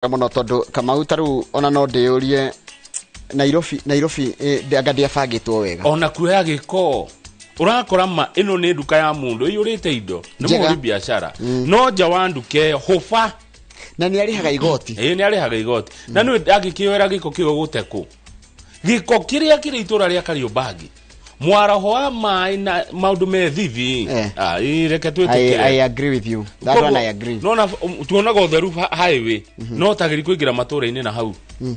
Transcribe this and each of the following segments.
Mũno tondũ Kamau, ta rĩu ona no ndĩyũrie Nairobi, Nairobi anga ndĩabangĩtwo wega. Ona kuoya gĩko ũrakora ma ĩno nĩ nduka ya mũndũ ĩiyũrĩte indo nĩ Njega. mũhũri biacara, no nja wa nduka ĩyo hũba. Na nĩ arĩhaga igoti. Ĩĩ, nĩ arĩhaga igoti, na nĩ angĩkĩoera gĩko kĩu gũte kũ? Gĩko kĩrĩa kĩrĩ itũra rĩa Kariobangi, mwaraho wa maĩ na maũndũ me thithi. Ah, ĩ, reke twĩtĩkĩre. I agree with you. That one I agree. Nona tuonaga ũtheru highway, no tagĩri kũingĩra matũra-inĩ na hau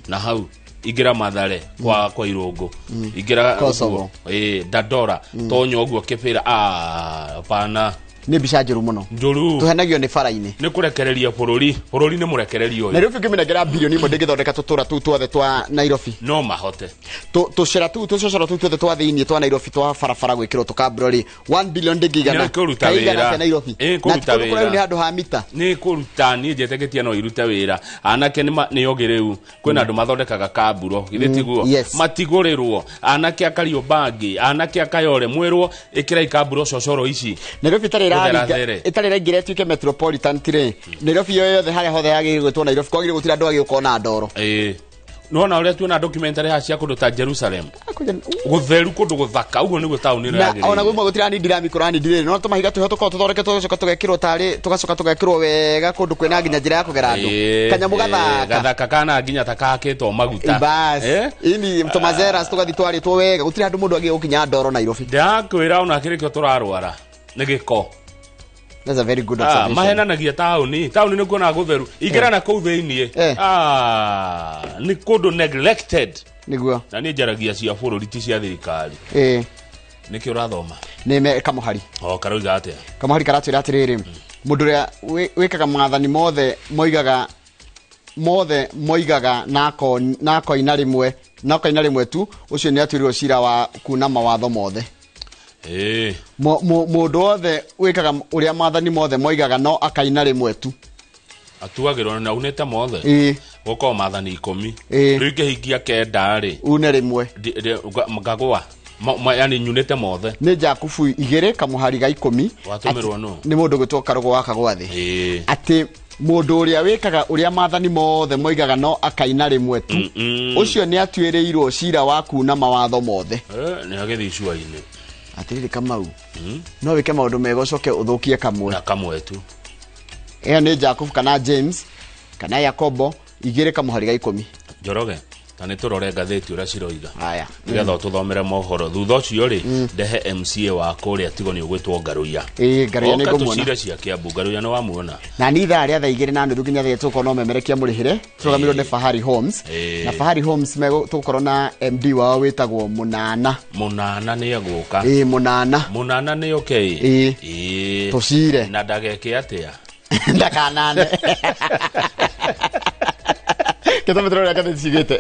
na hau, ingĩra Mathare kwa Irũngũ, ingĩra Kosovo. ũguo, ĩ, Dandora, tonya ũguo Kĩbĩra, ah, pana. Nĩ mbica njũru mũno. Njũru. Tũhenagio nĩ bara-inĩ. Nĩ kũrekereria bũrũri, bũrũri nĩ mũrekererio ũyũ. Nairobi ũngĩmĩnengera 1 billion ndĩngĩthondeka tũtũra tũu twothe twa Nairobi. No mahote. Tũcĩra tũu, tũcocoro tũu tuothe twa thĩinĩ twa Nairobi, twa barabara gwĩkĩrwo tũkamburo rĩ, 1 billion ndĩngĩigana. Nĩ kũruta Kaigana wĩra. atĩa Nairobi? Ĩ, Na kũruta ti kũndũ kũraihu, wĩra. nĩ handũ ha mita. Nĩ kũruta, niĩ njetĩkĩtie no irute wĩra. Anake nĩ ogĩ rĩu, kwĩna andũ mathondekaga kamburo, githĩ tiguo? Yes. Matigũrĩrwo anake a Kariobangi, anake a Kayore, mwĩrwo ĩkĩrai kamburo cocoro ici. Nairobi ĩtarĩ Gũthera ĩraringa there. ĩtarĩ ĩraingĩra ĩtuĩke metropolitan tirĩ Nairobi yo yothe, harĩa hothe yagĩrĩire gwĩtwo Nairobi kwagĩrĩire gũtirĩ andũ agĩ gũkorwo na ndoro. Ĩĩ, nona ũrĩa tuona documentary haha cia kũndũ ta Jerusalem, gũtheru, kũndũ gũthaka, ũguo nĩguo taũni ĩno Na yagĩrĩire. ona gwĩmwe gũtirani ndirami kũrani ndirĩ no tũmahiga twĩho tũkorwo tũthondeketwo, tũgacoka tũgekĩrwo tarĩ, tũgacoka tũgekĩrwo wega kũndũ kwĩna nginya njĩra ya kũgera andũ. Kanyamũ gathaka. Gathaka kana nginya ta kahakĩtwo maguta. Bas. Ini tũmazeras tũgathiĩ twarĩtwo wega, gũtirĩ handũ mũndũ agĩe gũkinya ndoro Nairobi. Ndakwĩra ona kĩrĩkĩo tũrarwara nĩ gĩko. That's a very good Ah, observation. Mahenanagia taũni, taũni nĩ kuona gũtheru, ingĩra na kũu thĩiniĩ. Ah, nĩ kũndũ neglected. Nĩguo. Na niĩ njaragia cia bũrũri, ti cia thirikari. Nĩkĩ ũrathoma? Nĩ me kamũhari. O karoiga atĩa? Kamũhari karatwĩra atĩrĩrĩ, mũndũ ũrĩa wĩkaga maathani mothe moigaga, mothe moigaga na akoina rĩmwe tu, ũcio nĩ atuĩrĩirwo cira wa kuna mawatho mothe. Mũndũ wothe wĩkaga ũrĩa maathani mothe moigaga no akaina rĩmwe tu. Atuagĩrwo na unĩte mothe. Gũkorwo maathani 10. Rĩu ingĩhingia 9 rĩ, une rĩmwe. Ngagũa. Yani nyunĩte mothe. Nĩ Jakubu 2 kamũhari ga 10. Watũmĩrwo nũ? Nĩ mũndũ gwĩtwo Karũgũ wa Kagwathĩ. Atĩ mũndũ ũrĩa wĩkaga ũrĩa maathani mothe moigaga no akaina rĩmwe tu, ũcio nĩ atuĩrĩirwo cira wa kuna mawatho mothe. Nĩ agĩthiĩ icua-inĩ. Atĩrĩrĩ Kamau, no wĩke maũndũ mega ũcoke ũthũkie kamwe. Na kamwe tu. Ĩyo nĩ Jakubu kana James kana Yakobo 2 kamũhari ga 10. Njoroge, ta nĩ tũrore ngathĩti ũrĩa ciroiga. Haya. Nĩgetha ũtũthomere mohoro, thutha ũcio rĩ, ndehe MCA wa kũrĩa tigo nĩ ũgwĩtwo Ngaruiya. Ĩĩ, Ngaruiya nĩ Oka ngũmuona. tũcire cia Kiambu. Ngaruiya nĩ wamuona? Na ni ithaa rĩa thaa 2:30 nginya thaa tũkorwo no memerekia mũrĩhĩre tũrũgamĩrĩirwo nĩ Fahari Homes. Na Fahari Homes tũgũkorwo na MD wao wĩtagwo Mũnana. Mũnana nĩ egũka. Ĩĩ, Mũnana. Mũnana nĩ okay. Ĩĩ. Ĩĩ. Tũcire. Na ndageke atĩa? Ndakanane kĩtũmi tũrorera ngathĩti cigĩte.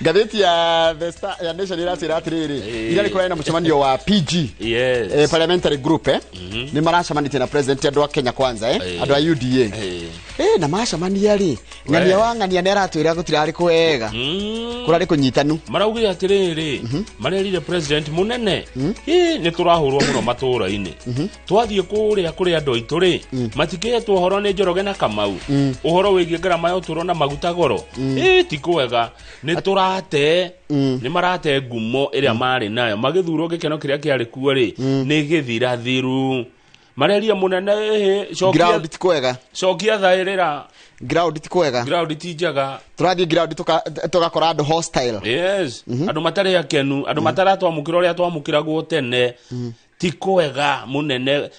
Ngathĩti ya The Star, ya Nation ĩratwĩra atĩrĩrĩ, ira nĩ kũrarĩ na mũcemanio wa PG, parliamentary group, nĩ maracemanĩtie na president, andũ a Kenya Kwanza, andũ a UDA. Na macemania rĩ, ng'ania wa ng'ania nĩ aratwĩra gũtirarĩ kwega, kũrarĩ kũnyitanu. Maraugire atĩrĩrĩ, marerire president mũnene, ĩ nĩ tũrahũrwo mũno matũũra-inĩ, twathiĩ kũrĩa kũrĩ andũ aitũ rĩ, matikĩhetwo ũhoro nĩ Njoroge na Kamau ũhoro wĩgiĩ ngarama ya ũtũũro na maguta goro. Ĩ, ti kwega, nĩ tũrate, nĩ marate ngumo ĩrĩa marĩ nayo magĩthurwo, gĩkeno kĩrĩa kĩarĩ kuo rĩ, nĩ gĩthirathiru. Mareria mũnene, ĩhĩ, cokia Ground ti kwega. Cokia thaĩrĩra. Ground ti kwega. Ground ti njega. Tũrathiĩ ground tũgakora andũ hostile. Yes, andũ matarĩ akenu, andũ mataratwamũkĩra ũrĩa twamũkĩragwo tene. Ti kwega mũnene,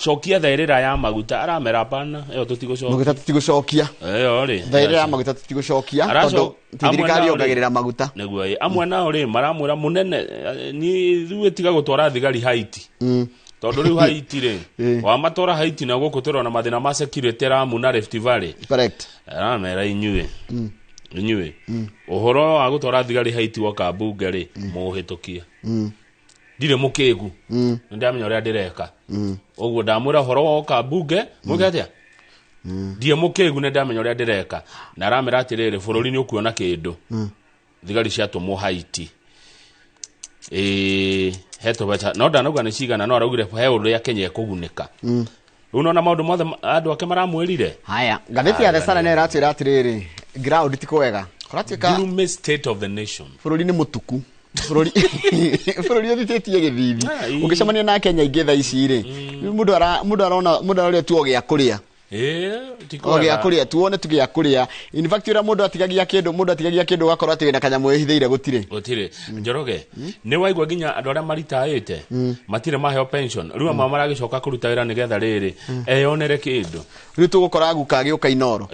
cokia thaĩrĩra ya maguta. Aramera pana ĩyo tũtigũcokia. Maguta tũtigũcokia. Ĩyo rĩ, thaĩrĩra ya maguta tũtigũcokia, tondũ ti Amwe thirikari nao rĩ- yongagĩrĩra maguta. Nĩguo, ĩ. Amwe nao rĩ, maramwĩra mũnene, ni ithuĩ tiga gũtwara thigari Haiti, tondũ rĩu Haiti rĩ, wamatwara Haiti na gũkũ tũrona mathĩna ma security Ramu na Rift Valley. Correct. Aramera inyuĩ ũhoro wa gũtwara thigari Haiti woka mbunge rĩ, mũhĩtũkie, ndirĩ mũkĩgu, nĩ ndamenya ũrĩa ndĩreka. Ũguo ndamwĩra ũhoro woka mbunge mwĩke atĩa, ndirĩ mũkĩgu, nĩ ndamenya ũrĩa ndĩreka. Na aramera atĩrĩrĩ, bũrũri nĩ ũkuona kĩndũ thigari ciatũmwo Haiti. Ĩĩ, he tũbeca no ndanauga nĩ cigana, no araugire he ũrĩa Kenya ĩkũgunĩka. Rĩu nona maũndũ mothe andũ ake maramwĩrire. Haya, ngathĩti ya The Sun nĩ ĩratwĩra atĩrĩrĩ, ground ti kwega, kũratuĩka Gloomy state of the nation. Bũrũri nĩ mũtuku, bũrũri bũrũri ũthitĩtie gĩthithi. Ai. Ũngĩcemania na Kenya aingĩ thaa ici rĩ, mũndũ ara mũndũ arona mũndũ aroria tu o gĩa kũrĩa. Ti o gĩa kwega. Kũrĩa tuone tu gĩa kũrĩa. In fact, ũrĩa mũndũ atigagia kĩndũ, mũndũ atigagia kĩndũ, ũgakorwo atĩ wĩna kanyamũ wĩhithĩire gũtirĩ. Gũtirĩ. Njoroge, nĩ waigua nginya andũ arĩa maritaĩte matirĩ maheo pension, rĩu amwe maragĩcoka kũruta wĩra nĩgetha rĩrĩ eyonere kĩndũ. Rĩu tũgũkora guka agĩũka Inoro.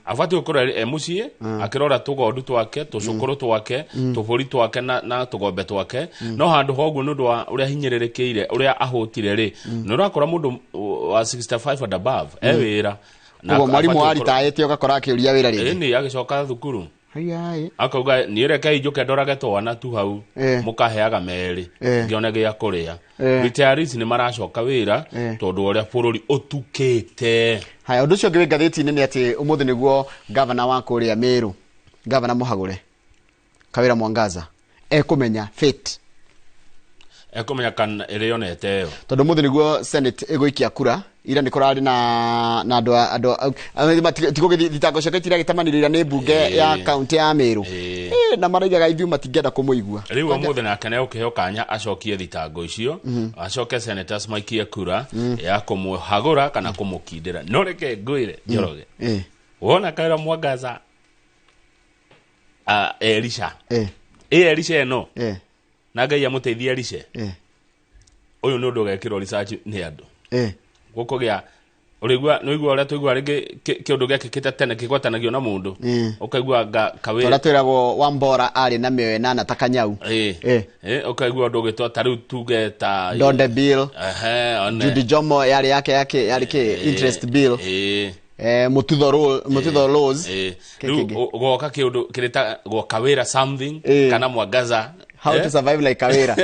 Abatiĩ gũkorwo e mũciĩ akĩrora tũgondu twake, tũcũkũrũ twake, tũbũri twake na tũgombe twake, no handũ ha ũguo, nĩ ũndũ wa ũrĩa hinyĩrĩrĩkĩire, ũrĩa ahũtire rĩ, nĩ ũrakora mũndũ wa 65 and above e wĩra. Na Koguo mwarimũ abatiĩ gũkorwo- waritaĩte ũgakora akĩũria wĩra rĩngĩ. Ĩni, agĩcoka thukuru. Haiya. Akauga niĩ reke njũke ndorage twana tu hau, mũkaheaga merĩ, ngĩone gĩa kũrĩa. Retirees nĩ maracoka wĩra tondũ wa ũrĩa bũrũri ũtukĩte. Haya, ũndũ ũcio ũngĩ wĩ ngathĩti-inĩ nĩ atĩ ũmũthĩ nĩguo gavana wa kũrĩa Meru, gavana mũhagũre Kawĩra Mwangaza, ekũmenya fate. Ekũmenya kana ĩrĩonete ĩyo. Tondũ ũmũthĩ nĩguo Senate ĩgũikia kura. Ira nĩ kũrarĩ na andũ andũ thitango ciake itiragĩtamanĩrio ira nĩ mbunge ya kaunti ya Meru. Na maraigaga ithuĩ matingĩenda kũmũigua. Rĩu ũmũthĩ nake nĩ egũkĩheo kanya acokie thitango icio, acoke senators maikie kura ya kũmũhagũra kana kũmũkindĩra. No reke ngwĩre, Njoroge, wona Kawĩra Mwangaza, Elisha, Elisha ĩno, na Ngai amũteithie Elisha, ũyũ nĩ ũndũ ũgekĩrwo research nĩ andũ. Gũkũgĩa ũrĩigua nĩũigua ũrĩa tũigua rĩngĩ kĩũndũ gĩekĩkĩte tene kĩgwatanagio na mũndũ, ũkaigua nga Ũrĩa kawĩra twĩragwo Wambora arĩ na mĩoyo ĩnana ta kanyau. Ũkaigua ũndũ ũgĩtwo ta rĩu tuge ta Donde bill. Ehe, one. Judy Jomo yarĩ yake yake yarĩ kĩ interest bill. Mututho rule, Mututho laws. Kĩ Rĩu kĩngĩ? Goka kĩũndũ kĩrĩ ta goka wĩra something kana Mwangaza. How to survive like Kawira.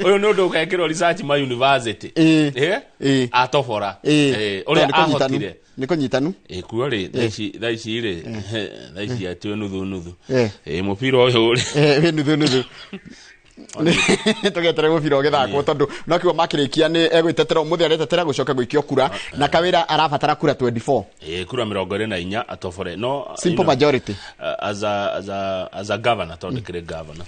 Ũyũ nĩ ũndũ ũgekĩrwo research ma university. Atobora. Ũrĩa Tondũ nĩ kũnyitanu. ahotire. Nĩ kũnyitanu. Kuo rĩ, thaa ici rĩ, thaa ici atĩ nuthu nuthu. Mũbira ũyũ rĩ, Wĩ nuthu nuthu, tũgetere mũbira ũgĩthakwo, tondũ no kiugo makĩrĩkia nĩ egwĩtetera ũmũthĩ, aretetera gũcoka gũikio kura, na Kawĩra arabatara kura 24. Kura 24 atobore no Simple you know, majority. As a governor, tondũ kĩrĩ governor,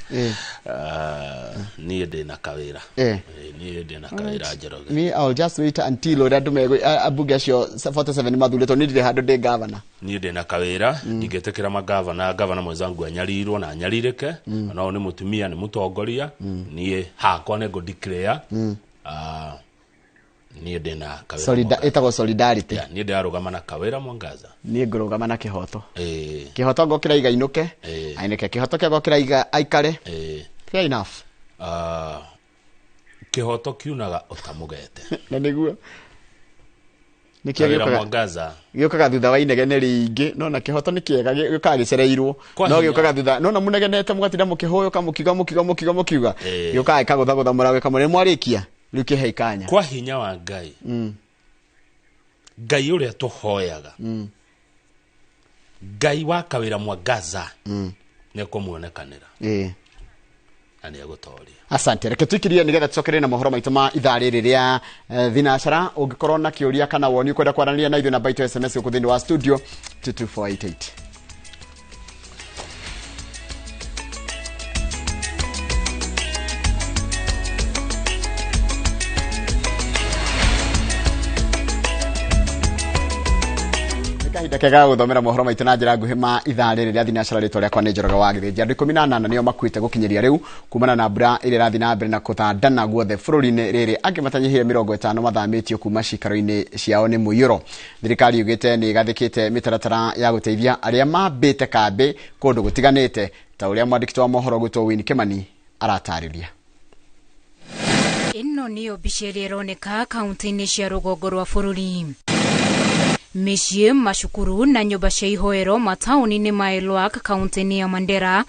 niĩ ndĩ na Kawĩra. Niĩ ndĩ na Kawĩra, Njoroge. Me, I'll just wait until ũrĩa andũ megũ ambunge acio 47 mathurĩtwo. Niĩ ndirĩ handũ ndĩ governor. Niĩ ndĩ na Kawĩra, ndingĩtĩkĩra magavana, gavana mwenzangu anyarirwo na anyarirĩke. No nĩ mũtumia, nĩ mũtongoria. Niĩ hakwa nĩ ngũ declare, niĩ ndĩ na Kawĩra Mwangaza. Ĩtagwo solidarity. Yeah, niĩ ndĩrarũgama na Kawĩra Mwangaza. Niĩ ngũrũgama na kĩhoto. Kĩhoto ngokĩra igainũke, ainũke kĩhoto kĩa ngokĩra iga aikare. Fair enough. Kĩhoto kiunaga ũtamũgete. Na nĩguo nĩkĩo Kawĩra gĩũkaga Mwangaza gĩũkaga thutha wa inegene rĩingĩ, no na kĩhoto nĩ kĩega, gĩũkaga gĩcereirwo. Kwa No hinya. gĩũkaga thutha nona mũnegenete, mũgatinda mũkĩhũyũka, mũkiuga, mũkiuga, mũkiuga, mũkiuga, gĩũkaga gĩkagũthagũtha mũrago, gĩkamwĩra nĩ mwarĩkia, rĩu kĩhe ikanya. Kwa hinya wa Ngai, Ngai ũrĩa tũhoyaga, Ngai wa Kawĩra Mwangaza nĩ ekũmuonekanĩra na nĩ egũtoria. Asante, reke tuikirie nigetha tucokerie na mohoro maitũ ma ithaa rĩrĩ rĩa thinacara. Ũngĩkorwo na kĩũria kana woni ũkwenda kwaranĩria na ithuĩ, namba itũ SMS gũkũ thĩinĩ wa studio 22488. Nĩ kahinda kega ga gũthomera mohoro maitũ na njĩra nguhĩ ma ithaa rĩrĩ rĩa thinacara. Rĩtwa rĩakwa nĩ Njoroge wa Gĩthĩnji. Andũ 18 nĩo makuĩte gũkinyĩria rĩu kumana na mbura ĩrĩa ĩrathiĩ na mbere na kũthandana guothe bũrũri-inĩ rĩrĩ. Angĩ matanyihĩire 50 mathamĩtio kuma cikaro-inĩ ciao nĩ mũiyũro. Thirikari yugĩte nĩ ĩgathĩkĩte mĩtaratara ya gũteithia arĩa mambĩte kambĩ kũndũ gũtiganĩte, ta ũrĩa mwandĩki wa mohoro gwĩtwo Wini Kimani aratarĩria. Ĩno nĩyo mbica ĩrĩa ĩroneka kaunti-inĩ cia rũgongo rwa bũrũri, mĩciĩ, macukuru na nyũmba cia ihoero mataũni-inĩ ma Elwak kaunti-inĩ ya Mandera.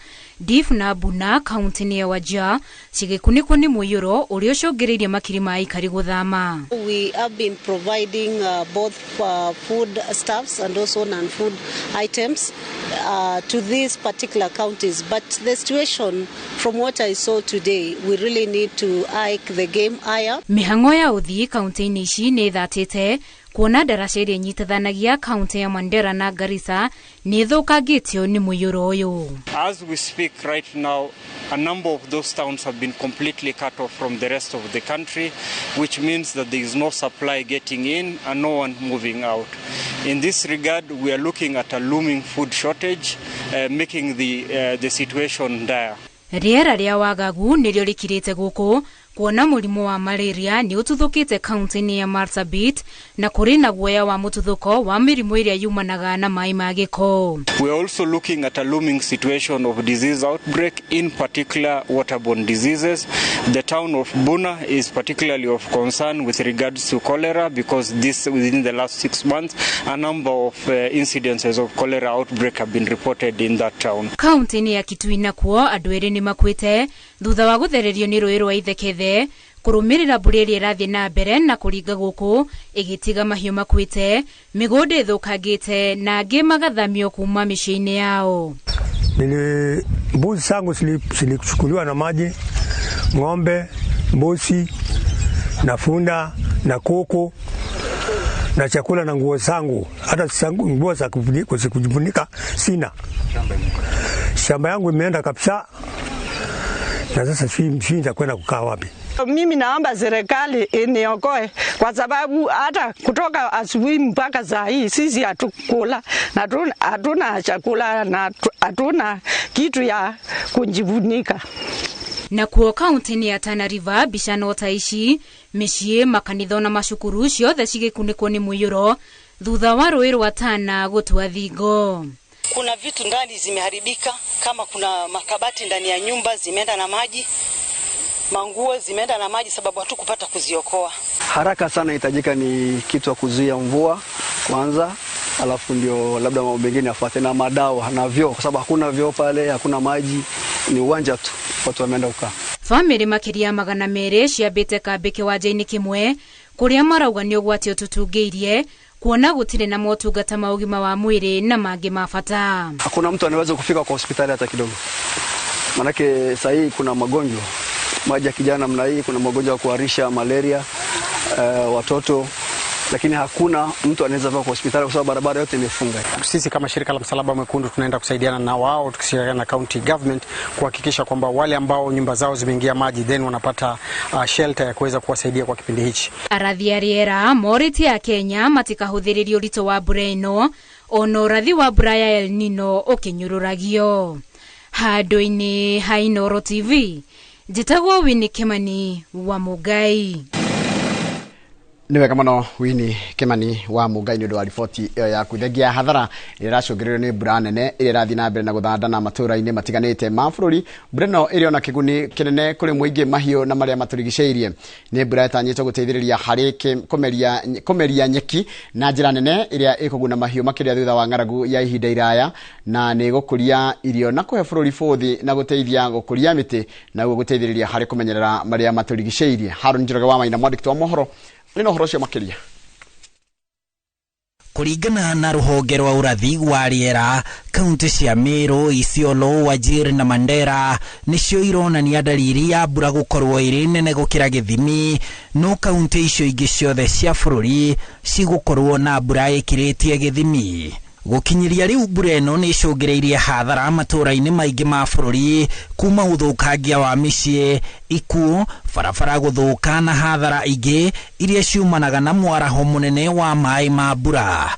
Dif na Buna kaunti-inĩ ya Wajir cigĩkunĩkwo nĩ mũiyũro ũrĩa ũcũngĩrĩirie makiri ma aikari gũthama. We have been providing both food stuffs and also non-food items to these particular counties, but the situation from what I saw today, we really need to hike the game higher. Mĩhang'o ya ũthii kaunti-inĩ ici nĩ ĩthatĩte kuona ndaraca iria inyitithanagia kaunti ya Mandera na Garissa nĩ ĩthũkangĩtio nĩ mũiyũro ũyũ. As we speak right now, a number of those towns have been completely cut off from the rest of the country, which means that there is no supply getting in and no one moving out. In this regard, we are looking at a looming food shortage, making the situation dire. Rĩera rĩa wagagu nĩrĩo rĩkirĩte gũkũ kuona mũrimũ wa malaria nĩ ũtuthũkĩte kaunti-inĩ ya Marsabit na kũrĩ na guoya wa mũtuthũko wa mĩrimũ ĩrĩa yumanaga na maĩ ma gĩko. We are also looking at a looming situation of disease outbreak, in particular waterborne diseases. The town of Buna is particularly of concern with regards to cholera, because this within the last 6 months a number of incidences of cholera outbreak have been reported in that town. Kaunti-inĩ ya Kitui nakuo andũ erĩ nĩ makuĩte thutha wa gũthererio nĩ rũĩ rwa Ithekethe kũrũmĩrĩra mbura ĩrĩa ĩrathiĩ na mbere na kũringa gũkũ ĩgĩtiga mahiũ makuĩte, mĩgũnda ĩthũkangĩte na angĩ magathamio kuma mĩciĩ-inĩ yao. Nili mbuzi zangu zilichukuliwa na maji, ng'ombe, mbuzi na funda na kuku na chakula na nguo zangu, hata nguo za kujifunika sina. Shamba yangu imeenda kabisa na sasa sijui nitakwenda kukaa wapi. Mimi naomba serikali iniokoe kwa sababu hata kutoka asubuhi mpaka saa hii sisi hatukula na hatuna chakula na hatuna kitu ya kujifunika. Na kuo kaunti-inĩ ya Tana River mbica no ta ici, mĩciĩ, makanitha na macukuru ciothe cigĩkunĩkwo nĩ mũiyũro thutha wa rũĩ rwa Tana gũtua thingo. Kuna vitu ndani zimeharibika, kama kuna makabati ndani ya nyumba zimeenda na maji, manguo zimeenda na maji sababu hatukupata kuziokoa. Haraka sana inahitajika ni kitu ya kuzuia mvua kwanza, alafu ndio labda mambo mengine yafuate, na madawa na vyoo, kwa sababu hakuna vyoo pale, hakuna maji, ni uwanja tu watu wameenda kukaa. Family makĩria 200 ciambĩte kambĩ kĩwanja-inĩ kĩmwe kũrĩa marauga nĩ ũgwati ũtutungĩirie kuona gũtirĩ na motungata ma ũgima wa mwĩrĩ na mangĩ ma bata. Hakuna mtu anaweza kufika kwa hospitali hata kidogo, manake sasa hii kuna magonjwa maji ya kijana namna hii, kuna magonjwa ya kuharisha, malaria, watoto, lakini hakuna mtu anaweza kufika kwa hospitali kwa sababu barabara yote imefunga. Sisi kama shirika la Msalaba Mwekundu tunaenda kusaidiana na wao tukishirikiana na county government kuhakikisha kwamba wale ambao nyumba zao zimeingia maji then wanapata shelter ya kuweza kuwasaidia kwa kipindi hichi. Arathi a rĩera morĩtie a Kenya matikahũthĩrĩrie ũritũ wa mbura ĩno ona ũrathi wa mbura ya El Nino ũkĩnyũrũragio. Handũ-inĩ ha Inooro TV, njĩtagwo Winnie Kimani wa Mũngai. Nĩ wega mũno Winnie Kimani wa Mũngai nĩ ũndũ wa riboti ĩyo yaku. Thengia hathara ĩrĩa ĩracũngĩrĩrio nĩ mbura nene ĩrĩa ĩrathiĩ na mbere na gũthandana matũũra-inĩ matiganĩte ma bũrũri. Mbura ĩno ĩrĩ ona kĩguni kĩnene kũrĩ mũingĩ, mahiũ na marĩa matũrigicĩirie. Nĩ mbura ĩtanyĩtwo gũteithĩrĩria harĩ kũmeria nyeki na njĩra nene ĩrĩa ĩkũguna mahiũ makĩria thutha wa ng'aragu ya ihinda iraya, na nĩ gũkũria irio na kũhe bũrũri bũthi na gũteithia gũkũria mĩtĩ na gũteithĩrĩria harĩ kũmenyerera marĩa matũrigicĩirie. Harũni Njoroge wa Maina, mwandĩki wa mohoro, nĩ ũhoro ũcio makĩria. Kũringana na rũhonge rwa ũrathi wa rĩera, kaunti cia Meru, Isiolo, Wajir na Mandera nĩcio ironania dalili ya mbura gũkorwo ĩrĩ nene gũkĩra gĩthimi, no kaunti icio ingĩ ciothe cia bũrũri cigũkorwo na mbura ĩkĩrĩtie gĩthimi. Gũkinyĩria rĩu mbura ĩno nĩ ĩcũngĩrĩirie hathara matũũra-inĩ maingĩ ma bũrũri, kuma ũthũkangia wa mĩciĩ, ikuũ, barabara gũthũka na hathara ingĩ iria ciumanaga na mwaraho mũnene wa maĩ ma mbura.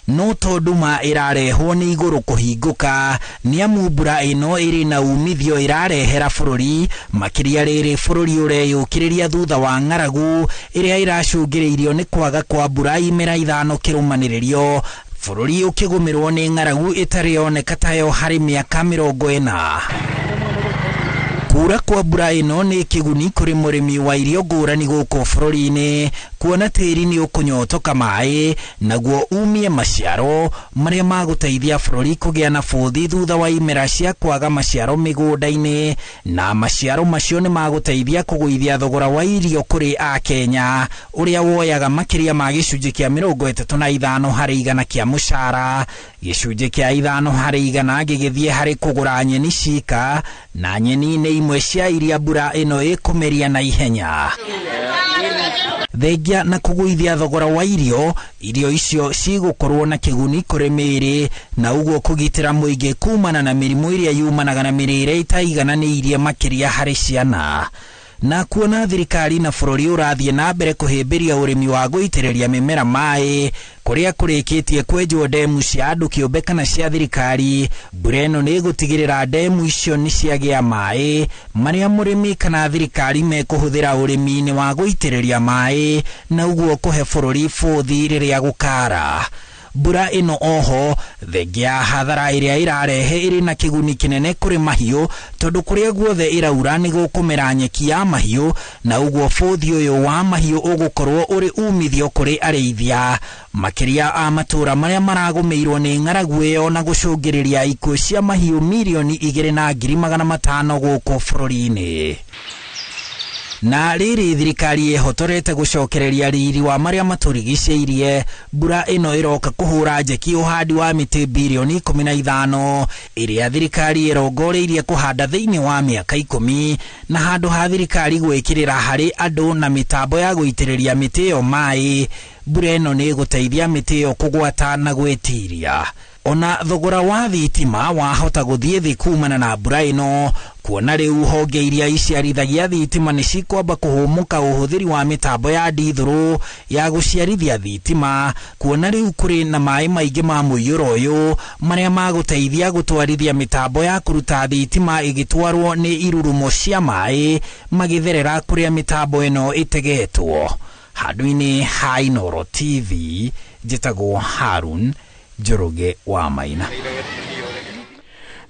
No tondũ ma ĩrarehwo nĩ igũrũ kũhingũka, nĩ amu mbura ĩno ĩrĩ na umithio ĩrarehera bũrũri, makĩria rĩrĩ bũrũri ũreyũkĩrĩria thutha wa ng'aragu ĩrĩa ĩracũngĩrĩirio nĩ kwaga kwa mbura imera 5 kĩrũmanĩrĩrio, bũrũri ũkĩgũmĩrwo nĩ ng'aragu ĩtarĩ yoneka tayo harĩ mĩaka 40. Kura kwa mbura ĩno nĩ kĩguni kũrĩ mũrĩmi wa irio ngũrani gũkũ bũrũri-inĩ, Kuona tĩri nĩ ũkũnyotoka maĩ naguo umie maciaro marĩa magũteithia bũrũri kũgĩa na bũthi thutha wa imera cia kwaga maciaro mĩgũnda-inĩ, na maciaro macio nĩ magũteithia kũgũithia thogora wa irio kũrĩ Akenya ũrĩa woyaga makĩria ma gĩcunjĩ kĩa 35 harĩ igana kĩa mũcara, gĩcunjĩ kĩa 5 harĩ igana gĩgĩthiĩ harĩ kũgũra nyeni cika, na nyeni nĩ imwe cia iria mbura ĩno ĩkũmeria na ihenya. Thengia na kũgũithia thogora wa irio, irio icio cigũkorwo na kĩguni kũrĩ mĩĩrĩ na ũguo kũgitĩra mũingĩ kumana na mĩrimũ ĩrĩa yumanaga na mĩrĩre ĩtaigananĩirie makĩria harĩ ciana. Na kuona thirikari na bũrũri ũrathiĩ na mbere kũhĩmbĩria ũrĩmi wa gũitĩrĩria mĩmera maĩ kũrĩa kũrĩkĩtie kwenjwo ndemu cia andũ kĩũmbe kana cia thirikari, mbura ĩno nĩ ĩgũtigĩrĩra ndemu icio nĩ ciagĩa maĩ marĩa mũrĩmi kana thirikari mekũhũthĩra ũrĩmi-inĩ wa gũitĩrĩria maĩ na ũguo kũhe bũrũri bũthi rĩrĩa gũkara. Mbura ĩno oho thengia hathara ĩrĩa ĩrarehe ĩrĩ na kĩguni kĩnene kũrĩ mahiũ, tondũ kũrĩa guothe ĩraura nĩ gũkũmera nyeki ya mahiũ na ũguo bũthi ũyũ wa mahiũ ũgũkorwo ũrĩ umithio kũrĩ arĩithia makĩria a matũũra marĩa maragũmĩirwo nĩ ng'aragu ĩyo na gũcũngĩrĩria ikuũ cia mahiũ 2,500,000 gũkũ bũrũri-inĩ. Na rĩrĩ thirikari ĩhotorete gũcokereria riri wa marĩa matũrigicĩirie, mbura ĩno ĩroka kũhũra njeki ũhandi wa mĩtĩ birioni 15 ĩrĩa thirikari ĩrongoreirie kũhanda thĩinĩ wa mĩaka 10, na handũ ha thirikari gwĩkĩrĩra harĩ andũ na mĩtambo ya gũitĩrĩria mĩtĩ ĩyo maĩ, mbura ĩno nĩ ĩgũteithia mĩtĩ ĩyo kũgwata na gwĩtiria. Ona thogora wa thitima wahota gũthiĩ thĩ kumana na mbura ĩno, kuona rĩu honge iria iciarithagia thitima nĩ cikwamba kũhũmũka ũhũthĩri wa mĩtambo ya ndithũrũ ya gũciarithia thitima, kuona rĩu kũrĩ na maĩ maingĩ ma mũiyũro ũyũ marĩa magũteithia gũtwarithia mĩtambo ya kũruta thitima ĩgĩtwarwo nĩ irurumo cia maĩ magĩtherera kũrĩa mĩtambo ĩno ĩtegetwo. Handũ-inĩ ha Inooro TV, njĩtagwo Harun Njoroge wa Maina.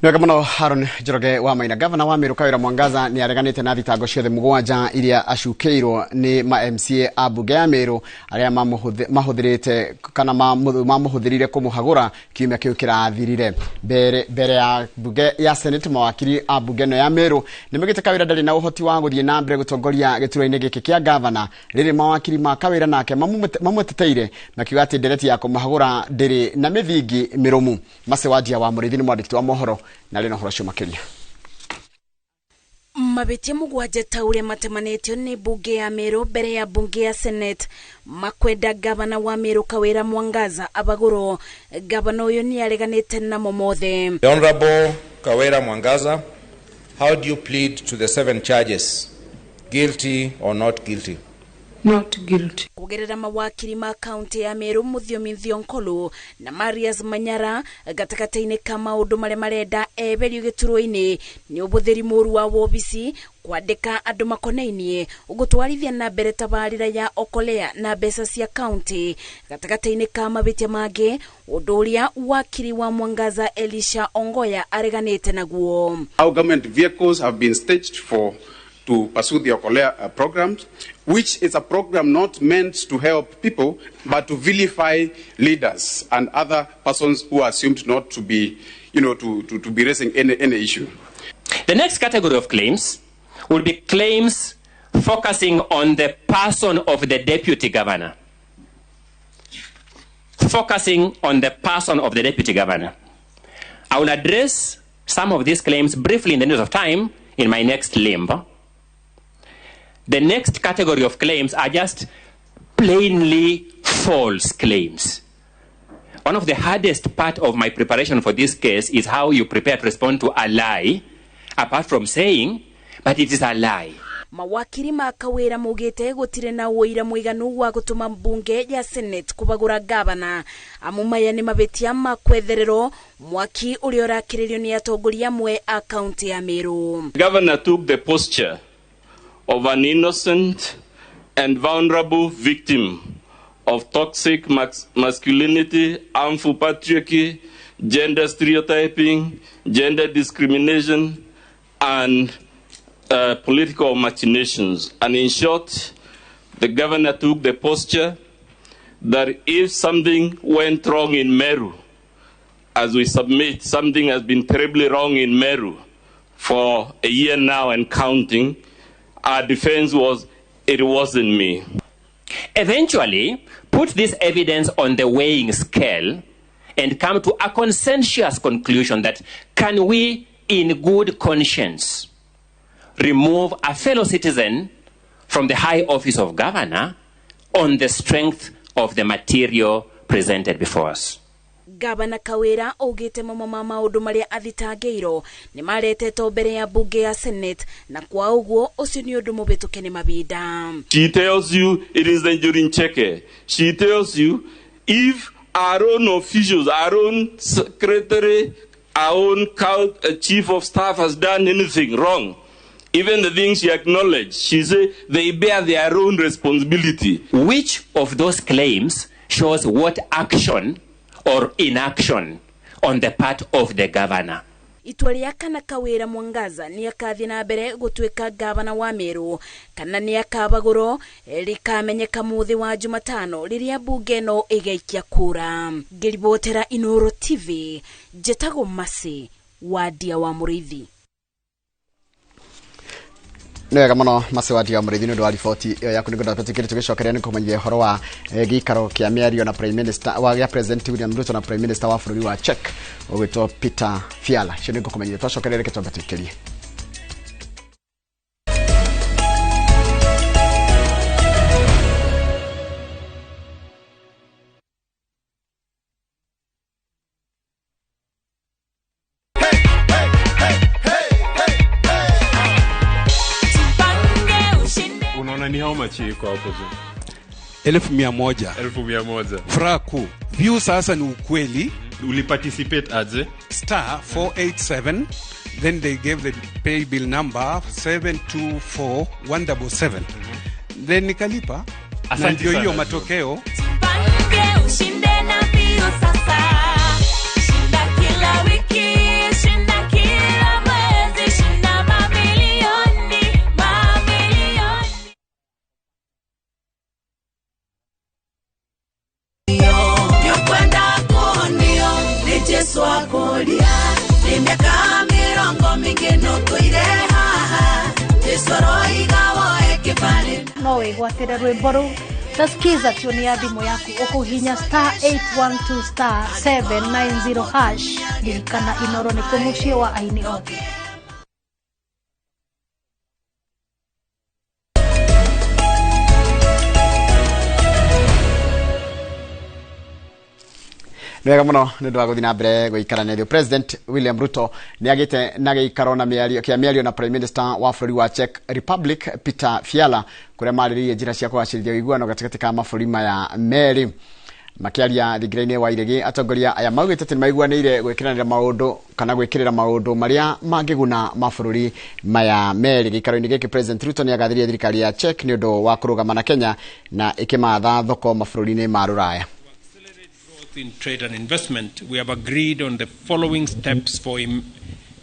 Nĩwega mũno Haron Njoroge wa Maina. Gavana wa Meru Kawira Mwangaza nĩ areganĩte na thitango ciothe 7 iria acukĩirwo nĩ ma MCA a mbunge ya Meru arĩa mahũthĩrĩte kana mamũhũthĩrire kũmũhagũra kiumia kĩu kĩrathirire. Mbere ya mbunge ya Senate, mawakiri a mbunge ĩno ya Meru nĩ maugĩte Kawira ndarĩ na ũhoti wa gũthiĩ na mbere gũtongoria gĩturwa-inĩ gĩkĩ kĩa gavana, rĩrĩ mawakiri ma Kawira nake mamũteteire makiuga atĩ ndereti ya kũmũhagũra ndĩrĩ na mĩthingi mĩrũmu. Mace Wanjia wa Mũrĩithi nĩ mwandĩki wa mohoro na rĩ na ũhoro ũcio makĩria. Mabĩtia 7 ta ũrĩa matemanĩtio nĩ mbunge ya Meru mbere ya mbunge ya Senate makwenda gavana wa Meru Kawira Mwangaza abagũrwo. Gavana ũyũ nĩ areganĩte namo mothe. The Honorable Kawira Mwangaza, how do you plead to the 7 charges? Guilty or not guilty? Not guilty. Kugerera mawakiri ma kaunti ya Meru Muthiomi Thionkolu na Marius Manyara gatagatĩ-inĩ ka maũndũ marĩa marenda eberio gĩturwa-inĩ nĩ ũbũthĩri mũru wa wobici, kwandĩka andũ makonainie, gũtwarithia na mbere tabarĩra ya Okolea na mbeca cia kaunti. Gatagatĩ-inĩ ka mabĩtia mangĩ, ũndũ ũrĩa wakiri wa Mwangaza Elisha Ongoya areganĩte naguo. Our government vehicles have been staged for to pursue the Okolea programs, which is a program not meant to help people, but to vilify leaders and other persons who are assumed not to be, to be raising any issue. The next category of claims will be claims focusing on the person of the deputy governor. Focusing on the person of the deputy governor. I will address some of these claims briefly in the interest of time in my next limb. The next category of claims are just plainly false claims. One of the hardest part of my preparation for this case is how you prepare to respond to a lie, apart from saying, but it is a lie. Mawakiri ma Kawira maugĩte gũtirĩ na ũira mũiganu wa gũtũma mbunge ya Senate kũbagũra gavana. Amu maya nĩ mabĩtia ma kwethererwo mwaki ũrĩa ũrakĩrĩrio nĩ atongoria amwe a kaunti ya Meru. The governor took the posture of an innocent and vulnerable victim of toxic masculinity, harmful patriarchy, gender stereotyping, gender discrimination, and political machinations. And in short, The governor took the posture that if something went wrong in Meru, as we submit, something has been terribly wrong in Meru for a year now and counting, our defense was, it wasn't me. Eventually, put this evidence on the weighing scale and come to a consensus conclusion that can we, in good conscience, remove a fellow citizen from the high office of governor on the strength of the material presented before us. Gavana Kawira augite mamwe ma maundu maria athitangĩirwo nĩ maretetwo mbere ya bunge ya Senate na kwa ũguo ũcio nĩ ũndũ mũhĩtũke nĩ mahinda. She tells you it is the Njuri Ncheke. She tells you if our own officials, our own secretary, our own chief of staff has done anything wrong, even the things she acknowledged, she said they bear their own responsibility. Which of those claims shows what action or inaction on the part of the governor? Itua rĩa kana Kawira Mwangaza nĩ akathiĩ na mbere gũtuĩka gavana wa Meru kana nĩ akabagũrwo rĩkamenyeka mũthĩ wa Jumatano rĩrĩa bunge ĩno ĩgaikia kura. Ngĩribotera Inooro TV, njĩtagwo Mercy Wadia wa Mũrĩithi. Nĩ wega mũno Mercy Wadia wa Mũrĩithi nĩ ũndũ wa riboti ĩyo yaku. Nĩ ngwenda twĩtĩkĩre tũgĩcokeria nĩ kũmenyithia ũhoro wa gĩikaro kĩa mĩario na Prime Minister wa gĩa President William Ruto na Prime Minister wa bũrũri wa Czech ũgwĩtwo Peter Fiala. Icio nĩ ngũkũmenyithia twacokeria, reke twambe tũikĩrie. Unaona ni how much iko hapo juu? 100,000. 100,000. Furaha kuu. View sasa ni ukweli. Uliparticipate aje? Star 487, then they gave the pay bill number 724177. Then nikalipa. Na Asante ndio hiyo sana. matokeo. Jipange ushinde na mbio sasa. Shinda kila wiki, shinda kila mwezi, shinda mamilioni, mamilioni. Nyokwenda kunio, ni Jesu akuria, ni miaka mĩrongo mĩingĩ nũtũire haha, Jesu aroiga woe kĩbarĩ. No wĩgwatĩre rwĩmbo rũu na skiza tune ya thimũ yaku ũkũhihinya star 812 star 790 hash. Ririkana Inooro nĩkuo mũciĩ wa aini othe. Nĩ wega mũno nĩ ũndũ wa gũthiĩ na mbere gũikarania ithuĩ. President William Ruto nĩ agĩte na gĩikaro na mĩario kĩa mĩario na Prime Minister wa bũrũri wa Czech Republic Peter Fiala kũrĩa marĩrĩirie njĩra cia kũgacĩrithia ũiguano gatagatĩ ka mabũrũri maya merĩ. Makĩaria thingira-inĩ wa iregi, atongoria aya maugĩte atĩ nĩ maiguanĩire gwĩkĩranĩra maũndũ kana gwĩkĩrĩra maũndũ marĩa mangĩguna mabũrũri maya merĩ. Gĩikaro-inĩ gĩkĩ President Ruto nĩ agathĩrĩirie thirikari ya Czech nĩ ũndũ wa kũrũgama na Kenya na ĩkĩmatha thoko mabũrũri-inĩ ma Rũraya. In trade and investment, we have agreed on the following steps for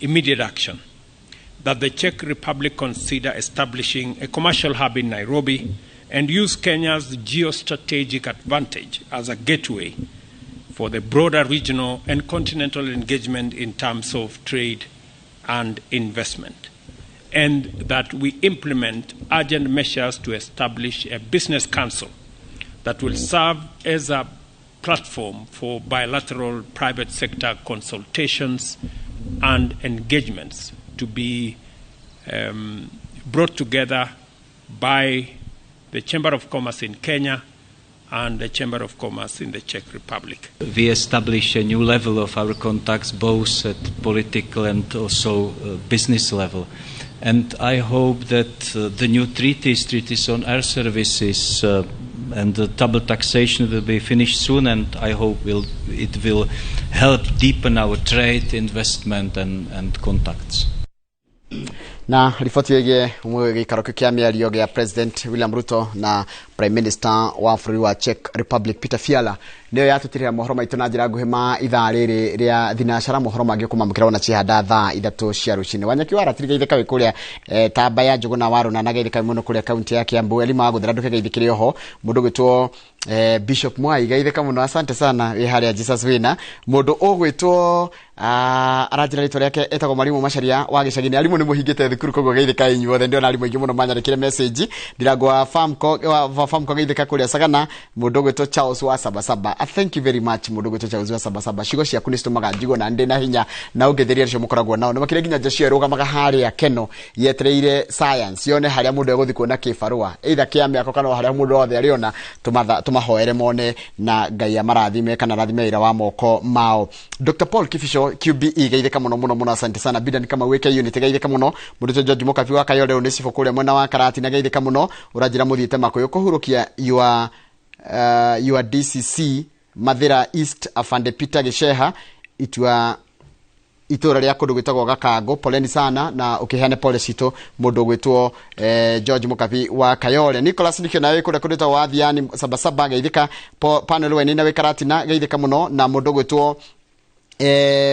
immediate action. That the Czech Republic consider establishing a commercial hub in Nairobi and use Kenya's geostrategic advantage as a gateway for the broader regional and continental engagement in terms of trade and investment. And that we implement urgent measures to establish a business council that will serve as a platform for bilateral private sector consultations and engagements to be brought together by the Chamber of Commerce in Kenya and the Chamber of Commerce in the Czech Republic. We establish a new level of our contacts both at political and also business level. And I hope that the new treaties on air services and the double taxation will be finished soon, and I hope it will help deepen our trade, investment and contacts. Na riboti ĩgiĩ gĩikaro kĩu kĩa mĩario gĩa President William Ruto na Prime Minister wa bũrũri wa Czech Republic Peter Fiala Nĩyo yatũtirĩra mohoro maitũ na njĩra nguhĩ ma ithaa rĩrĩ rĩa thinacara. Mohoro mangĩ ũkũmamũkĩra ona cihanda thaa 3 cia rũcinĩ. Wanyaki wa ratiri geithĩka wĩ kũrĩa tamba ya Njũgũna wa Rũnana, geithĩka mũno kũrĩa kaunti ya Kiambu. Elima wa gũthera ndũkegeithĩkĩre oho. Mũndũ ũgwĩtwo Bishop Mwai, geithĩka mũno, asante sana wĩ harĩa Jesus wĩna. Mũndũ ũgwĩtwo aranjĩra rĩtwa rĩake etagwo Marimu Macharia wa gĩcagi-inĩ. Arimũ nĩ mũhingĩte thukuru, koguo geithĩka inyuothe. Ndĩrona arimũ aingĩ mũno manyandĩkĩre message. Ndirango wa Famco, wa Famco, geithĩka kũrĩa Sagana. Mũndũ ũgwĩtwo Charles wa Sabasaba, thank you very much. Mũndũ ũgwĩtwo Charles wa Sabasaba, ciugo ciaku nĩ citũmaga njigue na ndĩ na hinya na ũngĩthĩria acio mũkoragwo nao. Nĩ makĩria nginya jeshi ĩrũgamaga harĩa Keno yetereire science yone harĩa mũndũ egũthiĩ kuona kĩbarũa either kĩa mĩako kana o harĩa mũndũ wothe arĩona. Tũmahoere mone na Ngai amarathime kana arathime wĩra wa moko mao. Dr Paul Kibicho QBE, geithĩka mũno mũno mũno, asante sana. Bidan kama wike unit, geithĩka mũno. Mũndũ George Mũkabi wa Kayole nĩ cibũ kũrĩa mwena wa Karatina, geithĩka mũno. Ũranjĩra mũthiĩte Makũyũ kũhurũkia your DCC Mathira East Afande Peter Gicheha itua itura rĩa kũndũ gwĩtagwo Gakango. Poleni sana na ũkĩheane pole citũ. Mũndũ ũgwĩtwo George Mũkabi wa Kayole. Nicholas Nikio nawe kũrĩa kũndũ gwĩtagwo Wathiani Sabasaba, geithĩka. Panel wenĩ na wĩ Karatina, geithĩka mũno. Na mũndũ ũgwĩtwo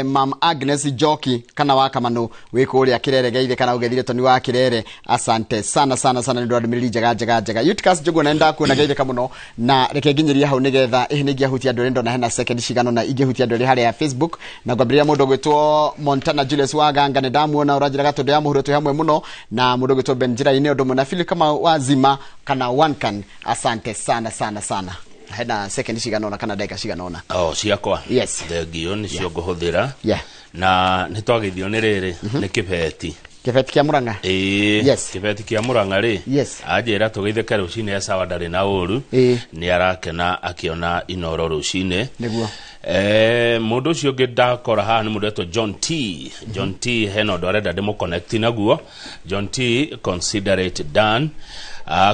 Mam Agnes Njoki kana wa Kamanu wĩ kũrĩa Kĩrere, geithĩka kana ũgethire Toni wa Kĩrere, asante sana sana sana nĩ ũndũ wa ndũmĩrĩri njega njega njega. Utcas Njũgũ na ndakuona, geithĩka mũno. Na reke nginyĩrie hau nĩgetha ĩhĩ nĩ ingĩahutia andũ erĩ, ndona hena second cigana na ingĩhutia andũ erĩ harĩa Facebook. Na ngwambĩrĩria mũndũ ũgwĩtwo Montana Julius wa Ganga, nĩ ndamuona, ũranjĩra Gatũndũ ya mũhuro twĩ hamwe mũno. Na mũndũ ũgwĩtwo Ben Njĩra-inĩ ũndũ ũmwe na Philip Kamau wa Zima kana Wankan, asante sana sana sana. Hena second cigana ũna kana ndagĩka cigana ũna. O ciakwa? Yes. Thengio nĩcio ngũhũthĩra. Na nĩ twageithio nĩ rĩrĩ nĩ kĩbeti. Kĩbeti kĩa Mũrang'a. Ĩĩ. Kĩbeti kĩa Mũrang'a rĩ, anjĩra tũgeithĩke rũcinĩ e sawa, ndarĩ na ũru, nĩ arakena akĩona Inoro rũcinĩ. Nĩguo. Mũndũ ũcio ũngĩ ndakora haha nĩ mũndũ etwo John T. John T hena ũndũ arenda ndĩmũconnect naguo. John T, consider it done.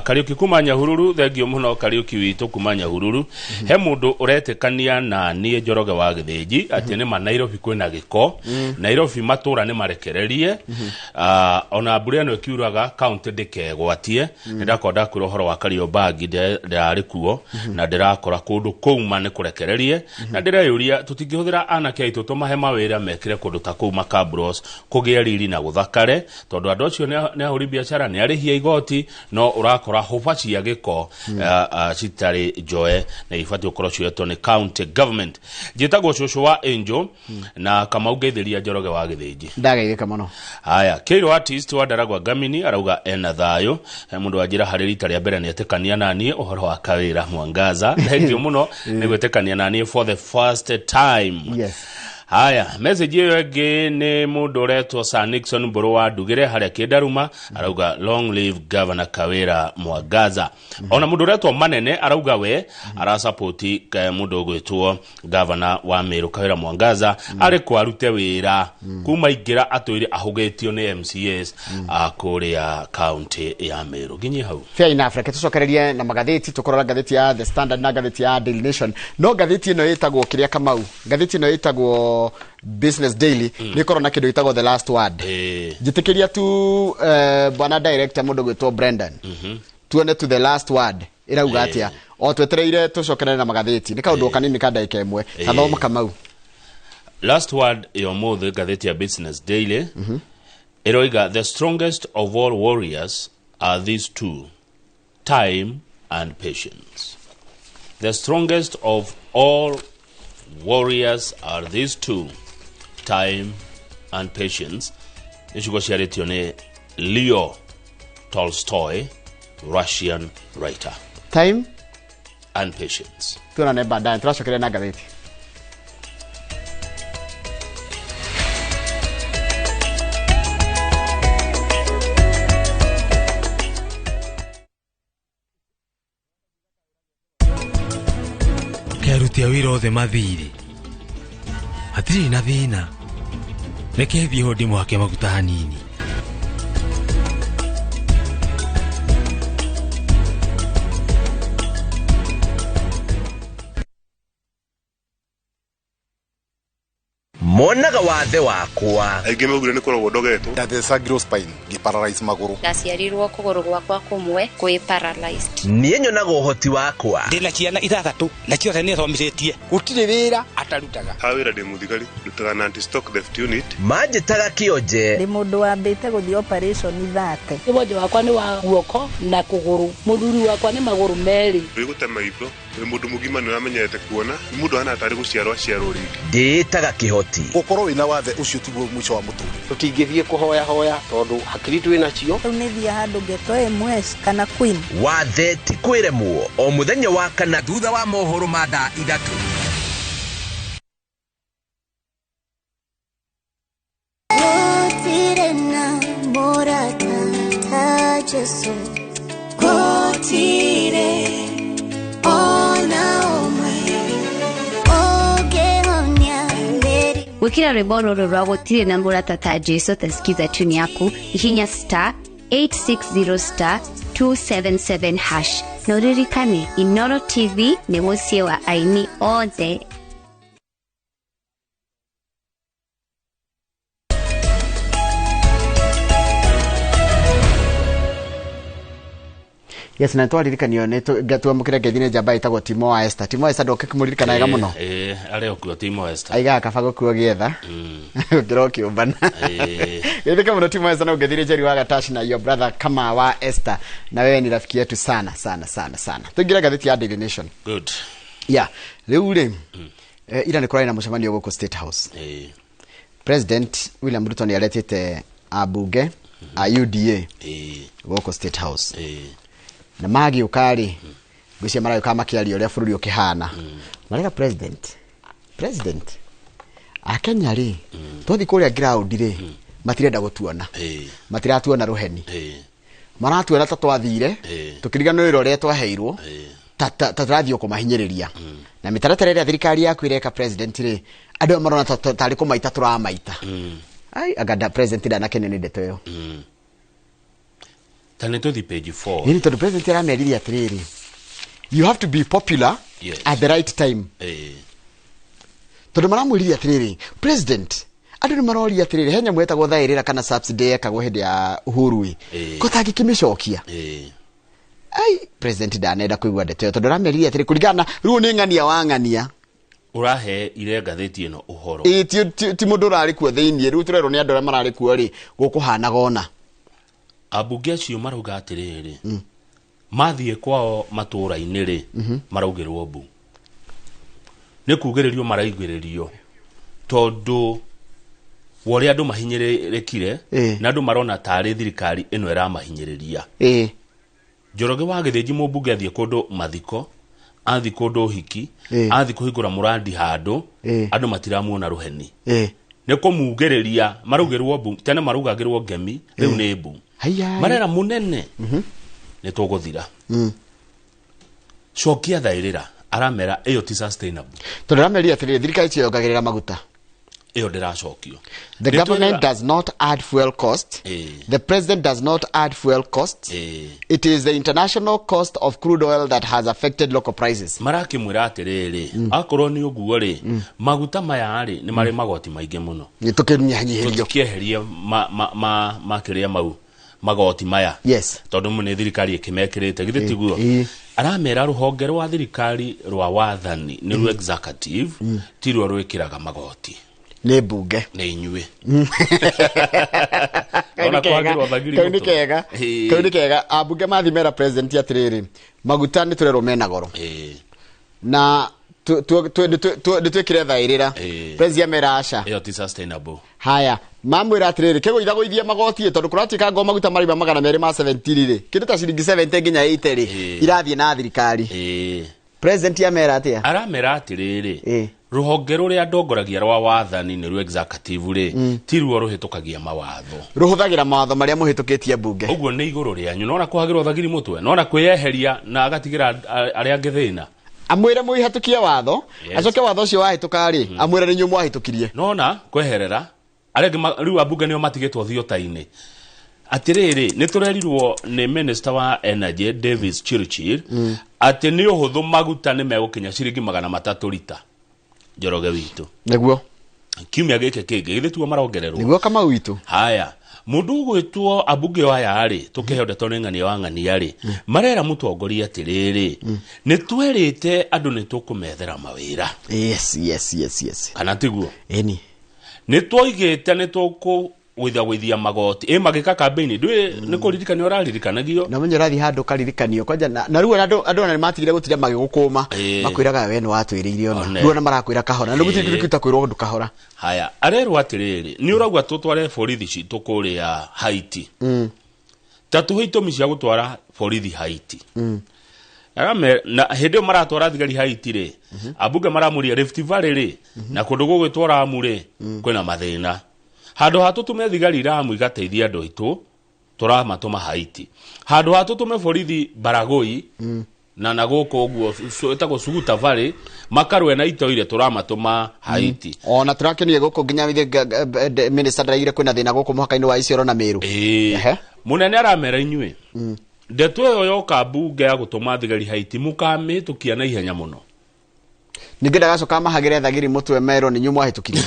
Kariũki kuma Nyahururu, thengio mũno Kariũki witũ kuma Nyahururu. He mũndũ ũretĩkania na niĩ Njoroge wa Gĩthĩnji atĩ nĩ ma Nairobi kwĩna gĩko. Nairobi matũra nĩ marekererie. Ona mbura ĩno ĩkiuraga kaunti ndĩkegwatie. Nĩ ndakorwo ndakwĩra ũhoro wa Kariobangi, ndĩrarĩ kuo na ndĩrakora kũndũ kũu ma nĩ kũrekererie, na ndĩreyũria tũtingĩhũthĩra anake aitũ tũmahe mawĩra mekĩre kũndũ ta kũu makabros kũgĩe riri na gũthakare, tondũ andũ acio nĩ ahũri biacara, nĩ arĩhia igoti, no ũrakora hũba cia gĩko citarĩ njoe na ibatiĩ gũkorwo cioetwo nĩ county government. Njĩtagwo cũcũ wa Angel na Kamau, ngeithĩria Njoroge wa Gĩthĩnji. Ndageithĩka mũno. Haya, Kĩro artist wa Ndaragwa Ngamini arauga ena thayũ. He mũndũ wanjĩra harĩ rita rĩa mbere nĩetĩkania naniĩ ũhoro wa Kawĩra Mwangaza. Thank you mũno nĩ gwĩtĩkania naniĩ for the first time. Haya, message ĩyo ĩngĩ nĩ mũndũ ũretwo Sir Nixon Mbũrũ wa Ndugĩre harĩa Kĩndaruma, arauga long live Governor Kawĩra Mwangaza. Ona mũndũ ũretwo Manene arauga we arasapoti mũndũ ũgwĩtwo Governor wa Meru Kawĩra Mwangaza arĩ kwarute wĩra kuma ingĩra atũire ahũgĩtio nĩ MCAs kũrĩa county ya Meru. Nginyie hau. Fair enough. Reke tũcokererie na magathĩti, tũkũrora ngathĩti ya The Standard na ngathĩti ya Daily Nation. No ngathĩti ĩno ĩtagwo kĩrĩa Kamau, ngathĩti ĩno ĩtagwo Business Daily nĩ ĩkorwo na kĩndũ gĩtagwo The Last Word. Njĩtĩkĩria tu bwana director mũndũ gwĩtwo Brendan, tuone to The Last Word ĩrauga atĩa o twetereire tũcokerere na magathĩti. Nĩ kaũndũ kanini ka ndagĩka 1. Gathoma Kamau. Last word ya ũmũthĩ, ngathĩti ya Business Daily ĩroiga the strongest of all warriors are these two, time and patience. The strongest of all warriors are these two, time and patience. Nĩ ciugo ciarĩtio nĩ Leo Tolstoy, Russian writer. Time and patience. Tuonane baadaye, tũracokeria na ngathĩti. Aruti a wĩra othe mathirĩ, hatirĩ na thĩna, reke thiĩ ho ndĩmũhake maguta hanini. Monaga wathe wakwa. Aingĩ maugire nĩ kũrogwo ndogetwo. Ndathecagirwo spine ngĩparalyze magũrũ. Ndaciarirwo kũgũrũ gwakwa kũmwe kwĩ paralyzed. Niĩ nyonaga ũhoti wakwa. Ndĩna ciana 6 na ciothe nĩ thomithĩtie. Gũtirĩ wĩra atarutaga. Ha wĩra ndĩ mũthigari, ndutaga na anti-stock theft unit. Manjĩtaga kĩonje. Ndĩ mũndũ wambĩte gũthiĩ operation 30. Wonje wakwa nĩ wa guoko na kũgũrũ. Mũthuri wakwa nĩ magũrũ merĩ. Wĩ maitho, wĩ mũndũ mũgima nĩ ũramenyerete kuona, nĩ mũndũ hana tarĩ gũciarwo aciarwo rĩngĩ. Ndĩĩtaga kĩhoti. Gũkorwo wĩna wathe ũcio tiguo mũico wa mũtũrĩre. Tũtingĩthiĩ kũhoya hoya tondũ hakiri twĩ nacio. Rĩu nĩ thiĩ handũ ngetwo MS kana Queen. Wathe ti kwĩremwo o mũthenya wa kana thutha wa mohoro ma thaa 3. Gũtirĩ na mũrata ta Jesũ, gũtirĩ ona ũmwe ũngĩhonia mĩrimũ. Gwikira rwimbo rũrũ rwa gũtirĩ na mũrata ta Jesu tasikiza tune yaku ihinya star 860 star 277 hash na ũririkane Inoro TV nĩ mũciĩ wa aini othe. Yes, na twaririkanio nĩ twamũkĩre ngeithi nĩ njamba ĩtagwo Timo wa Esther. Timo wa Esther ndũkĩmũririkana wega mũno. Arĩ o kuo Timo Esther. Aigaga kaba gũkuo gĩetha. Gũkĩra ũkĩũmbana. Geithĩka mũno Timo Esther na ũngethire Njeri wa Gatash na your brother Kama wa Esther. Na wewe ni rafiki yetu sana sana sana sana. Tũingĩre ngathĩti ya Daily Nation. Good. Yeah, rĩu rĩ ira nĩ kũrarĩ na mũcemanio gũkũ State House. President William Ruto nĩ aretĩte ambunge a UDA gũkũ State House. Na magĩũka rĩ ngwĩciria maragĩũka makĩaria ũrĩa bũrũri ũkĩhana. Marega president akenya rĩ twathiĩ kũrĩa ground rĩ matirenda gũtuona, matiratuona rũheni, maratuona ta twathire tũkĩriganĩrwo wĩra ũrĩa twaheirwo ta tũrathiĩ kũmahinyĩrĩria. Na mĩtaratara ĩrĩa thirikari yaku ĩreka president rĩ andũ aya marona tarĩ kũmaita tũramaita. Ai anga president ndanakenio nĩ ndeto ĩyo. Ta nĩ tũthiĩ page 4. Nĩ tondũ president aramerire atĩrĩrĩ, you have to be popular yes, at the right time. Tondũ maramwĩrire atĩrĩrĩ president, andũ nĩ maroria atĩrĩrĩ he nyamũ ĩtagwo thaĩrĩra kana subsidy yekagwo hĩndĩ ya Uhuru ĩ ko tangĩkĩmĩcokia. Ai president ndanenda kũigua ndeto ĩyo tondũ aramerire atĩrĩ kũringana rĩu nĩ ng'ania wa ng'ania ũrahe ire ngathĩti ĩno ũhoro. Ti mũndũ ũrarĩ kuo thĩiniĩ, rĩu tũrerwo nĩ andũ arĩa mararĩ kuo rĩ gũkũhanaga ona. Ambunge acio marauga atĩrĩrĩ mathiĩ kwao matũũra-inĩ rĩ maraugĩrwo mbu nĩ kugĩrĩrio maraigĩrĩrio tondũ wa ũrĩa andũ mahinyĩrĩrĩkire na andũ marona tarĩ thirikari ĩno ĩramahinyĩrĩria. Njoroge wa Gĩthĩnji mũmbunge athiĩ kũndũ mathiko, athiĩ kũndũ ũhiki, athiĩ kũhingũra mũrandi handũ, andũ matiramuona rũheni. Nĩ kũmugĩrĩria maraugĩrwo mbu, tene maraugagĩrwo ngemi, rĩu nĩ mbu. Marera munene nĩ tũgũthira. Cokia thaĩrĩra aramera ĩyo ti sustainable. Tondũ aramerire atĩrĩrĩ thirikari ciongagĩrĩra maguta. Ĩyo ndĩracokio. The government does not add fuel cost. The president does not add fuel cost. It is the international cost of crude oil that has affected local prices. Marakĩmwĩra atĩrĩrĩ akorwo nĩ ũguo rĩ maguta maya rĩ nĩ marĩ magoti maingĩ mũno. Tũkĩnyihanyihĩrio. Tũkĩeherie ma kĩrĩa mau magoti maya. Yes. Tondũ nĩ thirikari ĩkĩmekĩrĩte githĩ tiguo. Aramera rũhonge rwa thirikari rwa wathani nĩ rwa executive ti ruo rwĩkĩraga magoti. Nĩ mbunge. Nĩ inyuĩ. Kau nĩ kega. Kau nĩ kega. Ambunge mathimera president atĩrĩrĩ maguta nĩ tũrerwo mena goro. Na nĩ twĩkĩre thaĩrĩra. President amera aca. Ĩyo ti sustainable. Haya, mamwĩra atĩrĩrĩ kĩgũithagũithie magoti tondũ kũratuĩka ngo maguta marima 270 rĩ kĩndũ ta ciringi 70 nginya 80 rĩ irathiĩ na thirikari. President amera atĩa? Aramera atĩrĩrĩ rũhonge rũrĩa ndongoragia rwa wathani nĩ rwa executive rĩ ti ruo rũhĩtũkagia mawatho. Rũhũthagĩra mawatho marĩa mũhĩtũkĩtie mbunge. Ũguo nĩ igũrũ rĩanyu nona kũhagĩrwo thagiri mũtwe nona kwĩyeheria na agatigĩra arĩa angĩ thĩna. Amwĩre mũihĩtũkie watho acoke watho ũcio wahĩtũka rĩ amwĩre nĩ inyuĩ mwahĩtũkirie. Nona kweherera arĩa angĩ rĩu ambunge nĩo matigĩtwo thiota-inĩ. Atĩrĩrĩ nĩ tũrerirwo nĩ minister wa energy Davis Chirchir atĩ nĩ ũhũthũ maguta nĩ megũkinya ciringi 300 rita. Njoroge witũ nĩguo Kiumia gĩkĩ kĩngĩ githĩ tuo marongererwo. Nĩguo Kamau witũ. Haya, mũndũ ũgwĩtwo ambunge aya rĩ, tũkĩheo ndeto nĩ ng'ania wa ng'ania rĩ, marera mũtongoria atĩrĩrĩ, nĩ twerĩte andũ nĩ tũkũmethera mawĩra. Yes, yes, yes, yes. Kana tiguo? Ĩni. Nĩ twoigĩte nĩ tũkũgũithagũithia magoti ĩ magĩka kambĩini ndũĩ nĩ kũririkania ũraririkanagio. Na menye ũrathiĩ handũ ũkaririkanio kwanja na rĩu ona andũ ona nĩ matigire gũtinda magĩgũkũma, makwĩraga we nĩ watwĩrĩire ona. One. Rĩu ona marakwĩra kahora na rĩu gũtirĩ kĩndũ kĩu ta kwĩrwo ũndũ kahora. Haya, arerwo atĩrĩrĩ, nĩ ũrauga tũtware borithi citũ kũrĩa Haiti, ta tũhe itũmi cia gũtwara borithi Haiti. Arame, na hĩndĩ ĩyo maratwara thigari Haiti rĩ, ambunge maramũria Rift Valley rĩ, na kũndũ gũgwĩtwo Ramu rĩ, kwĩna mathĩna. Handũ ha tũtũme thigari Ramu igateithia andũ aitũ, tũramatũma Haiti. Handũ ha tũtũme borithi Baragoi, na gũkũ ũguo ĩtagwo Suguta Valley, makarũe na itoire tũramatũma Haiti. Ona tũrakenire gũkũ nginya minister ndaraigire kwĩna thĩna gũkũ mũhaka-inĩ wa Isiolo na Meru. Mũnene aramera inyuĩ, ndeto ĩyo yoka mbunge ya gũtũma thigari Haiti mũkamĩhĩtũkia na ihenya mũno. Ningĩ ndagacoka mahagĩre thagiri mũtwe merwo nĩ inyuĩ mwahĩtũkirie.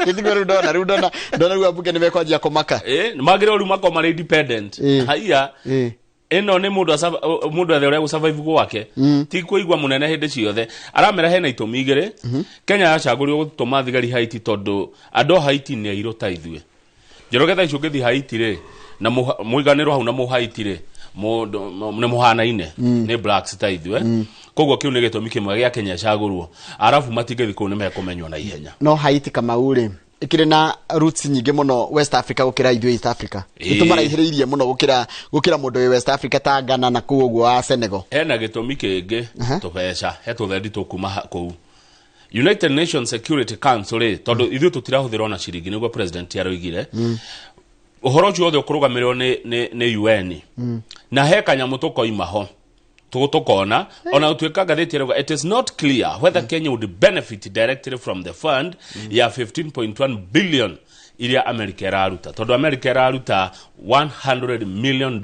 Nĩguo rĩu ndona, rĩu ndona, ndona rĩu ambunge nĩ mekwanjia kũmaka. Magĩrĩirwo rĩu makorwo marĩ independent. Haiya, ĩno nĩ mũndũ mũndũ ethe ũrĩa gũsurvive gwake. Ti kũigua mũnene hĩndĩ ciothe. Aramera hena itũmi igĩrĩ. Kenya yacagũrirwo gũtũma thigari Haiti tondũ andũ a Haiti nĩ airũ ta ithuĩ. Njoroge thaa ici ũngĩthiĩ Haiti rĩ, na mũiganĩrwo hau na mũhaiti rĩ, nĩ mũhanaine, nĩ blacks ta ithuĩ. Koguo kĩu nĩ gĩtũmi kĩmwe gĩa Kenya ĩcagũrwo. Arabu matingĩthiĩ kũu nĩ mekũmenywo na ihenya. No Haiti Kamau rĩ, ĩkĩrĩ na roots nyingĩ mũno West Africa gũkĩra ithuĩ East Africa. Nĩ tũmaraihĩrĩirie mũno gũkĩra mũndũ wĩ West Africa ta Ghana na kũu ũguo wa Senegal. Hena gĩtũmi kĩngĩ, tũbeca, he tũthendi tũkuma kũu. United Nations Security Council rĩ, tondũ ithuĩ tũtirahũthĩra ona ciringi nĩguo president aroigire. Ũhoro ũcio wothe ũkũrũgamĩrĩrwo nĩ UN. Na he kanyamũ tũkoima ho. Tũkona, ona gũtuĩka ngathĩti ĩrauga, it is not clear whether Kenya would benefit directly from the fund ya 15.1 billion iria America ĩraruta. Tondũ America ĩraruta $100 million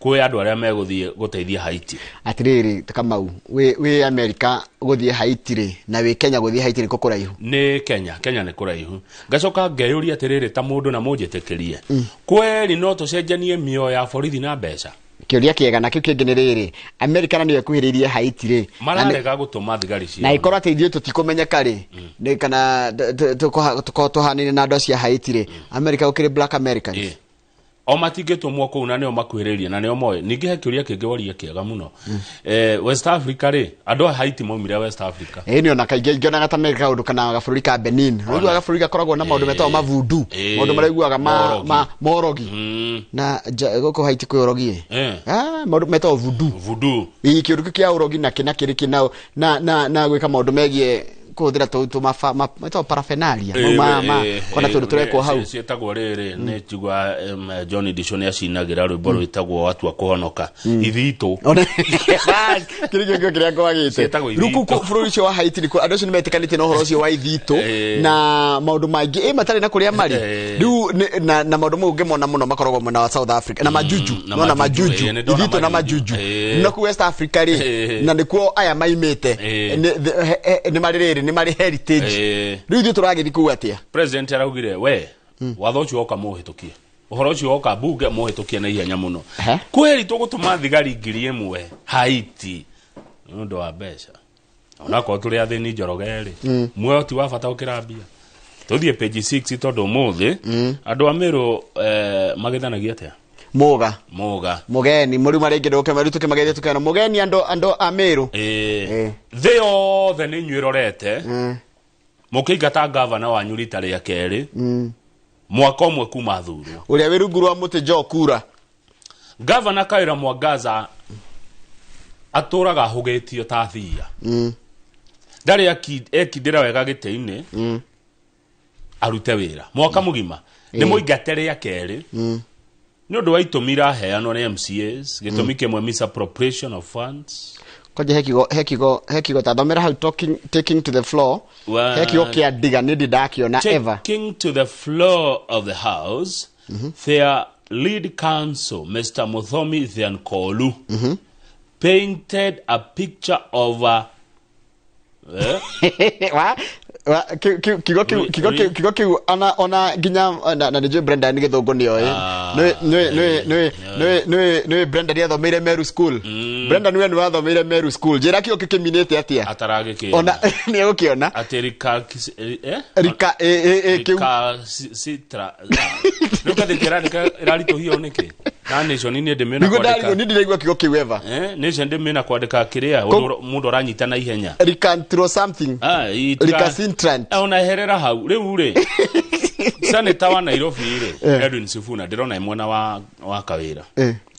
kwĩ andũ arĩa megũthiĩ gũteithia Haiti. Atĩrĩrĩ, Kamau, wĩ America gũthiĩ Haiti rĩ, na wĩ Kenya gũthiĩ Haiti nĩ kũ kũraihu? Nĩ Kenya, Kenya nĩ kũraihu. Ngacoka ngeyũria atĩrĩrĩ, ta mũndũ na mũnjĩtĩkĩrie. Kweri no tũcenjanie mĩoyo ya borithi na mbeca? Kĩũria kĩega. Na kĩu kĩngĩ nĩ rĩrĩ, America na nĩyo ĩkuhĩrĩirie Haiti rĩ, Mararega gũtũma thigari ciao. Na ĩkorwo atĩ ithuĩ tũtikũmenyeka rĩ, nĩ kana tũkorwo tũhanĩre na andũ acio a Haiti rĩ, America gũkĩrĩ Black Americans. O matingĩtũmwo kũu na nĩo makuhĩrĩirie na nĩo moĩ. Ningĩ he kĩũria kĩngĩ woria kĩega mũno. West Africa rĩ, andũ a Haiti maumire West Africa. Ĩĩ, nĩ ona kaingĩ ingĩonaga ta America kaũndũ kana gabũrũri ka Benin. Ũiguaga gabũrũri gakoragwo na maũndũ metagwo mavundu, maũndũ maraiguaga Morogi. ma morogi. Na gũkũ Haiti kwĩ ũrogi ĩ. Ah, maũndũ metagwo voodoo. Voodoo. Ĩĩ, kĩũndũ kĩu kĩa ũrogi na kĩna kĩrĩ kĩna na gwĩka maũndũ megiĩ kũhũthĩra tũu metagwo paraphernalia. Mau ma kona tũndũ tũrekwo hau. Ciĩtagwo rĩrĩ, nĩ njigua John Disho nĩ acinagĩra rwĩmbo rwĩtagwo watua kũhonoka ithitũ. Kĩrĩ kĩo kĩrĩa ngwagĩte. Ciĩtagwo Rĩu kũu ithitũ. Bũrũri ũcio wa Haiti nĩkuo andũ acio nĩ metĩkanĩtie na ũhoro ũcio wa ithitũ na maũndũ mangĩ ĩ matarĩ na kũrĩa marĩ. Rĩu na maũndũ mau ũngĩmona mũno makoragwo mwena wa South Africa na majuju. Na Nona majuju, majuju. nĩ ndona Ithitũ na majuju. majuju. Na kũu West Africa rĩ, na nĩkuo aya maimĩte. Nĩ marĩ rĩrĩ, nĩ marĩ heritage. Rĩu ithuĩ tũragĩthiĩ kũu atĩa? President araugire we watho ũcio woka mũhĩtũkie, ũhoro ũcio woka mbunge mũhĩtũkie na ihenya mũno. Kweri tũgũtũma thigari 1,000 Haiti nĩ ũndũ wa mbeca, onakorwo tũrĩ athĩni Njoroge rĩ, muoyo ti wa bata gũkĩra mbia. Tũthiĩ page 6 tondũ ũmũthĩ andũ a Meru magĩthanagia atĩa? Mũga. Mũga. Mũgeni mũrima rĩngĩ ndũke rĩu tũkĩmageithia tũkena mũgeni andũ a Meru. Thĩ yothe nĩ inyuĩ ĩrorete mũkĩingata gavana wanyu rita rĩa kerĩ mwaka ũmwe kuma thurwo. Ũrĩa wĩ rungu rwa mũtĩ jo kura. Gavana Kaira Mwangaza atũraga ahũgĩtio ta thia. Ndarĩ ekindĩra wega gĩtĩ-inĩ arute wĩra mwaka mũgima nĩ mũingate rĩa kerĩ nĩ ũndũ wa itũmi iraheanwo nĩ MCAs. Gĩtũmi kĩmwe, misappropriation of funds. Kwanja he kiugo ta thomera hau, taking to the floor. He kiugo kĩa ndiga nĩ ndi ndakiona ever. Taking to the floor of the house, their lead counsel, Mr. Muthomi Thiankolu, painted a picture of a Wa Kiugo kiu kiugo kiu kiugo kiu ona nginya na nĩ njũĩ Brenda nĩ gĩthũngũ nĩ oĩ. Nĩ Brenda nĩ athomeire Meru School. Brenda nĩwe nĩ wathomeire Meru School. Njĩra kiugo kĩu kĩminĩte atĩa? Ataragĩkĩona. Ona nĩ egũkĩona. Atĩ rika eh? Rika ĩ kĩu. Rika citra. Rĩu ngathĩti ĩrandĩka ĩraritũhio nĩkĩ? Na Nation niĩ ndĩmĩona Nĩguo kwandĩka. ndarigwo niĩ ndiraigua kiugo kĩu eva. Nation ndĩmĩona kwandĩka kĩrĩa ũndũ mũndũ aranyita na ihenya. Recantro something. Ah, Recalcitrant. Ona eherera hau rĩu rĩ, senator wa Nairobi rĩ, Edwin Sifuna, ndĩrona e mwena wa Kawĩra.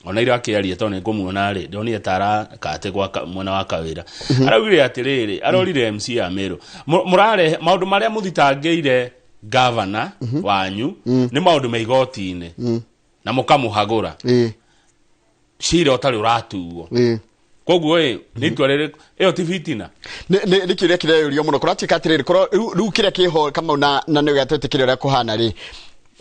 Ona ira akĩaria tondũ nĩ ngũmuona rĩ, ndonire ta arakate gwa mwena wa Kawĩra. Araugire atĩrĩrĩ, arorire MC ya Meru, mũrarehe maũndũ marĩa mũthitangĩire gavana wanyu nĩ maũndũ me igoti-inĩ na mũkamũhagũra cira ũtarĩ ũratuo. Koguo ĩ nĩ itua rĩrĩkũ ĩyo ti fitina? Nĩ kĩũria kĩreyũrio mũno. Kũratuĩka atĩrĩrĩ, rĩu kĩrĩa kĩho Kamau na nĩ gĩatwĩtĩkĩria ũrĩa kũhana rĩ,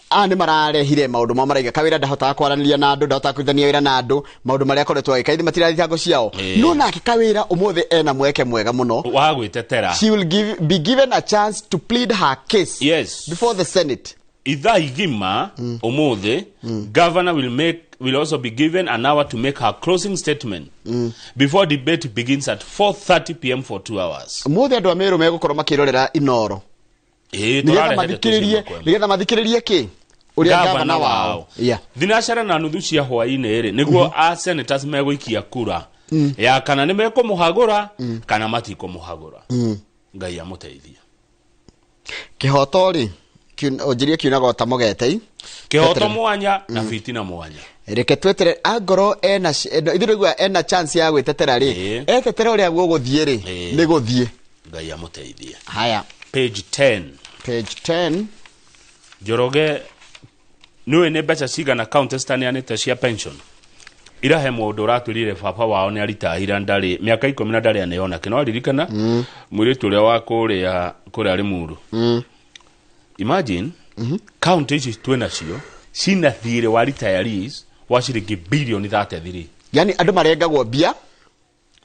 aya nĩ mararehire maũndũ mao maraiga Kawĩra ndahotaga kwaranĩria na andũ, ndahotaga kũrutithania wĩra na andũ, maũndũ marĩa akoretwo agĩka ithe matirathitango ciao. No nake Kawĩra ũmũthĩ ena mweke mwega mũno wa gwĩtetera. She will be given a chance to plead her case before the Senate. Ithaa igima ũmũthĩ. Governor will also be given an hour to make her closing statement before debate begins at 4:30 p.m. for 2 hours. Ũmũthĩ andũ a Meru megũkorwo makĩrorera Inoro Ĩĩ, nĩgetha tũrarehe ndeto icio mathikĩrĩrie ĩmwe kwa ĩmwe. nĩgetha mathikĩrĩrie kĩ ũrĩa gavana wao. 3:30 cia hwaĩ-inĩ rĩ, nĩguo a senators megũikia kura ya kana nĩ mekũmũhagũra kana matikũmũhagũra. Ngai amũteithie. Kĩhoto rĩ, ũnjĩrie kiunaga o ta mũgetei. Kĩhoto Tweterere. mwanya na fitina mwanya. Reke twetere angorwo ena ithuĩ tũraigua ena chance ya gwĩtetera rĩ, etetera ũrĩa gũgũthiĩ rĩ, nĩ gũthiĩ. Ngai amũteithie. Haya. Page 10. Page 10. Njoroge, nĩũĩ nĩ mbeca cigana county citaneanĩte cia pension? Irahe mũndũ ũratwĩrire baba wao nĩ aritahira, ndarĩ mĩaka 10 na ndarĩ aneo nake. No ririkana mũirĩtu ũrĩa wa kũrĩa Limuru. Imagine, county ici twĩnacio cina thirĩ wa retirees wa ciringi bilioni 33. Yani andũ marengagwo mbia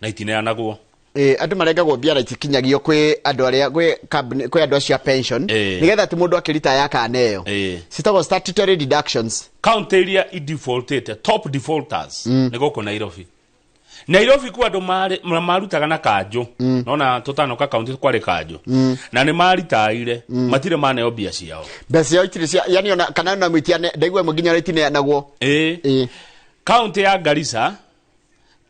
na itineanagwo. Andũ marengagwo mbia na itikinyagio kwĩ andũ arĩa gwĩ kambuni, kwĩ andũ acio a pension, nĩgetha atĩ mũndũ akĩritaya akaneo. Citagwo statutory deductions. County iria idefaultĩte, top defaulters, nĩ gũkũ Nairobi. Nairobi kwa andũ marutaga na kanjũ. Nona tũtanoka county kwarĩ kanjũ na nĩ maritaire, matirĩ maneo mbia ciao. Mbeca ciao itirĩ cia yani ona kana ona mũitiane ndaigua ĩmwe nginya itineanagwo. County ya Garissa,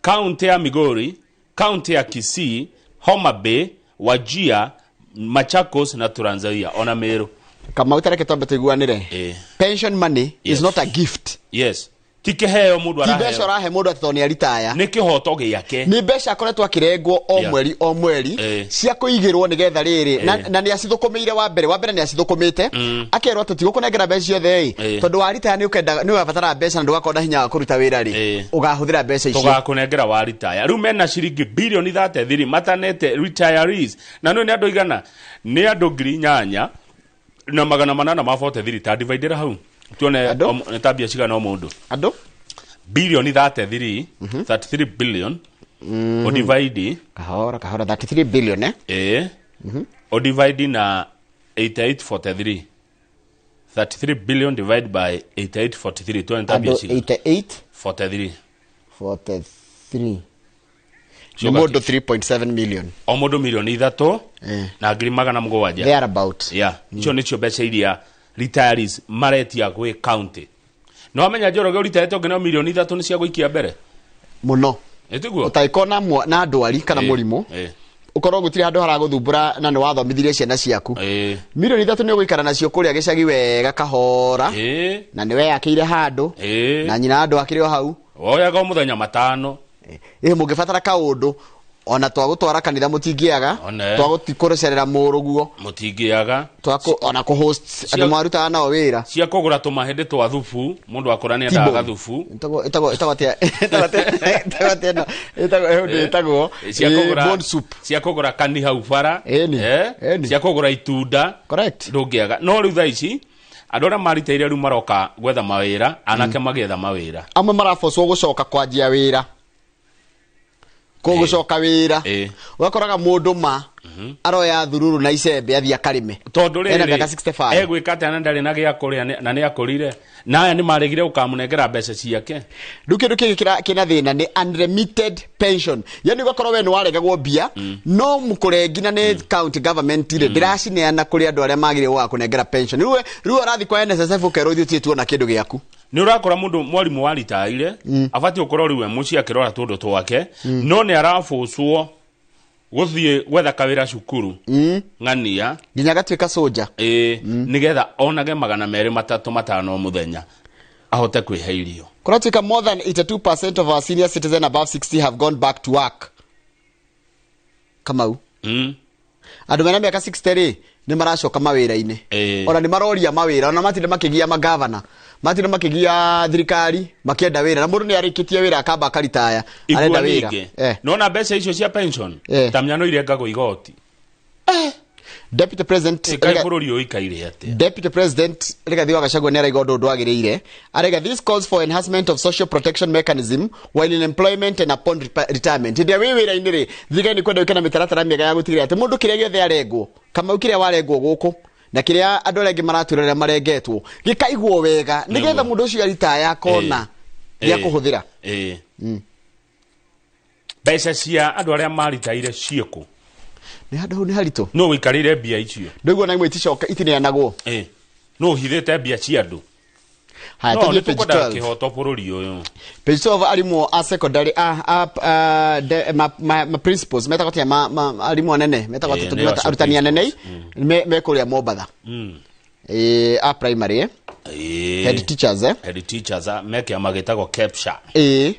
county ya Migori, county ya Kisii, Homa Bay, Wajir, Machakos na Trans Nzoia, ona Meru. Kamau, tareke twambe tũiguanĩre. Pension money is not a gift. Yes, ti kĩheo mũndũ Ti mbeca araheo. ũrahe mũndũ atĩ tondũ nĩ aritaya. Nĩ kĩhoto gĩake. Nĩ mbeca akoretwo akĩrengwo o mweri o mweri cia kũigĩrwo nĩgetha rĩrĩ na nĩ acithũkũmĩire. Wa mbere nĩ acithũkũmĩte, akerwo atĩ tigũkũnengera mbeca ciothe ĩ, tondũ waritaya nĩ ũkenda nĩ ũgabatara mbeca na ndũgakorwo na hinya wa kũruta wĩra rĩ, ũgahũthĩra mbeca icio. Tũgakũnengera wa ritaya. Rĩu mena ciringi bilioni 33 matanete retirees, na nĩ andũ igana, nĩ andũ 8,843. Ta dividera hau tuone nĩ ta mbia cigana o mũndũ. Andũ bilioni 33, 33 billion, ũdivide. Kahora kahora, 33 billion, eh? Ĩĩ, ũdivide na 8843. 33 billion divide by 8843, tuone ta mbia Andũ cigana. 88 43. 43 nĩ Coka. mũndũ 3.7 million. O mũndũ 3.7 million. Thereabout. Yeah, icio nĩcio mbeca iria retirees maretia gwĩ county. No amenya Njoroge ũritaĩte ũngĩneo 3 million nĩ cia gũikia mbere. Mũno. Ĩtiguo? Ũtangĩkorwo na ndwari kana mũrimũ, ũkorwo gũtirĩ handũ haragũthumbũra na nĩ wathomithirie ciana ciaku, 3 million nĩ ũgũikara nacio kũrĩa gĩcagi wega kahora, na nĩ weyakĩire handũ na nyina andũ akĩrĩ o hau. Woyaga o mũthenya 5. Ĩ mũngĩbatara kaũndũ ona twagũtwara kanitha mũtingĩaga, One. twagũcerera mũrũguo Mũtingĩaga. Ona kũhost andũ marutaga nao wĩra. Cia kũgũra tũmahĩndĩ twa thubu, mũndũ akũra nĩ endaga T-bone. gathubu. Ĩtagwo atĩa? Ĩtagwo atĩa ĩno? Ĩtagwo ĩndũ ĩtagwo Cia kũgũra bone soup. Cia kũgũra kani hau bara. Ĩni. Cia kũgũra itunda. Correct. Ndũngĩaga. No rĩu thaa ici andũ arĩa maritaire rĩu maroka gwetha mawĩra, anake magĩetha mawĩra. Amwe marabocwo gũcoka kwanjia wĩra, gũcoka wĩra, ũgakoraga mũndũ ma Aroya thururu na icembe athiĩ akarĩme. Tondũ Ena rĩrĩ mĩaka 65. Egwĩka atĩa na ndarĩ na gĩa kũrĩa na nĩ akũrire na aya nĩ maregire gũkamũnengera mbeca ciake. Rĩu kĩndũ kĩngĩ kĩna thĩna nĩ unremitted pension, yani ũgakorwo we nĩ waregagwo mbia no mũkũrengi na nĩ county government rĩ ndĩracineana kũrĩ andũ arĩa magĩrĩirwo gũgakũnengera pension. Rĩu ũrathiĩ kwa NSSF ũkerwo ithuĩ tũtirĩ tuona kĩndũ gĩaku. Nĩ ũrakora mũndũ mwarimũ waritaire abatiĩ gũkorwo rĩu e mũciĩ akĩrora tũndũ twake, no nĩ arabũcwo gũthiĩ gwetha kawĩra cukuru ng'ania nginya agatuĩka soja. Ĩĩ, nĩgetha onage 200, 300, 500 mũthenya ahote kwĩhe irio. Kũratuĩka more than 82% of our senior citizen above 60 have gone back to work. Kamau, andũ mena mĩaka 60 rĩ nĩ maracoka mawĩra-inĩ. Ona nĩ maroria mawĩra, ona matinda makĩgia magavana, matinda makĩgia thirikari makĩenda wĩra, na mũndũ nĩ arĩkĩtie wĩra akamba akaritaya arenda Igua wĩra. ningĩ Eh. nona mbeca icio cia pension ta mnyano irengagwo igoti. Deputy President Kaĩ bũrũri ũyũ ũikaire atĩa? Deputy President Rigathi wa Gachagua nĩ araiga ũndũ ndwagĩrĩire. Araiga this calls for enhancement of social protection mechanism while in employment and upon retirement. Hĩndĩ ĩrĩa wĩ wĩra-inĩ rĩ, thirikari nĩ kwenda ĩke na mĩtaratara mĩega ya gũtigĩrĩra atĩ mũndũ kĩrĩa gĩothe arengwo, Kamau, kĩrĩa warengwo gũkũ na kĩrĩa andũ arĩa angĩ maratwĩra rĩrĩa marengetwo gĩkaigwo wega nĩgetha mũndũ ũcio aritaya akona gĩa kũhũthĩra. Ĩĩ. Mbeca cia andũ arĩa maritaire ciĩkũ? Nĩ handũ hau nĩ haritũ. Nũ ũikarĩire mbia icio? Ndũiguo na imwe iticoka itineanagwo. Ĩĩ. Nũ ũhithĩte mbia cia andũ? Haya, No, tũthiĩ nĩ page tũkwendaga 12. kĩhoto bũrũri ũyũ. Page 12, arimũ a secondary a de, ma principals metagwo atĩa, ma arimũ anene metagwo atĩa? Nĩo Tũngĩmeta acio arutani anene me kũrĩa Mombatha. A primary, eh? Head teachers, eh? Head teachers me kĩama gĩtagwo KEPSHA. Ĩĩ.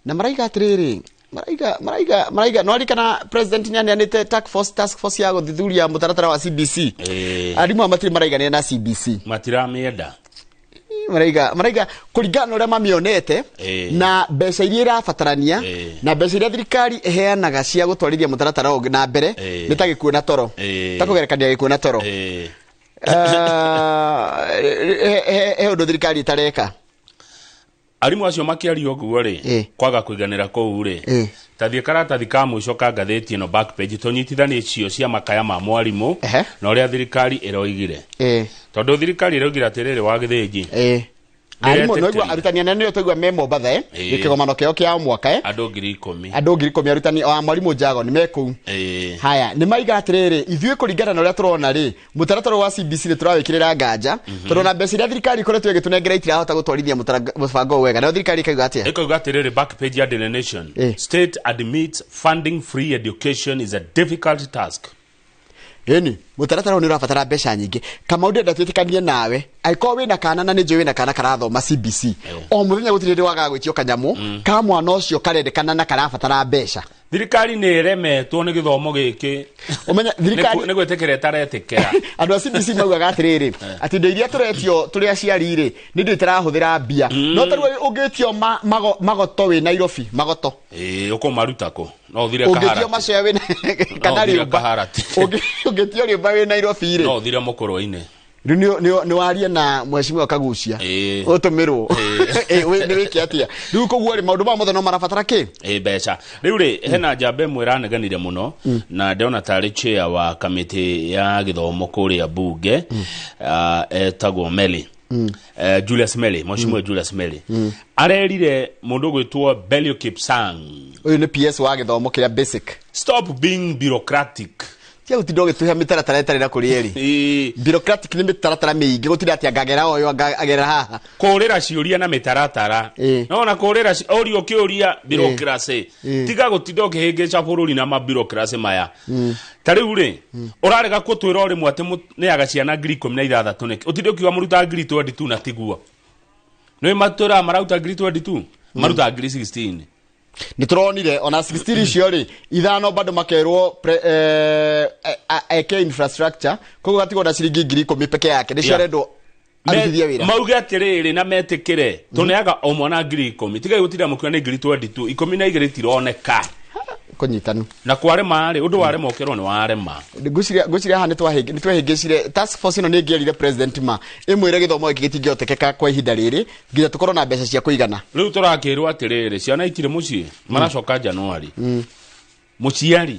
Na maraiga atĩrĩrĩ, maraiga no arikana president nĩ aneanĩte task force ya gũthuthuria mũtaratara wa CBC. Arimũ aya matirĩ maraiganĩra na CBC. Matiramĩenda. Maraiga kũringana na ũrĩa mamĩonete na mbeca iria irabatarania na mbeca iria thirikari ĩheanaga cia gũtwarithia mũtaratara ũngĩ na mbere nĩ ta gĩkuũ na toro, ta kũgerekania gĩkuũ na toro. He ũndũ thirikari ĩtareka. Arimũ acio makĩaria ũguo rĩ, kwaga kũiganĩra kũu rĩ, tathiĩ karatathi ka mũico ka ngathĩti ĩno, back page, tũnyitithanie icio cia makaya ma mwarimũ na ũrĩa thirikari ĩroigire, tondũ thirikari ĩroigire atĩrĩrĩ wa gĩthĩnji. Arimũ no arutani anene nĩo twaigua me Mombatha, eh, gĩkĩgomano kĩao kĩa o mwaka, eh. Andũ 10,000. Andũ 10,000 arutani a mwarimũ Njago nĩ me kũu. Haya, nĩ maiga atĩrĩrĩ, ithuĩ kũringana na ũrĩa tũrona rĩ, mũtaratara wa CBC nĩ tũrawĩkĩrĩra nganja, tondũ ona mbeca iria thirikari ikoretwo ĩgĩtũnengera itirahota gũtwarithia mũbango ũyũ wega. Nayo thirikari ĩkauga atĩa? Ĩkauga atĩrĩrĩ, back page ya Daily Nation: state admits funding free education is a difficult task. Ĩni mũtaratara ũyũ nĩ ũrabatara mbeca nyingĩ. Kamau, ndĩrenda twĩtĩkanie nawe, angĩkorwo wĩna kana, na nĩ njũĩ wĩna kana karathoma CBC, o mũthenya gũtirĩ hĩndĩ wagaga gwĩtio kanyamũ ka mwana ũcio karendekana na karabatara mbeca. Thirikari nĩ ĩremetwo nĩ gĩthomo gĩkĩ. Ũmenye thirikari Nĩ gwĩtĩkĩra ĩtaretĩkĩra. Andũ a CBC maugaga atĩrĩrĩ, atĩ indo iria tũretio tũrĩ aciari rĩ, nĩ indo itarahũthĩra mbia. No tarĩu ũngĩtio magoto wĩ Nairobi, magoto Ĩĩ, ũkũmaruta kũ? No ũthire ũngĩtio Kaharati. macea wĩ kana No ũthire rĩũmba. Kaharati. Ũngĩtio rĩũmba wĩ Nairobi rĩ, No ũthire mũkũrwe-inĩ. Rĩu nĩ warie na mheshimiwa Kagucia ũtũmĩrwo. Nĩ wĩke atĩa rĩu? Koguo rĩ, maũndũ maya mothe no marabatara kĩ? Ĩ mbeca. Rĩu rĩ, hena njamba ĩmwe ĩraneganire mũno na ndĩrona tarĩ chair wa kamĩtĩ ya gĩthomo kũrĩa mbunge, etagwo Meli, Julius Meli, mheshimiwa Julius Meli arerire mũndũ ũgwĩtwo Belio Kipsang. Ũyũ nĩ PS wa gĩthomo kĩrĩa basic. Stop being bureaucratic. Tia gũtinda ũgĩtũhe mĩtaratara ĩtarĩ na kũrĩa ĩrĩ. Bureaucratic nĩ mĩtaratara mĩingĩ, gũtinda atĩ angagera ũyũ agera haha. Kũrĩra ciũria na mĩtaratara, nona kũrĩra ũrio kĩũria bureaucracy. Tiga gũtinda ũkĩhĩngĩca bũrũri na ma bureaucracy maya. Ta rĩu rĩ, ũrarega gũtwĩra o rĩmwe atĩ nĩaga ciana 16,000 nĩkĩ? Ũtinde ũkiuga mũrutaga 22,000 na tiguo. Nĩ matwĩraga marauta 22,000, maruta 16,000. Nĩ tũronire ona 16 icio rĩ, ithano bado makerwo eke infrastructure, koguo gatigwo na ciringi 10,000 peke yake nĩcio arendwo arutithie wĩra. Mauge atĩrĩrĩ na metĩkĩre tũneaga o mwana 10,000, tigai gũtinda mũkiuga nĩ 22,000, 12 itironeka. Kũnyitanu. Na kwarema rĩ, ũndũ warema ũkerwo nĩ warema. Ngwĩciria haha nĩ twahĩngĩcire task force ĩno. Nĩ ĩngĩerire president ma ĩmwĩre gĩthomo gĩkĩ gĩtingĩhotekeka kwa ihinda rĩrĩ nginya tũkorwo na mbeca cia kũigana. Rĩu tũrakĩrwo atĩrĩrĩ, ciana itirĩ mũciĩ, maracoka Januari. Mũciari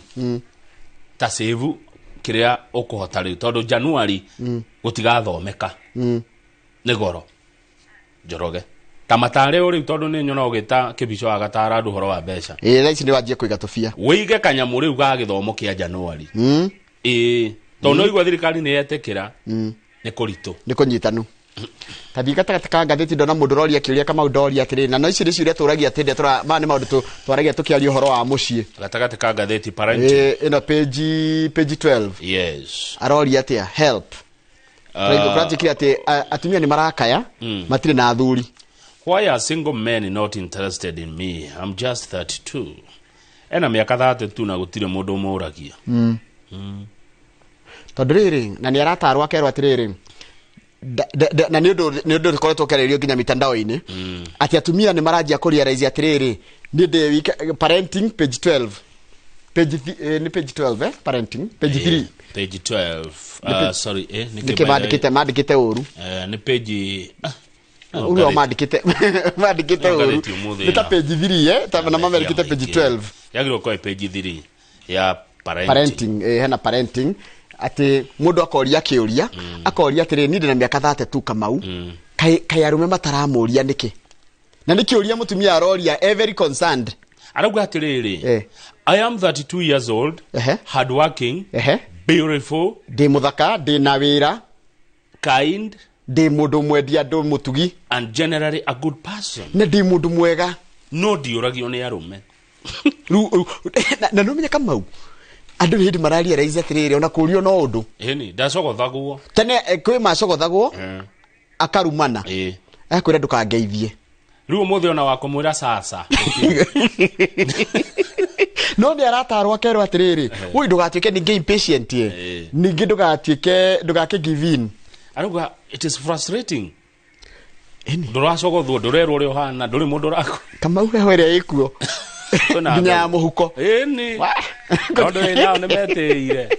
Ta save kĩrĩa ũkũhota rĩu tondũ January gũtigathomeka. Nĩ goro Njoroge ta matare rĩu tondũ nĩ nyona ũgĩta kĩbico agatara andũ ũhoro wa mbeca. Ĩĩ, thaa ici nĩ wanjie kũiga tũbia. Wĩige kanyamũ rĩu ga gĩthomo kĩa January. Ĩĩ, tondũ no igua thirikari nĩ yetĩkĩra nĩ kũritũ. Nĩ kũnyitanu. Tathiĩ gatagatĩ ka ngathĩti ndona mũndũ ũroria kĩũria Kamau ndoria atĩrĩrĩ, na no ici nĩ ciũria tũragia atĩ tũra maya nĩ maũndũ twaragia tũkĩaria ũhoro wa mũciĩ. Gatagatĩ ka ngathĩti, parenting. Ĩĩ, ĩno page 12. Yes. Aroria atĩa help. Kũranjĩkire atĩ atumia nĩ marakaya matirĩ na athuri. Why are single men not interested in me? I'm just 32. Ena mĩaka 32 na gũtirĩ mũndũ ũmũragia. Tondũ rĩrĩ na nĩ aratarwo akerwo atĩrĩrĩ, na nĩ ũndũ ũkoretwo ũkĩarĩrĩrio nginya mitandao-inĩ atĩ atumia nĩ maranjia kũrealize atĩrĩrĩ, niĩ ndĩ wika. Parenting, page 12, page nĩ page 12, parenting page 3. Page 12. Nĩ Sorry, nĩ nĩkĩ mandĩkĩte ũru? Nĩ page Ũru mandĩkĩte No, ũru. ngathĩti ũmũthĩ Nĩ ta ĩno. page 3, ta na mamandĩkĩte page 12. Yagĩrĩirwo gũkorwo ĩ page 3 ya parenting. Parenting, hena parenting atĩ mũndũ akoria kĩũria, akoria atĩrĩ, niĩ ndĩ na mĩaka 32 Kamau, kaĩ arũme mataramũria nĩkĩ? Na nĩ kĩũria mũtumia aroria, very concerned. Arauga atĩrĩrĩ, I am 32 years old, hardworking, beautiful, ndĩ mũthaka, ndĩ na wĩra, kind, ndĩ mũndũ mwendia andũ, mũtugi, and generally a good person. Na ndĩ mũndũ mwega. No ndiũragio nĩ arũme. Rĩu na nĩũmenye Kamau, andũ nĩ hĩndĩ mararealize atĩrĩrĩ, ona kũrio no ũndũ. Ĩni ndacogothagwo. Tene kwĩ macogothagwo akarumana, akwĩra ndũkangeithie. Rĩu ũmũthĩ ona wakũmwĩra sasa. No nĩ aratarwo akerwo atĩrĩrĩ, woi, ndũgatuĩke ningĩ impatient, ningĩ ndũgatuĩke ndũgake give in. Arauga it is frustrating. Ndũracogothwo, ndũrerwo ũrĩa ũhana, ndũrĩ mũndũ ũrakũ. Kamau, heho ĩrĩa ĩkuo Kwĩna nginya ya mũhuko. Ĩni tondũ ĩ nao nĩ metĩire.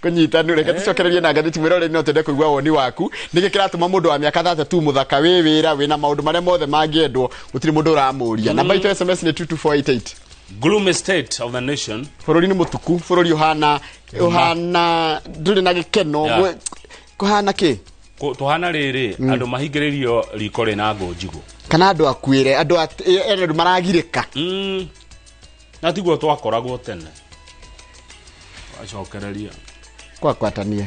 Kũnyitanu. Reke tũcokererie na ngathĩti. Mwĩrore, no twende kũigua woni waku, nĩkĩ kĩratũma mũndũ wa mĩaka 32, mũthaka, wĩ wĩra, wĩna maũndũ marĩa mothe mangĩendwo, gũtirĩ mũndũ ũramũria? Namba itũ SMS nĩ 22488. Gloomy state of the nation. Bũrũri nĩ mũtuku, bũrũri ũhana ũhana ndũrĩ na gĩkeno. Kũhana kĩ? Tũhana rĩrĩ, andũ mahingĩrĩrio riko rĩna ngũ njigũ. Kana andũ akuĩre, andũ andũ maragirĩka. Na tiguo twakoragwo tene. Wacokereria. Kwakwatania.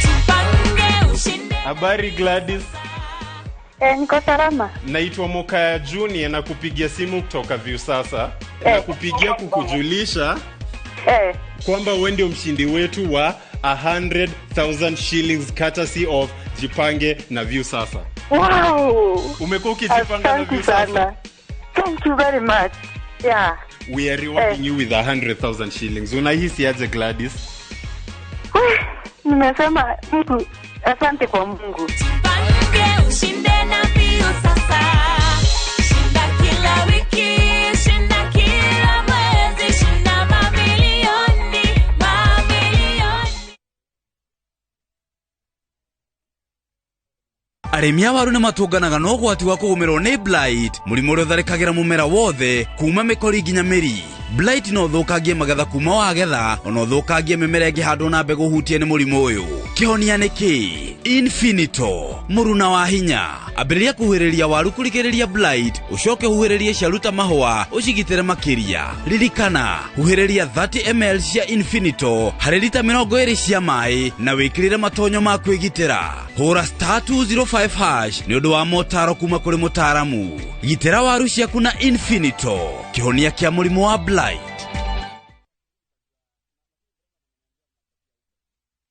Jipange ushinde. Habari, Gladys. Niko salama. Naitwa Mokaya Junior na kupigia simu kutoka Viusasa. Na kupigia kukujulisha kwamba wewe ndio mshindi wetu wa 100,000 shillings courtesy of Jipange na Viusasa. Wow. Umekuwa ukijipanga na Asante Viusasa? sana. Thank you very much. Yeah. We are rewarding you with 100,000 shillings. Unahisi aje, Gladys? Nimesema Mungu, asante kwa Mungu. Jipange ushinde na Viusasa. Shinda kila wiki, shinda kila mwezi, shinda mamilioni, mamilioni. Arĩmi a waru nĩ matũnganaga na ũgwati wa kũgũmĩrwo nĩ blight, mũrimũ ũrĩa ũtharĩkagĩra mũmera wothe kuma mĩkori nginya mĩri. Blight no ũthũkangie magetha kuma wagetha, ona ũthũkangie mĩmera ĩngĩhandwo na mbegũ hutie nĩ mũrimũ ũyũ. Kĩhonia nĩ kĩ? Infinito, mũruna wa hinya. Ambĩrĩria kũhuhĩrĩria waru kũrigĩrĩria blight, ũcoke huhĩrĩrie ciaruta mahũa ũcigitĩre makĩria. Ririkana, huhĩrĩria 30 ml cia Infinito harĩ lita 20 cia maĩ na wĩkĩrĩre matonyo ma kwĩgitĩra. Hũra *205 hash nĩ ũndũ wa motaro kuma kũrĩ mũtaaramu. Gitĩra waru ciaku na Infinito, kĩhonia kĩa mũrimũ wa blight.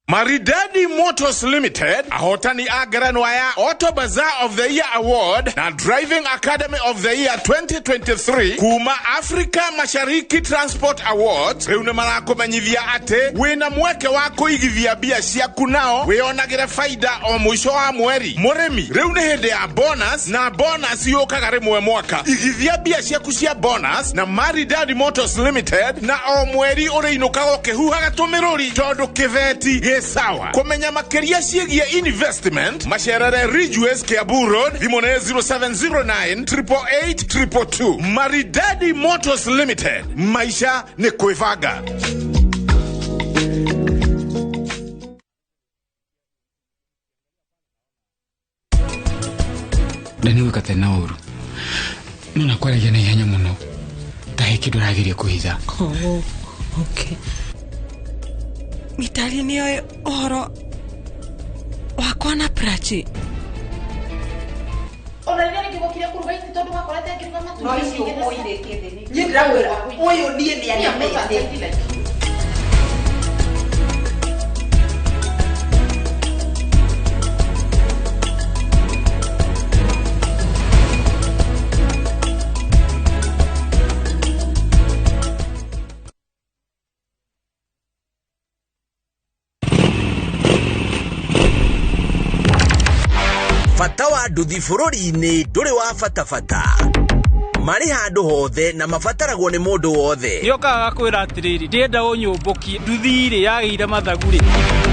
Maridadi Motors Limited ahotani a ngerenwa ya Auto Bazaar of the Year Award na Driving Academy of the Year 2023 kuma Africa Mashariki Transport Awards riu nĩ marakũmenyithia atĩ wĩna mweke wa kũigithia mbia ciaku nao wĩonagĩre faida o mũico wa mweri. Mũrĩmi, rĩu nĩ hĩndĩ ya bonus na bonus yũkaga rĩmwe mwaka. Igithia mbia ciaku cia bonus na Maridadi Motors Limited na o mweri ũrĩinũkaga ũkĩhuhaga tũmĩrũri tondũ kĩbeti gĩ sawa. Kũmenya makĩria ciĩgiĩ investment macerere Ridgeways Kiambu Road, thimũ nĩ 0709 888 222. Maridadi Motors Limited, maisha nĩ kwĩbanga. Na nĩ gwĩka na ũru no nakwaragia na ihenya mũno ta he kĩndũ ũrageria kũhitha. Oh, okay. Mitali nĩoĩ ũhoro wakwa na Prachi. Ona rĩrĩa rĩngĩ gũkire kũruga ici tondũ wakorete ngĩruga matumbĩ. No icio ũirĩtie thĩ nĩ. Niĩ ndĩrakwĩra ũyũ niĩ nĩanemete. Bata wa nduthi bũrũri-inĩ ndũrĩ wa bata bata marĩ handũ hothe na mabataragwo nĩ mũndũ wothe. Nĩokaga gakwĩra atĩrĩrĩ, ndĩrenda ũnyũmbũkie nduthi-rĩ yagĩire mathagu-rĩ.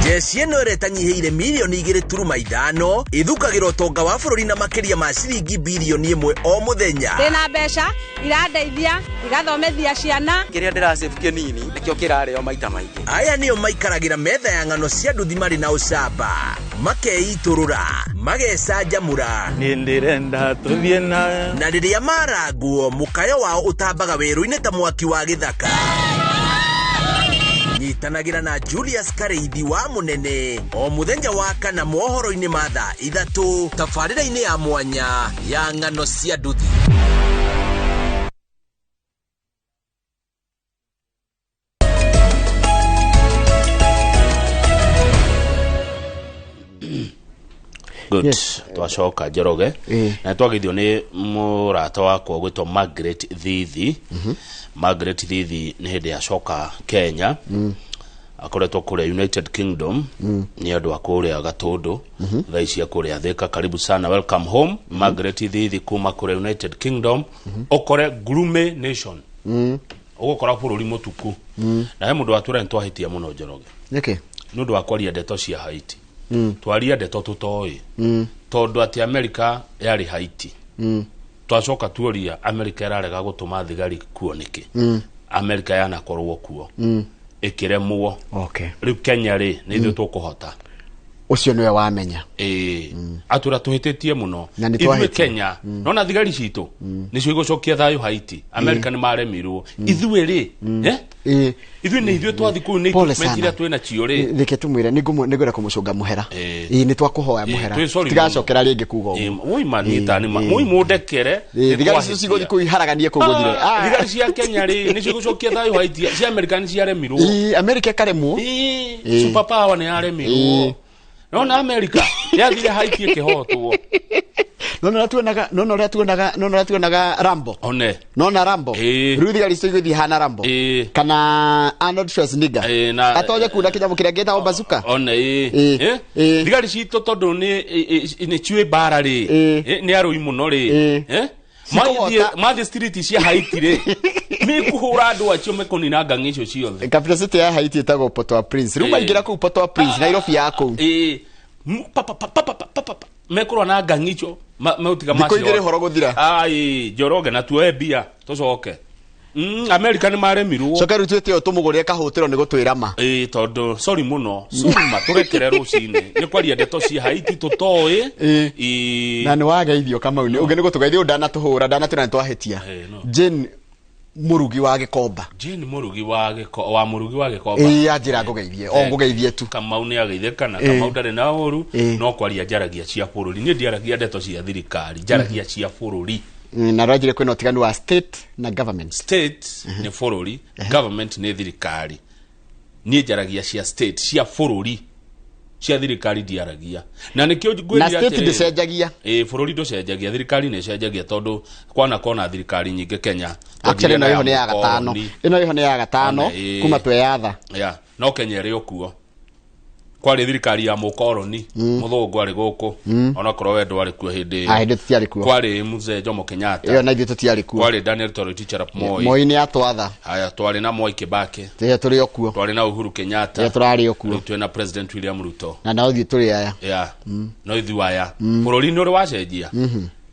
Jeshi ĩno ĩrĩa ĩtanyihĩire mirioni 2.5 ĩthukagĩra ũtonga wa bũrũri na makĩria ma ciringi birioni 1 o mũthenya. Ndĩna mbeca irandeithia igathomithia ciana. Kĩrĩa ndĩracĩbu kĩnini nĩkĩo kĩrarĩo maita maingĩ. Aya nĩo maikaragĩra metha ya ng'ano cia nduthi marĩ na ũcamba, makeitũrũra, magecanjamũra. Niĩ ndĩrenda tũthiĩ na Na rĩrĩa marangwo mũkayo wao ũtambaga werũ-inĩ ta mwaki wa gĩthaka. Nyitanagĩra na Julius Kareithi wa Mũnene o mũthenya wa kana mohoro-inĩ ma thaa 3 tabarĩra-inĩ ya mwanya ya ng'ano cia nduthi. Good. Yes. Twacoka Njoroge na twageithio nĩ mũrata wakwa gwĩtwo Margaret Thithi. Margaret Thithi nĩ hĩndĩ acoka Kenya, akoretwo kũrĩa United Kingdom nĩ andũ a kũrĩa Gatũndũ, thaa ici kũrĩa Thika. Karibu sana, welcome home Margaret Thithi kuma kũrĩa United Kingdom. Ũkore Gloomy Nation, ũgũkora bũrũri mũtuku. Na he mũndũ watwĩra nĩ twahĩtia mũno Njoroge. Nĩkĩ? Nĩ ũndũ wa kwaria ndeto cia Haiti. Twaria ndeto tũtoĩ tondũ atĩ America yarĩ Haiti. Twacoka tuoria America ĩrarega gũtũma thigari kuo nĩkĩ? America yanakorwo kuo ĩkĩremwo. Okay. Rĩu Kenya rĩ nĩ ithuĩ tũkũhota. Ũcio nĩwe wamenya. Ĩĩ, atwĩra tũhĩtĩtie mũno Na nĩ ithuĩ twahĩtia. Kenya. Nona thigari citũ nĩcio igũcokia thayũ Haiti. America nĩ maremirwo. Ithuĩ rĩ, ithuĩ nĩ ithuĩ twathi kũu nĩ Pole equipment iria sana. twĩna cio rĩ. Reke tũmwĩre nĩngwenda kũmũcũnga mũhera. Ĩĩ, nĩ twakũhoya mũhera. Twĩ sorry Tigacokera rĩngĩ kuga ũguo. Woi manita nĩ woi mũndekere. Ĩĩ, thigari icio cigũthiĩ kũu iharaganie kũu gũthire. Thigari cia Kenya rĩ nĩcio igũcokia thayũ Haiti. Cia America nĩ ciaremirwo. Ĩĩ, America ĩkaremwo. Ĩĩ, super power nĩ yaremirwo. Nona America yathire Haiti ĩkĩhotwo. Nona ũrĩa tuonaga, nona ũrĩa tuonaga, nona ũrĩa tuonaga Rambo. One. Nona Rambo. Rĩu thigari icio igũthiĩ hana Rambo. Kana Arnold Schwarzenegger. Na Atonye kuuna kĩnyamũ kĩrĩa gĩtagwo bazooka. One ĩĩ. Thigari citũ tondũ nĩ ciũĩ mbara rĩ, nĩ arũi mũno rĩ. Mathiĩ street cia Haiti rĩ, mĩkũhũra andũ acio mekũnina ngang'ĩ icio ciothe. Capital city ya Haiti ĩtagwo Port-au-Prince. Rĩu maingĩra kũu Port-au-Prince, Nairobi ya kũu. Mekũrũa na ngang'ĩ icio megũtiga Thikũ igĩrĩ ũhoro gũthira. Ai, Njoroge na tuoe mbia tũcoke. America nĩ maremirwo. Coka rĩu twĩte ũyũ tũmũgũrĩre kahũtĩro nĩ gũtwĩra ma. Ĩĩ, tondũ sorry mũno, sorry ma tũrekere rũcinĩ nĩ kwaria ndeto cia Haiti tũtoĩ. Ĩĩ. Na nĩ wageithio Kamau, nĩ ũngĩ nĩ gũtũgeithia ũyũ ndanatũhũra, ndanatwĩra nĩ twahĩtia. Jane Mũrugi wa Gĩkomba. Jane Mũrugi wa Gĩko wa Mũrugi wa Gĩkomba. Ĩĩ, anjĩra ngũgeithie, o ngũgeithie tu. Kamau nĩ ageithĩkana, Kamau ndarĩ na ũru, no kwaria njaragia cia bũrũri. Niĩ ndiaragia ndeto cia thirikari, njaragia cia bũrũri. Na rajire kwĩna ũtiganu wa state na government. State nĩ bũrũri, government nĩ thirikari. Niĩ njaragia cia state, cia bũrũri. Cia thirikari ndiaragia na nĩkĩo Na ngwĩrire state atĩrĩrĩ, ndĩcenjagia. Ĩ, bũrũri ndũcenjagia, thirikari nĩ ĩcenjagia tondũ kwana thirikari nyingĩ Kenya. Actually ĩno ya ĩho nĩ ya gatano. mũkoroni. Ĩno ĩho nĩ ya gatano One, ĩ. kuma tweyatha. Ya, no Kenya ĩrĩ o kuo. Kwarĩ thirikari ya mũkoroni, mũthũngũ arĩ gũkũ, onakorwo we ndwarĩ kuo hĩndĩ ĩyo. Ah, hĩndĩ tũtiarĩ kuo. Kwarĩ mzee Jomo Kenyatta. Ĩyo na ithuĩ tũtiarĩ kuo. Kwarĩ Daniel Toroitich arap Moi. Moi nĩ atwatha. Haya, twarĩ na Mwai Kibaki. Tũrĩa tũrĩ o kuo. Twarĩ na Uhuru Kenyatta. Ĩyo tũrarĩ o kuo. Rĩu twĩna President William Ruto. Na no ithuĩ tũrĩ aya. Ya, no ithuĩ aya. Bũrũri nĩ ũrĩ wacenjia,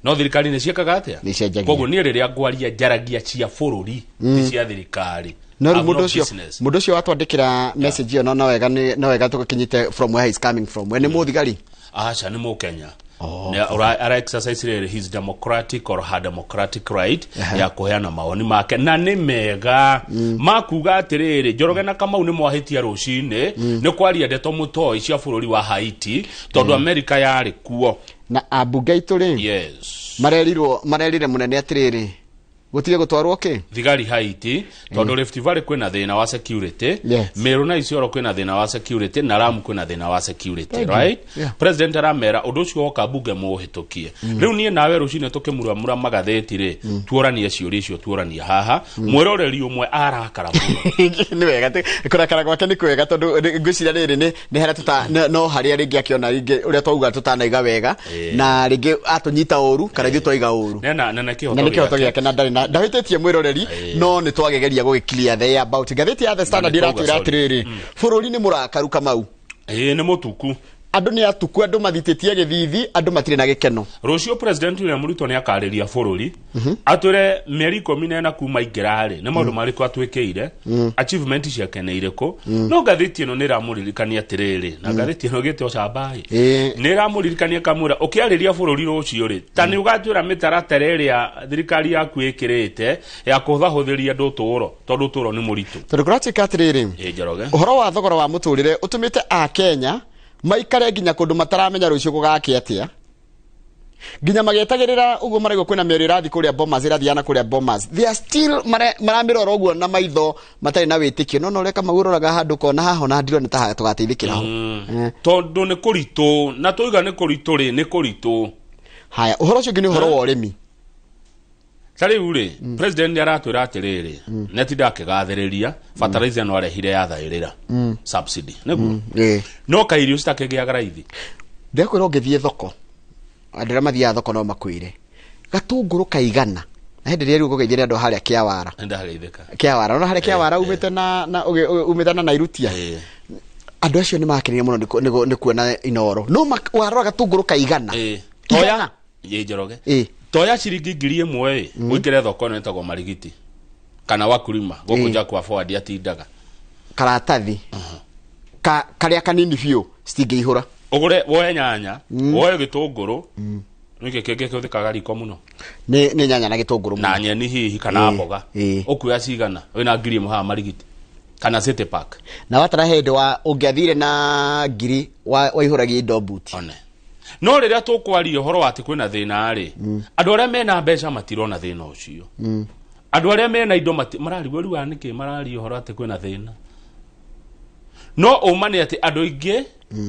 no thirikari nĩ ciĩkaga atĩa? Nĩ icenjagia. Koguo niĩ rĩrĩa ngwaria njaragia cia bũrũri, ti cia thirikari. No rĩu Have no mũndũ ũcio, business. mũndũ ũcio watwandĩkĩra message ĩyo, no wega no wega tũgĩkinyite from where he is coming from. We nĩ mũthigari? Aca, nĩ mũkenya. Ara exercise rĩrĩ his democratic or her democratic right ya kũheana mawoni make, na nĩ mega makuga atĩrĩrĩ, Njoroge na Kamau nĩ mwahĩtia rũcinĩ nĩ kwaria ndeto mũtoi cia bũrũri wa Haiti tondũ Amerika yarĩ kuo. Na ambunge aitũ rĩ, Yes. marerirwo, marerire mũnene atĩrĩrĩ, gũtige gũtwarwo kĩ thigari Haiti tondũ Rift Valley kwĩna thĩna wa security, Meru na Isiolo kwĩna thĩna wa security, na Lamu kwĩna thĩna wa security. Thank you. Right. President aramera ũndũ ũcio woka mbunge mũũhĩtũkie. Rĩu niĩ nawe rũcinĩ tũkĩmuramura magathĩti rĩ, tuoranie ciũria icio tuoranie haha. Mwĩroreri ũmwe arakara mũno. Nĩ wega, kũrakara gwake nĩ kwega tondũ ngwĩciria rĩrĩ nĩ harĩa tũta no harĩa rĩngĩ akĩona rĩngĩ ũrĩa twauga tũtanaiga wega, na rĩngĩ atũnyita ũru kana ithuĩ twaiga ũru. Na nĩ kĩhoto Na nĩ kĩhoto gĩake. gĩake, na ndarĩ na ndahĩtĩtie mwĩroreri, no nĩ twagegeria gũgĩ clear the air about ngathĩti ya The Standard. Na nĩ twauga Ĩratwĩra sorry. atĩrĩrĩ, bũrũri nĩ mũrakaru, Kamau. Ĩĩ, nĩ mũtuku. Andũ nĩ atuku, andũ mathitĩtie gĩthithi, andũ matirĩ na gĩkeno. Rũciũ President William Ruto nĩ akarĩria bũrũri, atwĩre mĩeri 14 kuma ingĩra rĩ, nĩ maũndũ marĩkũ atwĩkĩire, achievement ciake nĩ irĩkũ. No ngathĩti ĩno nĩ ĩramũririkania atĩrĩrĩ, na ngathĩti ĩno gĩte ũcamba-ĩ, nĩ ĩramũririkania kamwĩra ũkĩarĩria bũrũri rũciũ rĩ, ta nĩ ũgatwĩra mĩtaratara ĩrĩa thirikari yaku ĩkĩrĩte ya kũhũthahũthĩria andũ ũtũũro, tondũ ũtũũro nĩ mũritũ. Tondũ kũratuĩka atĩrĩrĩ, Ĩ, Njoroge. Ũhoro wa thogora wa mũtũrĩre ũtũmĩte akenya maikare nginya kũndũ mataramenya rũciũ gũgakĩa atĩa, nginya magĩetagĩrĩra ũguo maraigua kwĩna mĩario ĩrathiĩ kũrĩa Bomas, ĩrathiana kũrĩa Bomas, they are still maramĩrora ũguo na maitho matarĩ na wĩtĩkio. No ũrĩa Kamau ũroraga handũ kona haha ona ndirona ta haha tũgateithĩkĩra ho. Tondũ nĩ kũritũ, na tũiga nĩ kũritũ rĩ, nĩ kũritũ. Haya, ũhoro ũcio ũngĩ nĩ ũhoro wa ũrĩmi. Ta rĩu rĩ, president nĩ aratwĩra atĩrĩrĩ, nĩ atinda akĩgathĩrĩria fertilizer no arehire ya thaĩrĩra subsidy nĩguo, no kairio citakĩgĩaga raithi. Ndĩrakwĩra ũngĩthiĩ thoko, andũ arĩa mathiaga thoko no makwĩre gatũngũrũ kaigana, na hĩndĩ ĩrĩa rĩu ũgũgeithĩria andũ harĩa Kĩawara. Nĩndageithĩka. Kĩawara, ona harĩa Kĩawara umĩte na umĩte na Nairutia, andũ acio nĩ makenire mũno nĩ kuona Inoro, no warora gatũngũrũ kaigana. Toya, ĩ, Njoroge, toya ciringi 1000 ĩ, ũingĩre thoko ĩno ĩtagwo Marigiti kana Wakulima gũkũ nja kwa Forward atindaga. Karatathi karĩa kanini biũ citingĩihũra. Ũgũre, woe nyanya, woe gĩtũngũrũ, nĩkĩ kĩngĩ kĩhũthĩkaga riko mũno? Nĩ nyanya na gĩtũngũrũ na mũno. Nyeni hihi kana mboga. Ũkuoya cigana wĩna 1000 haha Marigiti kana City Park? Na watara hĩndĩ wa ũngĩathire na ngiri waihũragia indo mbuti. One, no rĩrĩa tũkwaria ũhoro wa atĩ kwĩna thĩna rĩ, andũ arĩa mena mbeca matirona thĩna ũcio. Andũ arĩa mena indo mararigwo rĩu nĩkĩ mararia ũhoro atĩ kwĩna thĩna, no ũma nĩ atĩ andũ aingĩ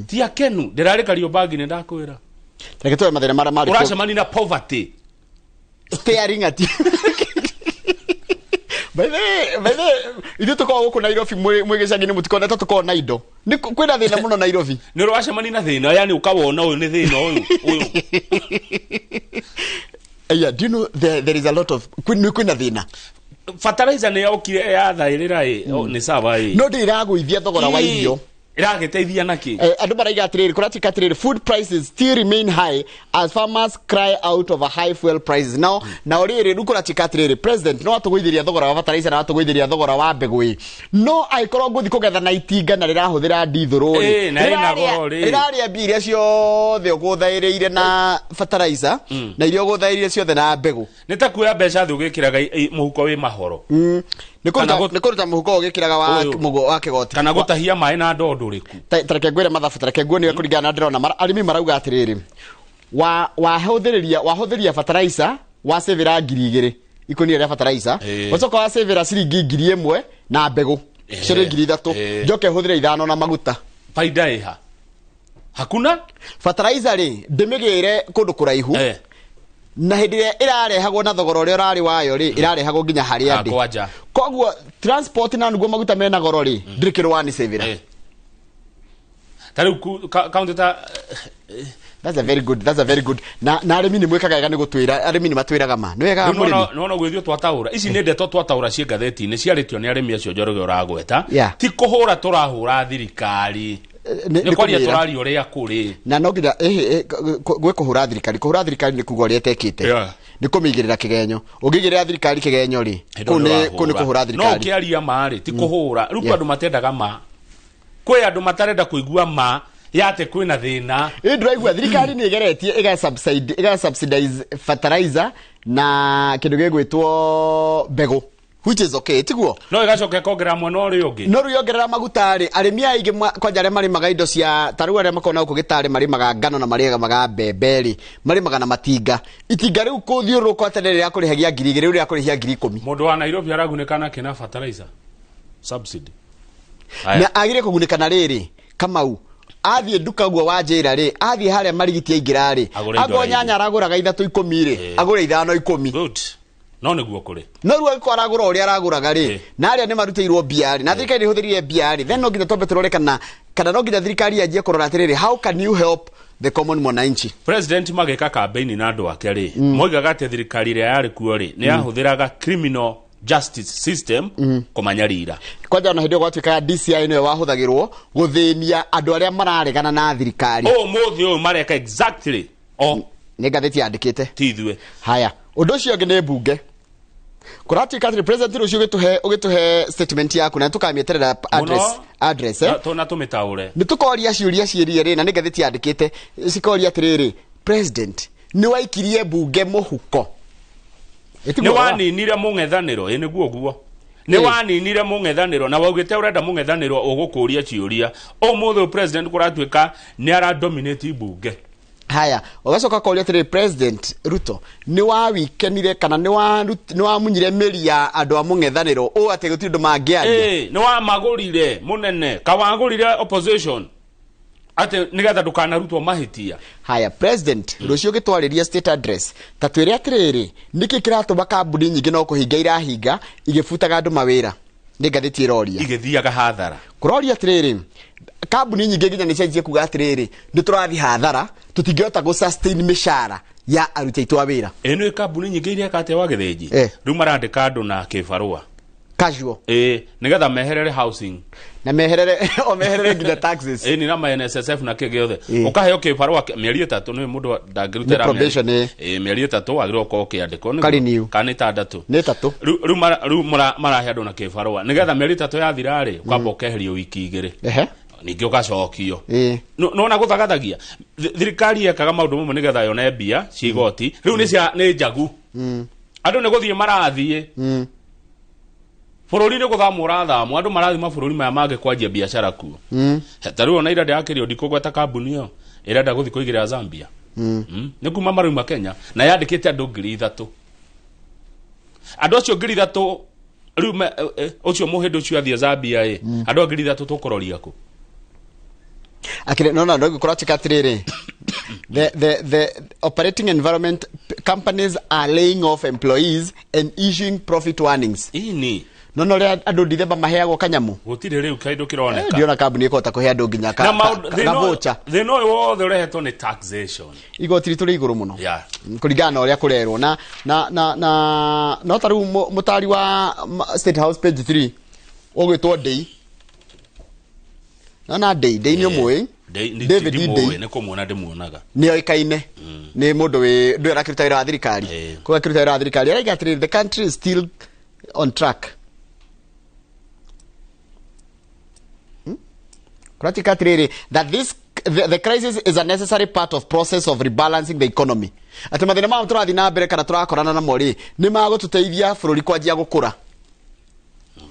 ti akenu. Ndĩrarĩ Kariobangi, nĩ ndakwĩra. Reke tuoe mathĩna marĩa marĩ kuo. Ũracemania na poverty. Staring at you. By the way, ithuĩ tũkoragwo gũkũ Nairobi, mwĩ gĩcagi-inĩ mũtikona ta tũkoragwo na indo. Nĩ kwĩna thĩna mũno Nairobi. Nĩ ũracemania na thĩna, yani ũkawona ũyũ nĩ thĩna ũyũ ũyũ. Yeah, do you know there is a lot of kwĩna thĩna. Fertilizer nĩ yokire yathaĩrĩra ĩ, nĩ sawa ĩ. No ndĩrĩ ĩragũithia thogora wa irio. Ĩragĩteithia nakĩ? Andũ maraiga atĩrĩrĩ, kũratuĩka atĩrĩrĩ, food prices still remain high as farmers cry out over high fuel prices. Now, na rĩrĩ, rĩu kũratuĩka atĩrĩrĩ, president no atũgũithĩria thogora wa fertilizer na atũgũithĩria thogora wa mbegũ ĩ, no angĩkorwo ngũthi kũgetha na itinga na rĩrahũthĩra ndithũrũ rĩ, Na ĩna goro rĩ. rĩrarĩa mbia iria ciothe ũgũthaĩrĩire na fertilizer na iria ũgũthaĩrĩire ciothe na mbegũ. Nĩ ta kuoya mbeca thĩ ũgĩkĩraga mũhuko wĩ mahoro. Nĩ kũruta mũhuko ũgĩkĩraga wa Ũyũ. mũgo wa kĩgoti. Kana gũtahia maĩ na ndoo ndũrĩku. Ta reke ngwĩre mathabu, ta reke nguonie kũringana na ndĩrona arĩmi marauga atĩrĩrĩ, wa wahũthĩrĩria wahũthĩria fertilizer wacĩvĩra 2000 ikũnia rĩa fertilizer, ũcoka wacĩvĩra ciringi 1000 na mbegũ, ciringi 3000, njoke hũthĩre 5 na maguta. Baida ĩha? Hakuna fertilizer rĩ ndĩmĩgĩre kũndũ kũraihu na hĩndĩ ĩrĩa ĩrarehagwo na thogora ũrĩa ũrarĩ wayo rĩ, ĩrarehagwo nginya harĩa ndĩ. Kwanja. Koguo transport na nĩguo maguta mena goro rĩ, ndĩrĩ kĩndũ wanicĩvĩra. Ta rĩu kaunti ta That's a very good, that's a very good. Na arĩmi nĩ mwĩkaga wega nĩ gũtwĩra, arĩmi nĩ matwĩraga ma. Nĩ wega mũrĩmi. Nĩwona gwĩthio twataũra ici nĩ ndeto twataũra ciĩ ngathĩti-inĩ ciarĩtio nĩ arĩmi acio Njoroge ũragweta. Ti kũhũra tũrahũra thirikari, nĩ kwaria kũmĩra. Tũraria ũrĩa kũrĩ. Na no nginya gwĩ kũhũra thirikari, kũhũra thirikari nĩ kuga ũrĩa ĩtekĩte. Nĩ kũmĩigĩrĩra kĩgenyo. Ũngĩigĩrĩra thirikari kĩgenyo rĩ, Hĩndĩ kũu ĩyo nĩ kũu nĩ ũrahũra. kũhũra No thirikari. ũkĩaria ma rĩ, ti kũhũra. Rĩu kwĩ andũ matendaga ma, kwĩ andũ matarenda kũigua ma ya atĩ kwĩna thĩna. Ĩ ndĩraigua thirikari nĩ ĩgeretie ĩga subsidize fertilizer na kĩndũ gĩgwĩtwo mbegũ, which is okay, tiguo? No ĩgacoka ĩkongerera mwena ũrĩa ũngĩ. No rĩu yongerera maguta rĩ, arĩmi aingĩ kwanja arĩa marĩmaga indo cia ta rĩu arĩa makoragwo na gũkũ gĩtarĩ marĩmaga ngano na marĩmaga mbembe rĩ, marĩmaga na matinga. Itinga rĩu kũthiũrũrũka tene rĩrĩa kũrĩhagia 2,000, rĩu rĩrĩa kũrĩhia 10,000. Mũndũ wa Nairobi aragunĩka na kĩna fertilizer subsidy. Na agire kũgunĩka na rĩrĩ, Kamau athiĩ nduka guo wa njĩra rĩ, athiĩ harĩa marigiti aingĩra rĩ, Agũre indo agwo raithi. nyanya aragũraga 3.10 rĩ, agũre 5.10. Good. No nĩguo kũrĩ. No rĩu angĩkorwo aragũra ũrĩa aragũraga rĩ, na arĩa nĩ marutĩirwo mbia rĩ, na thirikari nĩ ĩhũthĩrire mbia rĩ, then no nginya twambe tũrore kana no nginya thirikari yanjie kũrora atĩrĩrĩ, how can you help the common mwananchi? President magĩka campaign na andũ ake rĩ, moigaga atĩ thirikari ĩrĩa yarĩ kuo rĩ, nĩ yahũthĩraga criminal justice system kũmanyarira. Kwanja ona hĩndĩ ĩyo gwatuĩkaga DCI nĩyo wahũthagĩrwo gũthĩnia andũ arĩa mararegana na thirikari. Ũmũthĩ ũyũ mareka exactly o nĩ ngathĩti yandĩkĩte. Ti ithuĩ. Haya, ũndũ ũcio ũngĩ nĩ mbunge. Kũratuĩka atĩrĩ, president rũciũ ũgĩtũhe statement yaku na nĩtũkamĩeterera address, eh? Na tũmĩtaũre. Nĩ tũkoria ciũria ciĩrie rĩ, na nĩ ngathĩti yandĩkĩte cikoria atĩrĩrĩ, president nĩ waikirie mbunge mũhuko. Nĩ waninire mũng'ethanĩro, ĩ nĩguo guo. Nĩ waninire mũng'ethanĩro na waugĩte ũrenda mũng'ethanĩro ũgũkũria ciũria. Ũmũthĩ president kũratuĩka nĩ aradominate mbunge. Haya, ũgacoka ũkoria atĩrĩrĩ, President Ruto nĩ wawikenire kana nĩ wamunyire mĩri ya andũ a mũng'ethanĩro ũũ atĩ gũtirĩ ũndũ mangĩaria? Nĩ wamagũrire mũnene, kawagũrire opposition atĩ nĩgetha ndũkanarutwo mahĩtia. Haya, president rũciũ ũgĩtwarĩria state address ta twĩre atĩrĩrĩ, nĩkĩ kĩratũma kambuni nyingĩ no kũhinga irahinga igĩbutaga andũ mawĩra? Nĩ ngathĩti ĩroria. Igĩthiaga hathara. Kũroria atĩrĩrĩ, kambuni nyingĩ nginya nĩ cianjie kuga atĩrĩrĩ, nĩ tũrathiĩ hathara, tũtingĩhota gũ sustain mĩcara ya aruti aitũ a wĩra. Ĩ nĩ kambuni nyingĩ ireka atĩa wa Gĩthĩnji? Rĩu marandĩka andũ na kĩbarũa. Casual. Nĩgetha meherere housing. Na meherere, o meherere nginya taxes. Nĩ na ma NSSF na kĩ gĩothe. Ũkaheo kĩbarũa mĩeri 3 nĩ mũndũ ndangĩrutĩra Nĩ probation, mĩeri. Mĩeri 3 wagĩrĩirwo gũkorwo ũkĩandĩkwo nĩguo. Karĩ new. Kana 6. Nĩ 3. Rĩu marahe andũ na kĩbarũa. Nĩgetha mĩeri 3 yathira rĩ, ũkamba ũkeherio wiki 2. Ningĩ ũgacokio. Nĩwona gũthagathagia. Thirikari yekaga maũndũ mamwe nĩgetha yone mbia cia igoti. Rĩu nĩ njagu. Andũ nĩ gũthiĩ marathiĩ. Bũrũri nĩ gũthamwo ũrathamwo, andũ marathiĩ mabũrũri maya mangĩ kwanjia biacara kuo. Ta rĩu ona ira ndĩrakĩrio ndikũgweta kambuni ĩyo ĩrenda gũthiĩ kũigĩrĩra Zambia. Nĩ kuma marauma Kenya na yandĩkĩte andũ 3,000. Andũ acio 3,000 rĩu ũcio mũhĩndĩ ũcio athiĩ Zambia ĩ, andũ a 3,000 tũkũroria kũ? Akĩrĩ, no, no, no, kũratuĩka atĩrĩrĩ, the operating environment companies are laying off employees and issuing profit warnings. Ini. No, no, rĩa andũ Dithemba maheagwo kanyamu. Gũtirĩ rĩu kĩndũ kĩroneka. Ndiona kambuni ĩkũhota kũhe andũ nginya Na maũndũ- ka voucher. Thĩna ũyũ wothe ũrehetwo nĩ taxation. Igoti ritũ rĩ igũrũ mũno. Kũringana na ũrĩa kũrerwo. Na no ta rĩu mũtari wa State House page 3 ũgwĩtwo Ndei. No na Ndei, Ndei nĩ ũmũĩ. Ndei, nĩ David ndimũĩ, Ndei. nĩ kũmuona ndĩmuonaga. Nĩ oĩkaine. Nĩ mũndũ ndũĩ arakĩruta wĩra wa thirikari. Koguo akĩruta wĩra wa thirikari. Araiga atĩrĩrĩ, the country is still on track. Kũratuĩka atĩrĩrĩ, that this the crisis is a necessary part of process of rebalancing the economy. Atĩ mathĩna maya tũrathiĩ na mbere kana tũrakorana namo rĩ, nĩ magũtũteithia bũrũri kwanjia gũkũra.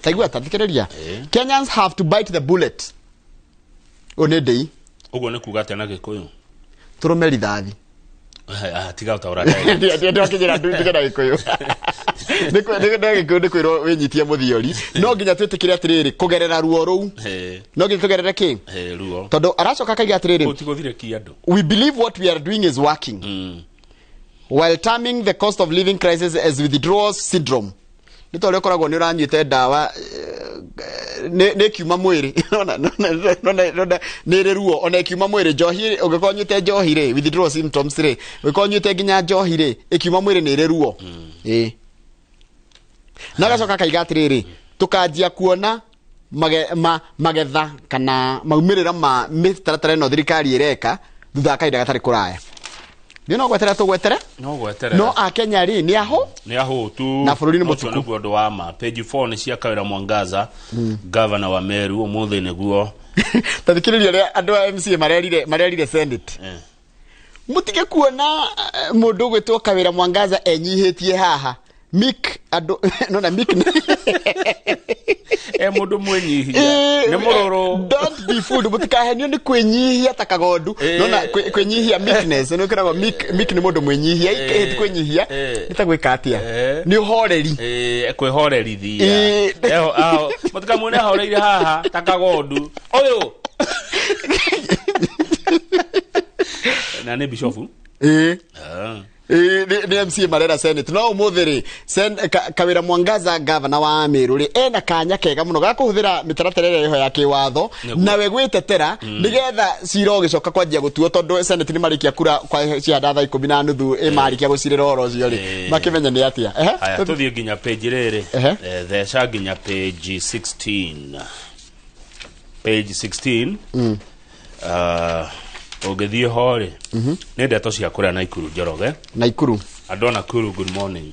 Taigua, ta thikĩrĩria. Kenyans have to bite the bullet. Ũyũ nĩ Ndei. Ũguo nĩ kuga atĩa na Gĩkũyũ? Tũrũme rithathi. Tiga ũtaũra direct. Ndirakĩnjĩra ndu ndige na Gĩkũyũ. Nĩ nĩ kwĩrwo wĩnyitie mũthiori no nginya twĩtĩkĩre atĩrĩrĩ kũgerera ruo rũu no nginya tũgerere kĩ Ruo tondũ aracoka akaiga atĩrĩrĩ gũtigũthire andũ. We believe what we are doing is working while terming the cost of living crisis as withdrawal syndrome. Nĩ ta ũrĩa ũkoragwo nĩ ũranyuĩte ndawa nĩ ĩkiuma mwĩrĩ. Nona nĩ ĩrĩ ruo ona ĩkiuma mwĩrĩ. Njohi ũngĩkorwo ũnyuĩte njohi rĩ, withdrawal symptoms rĩ, ũngĩkorwo ũnyuĩte nginya njohi rĩ, ĩkiuma mwĩrĩ nĩ ĩrĩ ruo. Ĩĩ, na agacoka akaiga atĩrĩrĩ, tũkanjia kuona magetha kana maumĩrĩra ma mĩtaratara ĩno thirikari ĩreka thutha wa kahinda gatarĩ kũraya. Nĩ no gweterera tũgwetere. No gweterera. No akenya rĩ, nĩ aho nĩ ahũtu Na bũrũri nĩ Ũcio mũtuku. nĩguo ũndũ wa ma. Page 4 nĩ cia Kawĩra Mwangaza, governor wa Meru, ũmũthĩ nĩguo. Ta thikĩrĩria ũrĩa andũ a MCA marerire Senate. Mũtige kuona mũndũ ũgwĩtwo Kawĩra Mwangaza enyihĩtie haha mik andũ nona mik e mũndũ mwĩnyihia nĩ mũrũrũ. Don't be fooled, mũtikahenio nĩ kwĩnyihia ta kagondu. Nona kwĩnyihia, meekness, nĩ kwĩragwo meek. Meek nĩ mũndũ mwĩnyihia. Ti kwĩnyihia, nĩ ta gwĩka atĩa, nĩ ũhoreri. Kwĩhorerithia. Mũtikamuone ahoreire haha ta kagondu ũyũ na nĩ bishofu. Ĩĩ. Ĩĩ, nĩ MCA marera Senate no ũmũthĩ rĩ, Kawĩra Mwangaza, gavana wa Meru rĩ, ena kanya kega mũno ga kũhũthĩra mĩtaratara ĩrĩa ĩho ya kĩwatho nawe gwĩtetera nĩgetha cira ũgĩcoka kwanjia gũtuo, tondũ Senate nĩ marĩkia kura kwa cianda thaa 10:30 ĩ marĩkia gũcirĩra ũhoro ũcio rĩ, makĩmenye nĩ atĩa. Ehe. Haya, tũthiĩ nginya page rĩrĩ. Ehe. Theca nginya page 16, page 16. Ũngĩthiĩ ho rĩ, nĩ ndeto cia kũrĩa Naikuru, Njoroge. Naikuru. Andũ a Nakuru, good morning.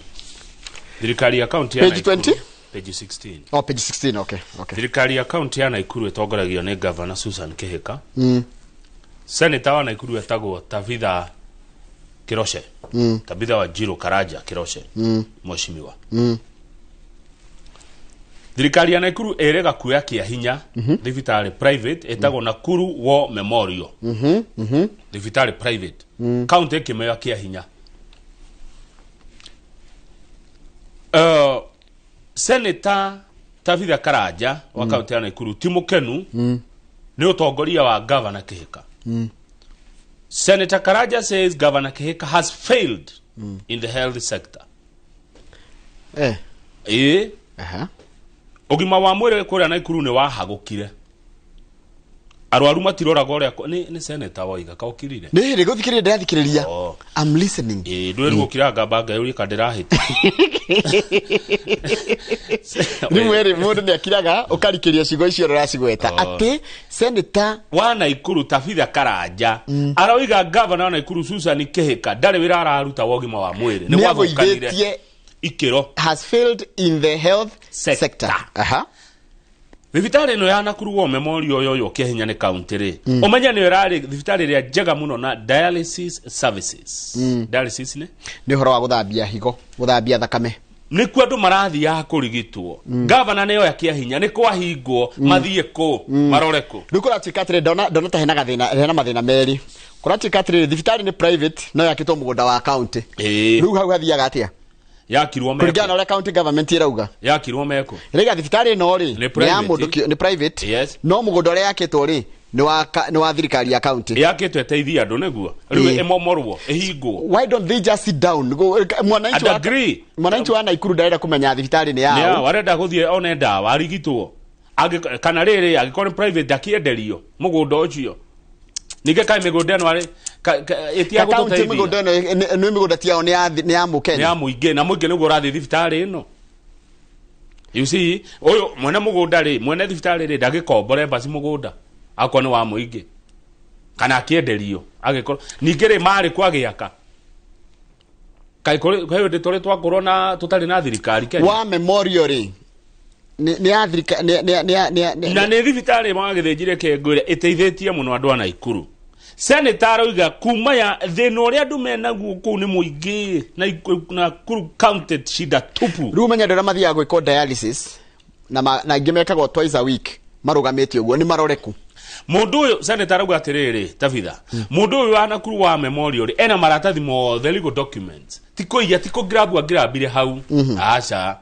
Thirikari ya kaunti ya Page Nakuru 20? Page 16. Oh, page 16, okay. Thirikari ya kaunti ya Naikuru ĩtongoragio nĩ Governor Susan Kihika. Senator wa Naikuru etagwo Tabitha Kiroche. Tabitha wa Jiro Karaja Kiroche. Mheshimiwa. Thirikari ya Naikuru ĩrega kuoya kĩa hinya thibitarĩ private ĩtagwo Nakuru War Memorial. Thibitarĩ private. County ĩkĩmĩoya kĩa hinya. Senator Tabitha Karanja wa kaunti ya Naikuru ti mũkenu nĩ ũtongoria wa Governor Kihika. Senator Karanja says Governor Kihika has failed in the health sector. Ĩĩ. Ũgima wa mwĩrĩ kũrĩa Naikuru nĩ wahagũkire, arwaru matiroraga ũrĩa nĩ senator woiga kaũkirire. Nĩ hĩndĩ gũthikĩrĩria ndĩrathikĩrĩria. I'm listening. Ĩĩ, ndwĩrwo ũkiraga ngamba ngeyũria ka ndĩrahĩta. Rĩmwe rĩ, mũndũ nĩ akiraga ũkarikĩria ciugo icio ũracigweta atĩ senator wa Naikuru Tabitha Karanja aroiga governor wa Naikuru Susan Kihika ndarĩ wĩra araruta wa ũgima wa mwĩrĩ, nĩ nĩ gwathũkanire agũithĩtie ikĩro. Has failed in the health sector. Aha. Thibitarĩ ĩno ya Nakuru War Memorial yoywo kĩa hinya nĩ kaunti rĩ, ũmenye nĩyo ĩrarĩ thibitarĩ ĩrĩa njega mũno na dialysis services. Dialysis nĩ Nĩ ũhoro wa gũthambia higo, gũthambia thakame. Nĩkuo andũ marathiaga kũrigitwo. Gavana nĩyoya kĩa hinya, nĩ kwahingwo, mathiĩ kũ, marore kũ? Rĩu kũratuĩka atĩrĩ, ndona ta hena gathĩna, hena mathĩna merĩ. Kũratuĩka atĩrĩrĩ, thibitarĩ nĩ private no yakĩtwo mũgũnda wa county. Rĩu hau hathiaga atĩa? Yakirwo Kũringana na meko ũrĩa county government ĩrauga, yakirwo meko ĩrauga thibitarĩ ĩno rĩ, Nĩ nĩ ya private. mũndũ nĩ private, Yes. no mũgũnda ũrĩa yakĩtwo rĩ, nĩ wa thirikari ya county. Yakĩtwo ĩteithie andũ nĩguo rĩu ĩmomorwo, ĩhingwo. Why don't they just sit down? Mwananchi And agree. Mwananchi wa Naikuru ndarenda kũmenya thibitarĩ nĩ nĩ yao. yao, arenda gũthiĩ one ndawa arigitwo. Kana rĩrĩ, angĩkorwo nĩ private, ndakĩenderio mũgũnda ũcio ningĩ. Kaĩ mĩgũnda ĩno arĩ ĩtia Ka county gũtũteithia? Mĩgũnda ĩno nĩ mĩgũnda ti yao, nĩ ya nĩ mũkenya. Ya mũingĩ, na mũingĩ nĩguo ũrathiĩ thibitarĩ ĩno. You see, ũyũ mwene mũgũnda rĩ, mwene thibitarĩ rĩ, ndagĩkombore basi mũgũnda akorwo nĩ wa mũingĩ kana akĩenderio. Agĩkorwo ningĩ rĩ, marĩ kwagĩaka kaĩ kũrĩ hĩndĩ tũrĩ twakorwo na tũtarĩ na thirikari Kenya? Wa memorial rĩ, nĩ ya thirikari, nĩ Na nĩ thibitarĩ magĩthĩnjire kengwĩre ĩteithĩtie mũno andũ a Naikuru. Senator aroiga kuma ya thĩna ũrĩa andũ menaguo kũu nĩ mũingĩ na Nakuru County, shida tupu. Rĩu ũmenye andũ arĩa mathiaga gwĩkwo dialysis na na ingĩ mekagwo twice a week marũgamĩte ũguo, nĩ maroreku? Mundu uyu senator arauga atiriri Tabitha, mundu uyu wa Nakuru wa memorial ri ena maratathi mothe legal documents, ti kuiya ti kũgrab agrabire hau. Aca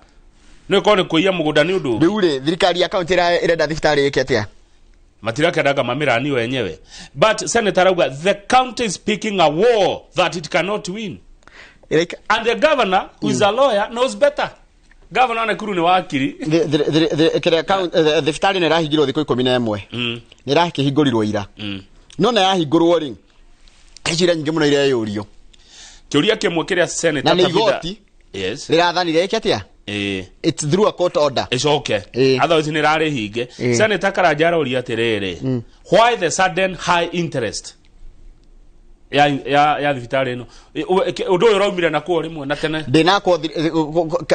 nĩ korwo nĩ kũiya mũgũnda nĩ ũndũ. Rĩu rĩ, thirikari ya kaunti ĩrenda thibitarĩ ĩke atĩa? Matirakendaga mamirani wenyewe. But senator arauga the county is picking a war that it cannot win. And the governor, who is a lawyer, knows better. Governor wa Nakuru nĩ wakiri. Thibitarĩ nĩ ĩrahingirwo thikũ 11. Nĩ ĩrakĩhingũrirwo ira. No na yahingũrwo rĩ, he ciũria nyingĩ mũno ireyũrio. Kĩũria kĩmwe kĩrĩa senator na nĩ igoti yes rĩrathanire ĩke atĩa? It's through a court order. Icoke. Otherwise nĩ rarĩ hinge. Senator Karanja aroria atĩrĩrĩ, why the sudden high interest ya thibitarĩ ĩno? Ũndũ ũyũ ũraumire nakuo rĩmwe na tene. Ndĩnakwo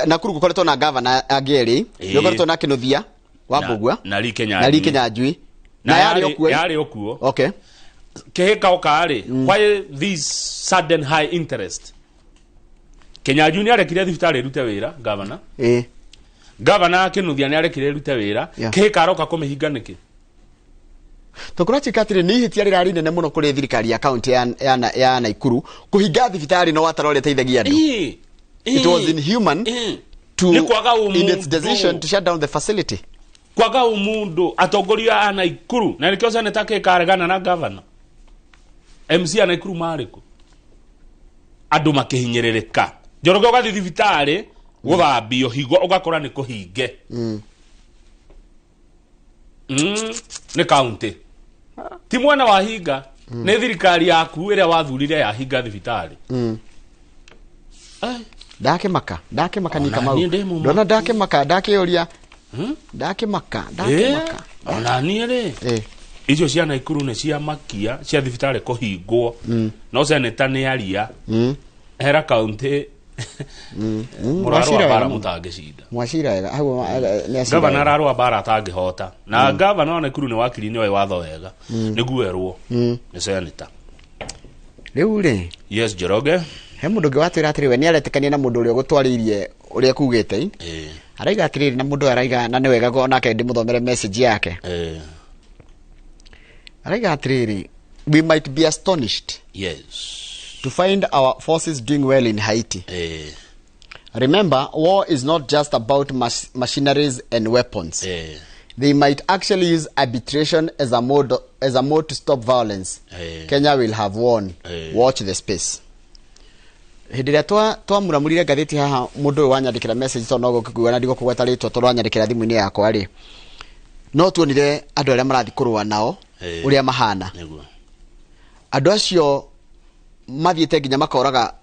Nakuru gũkoretwo na governor angĩ erĩ, gũkoretwo na Kĩnuthia wa Mbũgua na Lee Kinyanjui. Na yarĩ okuo. Okay. Kĩhĩka ũka-rĩ, why this sudden high interest? Kinyanjui nĩ arekire thibitarĩ ĩrute wĩra, governor. Governor Kĩnuthia nĩ arekire ĩrute wĩra. Kĩhĩka aroka kũmĩhinga nĩkĩ? Tũkũrachika atĩrĩ, nĩ ihĩtia rĩrarĩ inene mũno kũrĩ thirikari ya kaunti ya Nakuru kũhinga thibitarĩ no watara ũrĩa ĩteithagia andũ. It was inhuman to in its decision to shut down the facility. Kwaga ũmũndũ atongoria a Nakuru na nĩkĩo senator Kĩhĩka aregana na governor. MC a Nakuru marĩ kũ? Andũ makĩhinyĩrĩrĩka. Njoroge ũgathiĩ thibitarĩ gũthambio higo ũgakora nĩ kũhinge. Nĩ kaunti. Ti mwena wa hinga, nĩ thirikari yaku ĩrĩa wathurire ya hinga thibitarĩ. Ndakĩmaka ni Kamau. Ndona ndakĩmaka, ndakĩũria. Ndakĩmaka. Ona niĩ rĩ, icio cia Nakuru nĩ cia makia cia thibitarĩ kũhingwo. No senator nĩ aria. Hera kaunti mũrarũa mbara mũtangĩcinda. Mwacira wega. Hau nĩ acira. Governor ararũa mbara atangĩhota. Na governor wa Nakuru nĩ wakiri nĩ oĩ watho wega. Nĩguo erwo nĩ senator. Rĩu rĩ, yes Njoroge, he mũndũ ũngĩ watwĩra atĩrĩ, we nĩ aretĩkania na mũndũ ũrĩa ũgũtwarĩirie ũrĩa kugĩte. Araiga atĩrĩrĩ, na mũndũ araiga na nĩ wega onake ndĩmũthomere message yake. Araiga atĩrĩrĩ, we might be astonished yes to find our forces doing well in Haiti. Remember, war is not just about machineries and weapons. They might actually use arbitration as a mode to stop violence. Kenya will have won. Watch the space. Hĩndĩ ĩrĩa twamuramurire ngathĩti haha, mũndũ ũyũ wanyandĩkĩra message tondũ no gũkĩgua na ndigũkũgweta rĩtwa tondũ wanyandĩkĩra thimũ-inĩ yakwa rĩ, no tuonire andũ arĩa marathiĩ kũrũa nao ũrĩa mahana. Andũ acio mathiĩte nginya makoraga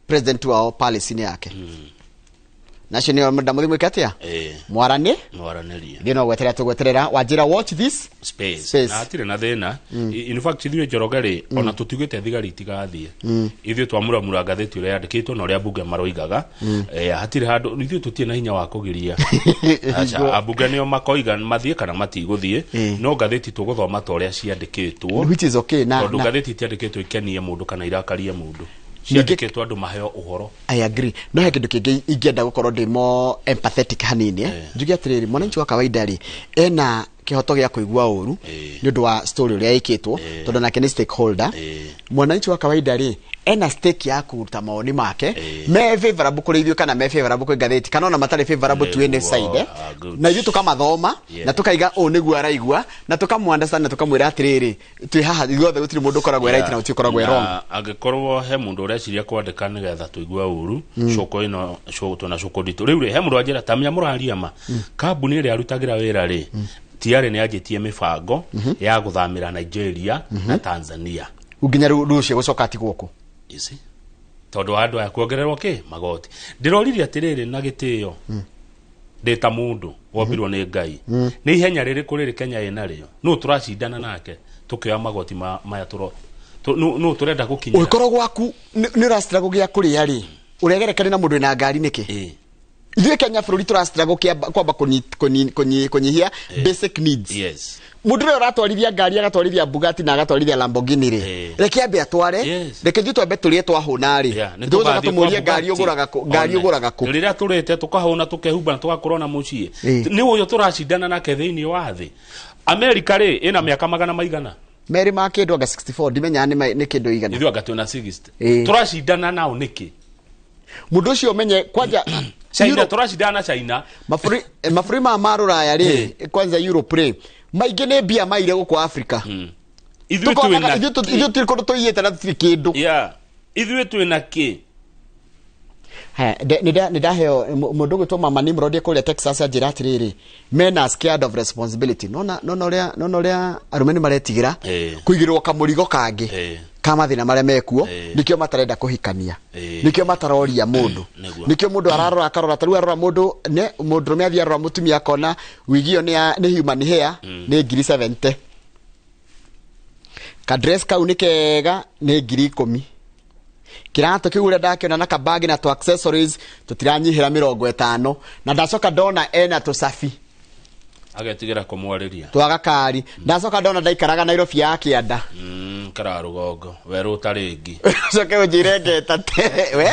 president wao palace-inĩ yake. Nacio nĩo ndamũthi mwĩke atĩa? Mwaranĩrie. Thiĩ no gweterera tũgweterera wanjĩra watch this space. Na hatirĩ na thĩna. In fact ithuĩ Njoroge rĩ, ona tũtigĩte thigari itigathiĩ. Ithuĩ twamuramura ngathĩti ũrĩa yandĩkĩtwo na ũrĩa mbunge maroigaga. Hatirĩ handũ ithuĩ tũtirĩ na hinya wa kũgiria. Aca ambunge nĩo makoiga mathiĩ kana matigũthiĩ, no ngathĩti tũgũthoma ta ũrĩa ciandĩkĩtwo. Which is okay. Tondũ ngathĩti itiandĩkĩtwo ikenie mũndũ kana irakarie mũndũ. Ciandĩkĩtwo andũ maheo ũhoro. I agree. No he kĩndũ kĩngĩ ingĩenda gũkorwo ndĩ more empathetic hanini. Njuge atĩrĩrĩ, mwananchi wa kawaida rĩ, ena kĩhoto gĩa kũigua ũru nĩ ũndũ wa story ũrĩa ĩkĩtwo, tondũ nake nĩ stakeholder. Mwananchi wa kawaida rĩ, ena stake ya kũruta mawoni make me favorable kũrĩ ithuĩ kana me favorable kwĩ ngathĩti kana ona matarĩ favorable to any side, na ithuĩ tũkamathoma na tũkaiga ũũ nĩguo araigua na tũkamũ-understand na tũkamwĩra atĩrĩrĩ, twĩ haha ithuothe gũtirĩ mũndũ ũkoragwo e right na gũtirĩ ũkoragwo e wrong. Angĩkorwo he mũndũ ũreciria kwandĩka nĩgetha tũigue ũru, cũkũ ĩno twĩna cũkũ nditũ. Rĩu rĩ, he mũndũ anjĩra ta mũraria ma kambuni ĩrĩa arutagĩra wĩra rĩ, tiarĩ nĩ anjĩtie mĩbango ya gũthamĩra Nigeria na Tanzania. Nginya rũciũ gũcoka atigwo kũ? Ici tondũ andũ aya kuongererwo kĩ magoti. Ndĩroririe atĩrĩrĩ na gĩtĩo, ndĩ ta mũndũ wombirwo nĩ Ngai, nĩ ihenya rĩrĩkũ rĩrĩ Kenya ĩnarĩo? Nũ tũracindana nake tũkĩoya magoti maya nũ tũrenda gũkinyĩra? Ũngĩkorwo gwaku nĩ ũrastruggle gĩa kũrĩa rĩ, ũregerekane na mũndũ wĩna ngari nĩkĩ? Ithuĩ Kenya bũrũri tũrastruggle kwamba kũnyihia basic needs. Yes. Mũndũ ũrĩa ũratwarithia ngari agatwarithia Bugatti na agatwarithia Lamborghini rĩ, reke ambe atware, reke ithuĩ twambe tũrĩe twahũna rĩ, tũgũcoka tũmũrie ngari ũgũraga kũ, ngari ũgũraga kũ. Rĩrĩa tũrĩte tũkahũna tũkehumba na tũgakorwo na mũciĩ, nĩ ũyũ tũracindana nake thĩinĩ wa thĩ. America rĩ ĩna mĩaka magana maigana Meri ma kĩndũ anga 64 ndimenya nĩ kĩndũ igana. Ithuĩ anga twĩna 60. Ĩĩ. Tũracindana nao nĩkĩ? Mũndũ ũcio ũmenye kwanja China tũracindana na China. Mabũrũri maya ma rũraya rĩ, kwanza Europe rĩ, maingĩ nĩ mbia maire gũkũ Africa. Ithuĩ twĩna ithuĩ tũrĩ kũndũ tũiyĩte na tũtirĩ kĩndũ. Yeah. Ithuĩ twĩna kĩ? Haya, nĩ ndaheo mũndũ ũgwĩtwo Mama Nimrod kũrĩa Texas anjĩra atĩrĩrĩ, men are scared of responsibility. Nona ũrĩa arũme nĩ maretigĩra kũigĩrĩrwo kamũrigo kangĩ ka mathĩna marĩa mekuo, nĩkĩo matarenda kũhikania, nĩkĩo mataroria mũndũ, nĩkĩo mũndũ ararora akarora tarĩu arora mũndũ mũndũrũme athiĩ arora mũtumia akona wigi ĩyo nĩ human hair nĩ 70,000, kadress kau nĩ kega nĩ 10,000, kĩratũ kĩu ũrĩa ndakĩona na kabagi na tũ accessories tũtiranyihĩra 50, na ndacoka ndona ena tũcabi agetigĩra kũmwarĩria twa gakari, ndacoka ndona ndaikaraga Nairobi ya kĩanda kara rũgongo werũ ũtarĩ coke ũnjĩre ngeta we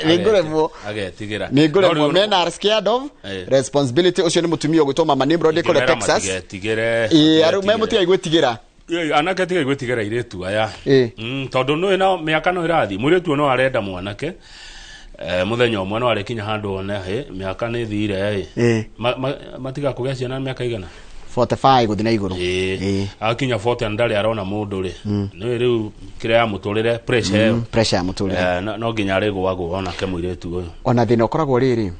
nĩngũremwo agetigĩra nĩngũremwo. Men are scared of responsibility. Ũcio nĩ mũtumia ũgwĩtwo Mama Nimrod kũrĩa Texas. Ĩĩ arũme mũtigai gwĩtigĩra. Anake tigai gwĩtigĩra airĩtu aya tondũ nĩ no mĩaka no ĩrathiĩ mũirĩtu no arenda mwanake mũthenya ũmwe no arĩkinya handũ one mĩaka nĩ thire ĩ matiga kũgĩa ciana mĩaka igana 45 gũthiĩ na igũrũ. Akinya 40 ndarĩ arona mũndũ rĩ nĩ rĩu kĩrĩa ya mũtũrĩre pressure ĩyo pressure ya mũtũrĩre no nginya arĩgũagwo onake mũirĩtu ũyũ. Ona thĩna ũkoragwo rĩrĩ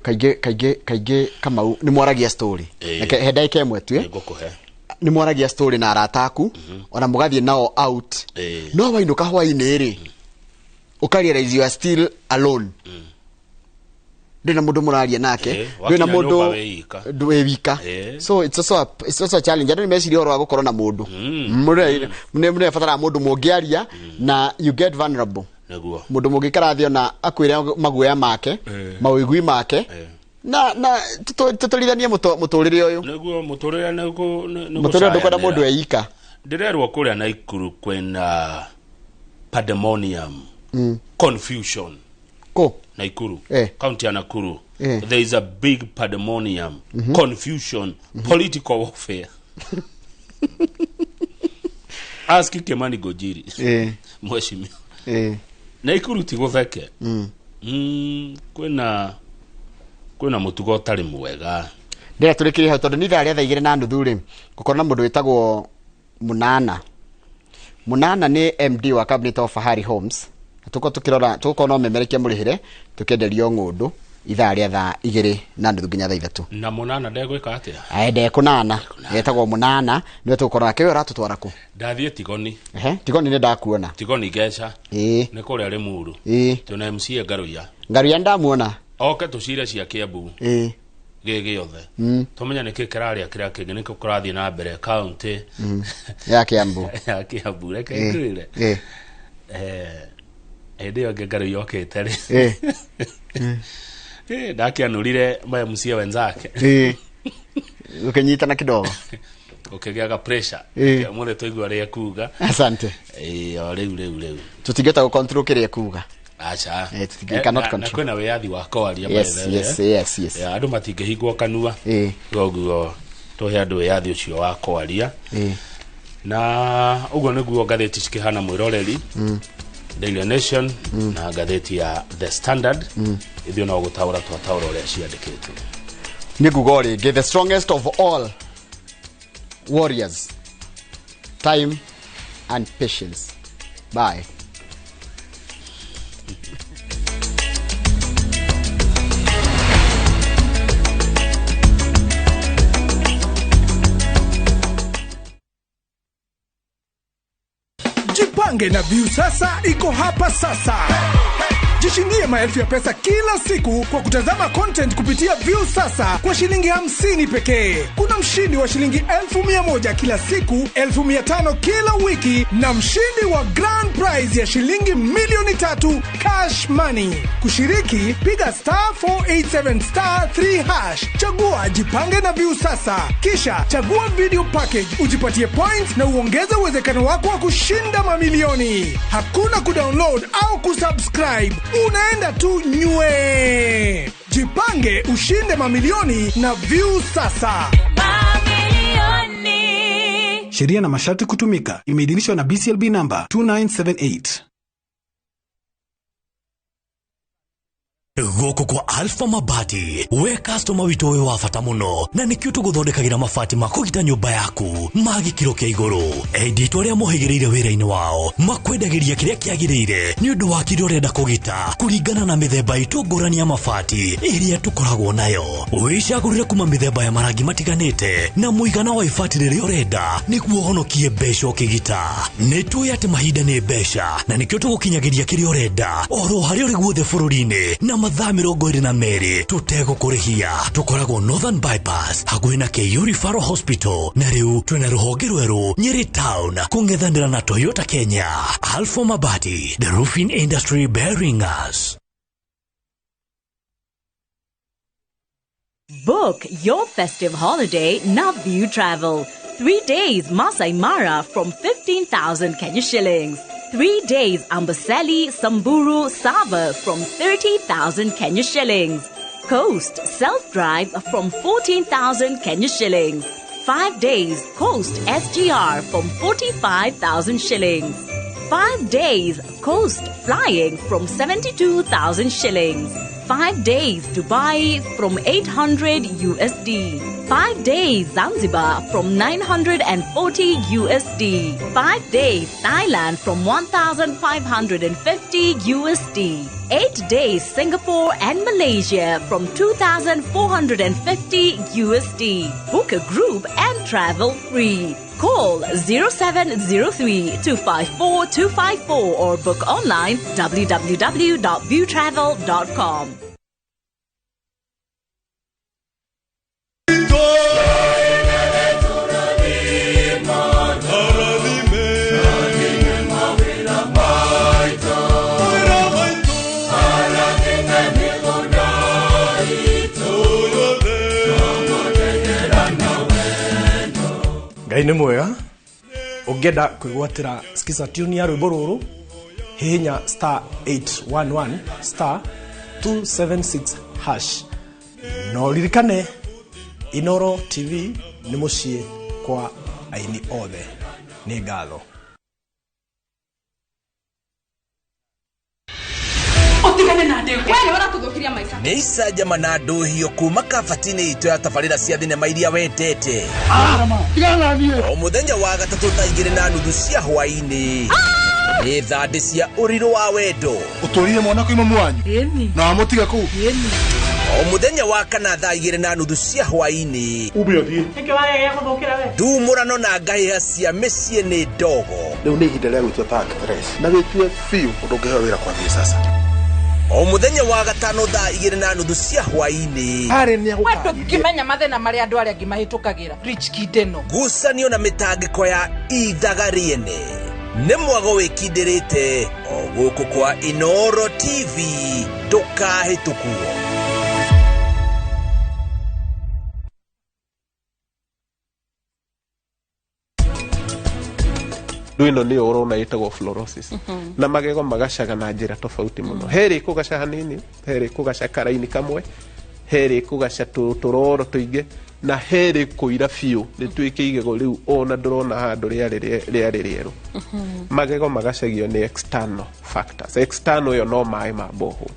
kaingĩ Kamau nĩ mwaragia story reke he ndagĩka ĩmwe tu nĩngũkũhe nĩ mwaragia story na arata aku ona mũgathiĩ nao out no wainũka hwainĩ rĩ ũka realize you are still alone. Ndũrĩ na mũndũ mũraria nake, ndũrĩ na mũndũ wĩ wika. So it's also a challenge. Andũ nĩ meciria ũhoro wa gũkorwo na mũndũ nĩ mũrabatara mũndũ mũngĩaria na you get vulnerable. Mũndũ mũngĩikara thĩ ona akwĩre maguoya make mawĩgui make na tũtũrithanie mũtũrĩre ũyũ nĩguo mũtũrĩre mũtũrĩre ndũkwenda mũndũ eika. Ndĩrerwo kũrĩa Naikuru kwĩna pandemonium confusion Ko Naikuru county ya Nakuru there is a big pandemonium confusion political warfare. Ask Kimani Gojiri mheshimiwa Naikuru ti gũtheke kwĩna mũtugo ũtarĩ mwega. Ndĩra tũrĩkĩrie hau tondũ nĩ ithaa rĩa 2:30 rĩ gũkorwo na mũndũ wĩtagwo Munana. Munana nĩ MD wa Cabinet of Fahari Homes. Tũkorwo tũkĩrora tũkorwo no memerekia mũrĩhĩre tũkĩenderio ng'ũndũ ithaa rĩa 2:30 nginya 3:00. Na Munana ndegwĩka atĩa? Ae ndekũnana etagwo Munana nĩwe tũgũkorwo nake. We ũratũtwara kũ? Ndathiĩ Tigoni. Tigoni nĩ ndakuona. Tigoni Ngeca. Nĩ kũrĩa Limuru. Twĩna MCA Ngaruiya. Ngaruiya ndamuona. Oke tũcire cia Kiambu gĩ gĩothe tũmenye nĩkĩ kĩrarĩa kĩrĩa kĩngĩ nĩkĩ kũrathiĩ na mbere county ya Kiambu. Ya Kiambu reke ngwĩre hĩndĩ ĩyo ĩngĩ Ngaruiya okĩte rĩ ndakĩanũrire ma MCA wenzake ũkĩnyitana kidogo ũkĩgĩaga pressure mũthĩ tũigua rĩa kuga. Asante. O rĩu tũtingĩhota gũ control kĩrĩa kuga. Acha. Cannot control. Na kwĩna wĩyathi wa kwaria. Yes. Andũ matingĩhingwo kanua. Koguo tũhe andũ wĩyathi ũcio wa kwaria. Na ũguo nĩguo ngathĩti cikĩhana mwĩroreri. Daily Nation na ngathĩti ya The Standard. Ithuĩ no gũtaũra twataũra ũrĩa ciandĩkĩtwo. Nĩ nguga o rĩngĩ, the strongest of all warriors, time and patience. Bye. Jipange na Viusasa iko hapa sasa. Jishindie maelfu ya pesa kila siku kwa kutazama content kupitia Viusasa kwa shilingi 50 pekee. Kuna mshindi wa shilingi 1,100 kila siku, 1,500 kila wiki na mshindi wa grand prize ya shilingi 3,000,000 cash money. Kushiriki, piga *487*3#. Chagua Jipange na Viusasa. Kisha chagua video package, ujipatie points na uongeze uwezekano wako wa kushinda mamilioni. Hakuna kudownload au kusubscribe. Unaenda tu nywe. Jipange ushinde mamilioni na Viusasa. Mamilioni. Sheria na masharti kutumika. Imeidhinishwa na BCLB namba 2978. Gũkũ kwa Alpha Mabati we customer witũ wĩ wa bata mũno na nĩkĩo tũgũthondekagĩra mabati ma kũgita nyũmba yaku ma gĩkĩro kĩa igũrũ. Endia aitũ arĩa mohĩgĩrĩire wĩra-inĩ wao makwendagĩria kĩrĩa kĩagĩrĩire nĩ ũndũ wa kĩrĩa ũrenda kũgita kũringana na mĩthemba itũ ngũrani ya mabati ĩrĩa tũkoragwo nayo. Wĩcagũrĩre kuma mĩthemba ya marangi matiganĩte na mũigana wa ibati rĩrĩa ũrenda nĩguo ũhonokie mbeca ũkĩgita. Nĩ tũĩ atĩ mahinda nĩ mbeca na nĩkĩo tũgũkinyagĩria kĩrĩa ũrenda oro harĩa ũrĩ guothe bũrũri-inĩ na mathaa 22 tũtegũkũrĩhia. Tũkoragwo Northern Bypass hakuhĩ na KU Referral Hospital na rĩu twĩna rũhonge rwerũ Nyeri Town kũng'ethanĩra na Toyota Kenya. Alpha Mabati, the roofing industry bearing us. Book your festive holiday now View Travel. 3 days Masai Mara from 15,000 Kenya shillings. 3 days Amboseli, Samburu, Sava from 30,000 Kenya shillings. Coast self-drive from 14,000 Kenya shillings. 5 days Coast SGR from 45,000 shillings. 5 days Coast flying from 72,000 shillings. 5 days Dubai from 800 USD. 5 days Zanzibar from 940 USD. 5 days Thailand from 1,550 USD. 8 days Singapore and Malaysia from 2,450 USD. Book a group and travel free. Call 0703 254 254 or book online www.viewtravel.com. Ngai nĩ mwega. Ũngĩenda kwĩgwatĩra skiza tune ya rwĩmbo rũrũ, hihinya star 811 star 276 hash. No ririkane Inoro TV nĩ mũciĩ kwa aini othe. Nĩ ngatho. Nĩ icanjama na ndũhio kuma kabati-inĩ itũ ya tabarĩra cia thinema iria wendete. O mũthenya wa gatatũ thaa 2:30 cia hwaĩ-inĩ nĩ thandĩ cia ũrirũ wa wendo. Ũtũrire mwana kwĩ mamu wanyu na wamũtiga kũu. O mũthenya wa kana thaa 2:30 cia hwaĩ-inĩ ndumũrano na ngahĩha cia mĩciĩ nĩ ndogo. Rĩu nĩ ihinda rĩa gwĩtua ta actress na wĩtue biũ ũndũ ũngĩheo wĩra kwambia sasa. O mũthenya wa gatano thaa 2:30 cia hwaĩ-inĩ ndũngĩmenya mathĩna marĩa andũ arĩa angĩ mahĩtũkagĩra. Rich Kid ĩno ngucanio na mĩtangĩko ya ithaga rĩene nĩ mwago wĩkindĩrĩte o gũkũ kwa Inoro TV. Ndũkahĩtũkwo. Ĩno nĩyo ũrona ĩtagwo fluorosis. Na magego magacaga na njĩra tofauti mũno. Herĩ kũgaca hanini, herĩ kũgaca karaini kamwe, herĩ kũgaca tũroro tũingĩ, na herĩ kũira biũ rĩtuĩke igego rĩu ona ndũrona handũ rĩarĩ rĩerũ. Magego magacagio nĩ external factors. External ĩyo no maĩ ma borehole.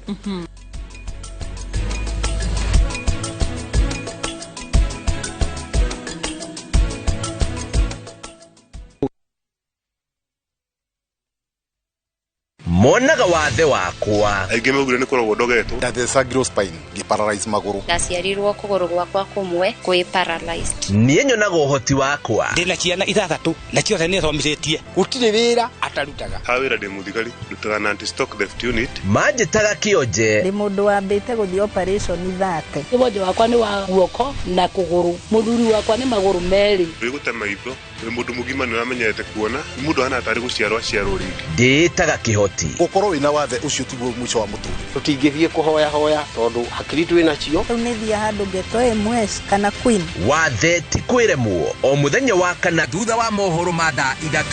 Monaga wathe wakwa aingĩ maugire nĩ kũrogwo ndogetwo. Ndathecagirwo spine ngĩparalyze magũrũ. Ndaciarirwo kũgũrũ gwakwa kũmwe kwĩ paralyzed. Niĩ nyonaga ũhoti wakwa. Ndĩna ciana 6 na ciothe nĩ thomithĩtie. Gũtirĩ wĩra atarutaga. Ha wĩra ndĩ mũthigari, ndutaga na anti stock theft unit. Manjĩtaga kĩonje. Ndĩ mũndũ wambĩte gũthiĩ operation 30. Wonje wakwa nĩ wa guoko na kũgũrũ. Mũthuri wakwa nĩ magũrũ merĩ. Wĩgũte maitho, wĩ mũndũ mũgima nĩ ũramenyerete kuona, nĩ mũndũ ahana tarĩ gũciarwo aciarwo rĩngĩ. Ndĩĩtaga kĩhoti. Gũkorwo wĩna wathe ũcio tiguo mũico wa mũtũrĩre. Tũtingĩthiĩ kũhoya hoya tondũ hakiri twĩ nacio. Rĩu nĩ thiĩ handũ ngetwo MS kana Queen. Wathe ti kwĩremwo o mũthenya wa kana thutha wa mohoro ma thaa 3.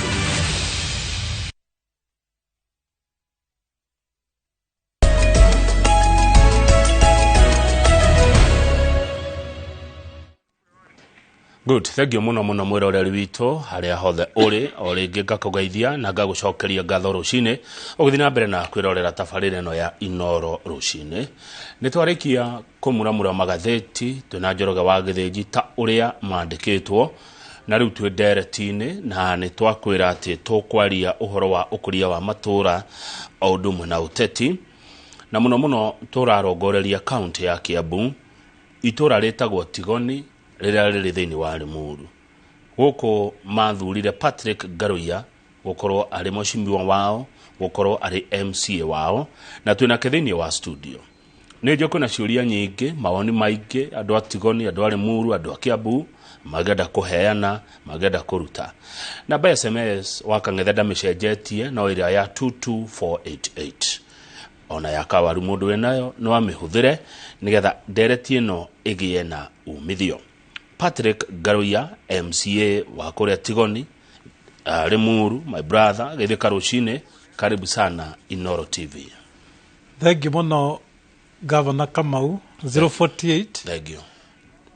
Good, thank you muno muno mwiroreri witũ harĩa hothe ũrĩ. O rĩngĩ ngakũgeithia na ngagũcokeria ngatho rũcinĩ ũgĩthiĩ na mbere na kwĩrorera tabarĩra ĩno ya Inoro rũcinĩ. Nĩ twarĩkia kũmuramura magathĩti twĩna Njoroge wa Gĩthĩnji ta ũrĩa mandĩkĩtwo, na rĩu twĩ ndereti-inĩ na nĩ twakwĩra atĩ tũkwaria ũhoro wa ũkũria wa matũra o ũndũ ũmwe na ũteti, na mũno mũno tũrarongoreria kaunti ya Kiambu, itũra rĩtagwo Tigoni rĩrĩa rĩrĩ thĩinĩ wa Limuru. Gũkũ mathurire Patrick Ngaruiya gũkorwo arĩ mheshimiwa wao, gũkorwo arĩ MCA wao, na twĩnake thĩinĩ wa studio. Nĩ njũĩ kwĩna ciũria nyingĩ, mawoni maingĩ, andũ a Tigoni, andũ a Limuru, andũ a Kiambu mangĩenda kũheana, mangĩenda kũruta. Namba ya SMS wa Kang'ethe ndamĩcenjetie, no ĩrĩa ya 22488 ona ya kawaru mũndũ wĩnayo no amĩhũthĩre nĩgetha ndereti ĩno ĩgĩe na umithio. Patrick Ngaruiya, MCA wa kũrĩa Tigoni, Limuru, my brother, geithĩka rũcinĩ, karibu sana Inoro TV. Thank you mũno Governor Kamau 048. Thank you.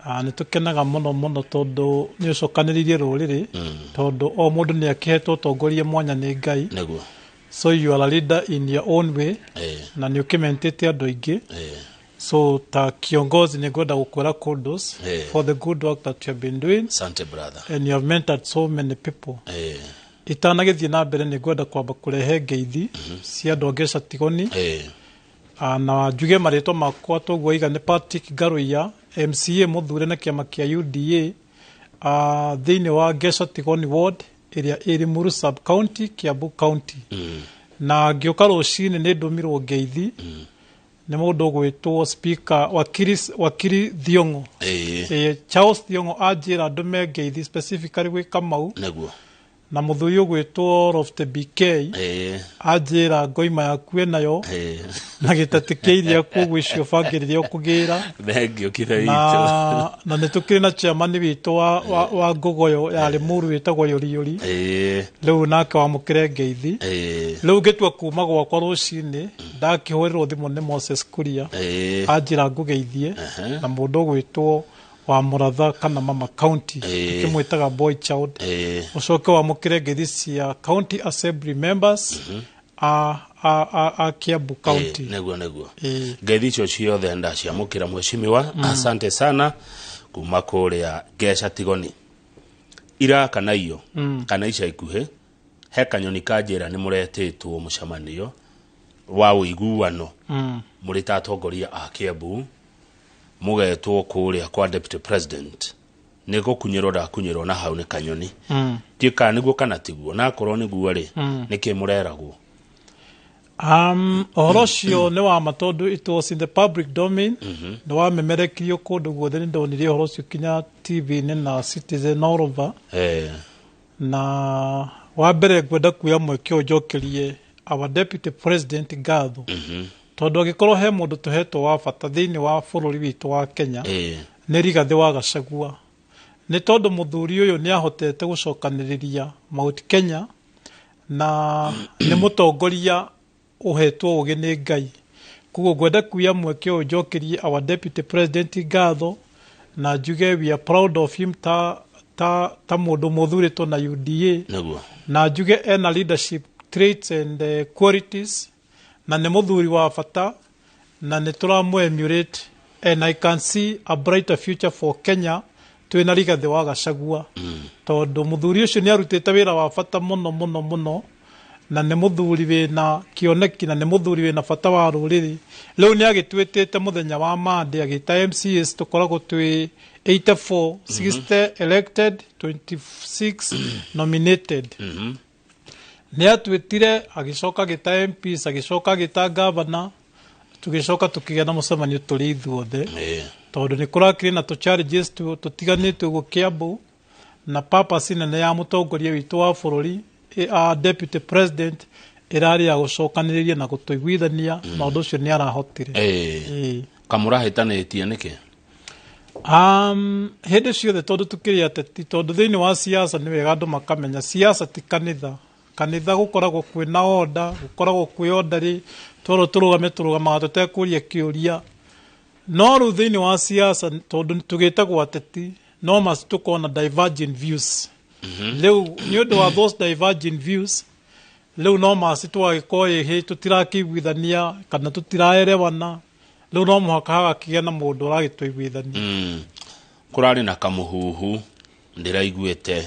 Nĩ tũkenaga mũno mũno tondũ nĩ ũcokanĩrĩirie rũrĩrĩ, tondũ o mũndũ nĩ akĩhetwo ũtongoria mwanya nĩ Ngai. Nĩguo. So you are a leader in your own way, na nĩ ũkĩmentĩte andũ aingĩ. So ta kiongozi nĩ ngwenda gũkwĩra kudos for the good work that you have been doing. Asante brother. And you have mentored so many people. Itanagĩthiĩ na mbere nĩ ngwenda kwamba kũrehe ngeithi cia andũ a Ngeca Tigoni. Na njuge marĩtwa makwa toguo iga nĩ Patrick Ngaruiya, MCA mũthure na kĩama kĩa UDA, thĩinĩ wa Ngeca Tigoni ward ĩrĩa ĩ Limuru sub county, Kiambu county. Na ngĩũka rũcinĩ nĩ ndũmirwo ngeithi nĩ mũndũ ũgwĩtwo speaker wakiri Thiong'o. Charles Thiong'o anjĩra ndũme ngeithi specifically gwĩ Kamau. Nĩguo. Na mũthuri ũgwĩtwo Rofte BK anjĩra ngoima yaku ĩnayo na gĩtati kĩa iria koguo icio bangĩrĩria ũkũgĩra. Thank you kithe witũ. Na nĩ tũkĩrĩ na chairman witũ wa Ngogoyo ya Limuru wĩtagwo Yũriyũri. Rĩu nake wamũkĩre ngeithi. Rĩu ngĩtua kuma gwakwa rũcinĩ ndakĩhũrĩrwo thimũ nĩ Moses Kuria anjĩra ngũgeithie na mũndũ ũgwĩtwo wa Mũratha kana Mama County tũkĩmwĩtaga boy child. Ũcoke wamũkĩre ngeithi cia county assembly members a Kiambu county. Nĩguo nĩguo. Ngeithi icio ciothe ndaciamũkĩra mheshimiwa. Asante sana kuma kũrĩa Ngeca Tigoni. Ira kana iyo kana ica ikuhĩ he kanyoni kanjĩra nĩ mũretĩtwo mũcemanio wa ũiguano mũrĩ ta atongoria a Kiambu, mũgetwo kũrĩa kwa deputy president. Nĩ gũkunyĩrwo ndakunyĩrwo na hau nĩ kanyoni. Ndiũĩ kana nĩguo kana tiguo, na akorwo nĩguo rĩ, nĩkĩ mũreragwo? Ũhoro ũcio nĩ wa ma tondũ it was in the public domain. Nĩ wamemerekirio kũndũ guothe, nĩ ndonire ũhoro ũcio kinya TV-inĩ na Citizen all over. Na wa mbere ngwenda kuoya mweke ũyũ njokerie our deputy president ngatho, tondũ angĩkorwo he mũndũ tũhetwo wa bata thĩinĩ wa bũrũri witũ wa Kenya nĩ Rigathĩ wa Gachagua. Nĩ tondũ mũthuri ũyũ nĩ ahotete gũcokanĩrĩria Mount Kenya na nĩ mũtongoria ũhetwo ũgĩ nĩ Ngai. Koguo ngwenda kuoya mweke ũyũ njokerie our deputy president ngatho na njuge we are proud of him ta mũndũ mũthurĩtwo na UDA. Nĩguo. Na njuge ena leadership traits and qualities na nĩ mũthuri wa bata na nĩ tũramũ emulate and I can see a brighter future for Kenya twĩna Rigathĩ wa Gachagua. Tondũ mũthuri ũcio nĩ arutĩte wĩra wa bata mũno mũno mũno na nĩ mũthuri wĩna kĩoneki na nĩ mũthuri wĩna bata wa rũrĩrĩ. Rĩu nĩ agĩtuĩtĩte mũthenya wa Monday agĩta MCAs tũkoragwo twĩ 84, 60 elected, 26 nominated. Nĩ atuĩtire agĩcoka agĩta MPs, agĩcoka agĩta governor, tũgĩcoka tũkĩgĩa na mũcemanio tũrĩ ithuothe. Tondũ nĩ kũrakĩrĩ na tũ challenges tũtiganĩte ũguo Kiambu, na purpose nene ya mũtongoria witũ wa bũrũri deputy president ĩrarĩ ya gũcokanĩrĩria na gũtũiguithania, na ũndũ ũcio nĩ arahotire. Kamũrahĩtanĩtie nĩkĩ? Hĩndĩ ciothe tondũ tũkĩrĩ ateti, tondũ thĩinĩ wa siasa nĩ wega andũ makamenya siasa ti kanitha. Kanitha gũkoragwo kwĩna order, gũkoragwo kwĩ orderly, twerwo tũrũgame tũrũgamaga tũtekũria kĩũria. No rĩu thĩinĩ wa siasa tondũ tũgĩtagwo ateti No must tũkorwo na divergent views. Rĩu nĩ ũndũ wa those divergent views, rĩu no must twagĩkorwo ĩhĩ tũtirakĩiguithania kana tũtiraerewana. Rĩu no mũhaka hagakĩgĩa na mũndũ ũragĩtũiguithania. Kũrarĩ na kamũhuhu ndĩraiguĩte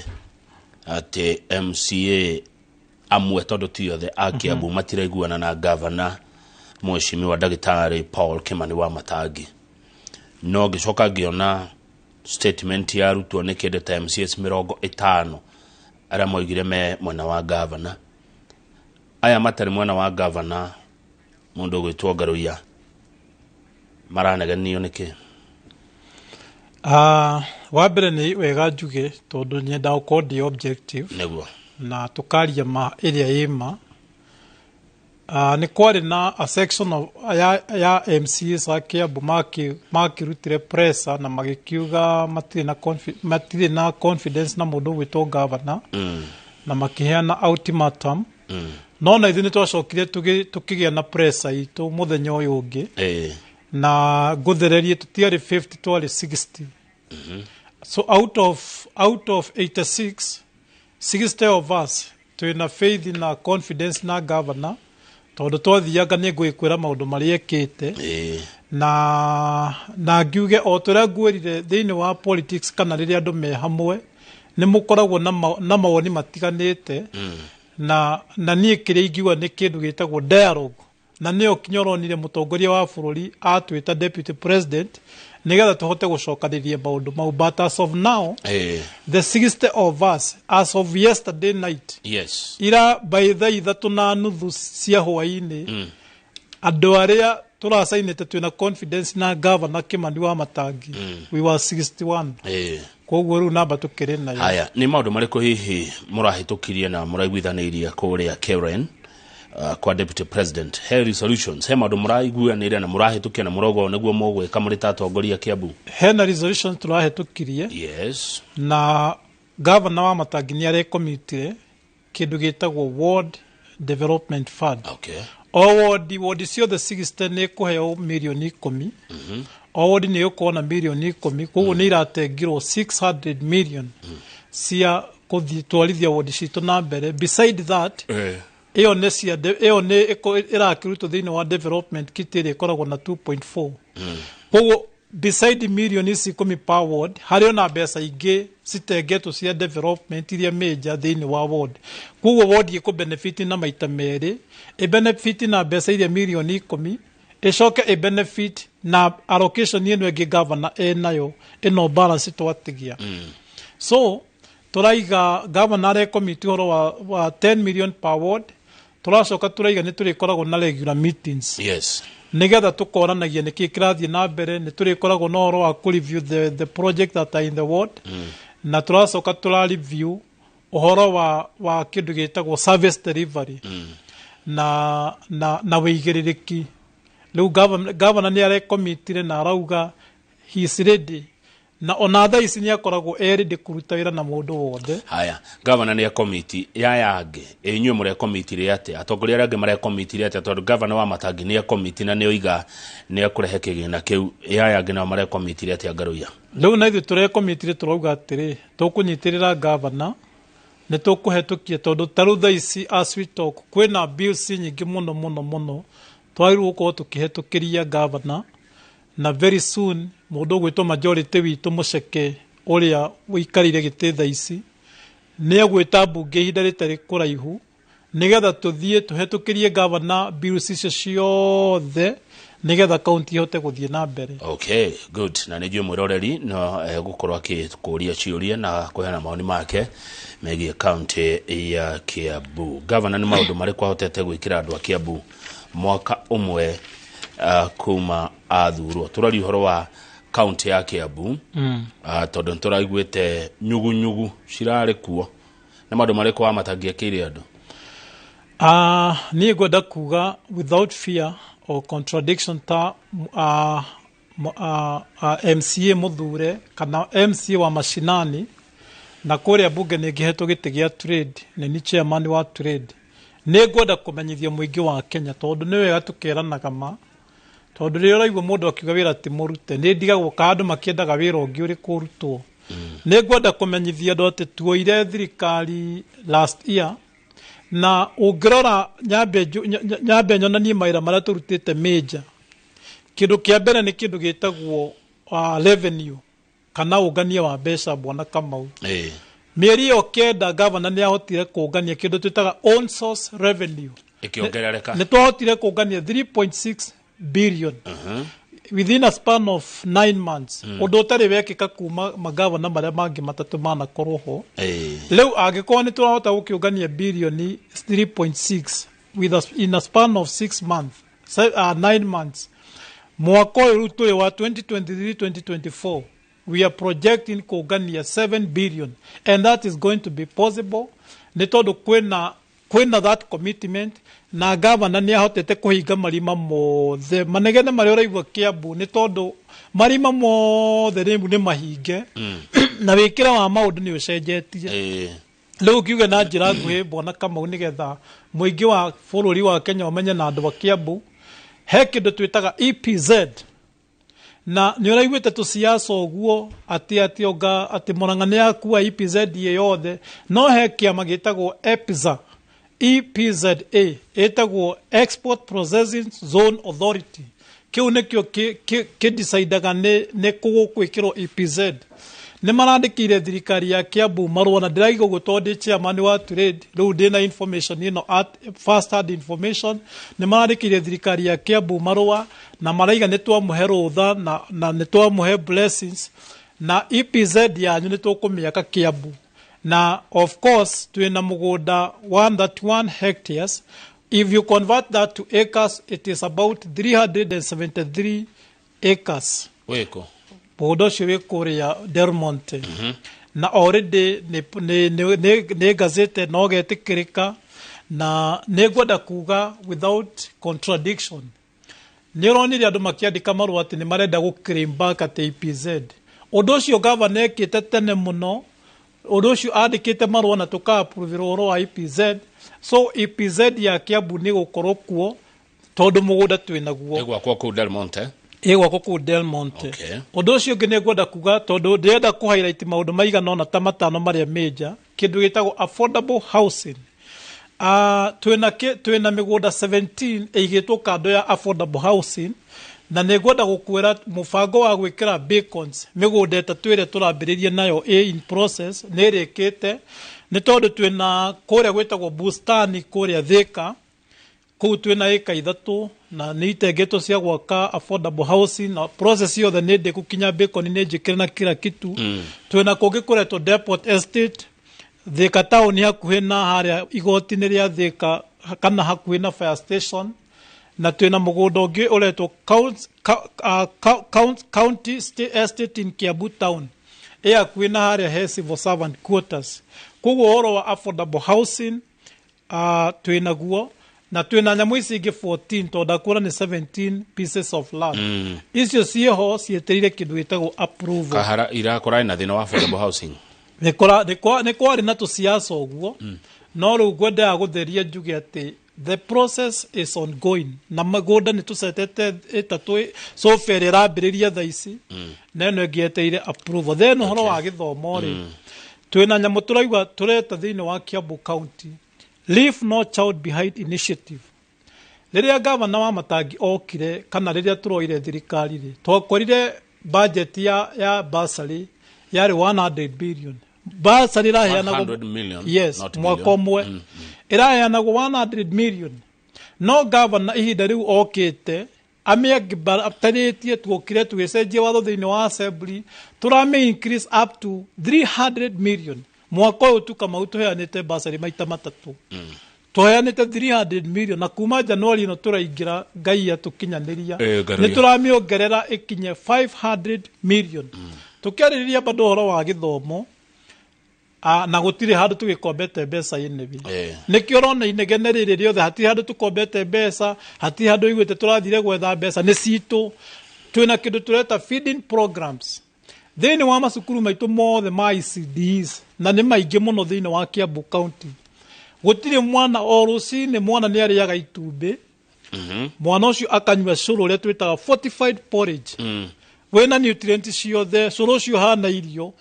atĩ MCA amwe, tondũ ti othe, a Kiambu matiraiguana na gavana, Mheshimiwa Ndagĩtarĩ Paul Kimani wa Matangi, no ngĩcoka ngĩona statement yarutwo nĩ kĩndũ ta MCAs 50 arĩa moigire me mwena wa gavana. Aya matarĩ mwena wa gavana, mũndũ ũgwĩtwo Ngaruiya, maranegenio nĩkĩ? Wa mbere nĩ wega njuge, tondũ nyenda gũkorwo ndĩ objective na tũkaria ma ĩrĩa ĩ ma. Nĩ kwarĩ na a section of, ya MCAs a Kiambu makĩrutire pressure na magĩkiuga matirĩ na confidence na mũndũ ũgwĩtwo governor na makĩheana ultimatum. No na ithuĩ nĩ twacokire tũkĩgĩa na pressure itũ mũthenya ũyũ ũngĩ na ngũthererie, tũtiarĩ 50, twarĩ 60. So out of 86, 60 of us twĩna faith na confidence na governor, tondũ twathianga nĩ ngũgĩkwĩra maũndũ marĩa ekĩte. Na ngiuge o tũrĩa nguĩrire, thĩinĩ wa politics kana rĩrĩa andũ me hamwe nĩ mũkoragwo na mawoni matiganĩte. Na niĩ kĩrĩa ingiuga nĩ kĩndũ gĩtagwo dialogue, na nĩyo kinya ũronire mũtongoria wa bũrũri atwĩta deputy president nĩgetha tũhote gũcokanĩria maũndũ mau. But as of now, the 60 of us, as of yesterday night, ira by 3:30 cia hwainĩ, andũ arĩa tũracainĩte twĩna confidence na governor Kimani wa Matangi, we were 61. Koguo rĩu namba tũkĩrĩ nayo. Haya, nĩ maũndũ marĩkũ hihi mũrahĩtũkirie na mũraiguithanĩirie kũrĩa Karen, kwa deputy president? He resolutions, he maũndũ mũraiguanĩire na mũrahĩtũkia na mũrauga ũũ nĩguo mũgwĩka mũrĩ ta atongoria Kiambu? Hena resolution tũrahĩtũkirie na governor wa Matangi nĩ arekomitire kĩndũ gĩtagwo ward development fund. O ward ciothe 60 nĩ kũheo mirioni 10. O ward nĩ ĩgũkorwo na mirioni 10, koguo nĩ iratengirwo 600 million cia kũthiĩ twarithia ward citũ na mbere. Beside that, ĩyo nĩ cia ĩyo nĩ ĩrakĩrutwo thĩinĩ wa development kitty ĩrĩa ĩkoragwo na 2.4. Koguo beside mirioni ici 10 per ward, harĩ ona mbeca ingĩ citengetwo cia development iria major thĩinĩ wa ward. Koguo ward ĩkũ benefit na maita merĩ, ĩ benefit na mbeca iria mirioni 10, ĩcoke ĩ benefit na allocation ĩno ĩngĩ governor ĩnayo, ĩno balance twatigia. So tũraiga governor arekomiti ũhoro wa 10 million per ward. Tũracoka tũraiga nĩ tũrĩkoragwo na regular meetings nigetha tũkoranagia nĩkĩ kĩrathiĩ na mbere. Nĩ tũrĩkoragwo na ũhoro wa kũ review the project that are in the ward, na tũracoka tũra review ũhoro wa kĩndũ gĩtagwo service delivery na wĩigĩrĩrĩki. Rĩu governor nĩ arekomitire na arauga he is ready, na ona thaa ici nĩ akoragwo e ready kũruta wĩra na mũndũ wothe. Haya, gavana nĩ ekomiti yaya angĩ, inyuĩ mũrekomitire atĩa? Atongoria arĩa angĩ marekomitire atĩa? Tondũ gavana wa Matangi nĩ ekomiti na nĩ oiga nĩ ekũrehe kĩgĩna kĩu, yaya angĩ nao marekomitire atĩa, Ngaruiya? Rĩu na ithuĩ tũrekomitire, tũrauga atĩrĩ, tũkũnyitĩrĩra gavana, nĩ tũkũhetũkia, tondũ ta rĩu thaa ici as we talk kwĩna bills nyingĩ mũno mũno mũno twagĩrĩirwo gũkorwo tũkĩhetũkĩria gavana. Na very soon mũndũ ũgwĩtwo majority witũ Mũceke, ũrĩa ũikarĩire gĩtĩ thaa ici, nĩ egwĩta mbunge ihinda rĩtarĩ kũraihu nĩgetha tũthiĩ tũhetũkĩrie gavana bills icio ciothe, nĩgetha kaunti ihote gũthiĩ na mbere. Okay, good. Na nĩ njũĩ mwĩroreri no egũkorwo akĩkũria ciũria na kũheana mawoni make megiĩ kaunti ya Kiambu. Gavana nĩ maũndũ marĩkũ ahotete gwĩkĩra andũ a Kiambu mwaka ũmwe kuma athurwo? Tũraria ũhoro wa kaunti ya Kiambu, tondũ nĩ tũraiguĩte nyugunyugu cirarĩ kuo. Nĩ maũndũ marĩkũ wa Matangi ekĩire andũ? Niĩ ngwenda kuga without fear or contradiction, ta MCA mũthure kana MCA wa mashinani na kũrĩa bunge nĩ ngĩhetwo gĩtĩ gĩa trade, nĩ ni chairman wa trade, nĩ ngwenda kũmenyithia mũingĩ wa Kenya, tondũ nĩ wega tũkeranaga ma, tondũ rĩrĩa ũraigua mũndũ akiuga wĩra ti mũrute, nĩ ndigagwo ka andũ makĩendaga wĩra ũngĩ ũrĩkũ ũrutwo. Nĩ ngwenda kũmenyithia andũ atĩ tuoire thirikari last year, na ũngĩrora nyambe nyonanie mawĩra marĩa tũrutĩte major. Kĩndũ kĩa mbere nĩ kĩndũ gĩtagwo revenue kana ũngania wa mbeca, bwana Kamau. Mĩeri ĩyo 9 gavana nĩ ahotire kũngania kĩndũ twĩtaga own source revenue. Ĩkĩongerereka. Nĩ twahotire kũngania 3.6 billion within a span of 9 months, ũndũ ũtarĩ wekĩka kuma magavana marĩa mangĩ matatũ manakorwo ho. Rĩu angĩkorwo nĩ tũrahota gũkĩũngania bilioni 3.6 in a span of 6 months, 9 months, mwaka ũyũ rĩu tũrĩ wa 2023 2024, we are projecting kũngania 7 billion, and that is going to be possible nĩ tondũ kwĩna that commitment, na gavana nĩ ahotete kũhinga marima mothe manegene marĩa ũraigua Kiambu, nĩ tondũ marima mothe rĩu nĩ mahinge na wĩkĩre wa maũndũ nĩ ũcenjetie. Rĩu kiuge na njĩra nguhĩ, bwana Kamau, nĩgetha mũingĩ wa bũrũri wa Kenya ũmenye na andũ a Kiambu, he kĩndũ twĩtaga EPZ, na nĩ ũraiguĩte tũciaca ũguo atĩ onga atĩ Murang'a nĩ yakua EPZ ĩ yothe, no he kĩama gĩtagwo EPZA, EPZA, ĩtagwo Export Processing Zone Authority. Kĩu nĩkĩo kĩdecidaga nĩ kũ gũkwĩkĩrwo EPZ. Nĩ marandĩkĩire thirikari ya Kiambu marũa, na ndĩraiga ũguo tondũ ndĩ chairman wa trade, rĩu ndĩna information ĩno at first hand information. Nĩ marandĩkĩire thirikari ya Kiambu marũa na maraiga nĩ twamũhe rũtha na nĩ twamũhe blessings na EPZ yanyu nĩ tũkũmĩaka Kiambu. Na of course twĩna mũgũnda 131 hectares. If you convert that to acres, it is about 373 acres. Wĩkũ? Mũgũnda ũcio wĩ kũrĩa Delmonte, na already nĩ gazete na ũgetĩkĩrĩka, na nĩ ngwenda kuga without contradiction, nĩ ũronire andũ makĩandĩka marũa atĩ nĩ marenda gũ claim back atĩ EPZ. Ũndũ ũcio gavana ekĩte tene mũno, ũndũ ũcio andĩkĩte marũa na tũka-approve ũhoro wa EPZ. So EPZ ya Kiambu nĩ gũkorwo kuo tondũ mũgũnda twĩ naguo. Ĩgwakwo kũu Del Monte? Ĩgwakwo kũu Del Monte. Ũndũ ũcio ũngĩ nĩ ngwenda kuga, tondũ ndĩrenda kũ highlight maũndũ maigana ũna ta matano marĩa major, kĩndũ gĩtagwo affordable housing. Twĩna mĩgũnda 17 ĩigĩtwo kando ya affordable housing, na nĩ ngwenda gũkwĩra mũbango wa gwĩkĩra beacons mĩgũnda ĩtatũ ĩrĩa tũrambĩrĩria nayo ĩ in process, nĩ ĩrĩkĩte, nĩ tondũ twĩna kũrĩa gwĩtagwo Bustani kũrĩa Thika, kũu twĩna ĩka 3 na nĩ itengetwo cia gwaka affordable housing, na process yothe nĩ ndĩku kinya beacon nĩ njĩkĩre na kila kitu. Twĩna kũngĩ kũretwo Depot Estate Thika town, hakuhĩ na harĩa igoti-inĩ rĩa Thika kana hakuhĩ na fire station, na twĩna mũgũnda ũngĩ ũretwo County Estate in Kiambu town, ĩ hakuhĩ na harĩa he civil servant quarters. Koguo ũhoro wa affordable housing twĩnaguo, na twĩna nyamũ ici ingĩ 14, tondũ ndakwĩra nĩ 17 pieces of land. Icio ciĩho cietereire kĩndũ gĩtagwo approval. Kahara irakora na thĩna wa affordable housing. Nĩ kwarĩ na tũciaca ũguo, no rĩu ngwendaga gũtheria njuge atĩ the process is ongoing, na mĩgũnda nĩ tũcetete ĩtatũ so far ĩrambĩrĩria thaa ici, na ĩno ĩngĩ yetereire approval. Then ũhoro wa gĩthomo rĩ, twĩna nyamũ tũraigua tũreta thĩinĩ wa Kiambu County Leave No Child Behind Initiative. Rĩrĩa gavana wa Matangi okire, kana rĩrĩa tũroire thirikari rĩ, twakorire budget ya bursary yarĩ 100 billion. Bursary ĩraheanagwo 100 million, yes, not mwaka billion. ũmwe ĩraheanagwo 100 million, no gavana ihinda rĩu okĩte amĩambatarĩtie, tuokire tũgĩcenjia watho thĩinĩ wa assembly, tũramĩ increase up to 300 million. Mwaka ũyũ tu Kamau tũheanĩte bursary maita matatũ, tũheanĩte 300 million, na kuma January ĩno tũraingĩra Ngai atũkinyanĩria Ngai. nĩ tũramĩongerera ĩkinye 500 million. Tũkĩarĩrĩria bado ũhoro wa gĩthomo, na gũtirĩ handũ tũgĩkombete mbeca ĩnĩbi. Nĩkĩo ũrona inegene rĩrĩ rĩothe, hatirĩ handũ tũkombete mbeca, hatirĩ handũ iguĩte tũrathire gwetha mbeca, nĩ citũ. Twĩna kĩndũ tũreta feeding programs thĩinĩ wa macukuru maitũ mothe ma ECDs, na nĩ maingĩ mũno thĩinĩ wa Kiambu County. Gũtirĩ mwana o rũcinĩ mwana nĩ arĩaga itumbĩ, mwana ũcio akanyua cũrũ ũrĩa twĩtaga fortified porridge. Wĩna nutrient ciothe, cũrũ ũcio hana irio,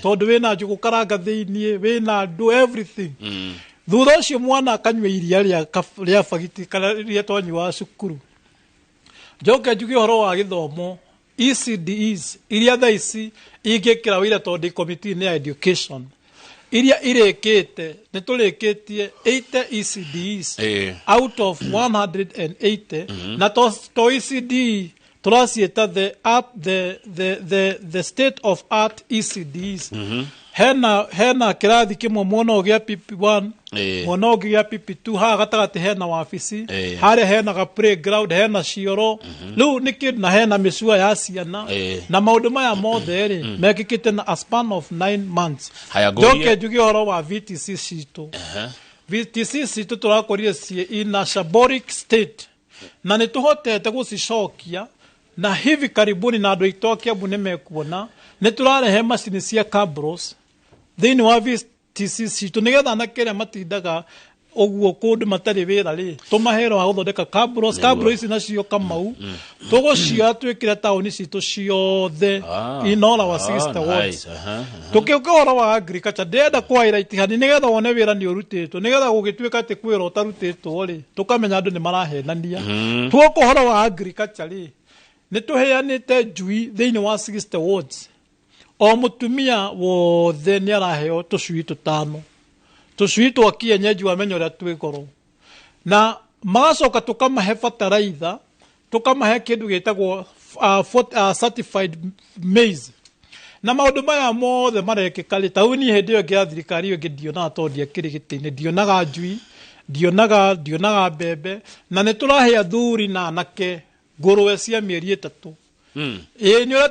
tondũ wĩna njũgũ karanga thĩiniĩ, wĩna ndũ, everything. Thutha ũcio mwana akanyua iria rĩa bagiti kana rĩrĩa twanyuaga cukuru. Njoke njuge ũhoro wa gĩthomo, ECDEs iria thaa ici ingĩkĩra wĩra, tondũ ndĩ committee-inĩ ya education, iria irĩkĩte, nĩ tũrĩkĩtie 80 ECDs out of 180. Na to ECD tũraciĩta the, art, the state of art ECDs. Hena kĩrathi kĩmwe, mwena ũyũ gĩa PP1, mwena ũngĩ gĩa PP2, haha gatagatĩ hena wabici, harĩa hena ga playground, hena cioro, rĩu nĩ kĩndũ, na hena mĩcua ya ciana. Na maũndũ maya mothe rĩ, mekĩkĩte na a span of 9 months. Haya, ngũrie- Njoke njuge ũhoro wa VTC citũ. VTC citũ tũrakorire ciĩ in a shambolic state, na nĩ tũhotete gũcicokia, na hivi karibuni, na andũ aitũ a Kiambu nĩ mekuona, nĩ tũrarehe macini cia cabros thĩinĩ wa VTC citũ, nĩgetha anake arĩa matindaga ũguo kũndũ matarĩ wĩra rĩ, tũmahe wĩra wa gũthondeka cabros. Cabros ici nacio, Kamau, tũgũcioya twĩkĩre taũni citũ ciothe, in all our 60 wards. Nice. Aha, aha. Tũkĩũka ũhoro wa agriculture, ndĩrenda kwa-highlight hani nĩgetha wone wĩra nĩ ũrutĩtwo, nĩgetha gũgĩtuĩka atĩ kwĩ wĩra ũtarutĩtwo rĩ, tũkamenya andũ nĩ marahenania. Tuoka ũhoro wa agriculture rĩ, nĩ tũheanĩte njui thĩinĩ wa 60 wards. O mũtumia wothe nĩ araheo tũcui tũtano, tũcui twa kienyeji, wamenya ũrĩa twĩ goro, na magacoka tũkamahe bataraitha, tũkamahe kĩndũ gĩtagwo certified maize. Na maũndũ maya mothe marekĩka rĩ, ta rĩu niĩ hĩndĩ ĩyo ĩngĩ ya thirikari ĩyo ĩngĩ ndionaga, tondũ ndiakĩrĩ gĩtĩ-inĩ, ndionaga njui, ndionaga mbembe. Na nĩ tũrahe athuri na anake ngũrwe cia mĩeri 3. Ĩĩ, nĩ ũrĩa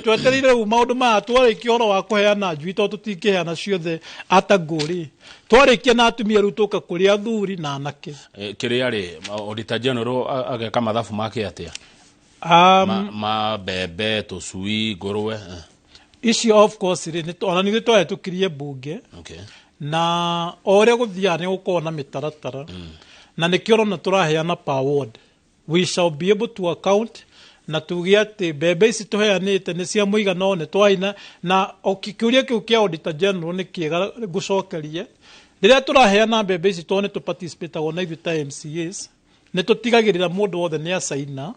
twetereire rĩu maũndũ maya, twarĩkia ũhoro wa kũheana njui, tondũ tũtingĩheana ciothe atangũ rĩ, twarĩkia na atumia, rĩu tũka kũrĩ athuri na anake. Kĩrĩa rĩ, Auditor General ageka mathabu make atĩa? Ma mbembe, tũcui, ngũrwe? Icio of course rĩ, ona nithuĩ twahĩtũkirie mbunge. Na o ũrĩa gũthiaga nĩ gũkorwo na mĩtaratara, na nĩkĩo ũrona tũraheana per ward. We shall be able to account na tuge atĩ mbembe ici tũheanĩte nĩ cia mũigana ũyũ, nĩ twaina na kĩũria kĩu kĩa Auditor General nĩ kĩega. Ngũcokerie, rĩrĩa tũraheana mbembe ici, tondũ nĩ tũparticipatagwo na ithuĩ ta MCAs, nĩ tũtigagĩrĩra mũndũ wothe nĩ acaina,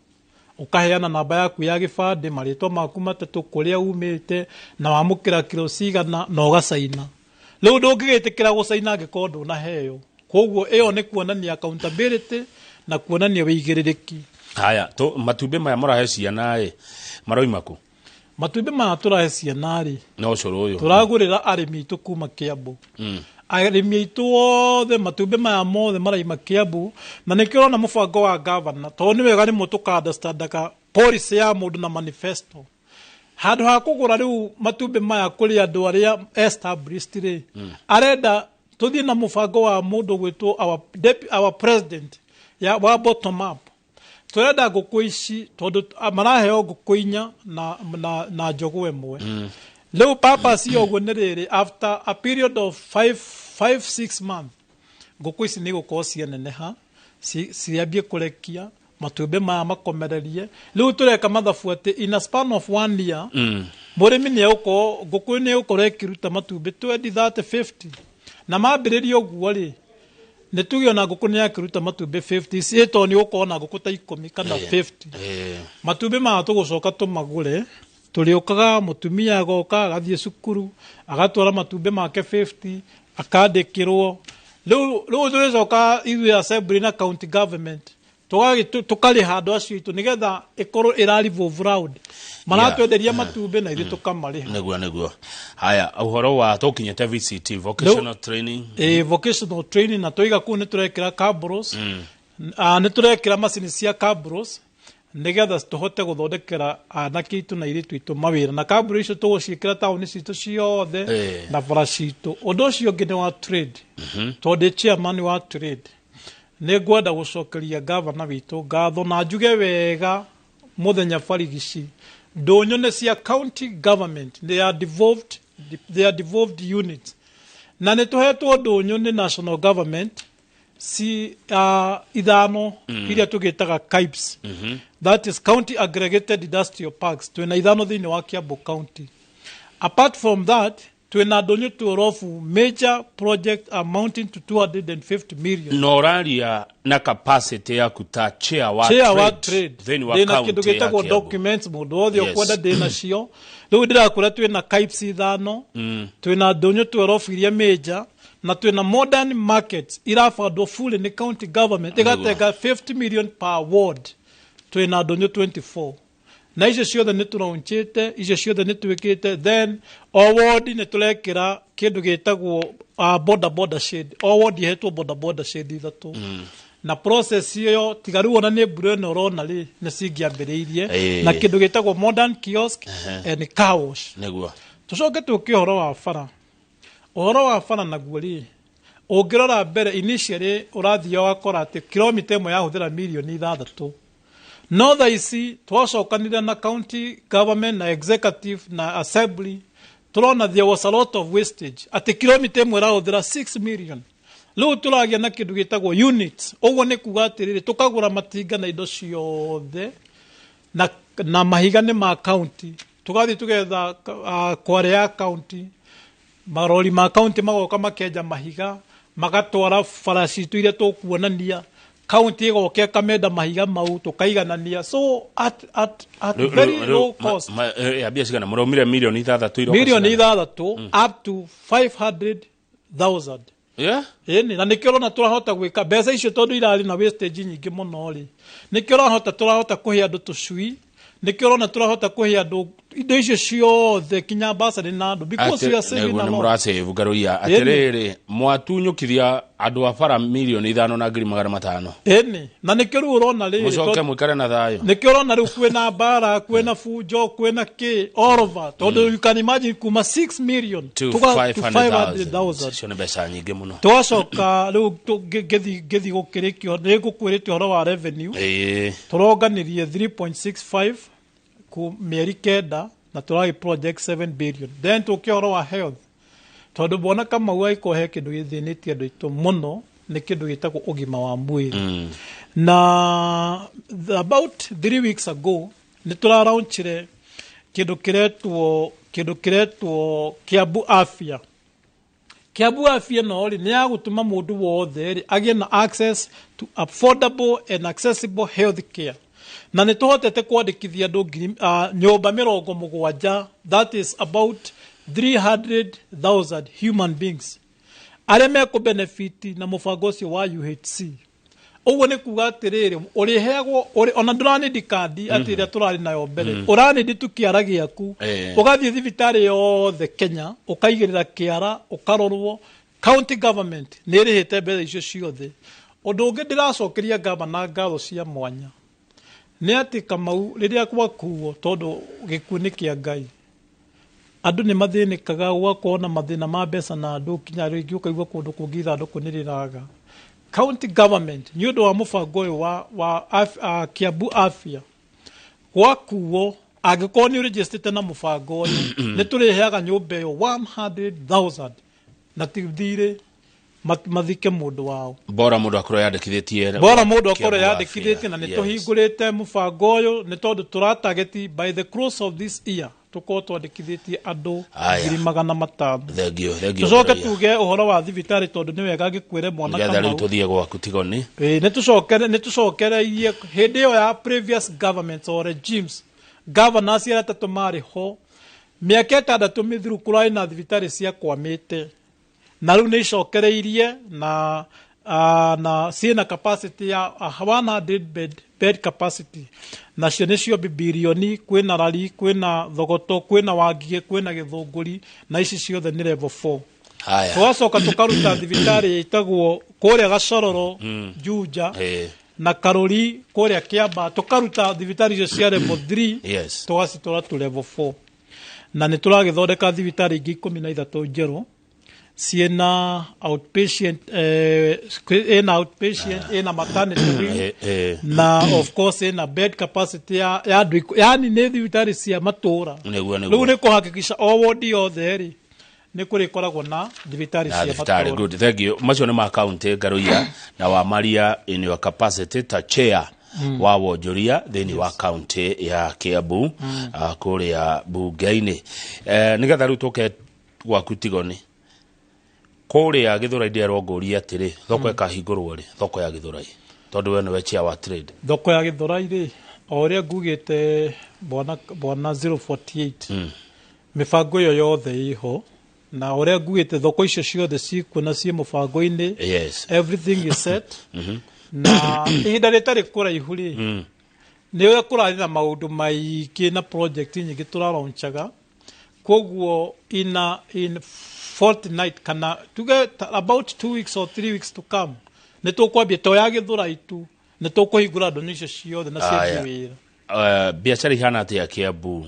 ũkaheana namba yaku ya gĩbandĩ, marĩtwa maku matatũ, kũrĩa umĩte, na wamũkĩra kiro cigana, na ũgacaina. Rĩu ndũngĩgĩtĩkĩra gũcaina angĩkorwo ndũnaheo. Koguo ĩyo nĩ kuonania accountability na kuonania wĩigĩrĩrĩki. Haya, to matumbĩ maya mũrahe ciana ĩ, maroima kũ? Matumbĩ maya tũrahe ciana rĩ, No ũcũrũ ũyũ. Tũragũrĩra arĩmi aitũ kuma Kiambu. Arĩmi aitũ othe, matumbĩ maya mothe maraima Kiambu, na nĩkĩo ũrona mũbango wa gavana, tondũ nĩ wega rĩmwe tũka-understandaga policy ya mũndũ na manifesto. Handũ ha kũgũra rĩu matumbĩ maya kũrĩ andũ arĩa established rĩ, arenda tũthiĩ na mũbango wa mũndũ gwĩtwo our president ya wa bottom up. Tũrenda ngũkũ ici, tondũ maraheo ngũkũ 4 na njogoo 1. Rĩu purpose ya ũguo nĩ rĩrĩ, after a period of 5, 6 months, ngũkũ ici nĩ igũkorwo cianeneha, ciambie kũrekia matumbĩ maya, makomererie. Rĩu tũreka mathabu atĩ in a span of one year, mũrĩmi nĩ egũkorwo, ngũkũ nĩ ĩgũkorwo ĩkĩruta matumbĩ 20, 30, 50. Na mambĩrĩria ũguo rĩ, nĩ tuge ona ngũkũ nĩ yakĩruta matumbĩ 50 ici, tondũ nĩ ũgũkorwo na ngũkũ ta 10 kana 50. Matumbĩ maya tũgũcoka tũmagũre. Tũrĩũkaga, mũtumia agoka, agathiĩ cukuru, agatwara matumbĩ make 50, akandĩkĩrwo. Rĩu tũrĩcoka ithuĩ assembly na county government tũkarĩha andũ acio aitũ, nĩgetha ĩkorwo ĩra revolve round, maratwenderia matumbĩ na ithuĩ tũkamarĩha. Nĩguo. Haya, ũhoro wa tũkinyĩte VCT, vocational training. Ĩ, vocational training, na tũiga kũu nĩ tũrekĩra cabros. Nĩ tũrekĩra macini cia cabros, nĩgetha tũhote gũthondekera anake aitũ na airĩtu aitũ mawĩra, na cabro icio tũgũciĩkĩra taũni citũ ciothe na bara citũ. Ũndũ ũcio ũngĩ nĩ wa trade. Tondũ ndĩ chairman wa trade, nĩ ngwenda gũcokeria gavana witũ ngatho na njuge wega mũthenya barigici, ndũnyũ nĩ cia county government, they are devolved units, na nĩ tũhetwo ndũnyũ nĩ national government. ci ithano iria tũgĩtaga CAIPs. That is County Aggregated Industrial Parks. Twĩna ithano thĩinĩ wa Kiambu County. Apart from that, twĩna ndũnyũ tworobu major project amounting to 250 million. Na ũraria na capacity yaku ta chair wa Chair wa trade trade. thĩinĩ wa Ndĩna kĩndũ county ya gĩtagwo Kiambu. documents mũndũ wothe ũkwenda ndĩna cio. Rĩu ndĩrakwĩra twĩna CAIPs ithano, twĩna ndũnyũ tworobu iria major, na twĩna modern markets irabandwo fully nĩ county government ĩgatenga 50 million per ward. Twĩna ndũnyũ 24 na icio ciothe nĩ tũraunchĩte, icio ciothe nĩ twĩkĩte. Then o ward nĩ tũrekĩra kĩndũ gĩtagwo boda boda shade. O ward ihetwo boda boda shade ithatũ. Na process ĩyo tiga rĩu ona nĩ mbura ĩno ũrona rĩ, nĩ cingĩambĩrĩirie. Na kĩndũ gĩtagwo modern kiosk and car wash. Nĩguo. Tũcoke tũke ũhoro wa bara. Ũhoro wa bara naguo rĩ, ũngĩrora mbere initially ũrathiĩ ũgakora atĩ kilomita ĩmwe yahũthĩra mirioni 6. No thaa ici twacokanire na county government na executive na assembly, tũrona there was a lot of wastage, atĩ kilomita ĩmwe ĩrahũthĩra 6 million. Rĩu tũragĩa na kĩndũ gĩtagwo units. Ũguo nĩ kuga atĩrĩrĩ, tũkagũra matinga na indo ciothe na mahiga nĩ ma county, tũgathiĩ tũgetha kware ya county, marori ma county magoka makenja mahiga magatwara bara citũ iria tũkuonania. County ĩgoka ĩkamenda mahiga mau tũkaiganania, so at very low cost. Ya mbia cigana mũraumire mirioni 6 iroka Mirioni cigana? 6 up to 500,000. Ĩni, na nĩkĩo ũrona tũrahota gwĩka mbeca icio tondũ irarĩ na wastage nyingĩ mũno rĩ, nĩkĩo ũrahota tũrahota kũhe andũ tũcui, nĩkĩo ũrona tũrahota kũhe andũ indo icio ciothe kinya basarĩ na andũ, because we are saving Nĩguo a nĩ lot. mũrasave ngaroia atĩrĩrĩ, mwatunyũkithia andũ a bara mirioni 5,500,000. Ĩni, na nĩkĩo rĩu ũrona rĩrĩ Mũcoke mũikare na thayũ. Nĩkĩo ũrona rĩu kwĩna mbara, kwĩna bunjo, kwĩna kĩ all over, tondũ you can imagine kuma 6 million to to 500,000. 500,000. Icio nĩ mbeca nyingĩ mũno. Twacoka rĩu ngĩthiĩ gũkĩrĩkio nĩ ngũkwĩrĩte ũhoro wa revenue. Tũronganirie 3.65 ku mĩeri 9 na tũragĩ project 7 billion. Then tũke ũhoro wa health, tondũ bwana Kamau agĩkorwo he kĩndũ gĩthĩnĩtie andũ aitũ mũno nĩ kĩndũ gĩtagwo ũgima wa mwĩrĩ. Na about 3 weeks ago nĩ tũraraunchire kĩndũ kĩretwo Kiambu Afya. Kiambu Afya no rĩ, nĩ ya gũtũma mũndũ wothe rĩ agĩe na access to affordable and accessible health care. Na nĩ tũhotete kwandĩkithia andũ ngiri nyũmba 70, that is about 300,000 human beings arĩa mekũ benefit na mũbango ũcio wa UHC. Ũguo nĩ kuga atĩrĩrĩ, ũrĩheagwo ona ndũranĩndi kandi atĩ ĩrĩa tũrarĩ nayo mbere, ũranĩndi tu kĩara gĩaku, ũgathiĩ thibitarĩ yothe Kenya ũkaigĩrĩra kĩara ũkarorwo. County government nĩ ĩrĩhĩte mbeca icio ciothe. Ũndũ ũngĩ ndĩracokeria gavana ngatho cia mwanya nĩ atĩ Kamau rĩrĩa gwakuo, tondũ gĩkuũ nĩ kĩa Ngai, andũ nĩ mathĩnĩkaga, gũgakorwo na mathĩna ma mbeca na andũ kinya rĩngĩ ũkaigua kũndũ kũngĩ ithandũkũ nĩ rĩraga. County government nĩ ũndũ wa mũbango ũyũ wa Kiambu Afya, gwakuo angĩkorwo nĩ ũrĩnjĩstĩte na mũbango ũyũ, nĩ tũrĩheaga nyũmba ĩyo 100,000 na ti thirĩ mathike mũndũ wao. Bora mũndũ akorwo yandĩkithĩtie. Bora mũndũ akorwo Kiambu yandĩkithĩtie. Na nĩ Yes. tũhingũrĩte mũbango ũyũ nĩ tondũ tũratageti by the close of this year tũkorwo twandĩkithĩtie andũ Aya. 500,000. Thengio, thengio. Tũcoke Ngaroia. tuge ũhoro wa thibitarĩ tondũ nĩ wega ngĩkwĩre mwana Nĩgetha rĩu Kamau. tũthiĩ gwaku Tigoni. Ĩĩ, nĩ tũcokereirie hĩndĩ ĩyo ya previous governments or regimes, governors arĩa atatũ marĩ ho mĩaka 6 mĩthiru, kũrarĩ na thibitarĩ ciakwamĩte, na rĩu nĩ icokereirie na ciĩna capacity ya 100 bed capacity, nacio nĩcio birioni. Kwĩna Rari, kwĩna Thogoto, kwĩna Wangigĩ, kwĩna Gĩthũngũri, na ici ciothe nĩ level 4. Haya. Tũgacoka tũkaruta thibitarĩ ĩtagwo kũrĩa Gacororo, Juja, na Karũri kũrĩa Kĩamba, tũkaruta thibitarĩ icio cia level 3, tũgacitwara to level 4. Na nĩ tũragĩthondeka thibitarĩ ingĩ 13 njerũ ciĩna outpatient, ĩna outpatient, ĩna maternity wing, na of course ĩna bed capacity ya andũ yani nĩ thibitarĩ cia matũra. Nĩguo. Rĩu nĩ kũhakikisha o wodi yothe rĩ nĩ kũrĩkoragwo na thibitarĩ na cia thibitarĩ. matũũra. Good, thank you. Macio nĩ ma county, Ngaruiya, na wa Maria in your capacity ta chair wa wonjoria thĩinĩ wa county ya Kiambu, kũrĩa bunge-inĩ. Nĩgetha rĩu tũke gwaku Tigoni, kũrĩa Gĩthũrai, ndĩrerwo ngũrie atĩrĩ, thoko ĩkahingũrwo rĩ, thoko ya Gĩthũrai, tondũ we nĩwe chair wa trade? Thoko ya Gĩthũrai rĩ, o ũrĩa ngugĩte, bwana 048, mĩbango ĩyo yothe ĩho, na ũrĩa ngugĩte, thoko icio ciothe cikuo na ciĩ mũbango-inĩ. Everything is set, na ihinda rĩtarĩ kũraihu rĩ, nĩ ũrĩa kũrarĩ na maũndũ maingĩ na project nyingĩ tũraraunchaga, koguo in fortnight kana tuge about 2 weeks or 3 weeks to come, nĩ tũkwambia to ya Gĩthũrai tu, nĩ tũkũhingũra ndũnyũ icio ciothe na ciambie wĩra. Biacara ihana atĩa Kiambu?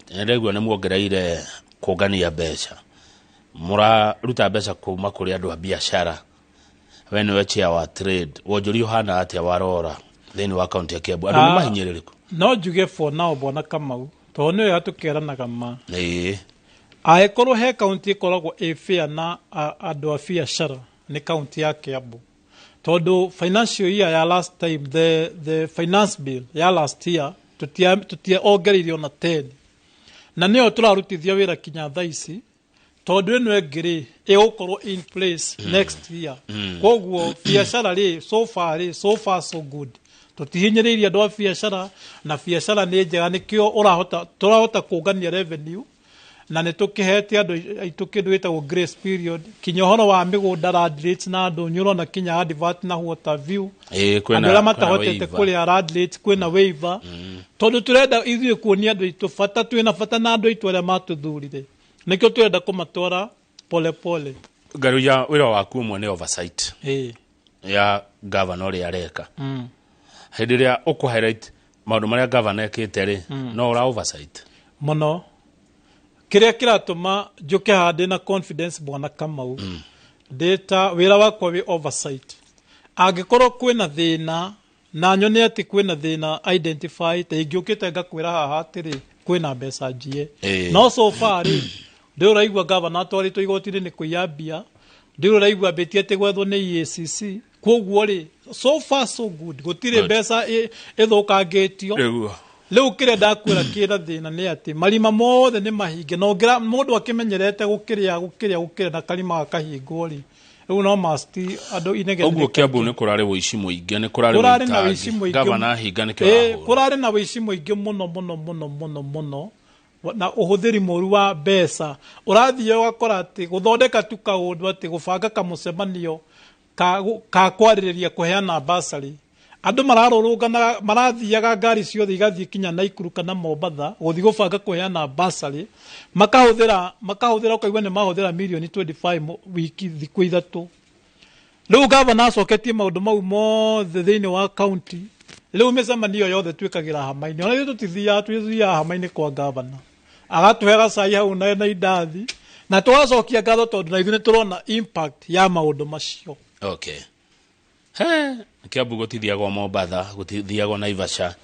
Nĩndĩraigua nĩ muongereire kũngania mbeca, mũraruta mbeca kuma kũrĩ andũ a biacara. We nĩwe chair wa trade, wonjoria ũhana atĩa warora thĩinĩ wa kaunti ya Kiambu? Andũ nĩ mahinyĩrĩrĩku? No njuge for now, bwana Kamau, tondũ nĩ wega tũkeranaga ma, angĩkorwo he kaunti ĩkoragwo ĩ fair na andũ a biacara, nĩ kaunti ya Kiambu, tondũ financial year ya last time, the finance bill ya last year, tutia ongereirio na 10, na nĩyo tũrarutithia wĩra kinya thaa ici, tondũ ĩno ĩngĩ rĩ, ĩgũkorwo in place next year. Koguo biacara rĩ, so far rĩ, so far so good, tũtihinyĩrĩirie andũ a biacara, na biacara nĩ njega, nĩkĩo ũrahota tũrahota kũngania revenue, na nĩ tũkĩhete andũ aitũ kĩndũ gĩtagwo grace period, kinya ũhoro wa mĩgũnda, land rates, na andũ nĩ ũrona kinya advert na what have you, kwĩna andũ arĩa kwĩna matahotete waiver. kũrĩa land rates, kwĩna waiver, tondũ tũrenda ithuĩ kuonia andũ aitũ bata, twĩna bata na andũ aitũ arĩa matũthurire, nĩkĩo tũrenda kũmatwara pole pole. Ngaruiya, wĩra waku ũmwe nĩ oversight ya gavana ũrĩa areka. Hĩndĩ ĩrĩa ũkũ highlight maũndũ marĩa gavana ekĩte rĩ, no ũra oversight? Mũno. Kĩrĩa kĩratũma njũke haha ndĩna confidence, bwana Kamau, ndĩta wĩra wakwa wĩ oversight. Angĩkorwo kwĩna thĩna na nyone atĩ kwĩna thĩna identify, ta ingĩũkĩte ngakwĩra haha atĩrĩ, kwĩna mbeca njie. No so far rĩ, ndĩ ũraigua gavana atwarĩtwo igoti-inĩ nĩ kũiya mbia, ndĩ ũraigua ambĩtie atĩ gwethwo nĩ EACC. Koguo rĩ, so far so good, gũtirĩ Good. mbeca ĩthũkangĩtio. Nĩguo. Rĩu kĩrĩa ndakwĩra kĩna thĩna nĩ atĩ marima mothe nĩ mahinge, na ũngĩra mũndũ akĩmenyerete gũkĩrĩa gũkĩrĩa gũkĩrĩa na karima gakahingwo rĩ, rĩu no must andũ inegene. Ũguo Kiambu nĩ kũrarĩ wũici mũingĩ, nĩ kũrarĩ Kũrarĩ na wũici ũitangi? mũingĩ. Gavana ahinga nĩkĩo arahũra? Kũrarĩ na wũici mũingĩ mũno mũno mũno mũno mũno, na ũhũthĩri mũru wa mbeca. Ũrathiĩ ũgakora atĩ gũthondeka tu kaũndũ, atĩ gũbanga kamũcemanio ka kwarĩrĩria kũheana basarĩ, andũ mararũrũngana, marathiaga ngari ciothe igathiĩ kinya Naikuru kana Mombatha gũthiĩ gũbanga kũheana basarĩ, makahũthĩra, ũkaigua nĩ mahũthĩra mirioni 25 wiki thikũ 3. Rĩu gavana acoketie maũndũ mau mothe thĩinĩ wa county. Rĩu mĩcemanio yothe twĩkagĩra hama-inĩ, ona ithuĩ tũtithiaga, twĩthiaga hama-inĩ kwa gavana, agatũhe gacai hau na indathi, na tũgacokia ngatho, tondũ na ithuĩ nĩ tũrona impact ya maũndũ macio. Okay, he Kiambu gũtithiagwo Mombatha, gũtithiagwo Naivasha,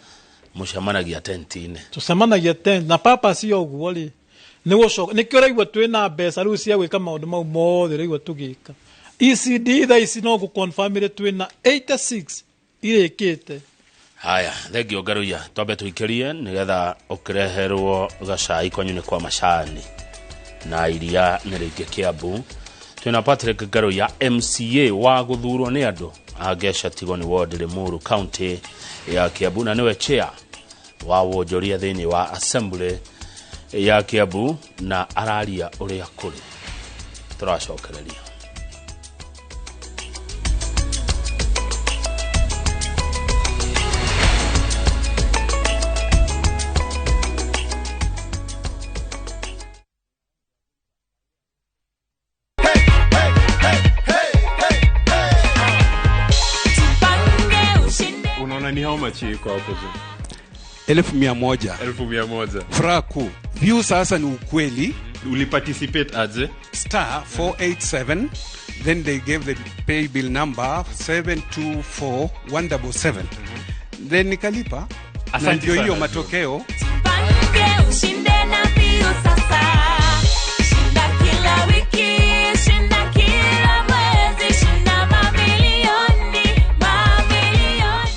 mũcemanagia tent-inĩ? Tũcemanagia tent, na purpose ya ũguo rĩ, nĩ gũcoka nĩkĩo ũraigua twĩna mbeca rĩu cia gwĩka maũndũ mau mothe ũraigua tũgĩka. ECD thaa ici no ngũconfirmĩre twĩna 86 irĩkĩte. Haya, thengio Ngaruiya, twambe tũikĩrie nĩgetha ũkĩreherwo gacai kwanyu nĩ kwa macani na iria nĩ rĩingĩ Kiambu. Twĩna Patrick Ngaruiya, MCA wa gũthurwo nĩ andũ a Ngeca Tigoni Ward, Limuru, county ya Kiambu, na nĩwe chair wa wonjoria thĩinĩ wa assembly ya Kiambu, na araria ũrĩa kũrĩ. Tũracokereria. Tupange ushinde. Unaona ni how much iko hapo juu? 100,000. 100,000. Furaha kuu. View sasa ni ukweli. Uliparticipate aje? Star 487, then they gave the pay bill number 724177, then nikalipa na Asante ndio hiyo sana. Matokeo. Tupange ushinde na Viu sasa. Shinda kila Shinda kila mwezi, shinda mamilioni, mamilioni.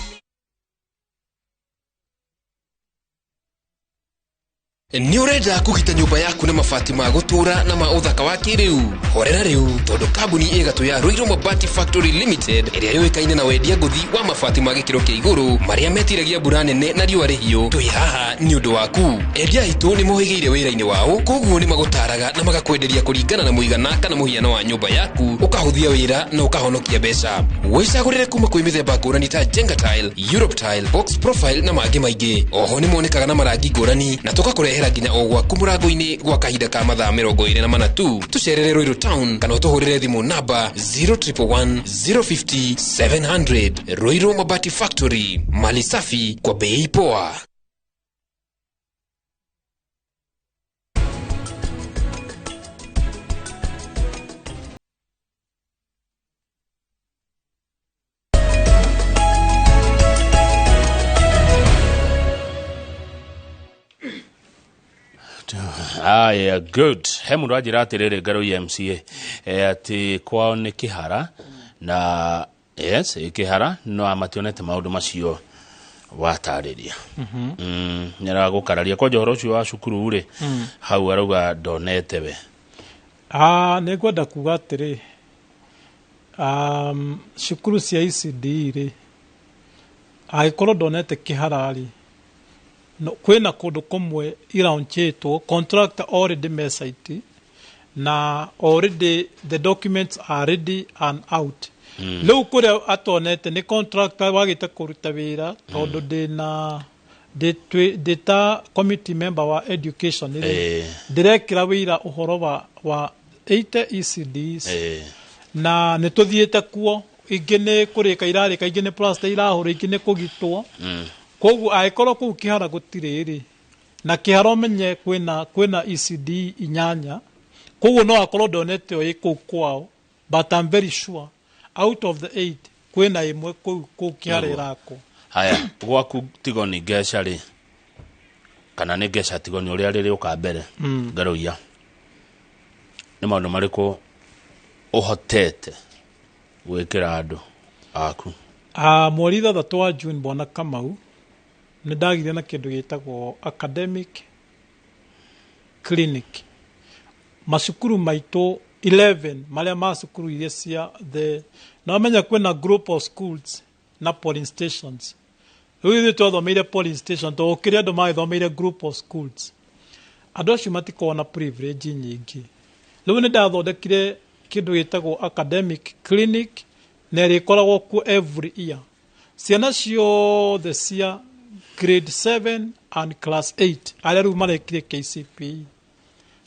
Nĩ ũrenda kũgita nyũmba yaku na mabati ma gũtũũra na ma ũthaka wa kĩrĩu? Horera rĩu, tondũ kambuni ĩ gatũ ya Ruiru Mabati Factory Limited, ĩrĩa yũĩkaine na wendia ngũthi wa mabati ma gĩkĩro kĩa igũrũ marĩa metiragia mbura nene na riũa rĩhiũ, twĩ haha nĩ ũndũ waku. Endia aitũ nĩ mohĩgĩire wĩra-inĩ wao, koguo nĩ magũtaraga na magakwenderia kũringana na mũigana kana mũhiano wa nyũmba yaku, ũkahũthia wĩra na ũkahonokia mbeca. Wĩcagũrĩre kuma kwĩ mĩthemba ngũrani ta Jenga Tile, Europe Tile, Box Profile na mangĩ maingĩ. Oho nĩ monekaga na marangi ngũrani na tũgakũrehera nginya o gwaku mũrango-inĩ gwa kahinda ka mathaa 24 tu. Tũcerere Ruiru Town kana ũtũhũrĩre thimũ namba 0111 050 700. Ruiru Mabati Factory, mali safi kwa bei poa. Aya, good. He mundu anjĩra atĩrĩrĩ, ngarũ MCA, atĩ kwao nĩ Kĩhara na yes, Kĩhara, no mationete maũndũ macio watarĩria. Nĩaragũkararia kwanja ũhoro ũcio wa cukuru rĩ, hau arauga ndonete we. Nĩ ngwenda kuga atĩrĩ, cukuru cia ECD rĩ, angĩkorwo ndonete Kĩhara rĩ, no, kwĩna kũndũ kũmwe iraunchĩtwo contractor already me site na already the documents are ready and out. Rĩu kũrĩa atonete nĩ contractor wagĩte kũruta wĩra, tondũ ndĩna ndĩ ta committee member wa education rĩ, ndĩrekĩra wĩra ũhoro wa 80 ECDs na nĩ tũthiĩte kuo, ingĩ nĩ kũrĩka irarĩka, ingĩ nĩ plaster irahũrwo, ingĩ nĩ kũgitwo. Koguo angĩkorwo kũu Kĩhara gũtirĩ rĩ, na Kĩhara ũmenye kwĩna ECD 8, koguo no akorwo ndonete o ĩ kũu kwao, but I'm very sure out of the 8 kwĩna ĩmwe kũu Kĩhara ĩrakwo. Haya, gwaku Tigoni Ngeca rĩ, kana nĩ Ngeca Tigoni ũrĩa rĩrĩũka mbere, Ngarũiya, nĩ maũndũ marĩkũ ũhotete gwĩkĩra andũ aku? Mweri 6 wa June, Bwana Kamau, nĩ ndagire na kĩndũ gĩtagwo academic clinic. Macukuru maitũ 11 marĩa ma cukuru iria cia the, na wamenya kwĩna group of schools na polling stations. Rĩu ithuĩ twathomeire polling station, tondũ gũkĩrĩ andũ magĩthomeire group of schools. Andũ acio matikoragwo na privilege nyingĩ. Rĩu nĩ ndathondekire kĩndũ gĩtagwo academic clinic, na ĩrĩkoragwo kuo every year. Ciana ciothe cia grade 7 and class 8 arĩa rĩu marekire KCPE,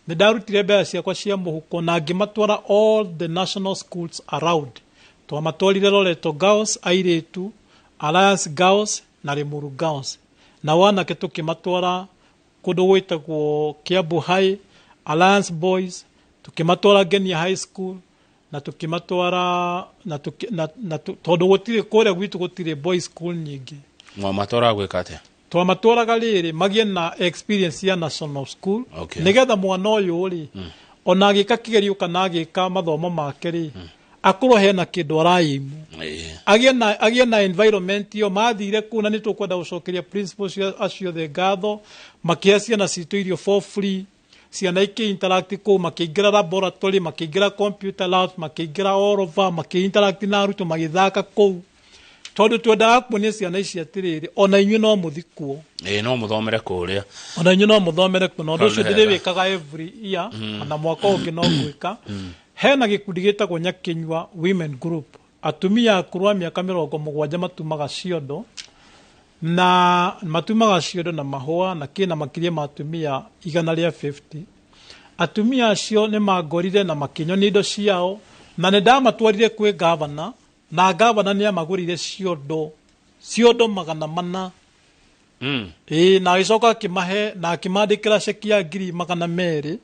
nĩ ndarutire mbeca ciakwa cia mũhuko na ngĩmatwara all the national schools around. Twamatwarire Loreto Girls airĩtu, Alliance Girls na Limuru Girls, na wanake tũkĩmatwara kũndũ gwĩtagwo Kiambu High, Alliance Boys, tũkĩmatwara Ngenia High School, na tũkĩmatwara na tondũ gũtirĩ kũrĩa gwitũ gũtirĩ boys school nyingĩ. Mwamatwaraga gwĩka atĩa? Twamatwaraga rĩrĩ magĩe na experience ya national school, nĩgetha mwana ũyũ rĩ, ona agĩka kĩgerio kana agĩka mathomo make rĩ, akorwo hena kĩndũ araimu, agĩe na environment ĩyo. Mathire kũu na nĩ tũkwenda gũcokeria principals acio othe ngatho, makĩhe ciana citũ irio for free, ciana ikĩ interact kũu, makĩingĩra laboratory, makĩingĩra computer labs, makĩingĩra all over, makĩ interact na arutwo, magĩthaka kũu, tondũ twendaga kuonia ciana ici atĩrĩrĩ, ona inyuĩ no mũthi kuo. No mũthomere kũrĩa. Ona inyuĩ no mũthomere kuo, na ũndũ ũcio ndĩrĩwĩkaga every year, ona mwaka ũngĩ no ngwĩka. Hena gĩkundi gĩtagwo Nyakinyua Women Group, atumia akũrũ a mĩaka 70 matumaga ciondo, na matumaga ciondo na mahũa, na kĩna makĩria ma atumia 150. Atumia acio nĩ mangorire na makĩnyonia indo ciao, na nĩ ndamatwarire kwĩ gavana, na gavana nĩ amagũrire ciondo 400. Na agĩcoka akĩmahe na akĩmandĩkĩra ceki ya 200,000.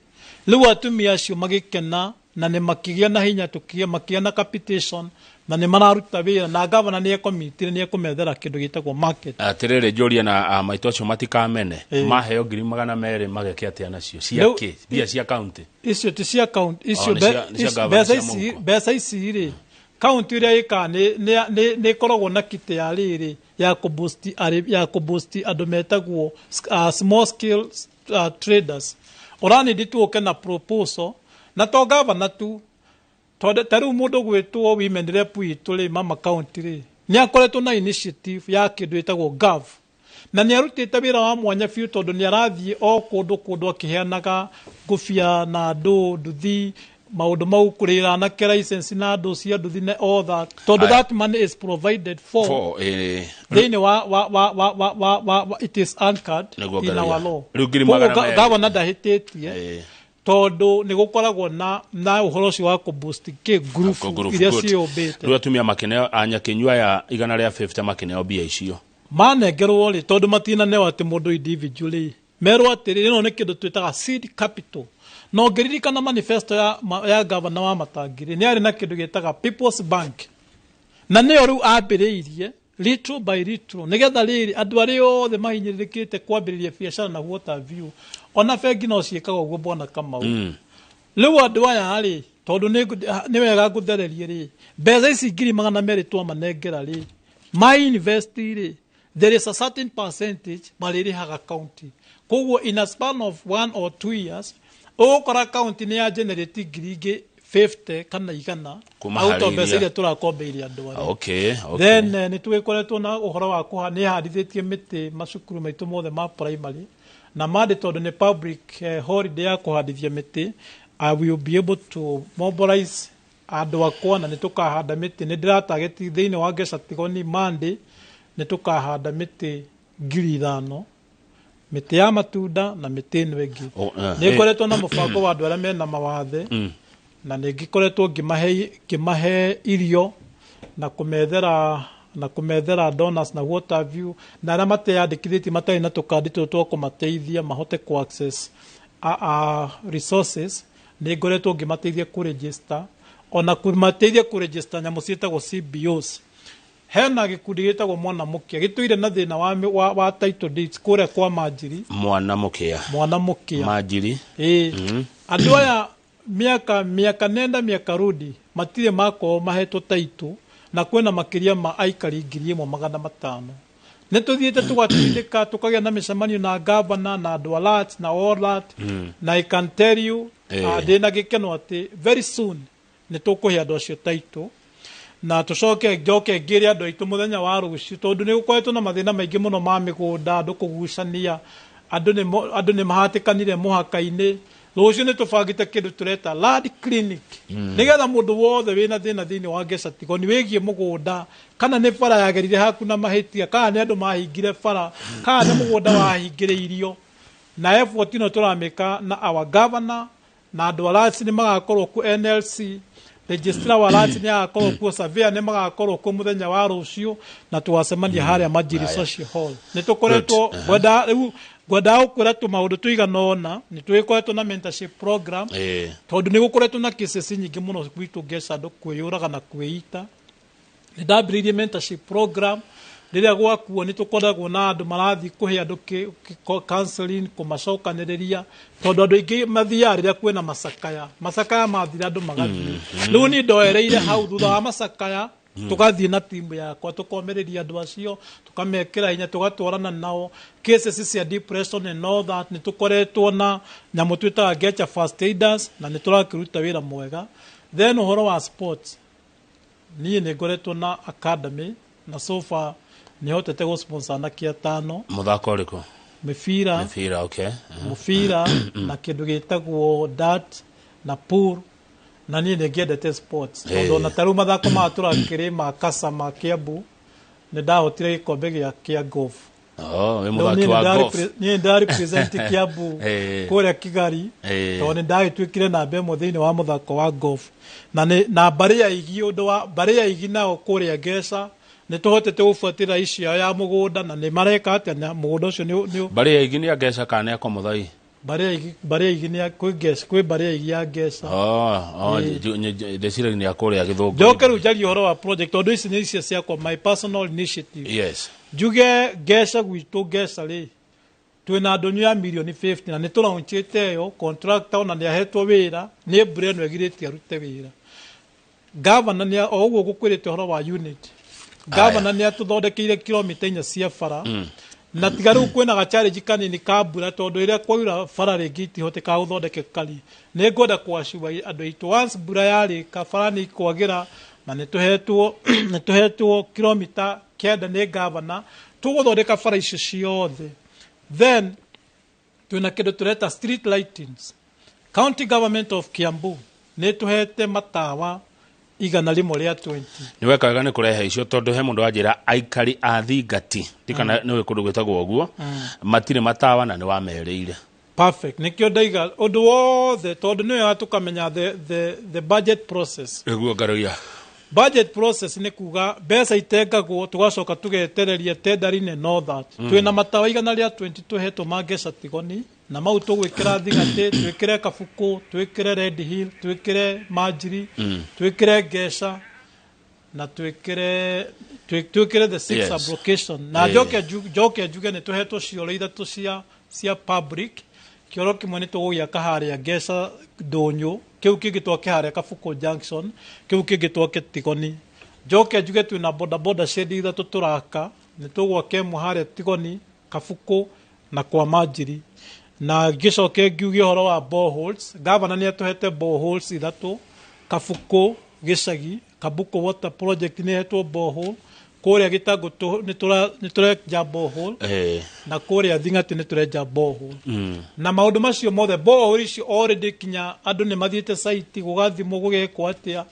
Rĩu atumia acio magĩkena Na nĩ makĩgĩa na hinya, tũkĩgĩa makĩgĩa na capitation, na nĩ mararuta wĩra, na gavana nĩ ekommitire nĩ ekũmethera kĩndũ gĩtagwo market. Atirĩrĩ, njũria na maitũ acio matikamene. Maheo 200,000 mageke atĩa nacio? Cia kĩ? Mbia cia county? Icio ti cia county icio. Oh, nĩ cia gavana mbeca cia ici mũhuko. Mbeca ici rĩ, county ĩrĩa ĩkaga nĩ ĩkoragwo na kitĩ ya rĩrĩ ya kũboost ya kũboost andũ metagwo small scale traders. Ũranindi tuũke na proposal na to gavana tu, tondũ ta rĩu mũndũ gwĩtwo women rep witũ rĩ, mama county rĩ, nĩ akoretwo na initiative ya kĩndũ ĩtagwo gov, na nĩ arutĩte wĩra wa mwanya biũ, tondũ nĩ arathiĩ o kũndũ kũndũ akĩheanaga ngũbia na andũ nduthi, maũndũ mau, kũrĩra anake license na andũ cia nduthi na all that, tondũ Aya. that money is provided for For, thĩinĩ wa it is anchored Nĩguo in our ngarũria. law. Rĩu ngiri Koguo magana merĩ. Gavana ndahĩtĩtie, tondũ nĩ gũkoragwo na ũhoro ũcio wa kũboost kĩ ngurubu Group, iria good. ciĩyũmbĩte. Rĩu atumia makineo anyakĩnyua ya 150 makineo mbia icio? Manengerwo rĩ, tondũ matinaneo atĩ mũndũ individually merwo atĩrĩ, ĩno nĩ kĩndũ twĩtaga seed capital. Na ũngĩririkana manifesto ya gavana wa Matangiri, nĩ arĩ na kĩndũ gĩtaga People's Bank, na nĩyo rĩu ambĩrĩirie little by little, nĩgetha rĩrĩ andũ arĩa othe mahinyĩrĩrĩkĩte kwambĩrĩria biacara na what have you. Ona bengi no ciĩkaga ũguo, bwana Kamau. Rĩu andũ aya rĩ, tondũ nĩ wega ngũthererie rĩ, mbeca ici 200,000 twamanengera rĩ, ma invest rĩ, there is a certain percentage marĩrĩhaga county. Koguo in a span of 1 or 2 years, ũgũkora county nĩ ya generate ngiri ingĩ 50 kana 100 Kuma out of harĩ mbeca iria. iria tũrakombeire andũ arĩa. Then nĩ tũgĩkoretwo na ũhoro wa kũha nĩ handithĩtie mĩtĩ macukuru maitũ mothe ma primary na mande, tondũ nĩ public holiday ya kũhandithia mĩtĩ. I will be able to mobilize andũ akwa na nĩ tũkahanda mĩtĩ. Nĩ ndĩratageti thĩinĩ wa Ngeca Tigoni Monday nĩ tũkahanda mĩtĩ 5,000, mĩtĩ ya matunda na mĩtĩ ĩno ĩngĩ. Oh, Nĩ ngoretwo na mũbango wa andũ arĩa mena mawathe, na nĩ ngĩkoretwo ngĩmahe irio na kũmethera donors na what have you, na arĩa mateyandĩkithĩtie matarĩ na tũkandi tũtũ twa kũmateithia mahote ku access a resources, nĩ ngoretwo ngĩmateithia kũregister, ona kũmateithia kũregister nyamũ ciĩtagwo CBOs. Hena gĩkundi gĩtagwo Mwana Mũkĩa gĩtũire na thĩna wa title deeds kũrĩa kwa Manjiri. Mwana Mũkĩa? Mwana Mũkĩa. Manjiri. Ĩĩ. Andũ aya miaka nenda miaka rudi matirĩ makorwo mahetwo taitũ, na kwĩna makĩria ma aikari 1,500. Nĩ tũthiĩte tũgatindĩka, tũkagĩa na mĩcemanio na gavana na andũ a LATS na all that. Na I can tell you, ndĩna gĩkeno atĩ very soon nĩ tũkũhe andũ acio taitũ, na tũcoke njoke ngĩre andũ aitũ mũthenya wa rũciũ, tondũ nĩ gũkoretwo na mathĩna maingĩ mũno ma mĩgũnda, andũ kũgucania, andũ nĩ mahatĩkanire mũhaka-inĩ. Rũciũ nĩ tũbangĩte kĩndũ tũreta land clinic, nĩgetha mũndũ wothe wĩna thĩna thĩinĩ wa Ngeca Tigoni wĩgiĩ mũgũnda, kana nĩ bara yagerire haku na mahĩtia, kana nĩ andũ mahingire bara, kana nĩ mũgũnda wahingĩrĩirio, na effort ĩno tũramĩka na our governor na andũ a LATS nĩ magakorwo kuo, NLC registrar wa LATS nĩ agakorwo kuo, surveyor nĩ magakorwo kuo mũthenya wa rũciũ, na tũgacemania harĩa Manjiri Haya. Social Hall. Nĩ tũkoretwo Good. ngwenda rĩu ngwendaga gũkwĩra tũmaũndũ tũigana ũna. Nĩ tũgĩkoretwo na mentorship program, tondũ nĩ gũkoretwo na cases nyingĩ mũno gwitũ Ngeca, andũ kwĩyũraga na kwĩita. Nĩ ndambĩrĩirie mentorship program. Rĩrĩa gwakuo nĩ tũkoragwo na andũ marathiĩ kũhe andũ counseling, kũmacokanĩrĩria, tondũ andũ aingĩ mathiaga rĩrĩa kwĩna macakaya, macakaya mathira andũ magathiĩ. Rĩu niĩ ndoereire hau thutha wa macakaya, tũgathiĩ na timu yakwa, tũkomĩrĩria andũ acio, tũkamekĩra hinya, tũgatwarana nao cases cia depression and all that. Nĩ tũkoretwo na nyamũ twĩtaga Ngecha First Aiders, na nĩ tũrakĩruta wĩra mwega. Then ũhoro wa sports, niĩ nĩ ngoretwo na academy, na so far nĩ hotete gũ-sponsor anake atano. Mũthako ũrĩkũ? Mĩbira. Mĩbira, okay. Mũbira na kĩndũ gĩtagwo dart na pool, na niĩ nĩ ngĩendete sports, tondũ ona ta rĩu mathako maya tũrakĩrĩ ma Kasa ma Kiambu, nĩ ndahotire gĩkombe gĩa golf. Oh, wĩ Rĩu mũthaki niĩ wa nĩ golf. niĩ nĩ represent Kiambu kũrĩa Kigali, tondũ nĩ ndagĩtuĩkire namba ĩmwe thĩinĩ wa mũthako wa golf, na mbarĩ ya Igi, ũndũ wa mbarĩ ya Igi nao kũrĩa Ngeca nĩ tũhotete gũbuatĩrĩra icio ya mũgũnda, na nĩ mareka atĩa na mũgũnda ũcio nĩ Mbarĩ ya Igi nĩ Angeca kana nĩ Akomothai? Mbarĩ ya Igi kwĩ Ngeca, kwĩ mbarĩ ya Igi ya Ngeca. Oh, Ĩĩ. Ndĩciragia nĩ ya kũrĩa Gĩthũngũri. Njoke rĩu njarie ũhoro wa project, tondũ ici nĩ icio ciakwa, my personal initiative. Njuge Ngeca gwitũ, Ngeca rĩ, twĩna ndũnyũ ya mirioni 50 na nĩ tũraunchĩte ĩyo. Contractor ona nĩ ahetwo wĩra, nĩ mbura ĩno ĩgirĩtie arute wĩra. Gavana nĩ o ũguo gũkwĩrĩte ũhoro wa unit, gavana nĩ atũthondekeire kilomita 4 cia bara. Na tiga rĩu kwĩna gacharage kanini ka mbura, tondũ rĩrĩa kwaura bara rĩngĩ itihotekaga gũthondekeka rĩ, nĩ ngwenda kwacua andũ aitũ, once mbura yarĩka bara nĩ ikwagĩra, na nĩ tũhetwo kilomita 9 nĩ gavana, tũgũthondeka bara icio ciothe. Then twĩna kĩndũ tũreta street lightings. County government of Kiambu nĩ tũhete matawa 120. Nĩ weka wega nĩ kũrehe icio, tondũ he mũndũ wanjĩra aikari a Thingati ndikana nĩwe kũndũ gwĩtagwo ũguo matirĩ matawa na nĩ wamerĩire. Perfect, nĩkĩo ndaiga ũndũ wothe, tondũ nĩwe tũkamenya the budget process. Nĩguo ngaroia. Budget process nĩ kuga mbeca itengagwo, tũgacoka tũgetereria tendering and all that. Twĩna matawa 120 tũhetwo ma Ngeca Tigoni, na mau tũgwĩkĩra Thing'atĩ, twĩkĩre Kabukũ, twĩkĩre Red Hill, twĩkĩre Manjiri, twĩkĩre Ngeca na twĩkĩre the six sublocation. Na njoke njuge nĩ tũhetwo cioro ithatũ cia public. Kĩoro kĩmwe nĩ tũgũgĩaka harĩa Ngeca ndũnyũ, kĩu kĩngĩ twake harĩa Kabukũ junction, kĩu kĩngĩ twake Tigoni. Njoke njuge twĩna bodaboda shed ithatũ tũraka, nĩ tũgwaka ĩmwe harĩa Tigoni, Kabukũ na kwa Manjiri. Na ngĩcoke ngiuge ũhoro wa boreholes, gavana nĩ atũhete boreholes ithatũ Kabukũ gĩcagi. Kabuku water project nĩ hetwo borehole, kũrĩa Gĩtangũ nĩ tũrenja borehole, na kũrĩa Thing'atĩ nĩ tũrenja borehole. Na maũndũ macio mothe, borehole icio already kinya andũ nĩ mathiĩte site gũgathimwo, gũgekwo atĩa.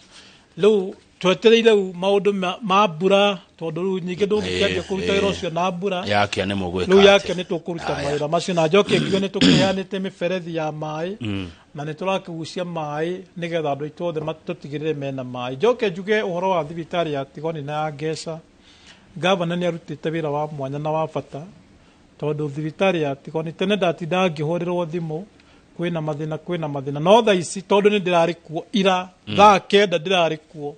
Rĩu twetereire rĩu maũndũ ma mbura, tondũ rĩu nyingĩ ndũngĩkĩambia kũruta wĩra ũcio na mbura. Yakia nĩ mũgwĩka Rĩu atĩa? Yakia nĩ tũkũruta mawĩra macio. Na njoke ngiuge nĩ tũkĩheanĩte mĩberethi ya maĩ na nĩ tũrakĩgucia maĩ nĩgetha andũ aitũ othe tũtigĩrĩre mena maĩ. Njoke njuge ũhoro wa thibitarĩ ya Tigoni na ya Ngeca, gavana nĩ arutĩte wĩra wa mwanya na wa bata, tondũ thibitarĩ ya Tigoni tene ndatindaga ngĩhũrĩrwo thimũ kwĩna mathĩna, kwĩna mathĩna, no thaa ici tondũ nĩ ndĩrarĩ kuo ira thaa 9, ndĩrarĩ kuo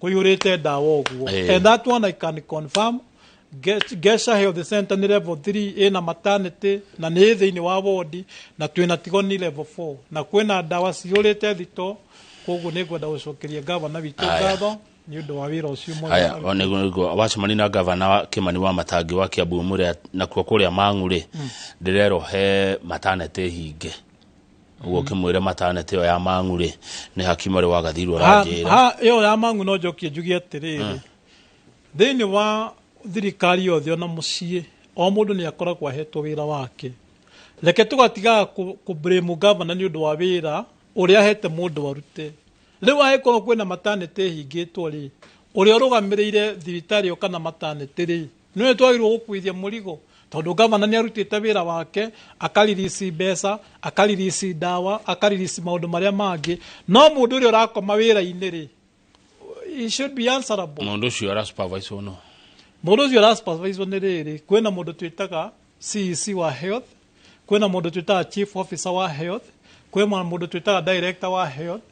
kũihũrĩte ndawa ũguo. And that one I can confirm. Ngeca Health Center nĩ level 3, ĩna maternity na nĩ thĩinĩ wa wodi, na twĩna Tigoni level 4 na kwĩna ndawa cihũrĩte thito. Koguo nĩ ngwenda gũcokeria gavana witũ ngatho nĩ ũndũ wa wĩra ũcio mwega. Haya, nĩguo wacemania na gavana wa Kimani wa Matangi wa Kiambu mũrĩa nakuo kũrĩa Mang'u rĩ, ndĩrerwo he maternity hinge ũguo, ũkĩmwĩre maternity ĩyo ya Mang'u rĩ, nĩ hakimu arĩ wagathirwo ũranjĩra. Ha, ĩyo ya Mang'u no njokie njuge atĩrĩrĩ, thĩinĩ wa thirikari yothe ona mũciĩ, o mũndũ nĩ akoragwo ahetwo wĩra wake. Reke tũgatigaga kũ blame gavana nĩ ũndũ wa wĩra ũrĩa ahete mũndũ arute. Rĩu angĩkorwo kwĩna maternity ĩhingĩtwo rĩ, ũrĩa ũrũgamĩrĩire thibitarĩ ĩyo kana maternity rĩ, nĩwe twagĩrĩirwo gũkuithia mũrigo, tondũ gavana nĩ arutĩte wĩra wake, akaririsi mbeca, akaririsi ndawa, akaririsi maũndũ marĩa mangĩ, no mũndũ ũrĩa ũrakoma wĩra-inĩ rĩ, he should be answerable. Mũndũ ũcio ara supervise no? Mũndũ ũcio ũra supervise nĩ rĩrĩ, kwĩna mũndũ twĩtaga CEC wa health, kwĩna mũndũ twĩtaga chief officer wa health, kwĩna mũndũ twĩtaga director wa health,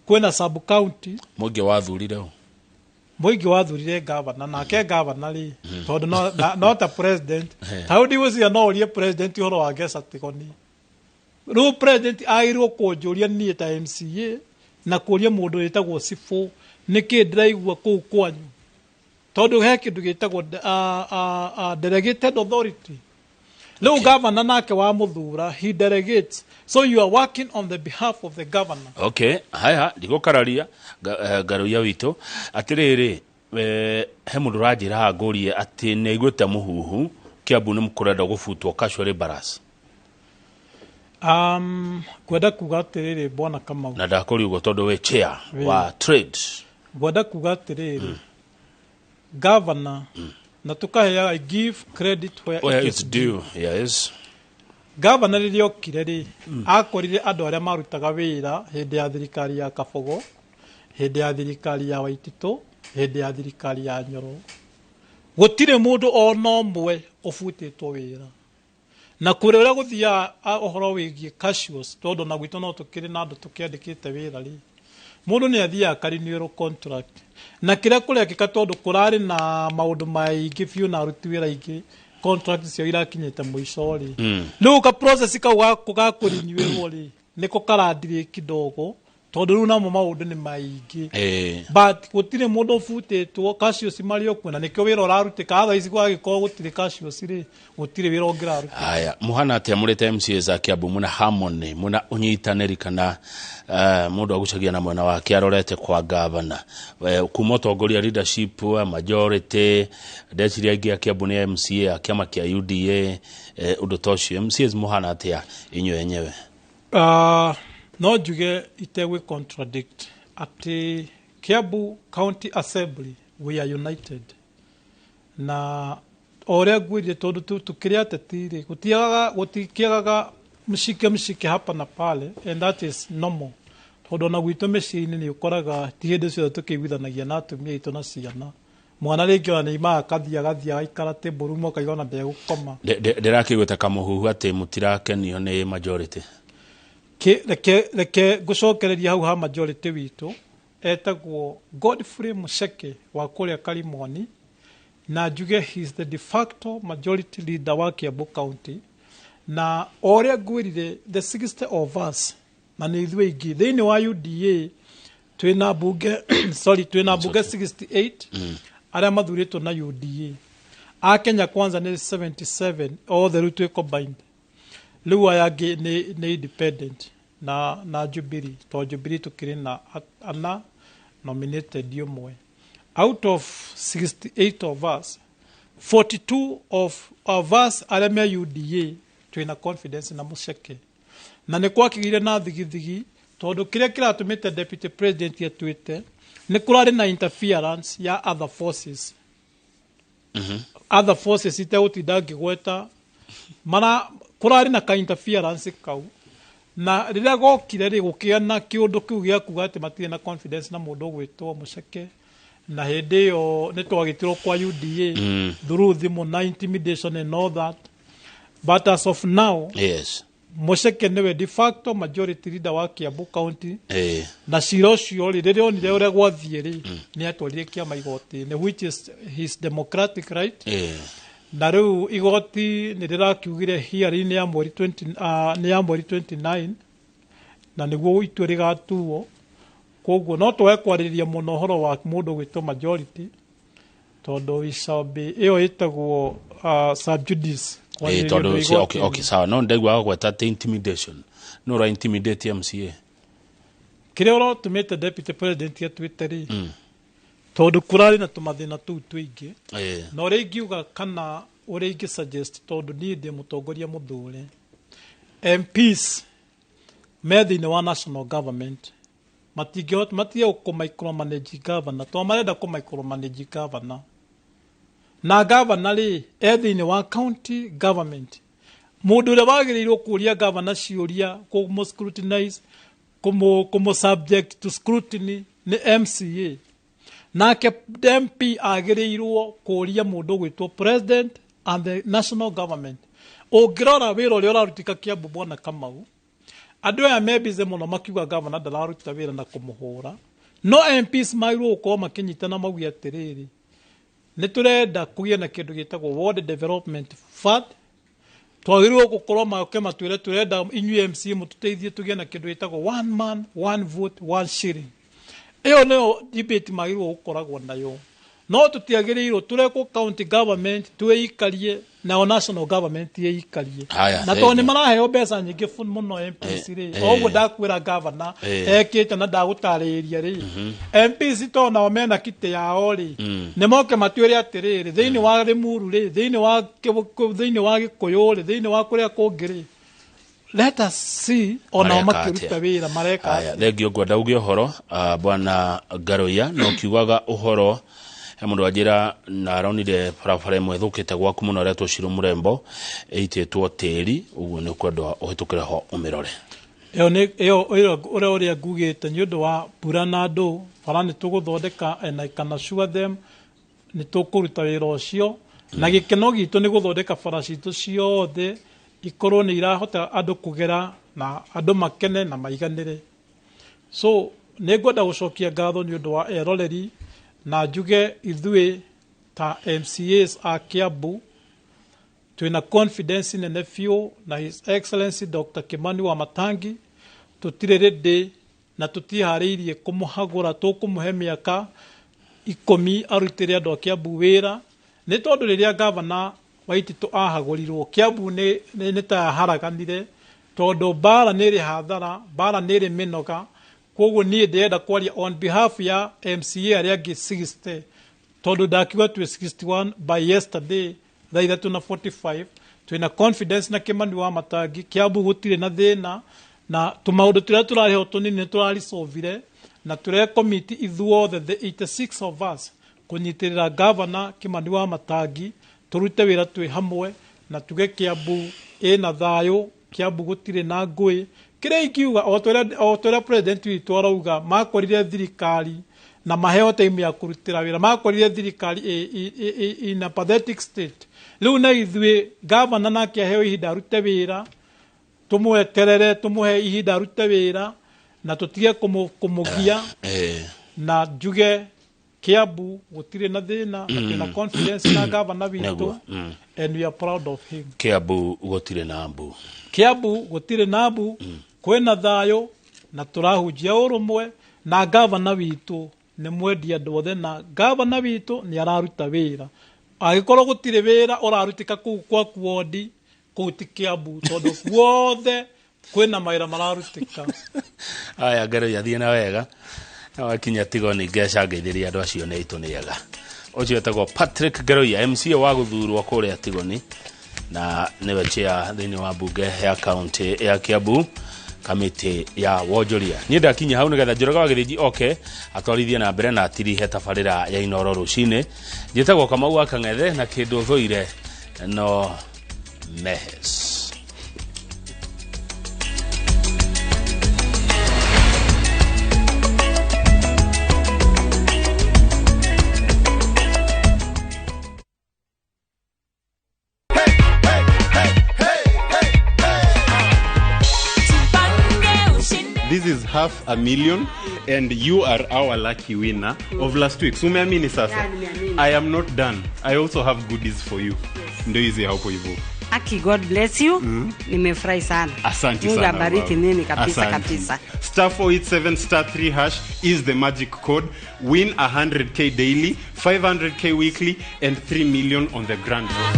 kwĩna sub county. Mũingĩ wathurire ũ? Mũingĩ wathurire gavana, nake gavana rĩ, tondũ no ta president, ta rĩu ndigwĩciria no ũrie president ũhoro wa Ngeca Tigoni. Rĩu president agĩrĩirwo kũnjũria niĩ ta MCA na kũria mũndũ wĩtagwo cibũ nĩkĩ ndĩraigua kũu kwanyu, tondũ he kĩndũ gĩtagwo delegated authority. Rĩu gavana nake wa mũthura, he delegates, so you are working on the behalf of the governor. Okay, haya, ndigũkararia ngaruia witũ atĩrĩrĩ, he mũndũ ũranjĩra haha ngũrie atĩ nĩ aiguĩte mũhuhu Kiambu nĩ kũrenda gũbutwo casual labourers. Ngwenda kuga atĩrĩrĩ, bwana Kamau. Na ndakũria ũguo tondũ wĩ chair wa trade. Ngwenda kuga atĩrĩrĩ, governor na tukaheaga, I give credit where, where it it's is due, yes. Governor rĩrĩa okire rĩ, akorire andũ arĩa marutaga wĩra hĩndĩ ya thirikari ya Kabogo, hĩndĩ ya thirikari ya Waititũ, hĩndĩ ya thirikari ya Nyoro, gũtirĩ mũndũ ona ũmwe ũbutĩtwo wĩra. Na kũrĩa ũrĩa gũthiaga ũhoro wĩgiĩ casuals, tondũ na gwitũ no tũkĩrĩ na andũ tũkĩandĩkĩte wĩra rĩ, mũndũ nĩ athiaga akarinĩrwo contract. Na kĩrĩa kũrekĩka, tondũ kũrarĩ na maũndũ maingĩ biũ na aruti wĩra aingĩ, contract cio irakinyĩte mũico rĩ, rĩu ka process kau ga kũrinywĩrwo rĩ, nĩko karandirĩ kidogo, tondũ rĩu namo maũndũ nĩ maingĩ. But gũtirĩ mũndũ ũbutĩtwo, casuals marĩ o kuo, na nĩkĩo wĩra ũrarutĩka. Otherwise gwagĩkorwo gũtirĩ casuals rĩ, gũtirĩ wĩra ũngĩraruta. Haya, muhana atia mũrĩ MCAs a Kiambu? Muna harmony, muna ũnyitanĩri, kana mũndũ agucagia na mwena wake arorete kwa gavana? Kuma ũtongoria, leadership, majority, ndeciria aingĩ a Kiambu nĩ MCA a kĩama kĩa UDA, ũndũ ta ũcio, MCAs muhana atia inyuĩ enyewe? No njuge itegwĩ contradict atĩ Kiambu County Assembly, we are united, na o ũrĩa ngwĩrire, tondũ tũkĩrĩ ateti rĩ, gũtiagaga, gũtikĩagaga mshike mshike hapa na pale, and that is normal, tondũ ona gwitũ mĩciĩ-inĩ nĩ ũkoraga ti hĩndĩ ciothe tũkĩiguithanagia na atumia aitũ na ciana. Mwana rĩngĩ ona nĩ akathiĩ agathiĩ agaikara table room, ũkaigua ona ndegũkoma. Ndĩrakĩigua kamũhuhu atĩ mũtirakenio nĩ majority. Reke ngũcokereria hau ha majority witũ etagwo Godfrey Musheke wa kũrĩa Karimoni, na njuge he is the de facto majority leader wa Kiambu County. Na o ũrĩa ngwĩrire, the 60 of us, na nĩ ithuĩ aingĩ thĩinĩ wa UDA, twĩna bunge, sorry, twĩna bunge 68 arĩa mathurĩtwo na UDA. A Kenya Kwanza nĩ 77, othe rĩu twĩ combined. Rĩu aya angĩ nĩ independent na Jubilee, to Jubilee tũkĩrĩ na ana nominated ũmwe. Out of 68 of us, 42 of us arĩa me UDA twĩna confidence na Mũceke. Na nĩ kwakĩgĩire na thigithigi, tondũ kĩrĩa kĩratũmĩte deputy president atuĩte nĩ kũrarĩ na interference ya other forces, other forces itegũtinda ngĩgweta mara kũrarĩ na ka interference kau. Na rĩrĩa gokire rĩ, gũkĩgĩa na kĩũndũ kĩu gĩa kuga atĩ matirĩ na confidence na mũndũ ũgwĩtwo Mũceke. Na hĩndĩ ĩyo nĩ twagĩtirwo kwa UDA through thimũ na intimidation and all that, but as of now, Mũceke nĩwe de facto majority leader wa Kiambu County. Na cira ũcio rĩ, rĩrĩa onire ũrĩa gwathiĩ rĩ, nĩ atwarire kĩama igoti-inĩ, which is his democratic right. Na rĩu igoti nĩ rĩrakiugire hearing nĩ ya mweri 20, nĩ ya mweri 29, na nĩguo itua rĩgatuo. Koguo no twage kwarĩrĩria mũno ũhoro wa mũndũ gwĩtwo majority, tondũ we shall be ĩyo ĩtagwo sub judice kwarĩrĩria tondũ ũndũ okay, igoti-inĩ. Okay, sawa, no ndaigua gweta atĩ intimidation, no ũra intimidate MCA? Kĩrĩa ũratũmĩte deputy president atuĩte rĩ, tondũ kũrarĩ na tũmathĩna tũu tũingĩ, na ũrĩa ingiuga kana ũrĩa ingĩ suggest, tondũ niĩ ndĩ mũtongoria mũthure, MPs me thĩinĩ wa national government matingĩhota, matige kũ micromanage governor, tondũ marenda kũ micromanage governor, na governor rĩ, e thĩinĩ wa county government. Mũndũ ũrĩa wagĩrĩirwo kũria governor ciũria, kũmũ scrutinize, kũmũ subject to scrutiny nĩ MCA. Nake MP agĩrĩirwo kũria mũndũ ũgwĩtwo president and the national government. Ũngĩrora wĩra ũrĩa ũrarutĩka Kiambu, bwana Kamau, andũ aya me busy mũno makiuga governor ndararuta wĩra na kũmũhũra, no MPs magĩrĩirwo gũkorwo makĩnyitana mauge atĩrĩrĩ, nĩ tũrenda kũgĩe na kĩndũ gĩtagwo ward development fund. Twagĩrĩirwo gũkorwo make matwĩre tũrenda inyuĩ MCA mũtũteithie tũgĩe na kĩndũ gĩtagwo one man, one vote, one shilling. Ĩyo nĩyo debate magĩrĩirwo gũkoragwo nayo. No tũtiagĩrĩirwo tũrekwo county government twĩikarie, nao national government ĩikarie. Haya, Na tondũ nĩ thank you. maraheo mbeca nyingĩ mũno MPs rĩ, o ũguo ndakwĩra governor ekĩte na ndagũtarĩria rĩ, MPs to nao mena kitĩ yao rĩ, nĩ moke matuĩre atĩrĩrĩ, thĩinĩ wa Limuru rĩ, thĩinĩ wa Gĩkũyũ rĩ, thĩinĩ wa kũrĩa kũngĩ rĩ, let us see onao Mareka makĩruta atĩa? wĩra mareka Haya, atĩa. Thengio, ngwenda uge ũhoro, bwana Ngaroia, no kiugaga ũhoro he mũndũ wanjĩra na aronire barabara ĩmwe ĩthũkĩte gwaku mũno ĩretwo Shiro Mũrembo ĩitĩtwo tĩri, ũguo nĩ ũkwendwo ũhĩtũkĩre ho ũmĩrore. Ĩyo nĩ ĩyo ũrĩa ngugĩte nĩ ũndũ wa mbura na andũ bara nĩ tũgũthondeka, and I can assure them nĩ tũkũruta wĩra ũcio. Na gĩkeno gitũ nĩ gũthondeka bara citũ ciothe. Ikorwo nĩ irahota andũ kũgera na andũ makene na maiganĩre. So nĩ ngwenda gũcokia ngatho nĩ ũndũ wa eroreri na njuge ithuĩ ta MCAs a Kiambu twĩna confidence nene biũ na His Excellency Dr. Kimani Wamatangi. Tũtirĩ ready na tũtiharĩirie kũmũhagũra, tũkũmũhe mĩaka 10 arutĩre andũ a Kiambu wĩra, nĩ tondũ rĩrĩa gavana Waititu ahagũrirwo Kiambu nĩ ta yaharaganire, tondũ mbara nĩ ĩrĩ hathara, mbara nĩ ĩrĩ mĩnoga. Koguo niĩ ndĩrenda kwaria on behalf ya MCA arĩa angĩ 60, tondũ ndakiuga twĩ 61 by yesterday thaa 3:45. Twĩna confidence na Kimani Wamatangi. Kiambu gũtirĩ na thĩna, na tũmaũndũ tũrĩa tũrarĩho tũnini nĩ tũrarisolvire, na tũrekomiti ithuothe the 86 of us kũnyitĩrĩra gavana Kimani Wamatangi, tũrute wĩra twĩ hamwe na tuge Kiambu ĩna thayũ, Kiambu gũtirĩ na ngũĩ. Kĩrĩa ingiuga o ta ũrĩa president witũ arauga, makorire thirikari na maheo time ya kũrutĩra wĩra, makorire thirikari in a pathetic state. Rĩu na ithuĩ gavana nake aheo ihinda arute wĩra, tũmweterere, tũmũhe ihinda arute wĩra na tũtige kũmũgia. Na njuge Kiambu gũtirĩ na thĩna, na twĩna confidence na gavana witũ, and we are proud of him. Kiambu gũtirĩ na mbu. Kiambu gũtirĩ na mbu, kwĩna thayũ na tũrahunjia ũrũmwe, na gavana witũ nĩ mwendi andũ othe, na gavana witũ nĩ araruta wĩra. Angĩkorwo gũtirĩ wĩra ũrarutĩka kũu gwaku wondi, kũu ti Kiambu, tondũ guothe kwĩna mawĩra mararutĩka. Aya ngero athiĩ na wega na wakinya Tigoni ngecangeithĩria andũ acio nĩ itũ nĩ ega. Ũcio etagwo Patrick Ngeroia, MCA wa gũthurwo kũrĩa Tigoni, na nĩwe chair thĩinĩ wa mbunge ya kaunti ya Kiambu, kamĩtĩ ya wonjoria. Niĩ ndakinya hau nĩgetha Njoroge wa Gĩthĩnji oke atwarithie na mbere na atirihe tabarĩra ya Inooro rũcinĩ. Njĩtagwo Kamau wa Kang'ethe na kĩndũ thũire no mehes. This is 500,000 and you are our lucky winner of last week. So umeamini sasa? Yeah, I am not done. I also have goodies for you. Yes. Ndio hizi hapo hivyo. Aki, God bless you. Nimefurahi sana. Asante Mungu sana. abariki nini kabisa. Asante. Kabisa. Star 487 star 3 hash is the magic code. Win 100K daily, 500K weekly and 3 million on the grand draw.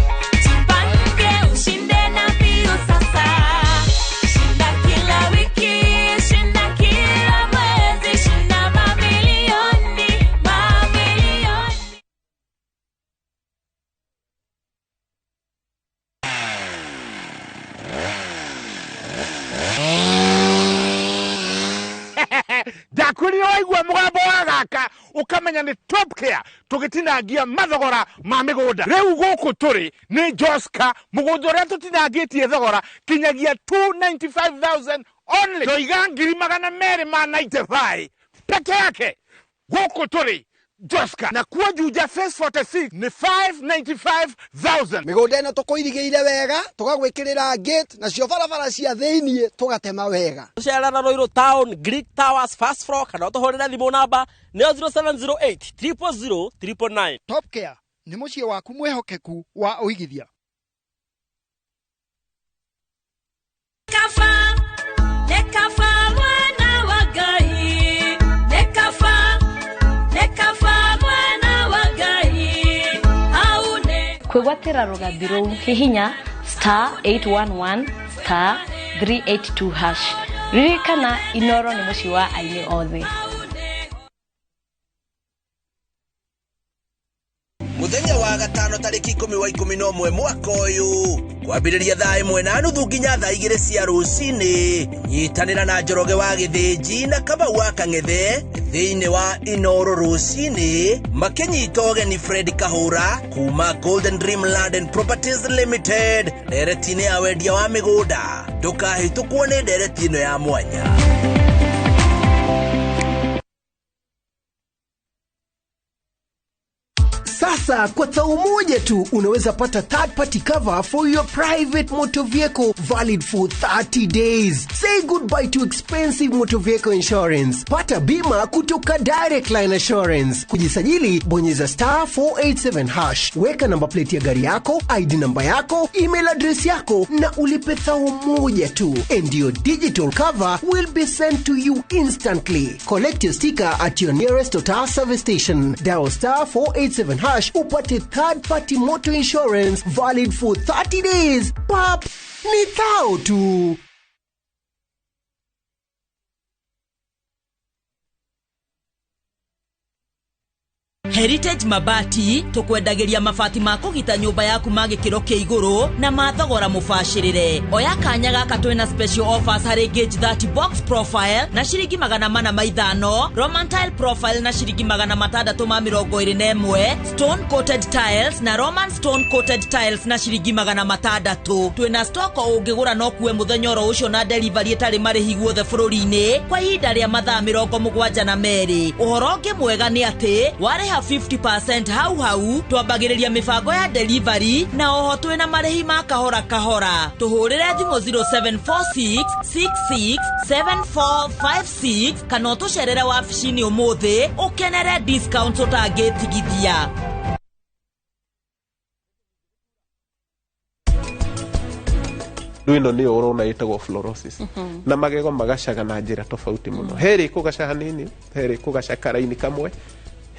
Ndakwĩrire waigua mũgambo wa gaka ũkamenya nĩ Top Care tũgĩtinangia mathogora ma mĩgũnda. Rĩu gũkũ tũrĩ nĩ Joska, mũgũnda ũrĩa tũtinangĩtie thogora kinyagia 295,000 only. Ndoiga 295,000 peke yake. Gũkũ tũrĩ Joska, na kuo Juja phase 46 nĩ 595,000. Mĩgũnda ĩno tũkũirigĩire wega, tũgagwĩkĩrĩra gate, nacio barabara cia thĩiniĩ tũgatema wega. Tũcerera Ruiru Town, Greek Towers, first floor, kana ũtũhũrĩre thimũ namba nĩyo 0708 000 999. Top Care nĩ mũciĩ waku mwĩhokeku wa ũigithia. Kafa, nekafa mwana wa Ngai, nekafa, nekafa mwana wa Ngai, aune. Kwĩgwatĩra rũgambi rũu hihinya star 811 star 382 hash. Ririkana Inooro nĩ mũciĩ wa aini othe. Muthenya wa gatano tariki 10 wa 11 mwaka ũyũ kwambĩrĩria thaa 1:30 nginya thaa 2 cia rũcinĩ, nyitanĩra na Njoroge wa Gĩthĩnji na Kamau wa Kang'ethe thĩinĩ wa Inooro rũcinĩ makĩnyita ũgeni Fred Kahũra kuma Golden Dream Land and Properties Limited ndereti-inĩ ya wendia wa mĩgũnda. Ndũkahĩtũkwo nĩ ndereti ĩno ya mwanya. Sasa Sasa kwa thao moja tu unaweza pata third party cover for your private motor vehicle valid for 30 days. Say goodbye to expensive motor vehicle insurance. Pata bima kutoka Direct Line Assurance. Kujisajili, bonyeza star 487 hash. Weka namba plate ya gari yako, ID namba yako, email address yako na ulipe thao moja tu. And your digital cover will be sent to you instantly. Collect your sticker at your nearest Total service station. Dial star 487 hash upate third party motor insurance valid for 30 days. Pap, ni thao tu. Heritage Mabati tukwendagĩria mabati ma kũgita nyũmba yaku ma gĩkĩro kĩa igũrũ na ma thogora mũbacĩrĩre. Oya kanya gaka twĩna special offers harĩ gauge 30 box profile na ciringi 405, Roman tile profile na ciringi 621, stone coated tiles na Roman stone coated tiles na ciringi 600. Twĩna stock ũngĩgũra no kuwe mũthenya oro ũcio na delivery ĩtarĩ marĩhi guothe bũrũri-inĩ kwa ihinda rĩa mathaa 72. Ũhoro ũngĩ mwega nĩ atĩ warĩha 50% hau hau twambagĩrĩria mĩbango ya delivery na oho twĩna marĩhi ma kahora kahora. Tũhũrĩre thimũ 0746667456 kana ũtũcerere wabici-inĩ ũmũthĩ ũkenere discount ũtangĩtigithia. Rĩu ĩno nĩyo ũrona ĩtagwo fluorosis. Na magego magacaga na njĩra tofauti mũno. Herĩ kũgaca hanini, herĩ kũgaca karaini kamwe,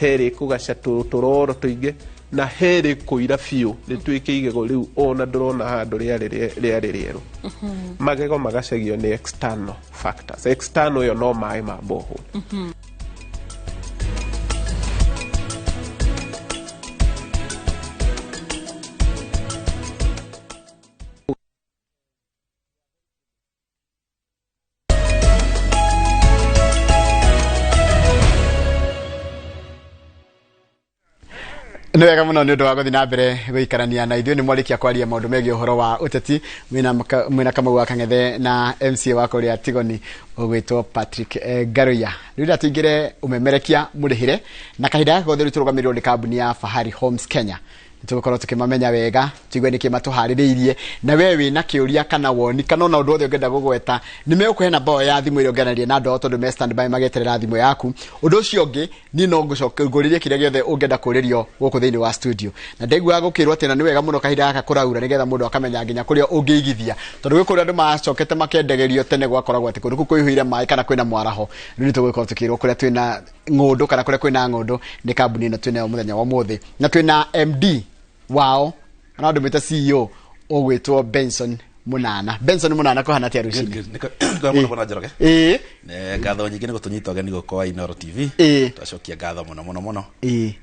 herĩ kũgaca tũroro tũingĩ, na herĩ kũira biũ rĩtuĩke igego rĩu ona ndũrona handũ rĩarĩ rĩerũ. Magego magacagio nĩ external factors. External ĩyo no maĩ ma borehole. Nĩ wega mũno nĩ ũndũ wa gũthiĩ na mbere gũikarania na ithuĩ. Nĩ mwarĩkia kwaria maũndũ megiĩ ũhoro wa ũteti mwĩna Kamau wa Kang'ethe na MCA wa kũrĩa Tigoni ũgwĩtwo Patrick Ngaruiya. Rĩu rĩrĩa tũingĩre ũmemerekia mũrĩhĩre na kahinda gaka gothe rĩu tũrũgamĩrĩirwo nĩ kambuni ya Fahari Homes Kenya. Tũgũkorwo tũkĩmamenya wega tũigue nĩkĩ matũharĩrĩirie, na we wĩna kĩũria kana woni kana ona ũndũ wothe ũngĩenda gũgweta nĩ megũkũhe namba ĩyo ya thimũ ĩrĩa ũngĩaranĩria na andũ ao tondũ me standby magĩeterera thimũ yaku. Ũndũ ũcio ũngĩ niĩ no ngũrĩrie kĩrĩa gĩothe ũngĩenda kũrĩrio gũkũ thĩinĩ wa studio, na ndaiguaga gũkĩrwo atĩ na nĩ wega mũno kahinda gaka kũraura nĩgetha mũndũ akamenya nginya kũrĩa ũngĩigithia, tondũ gwĩ kũrĩa andũ macokete makendegerio tene gwakoragwo atĩ kũndũ kũu kũihũire maĩ kana kwĩna mwaraho. Rĩu nĩ tũgũkorwo tũkĩrwo kũrĩa twĩna ng'ũndũ kana kũrĩa kwĩna ng'ũndũ nĩ kambuni ĩno twĩnayo mũthenya wa ũmũthĩ, na twĩna MD wao na andũ mwĩta CEO ũgwĩtwo Benson Munana. Benson Munana, kũhana atĩa rũcinĩ? Nĩ mũno Njoroge. Ĩĩ. Ngatho nyingĩ nĩ gũtũnyita ũgeni gũkũ wa Inooro TV. Twacokia ngatho mũno mũno mũno.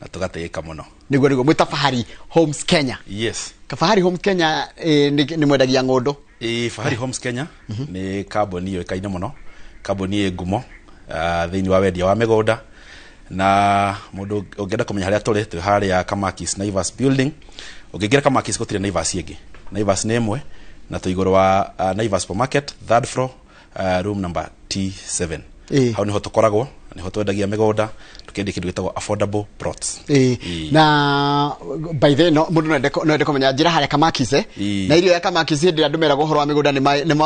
Na tũgatĩĩka mũno. Nĩguo nĩguo mwĩta Fahari Homes Kenya. Yes. Fahari Homes Kenya nĩ mwendagia ng'ũndũ? Ĩĩ, Fahari Homes Kenya nĩ kambuni yũĩkaine mũno, kambuni ĩ ngumo thĩinĩ wa wendia wa mĩgũnda, na mũndũ ũngĩenda kũmenya harĩa tũrĩ twĩ harĩa Kamakis Naivas building. Ũngĩingĩra Kamakis gũtirĩ Naivas ĩngĩ, Naivas nĩ ĩmwe, na twĩ igũrũ wa Naivas supermarket third floor, room number T7. Hau nĩho tũkoragwo, nĩho twendagia mĩgũnda, tũkendia kĩndũ gĩtagwo affordable plots. Na by the no mũndũ no ende kũmenya njĩra harĩa Kamakis na irio ya Kamakis hĩndĩ ĩrĩa andũ meragwo ũhoro wa mĩgũnda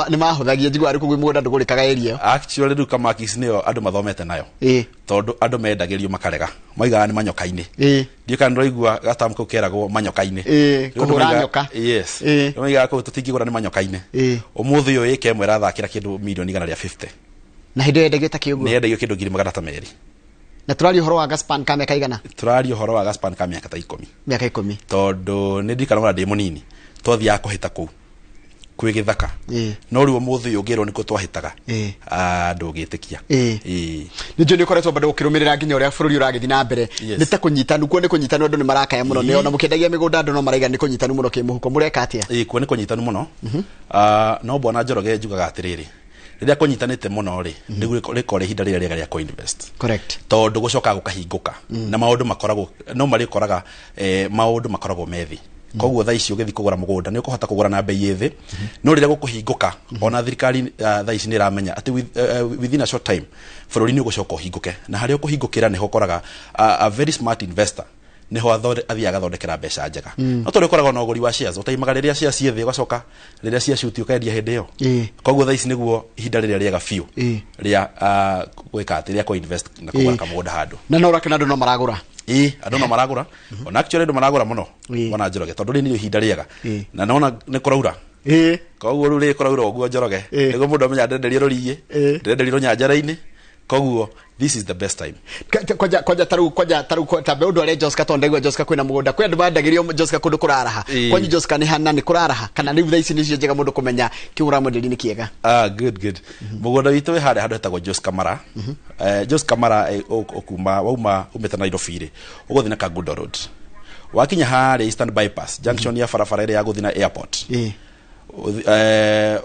nĩ mahũthagia, njiguaga rĩu kũu mũgũnda ndũgũrĩkaga area ĩyo. Actually rĩu Kamakis nĩyo andũ mathomete nayo, tondũ andũ mendagĩrio makarega, moigaga nĩ manyoka-inĩ. Ndiũĩ kana nĩũraigua gatamu kau keragwo manyoka-inĩ. Kũhũra nyoka. Yes. Moigaga kũu tũtingĩgũra nĩ manyoka-inĩ. Ũmũthĩ ũyũ ĩka ĩmwe ĩrathakĩra kĩndũ mirioni 150. Na hĩndĩ ĩyo yendagio ta kĩ ũguo? Nĩ yendagio kĩndũ 200,000. Na tũraria ũhoro wa Gaspan ka mĩaka igana? Tũraria ũhoro wa Gaspan ka mĩaka ta 10. Mĩaka 10. Tondũ nĩ ndirikanaga ona ndĩ mũnini twathiaga kũhĩta kũu kwĩ gĩthaka. No rĩu ũmũthĩ ũyũ ũngĩrwo nĩkuo twahĩtaga ndũngĩtĩkia. Nĩ njũĩ nĩ ũkoretwo bado ũkĩrũmĩrĩra nginya ũrĩa bũrũri ũragĩthiĩ na mbere. Nĩ ta kũnyitanu kuo nĩ kũnyitanu, andũ nĩ marakaya mũno. Nĩ ona mũkĩendagia mĩgũnda andũ no maraiga nĩ kũnyitanu mũno kĩmũhuko, mũreka atĩa? Ĩĩ, kuo nĩ kũnyitanu mũno. No bwana Njoroge njugaga atĩrĩrĩ, rĩrĩa kũnyitanĩte mũno rĩ, nĩguo rĩkorwo ihinda rĩrĩa rĩega rĩa kũ-invest. Correct. Tondũ gũcokaga gũkahingũka na maũndũ makoragwo no marĩkoraga maũndũ makoragwo me thĩ. Koguo thaa ici ũgĩthiĩ kũgũra mũgũnda nĩ ũkũhota kũgũra na bei ĩ thĩ, no rĩrĩa gũkũhingũka ona thirikari thaa ici nĩ ĩramenya atĩ within a short time bũrũri nĩ ũgũcoka ũhingũke, na harĩa ũkũhingũkĩra nĩho ũkoraga a very smart investor Niho athiaga agathondekera mbeca njega. No tondũ ũkoragwo na ũgũri wa shares, ũtaimaga rĩrĩa shares ciĩ thĩ, ũgacoka rĩrĩa cia shoot ũkendia hĩndĩ ĩyo. Koguo thaa ici nĩguo ihinda rĩrĩa rĩega biũ rĩa gwĩka atĩ rĩa kũ-invest na kũgũra kamũgũnda handũ. Na no ũrakena andũ no maragũra? Ĩĩ, andũ no maragũra. Ona actually andũ maragũra mũno, bwana Njoroge, tondũ rĩrĩ nĩrĩo ihinda rĩega na nona nĩ kũraura. Koguo rĩu rĩrĩ kũraura ũguo, Njoroge, nĩguo mũndũ amenya ndenderie rũriĩ, ndenderie rũnyanjara-inĩ. Koguo this is the best time. Kwanja taru, kwanja taru tambe undu aria Joska, tondu ndaigua Joska kwina mugunda, kwi andu mandagĩrio Joska kundu kuraraha. Kwanyu Joska nĩ hana nĩ kuraraha kana rĩu thaa ici nĩcio njega mũndũ kũmenya kĩu ũramwenderia nĩ kĩega? Ah, good, good. Mũgũnda witũ wĩ harĩa handũ hetagwo Jos Kamara. Jos Kamara, ũkuma wauma umĩte Nairobi rĩ, ũgũthiĩ na Kangundo Road, wakinya harĩa Eastern Bypass junction ya barabara ĩrĩa ya gũthiĩ na airport,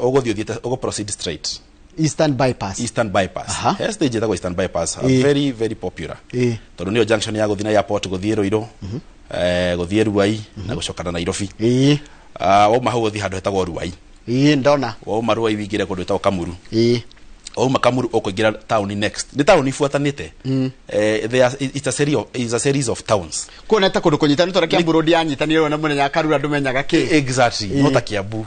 ũgũthiĩ ũthiĩte ũgũ proceed straight. Eastern Bypass. Eastern Bypass. He stage ĩtagwo Eastern Bypass, very very popular, tondũ nĩyo junction ya gũthiĩ na airport, gũthiĩ Ruiru, gũthiĩ Ruai na gũcoka na Nairobi. Wauma hau ũthiĩ handũ hetagwo Ruai. Ĩĩ, ndona. Wauma Ruai wĩingĩre kũndũ ĩtagwo Kamuru. Wauma Kamuru ũkũingĩra taũni next, nĩ taũni ibuatanĩte. It's a series of towns. Kuona ta kũndũ kũnyitanu tondũ Kiambu Road yanyitanire na mũnene ya Karura ndũmenyaga kĩ. Exactly. No ta Kiambu,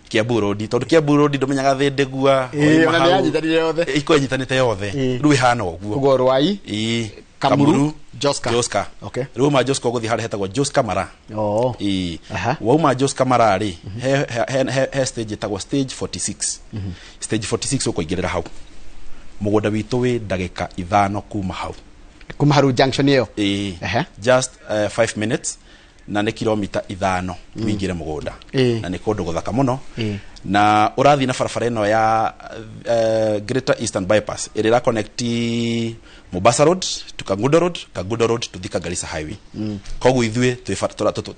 Kiambu Road, tondũ Kiambu Road ndũmenyaga Thĩndĩgua. Ona nĩ yanyitanire yothe. Iko ĩnyitanĩte yothe. Rĩu ĩhana ũguo. Ũguo Ruai, Kamuru, Joska. Joska. Rĩu wauma Joska ũgũthiĩ harĩa hetagwo Joska Mara. Ĩĩ. Wauma Joska Mara rĩ, he stage ĩtagwo stage 46. Stage 46 ũkũingĩrĩra hau. Mũgũnda witũ wĩ ndagĩka 5 kuma hau. Kuma haru junction ĩyo? Ĩĩ, just 5 minutes, na nĩ kilomita 5 wĩingĩre mũgũnda. Na nĩ kũndũ gũthaka mũno. Na ũrathiĩ na barabara ĩno ya Greater Eastern Bypass ĩrĩa ĩra connect Mombasa Road to Kangundo Road, Kangundo Road to Thika Garissa Highway. Koguo ithuĩ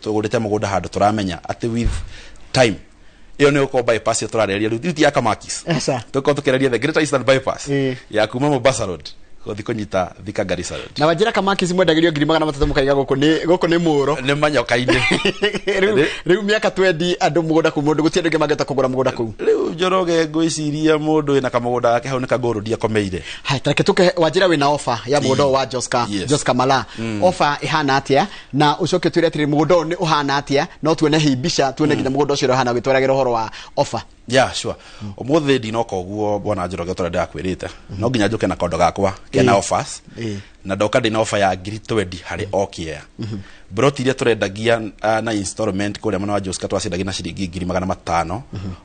tũgũrĩte mũgũnda handũ tũramenya atĩ with time ĩyo nĩ gũkorwo bypass ĩyo tũrarĩrĩria rĩu ti ya Kamakis. Aca. Tũkorwo tũkĩarĩria the Greater Eastern Bypass ya kuma Mombasa Road gũthiĩ kũnyita Thika Garissa Road. Na wanjĩra Kamakis mwendagĩrio 300,000, mũkaiga gũkũ nĩ mũro. Nĩ manyoka-inĩ. Rĩu mĩaka 20 andũ mũgũnda kũu, mũndũ gũtirĩ andũ aingĩ mangĩhota kũgũra mũgũnda kũu. Rĩu Njoroge, ngwĩciria mũndũ wĩna kamũgũnda gake hau nĩ kangũrũndi akomeire. Hai, tareke tuke wanjĩra wĩna offer ya mũgũnda ũyũ wa Joska. Yes. Joska Mala. Offer ĩhana atĩa? Na ũcoke ũtwĩre atĩrĩ, mũgũnda ũyũ nĩ ũhana atĩa? No tuone hihi mbica, tuone nginya mũgũnda ũcio ũrĩa ũhana ũgĩtwaragĩra ũhoro wa offer. Yeah, sure. Ũmũthĩ ndinoka ũguo, bwana Njoroge, tondũ ndĩrakwĩrĩte no nginya njũke na kondo gakwa kena offers. Na ndoka ndĩna offer ya 20,000 harĩ o kĩea. Broti iria tũrendagia na installment kũrĩa mwena wa Joska twaciendagia na ciringi 500,000.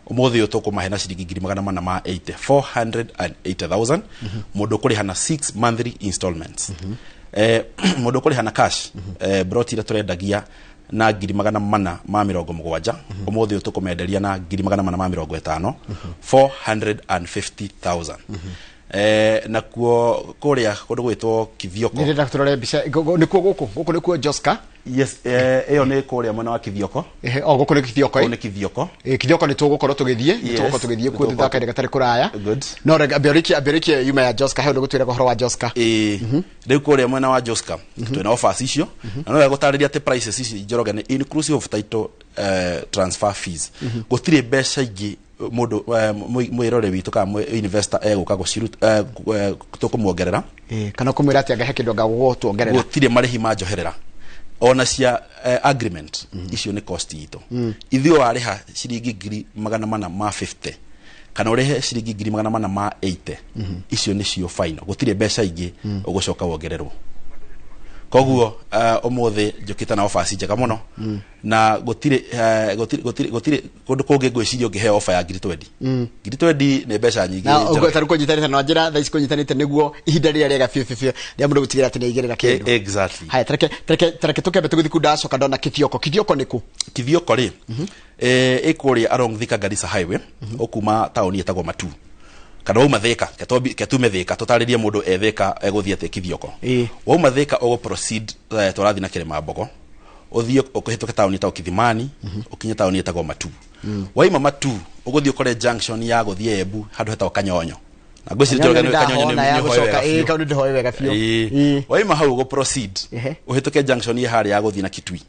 Ũmũthĩ ũyũ tũkũmahe na ciringi 480,000, 480,000, mũndũ ũkũrĩha na 6 monthly installments. Mũndũ ũkũrĩha na cash, broti iria tũrendagia na 470,000, ũmũthĩ ũyũ tũkũmenderia na 450,000, 450,000. Nakuo kũrĩa kũndũ gwĩtwo Kithioko. Nĩndĩrenda tũrore mbica nĩkuo gũkũ nĩkuo Joska. Yes, ĩyo nĩ kũrĩa mwena wa Kithioko. Ehe, o gũkũ nĩ Kithioko. Kũu nĩ Kithioko. Kithioko nĩ tũgũkorwo tũgĩthiĩ, nĩ tũgũkorwo tũgĩthiĩ kuo thutha wa kahinda gatarĩ kũraya. Good. No reke ambĩrĩrie yuma ya Joska, he ũndũ gũtwĩra ũhoro wa Joska. Ĩĩ, rĩu kũrĩa mwena wa Joska twĩna offers icio, na no gũtarĩria atĩ prices ici, Njoroge, nĩ inclusive of title transfer fees. Gũtirĩ mbeca ingĩ mũndũ mwĩrore witũ kana investor egũka gũciruta tũkũmuongerera. Kana kũmwĩra atĩ angahe kĩndũ angagũgũtuongerera. Gũtirĩ marĩhi ma njoherera ona cia agreement icio, nĩ cost itũ. Ithuĩ warĩha ciringi 450,000 kana ũrĩhe ciringi 480,000, icio nĩcio final, gũtirĩ mbeca ingĩ ũgũcoka wongererwo. Koguo ũmũthĩ njũkĩte na offers njega mũno na gũtirĩ gũtirĩ gũtirĩ gũtirĩ kũndũ kũngĩ ngwĩciria ũngĩheo offer ya 20,000. 20,000 nĩ mbeca nyingĩ. Na Njoroge. ũguo tarĩ kũnyitanĩte na njĩra thaa ici kũnyitanĩte nĩguo ihinda rĩrĩa rĩega biũ biũ biũ rĩa mũndũ gũtigĩrĩra atĩ nĩaigĩrĩra kĩndũ. Exactly. Haya, tareke tũkĩambe tũgĩthiĩ kuu, ndacoka ndona Kithioko. Kithioko nĩ kũ? Kithioko rĩ, ĩkũrĩa along Thika Garissa Highway, ũkuma taũni ĩtagwo Matu kana wauma Thika, ketume Thika tũtarĩrie mũndũ e Thika egũthiĩ atĩa Kithioko. Wauma Thika ũgũ proceed, tũrathiĩ na Kĩrĩma Mbogo, ũthiĩ ũkĩhĩtũke taũni ĩtagwo Kithimani, ũkinye taũni ĩtagwo Matu. Waima Matu ũgũthiĩ ũkore junction ya gũthiĩ Embu handũ hetagwo Kanyonyo, na ngwĩciria Njoroge nĩ Kanyonyo ndahona ya nĩ ũhoe gũcoka wega biũ. Kau nĩ ndĩhoe wega biũ. Ĩĩ. Waima hau ũgũ proceed ũhĩtũke junction ĩ harĩa ya gũthiĩ na Kitui.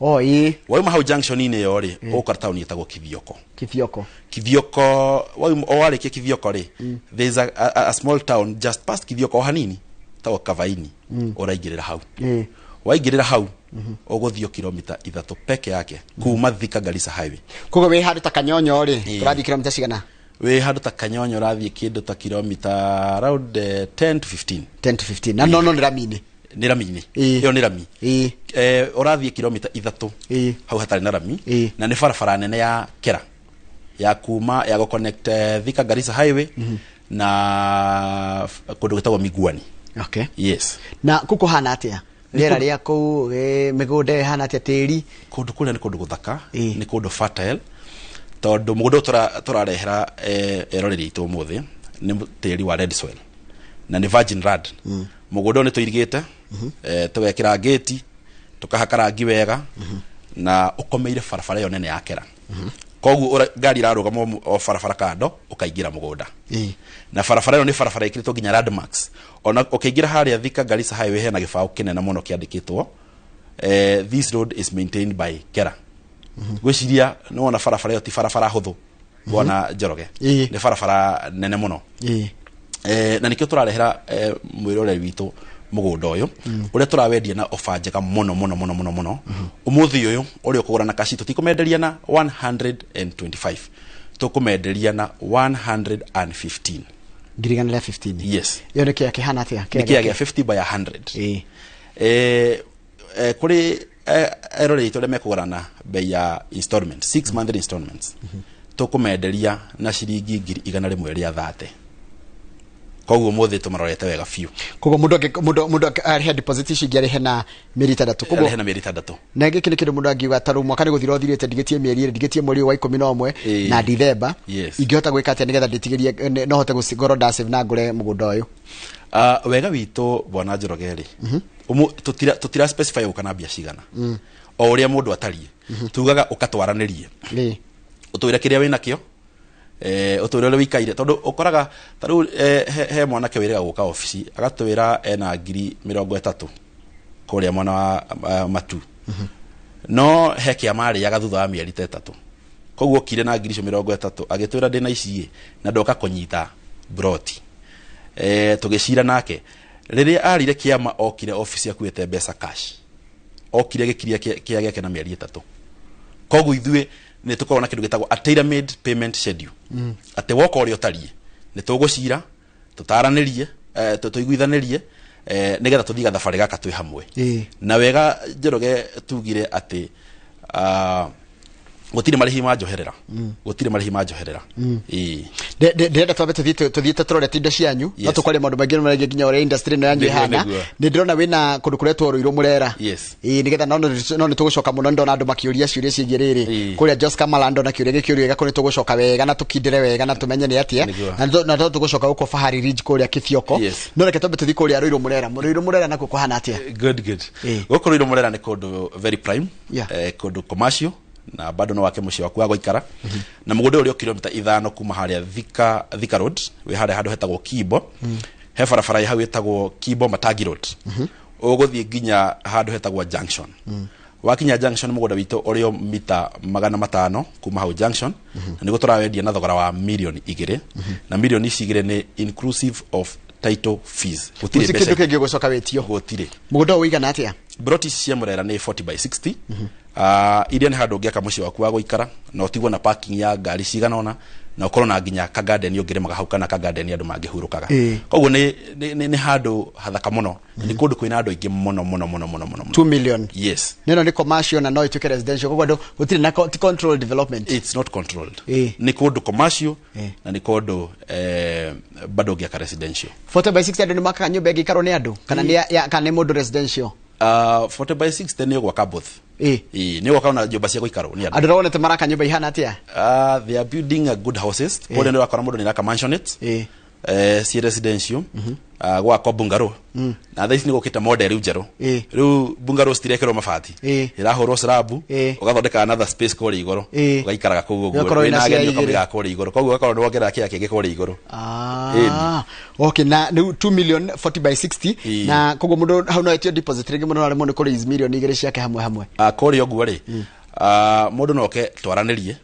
O ĩĩ. Wauma hau junction-inĩ ĩyo rĩ, ũgũkora taũni ĩtagwo Kithioko. Kithioko. Kithioko, wauma o warĩkia Kithioko rĩ, there's a small town just past Kithioko o hanini tagwo Kavaini. Ũraingĩrĩra hau. Waingĩrĩra hau Ũgũthiĩ kilomita 3 peke yake kuma Thika Garissa Highway. Koguo wĩ handũ ta Kanyonyo rĩ, tũrathiĩ kilomita cigana? Wĩ handũ ta Kanyonyo ũrathiĩ kĩndũ ta kilomita around 10 to 15. 10 to 15 na no nĩ rami-inĩ? Nĩ rami-inĩ, ĩyo nĩ rami. Ũrathiĩ kilomita 3 hau hatarĩ na rami, na nĩ barabara nene ya Kera ya kuma ya gũconnect Thika Garissa Highway na kũndũ gwĩtagwo Miguani. Okay. Yes. Na kũu kũhana atĩa rĩera rĩa kũu, mĩgũnda ĩhana atĩa, tĩri? Kũndũ kũrĩa nĩ kũndũ gũthaka, nĩ kũndũ fertile, tondũ mũgũnda ũyũ tũrarehera eroreri aitũ ũmũthĩ nĩ tĩri wa red soil na nĩ virgin land. Mũgũnda ũyũ nĩ tũirigĩte, tũgekĩra ngĩti, tũkahaka rangi wega, na ũkomeire barabara ĩyo nene ya Kera. Koguo ngari irarũgama o barabara kando, ũkaingĩra mũgũnda. Na barabara ĩyo nĩ barabara ĩkĩrĩtwo nginya landmarks. Ona ũkĩingĩra harĩa Thika Garissa Highway hena gĩbaũ kĩnene mũno kĩandĩkĩtwo "This road is maintained by Kera". Ngwĩciria nĩ wona barabara ĩyo ti barabara hũthũ, bwana Njoroge, nĩ barabara nene mũno. Na nĩkĩo tũrarehera mwĩroreri witũ mũgũnda ũyũ ũrĩa tũrawendia na ofa njega mũno mũno mũno mũno mũno. Ũmũthĩ ũyũ ũrĩa ũkũgũra na kaci, tũtikũmenderia na 125, tũkũmenderia na 115. 115,000? Yes. Ĩyo nĩ kĩaya kĩhana atĩa? Nĩ kĩaya gĩa 50 by 100. Kũrĩ eroreri aitũ arĩa mekũgũra na bei ya installment, 6 monthly installments, tũkũmenderia na ciringi 130,000. Koguo mũthĩ tũmarorete wega biũ. Koguo mũndũ arĩhe deposit ici ingĩ, arĩhe na mĩeri 6? Koguo arĩhe na mĩeri 6. Na gĩkĩ nĩ kĩndũ mũndũ angiuga ta rĩu mwaka nĩ gũthira ũthirĩte, ndigĩtie mĩeri 2, ndigĩtie mweri ũyũ wa 11 na Dithemba. Ingĩhota gwĩka atĩa nĩgetha ndĩtigĩrie no hote gũkorwo ndasave na ngũre mũgũnda ũyũ? Wega witũ, bwana Njoroge rĩ, tũtira specify ũka na mbia cigana. O ũrĩa mũndũ atariĩ, tugaga ũkatwaranĩrie, ũtwĩre kĩrĩa wĩnakĩo, ũtwĩre ũrĩa wĩikaire, tondũ ũkoraga ta rĩu he mwanake wĩrĩga gũka obici agatwĩra ena 30,000 kũrĩa mwena wa Matu, no he kĩama arĩaga thutha wa mĩeri ta 3. Koguo okire na 30,000 agĩtwĩra ndĩna ici ĩ, na ndoka kũnyita broti. Tũgĩcira nake rĩrĩa arire kĩama, okire obici akuĩte mbeca cash, okire gĩkiria kĩa gĩake na mĩeri 3. Koguo ithuĩ nĩ tũkoragwo na kĩndũ gĩtagwo a tailor made payment schedule, atĩ woka ũrĩa ũtariĩ nĩ tũgũcira, tũtaranĩrie, tũiguithanĩrie, nĩgetha tũthiĩ gathabarĩ gaka twĩ hamwe. Na wega Njoroge tugire atĩ gũtirĩ marĩhi ma njoherera. Gũtirĩ marĩhi ma njoherera. Ĩĩ. Ndĩrenda twambe tũthiĩte tũrorete indo cianyu, no tũkwaria maũndũ maingĩ megiĩ nginya ũrĩa industry ĩno yanyu ĩhana. Nĩ ndĩrona wĩna kũndũ kũretwo Rũirũ Mũrera. Yes. Ĩĩ, nĩgetha no nĩ tũgũcoka mũno, ndona andũ makĩũria ciũria ciĩgiĩ rĩrĩ kũrĩa Joska Malando na kĩũria gĩkĩũrio gĩakũ, nĩ tũgũcoka wega na tũkindĩre wega na tũmenye nĩ atĩa. Na no tũgũcoka gũkũ Fahari Ridge kũrĩa Kĩthioko. No reke twambe tũthiĩ kũrĩa Rũirũ Mũrera. Rũirũ Mũrera nakuo kũhana atĩa? Good, good. Gũkũ Rũirũ Mũrera nĩ kũndũ very prime, kũndũ commercial, na bado no wake mũciĩ waku wa gũikara. Na mũgũnda ũrĩa kilomita 5 kuma harĩa Thika Road, wĩ harĩa handũ hetagwo Kibo. He barabara ĩ hau ĩtagwo Kibo Matangi Road, ũgũthiĩ nginya handũ hetagwo Junction. Wakinya Junction, mũgũnda witũ ũrĩ o mita 500 kuma hau Junction, na nĩguo tũrawendia na thogora wa 2 mirioni, na 2 mirioni ici nĩ inclusive of title fees. Gũtirĩ kĩndũ kĩngĩ ũgũcoka wĩtio? Gũtirĩ. Mũgũnda ũyũ ũigana atĩa? Broti ici cia Mũrera nĩ 40 by 60, iria nĩ handũ ũngĩaka mũciĩ waku wa gũikara na ũtigwo na parking ya ngari cigana ũna, na ũkorwo na nginya kagarden ũngĩrĩmaga hau, kana kagarden andũ mangĩhurũkaga. Koguo nĩ handũ hathaka mũno, na nĩ kũndũ kwĩna andũ aingĩ mũno mũno mũno mũno mũno. 2 million? Yes. Nĩno nĩ commercial na no ĩtuĩke residential, koguo andũ gũtirĩ na ti controlled development? It's not controlled. Nĩ kũndũ commercial na nĩ kũndũ bado ũngĩaka residential. 40 by 60, andũ nĩ makaga nyũmba ĩngĩikarwo nĩ andũ kana nĩ mũndũ residential? 40 by 60 nĩ ũgwaka both. Ĩĩ, nĩ ũgwaka ona nyũmba cia gũikarwo nĩ andũ. Andũ ũronete maraka nyũmba ihana atĩa? They are building good houses. Kũrĩa nĩ ũrakora mũndũ nĩ araka mansionette ciĩ residential, gwakwa bungalow, na thaa ici nĩ gũkĩte model rĩu njerũ. Rĩu bungalow citirekĩrwo mabati, ĩrahũrwo slab, ũgathondeka another space kũrĩa igũrũ, ũgaikaraga kũu ũguo. Ũgakorwo wĩna wĩna ageni cia igĩrĩ. ũkamũigaga kũrĩa igũrũ, koguo ũgakorwo nĩ wongerera kĩaya kĩngĩ kũrĩa igũrũ. Okay, na rĩu 2 million 40 by 60, na koguo mũndũ hau no etio deposit rĩngĩ, mũndũ no aremwo nĩ kũ raise 2 mirioni ciake hamwe hamwe? Kũrĩa ũguo rĩ, mũndũ no oke twaranĩrie,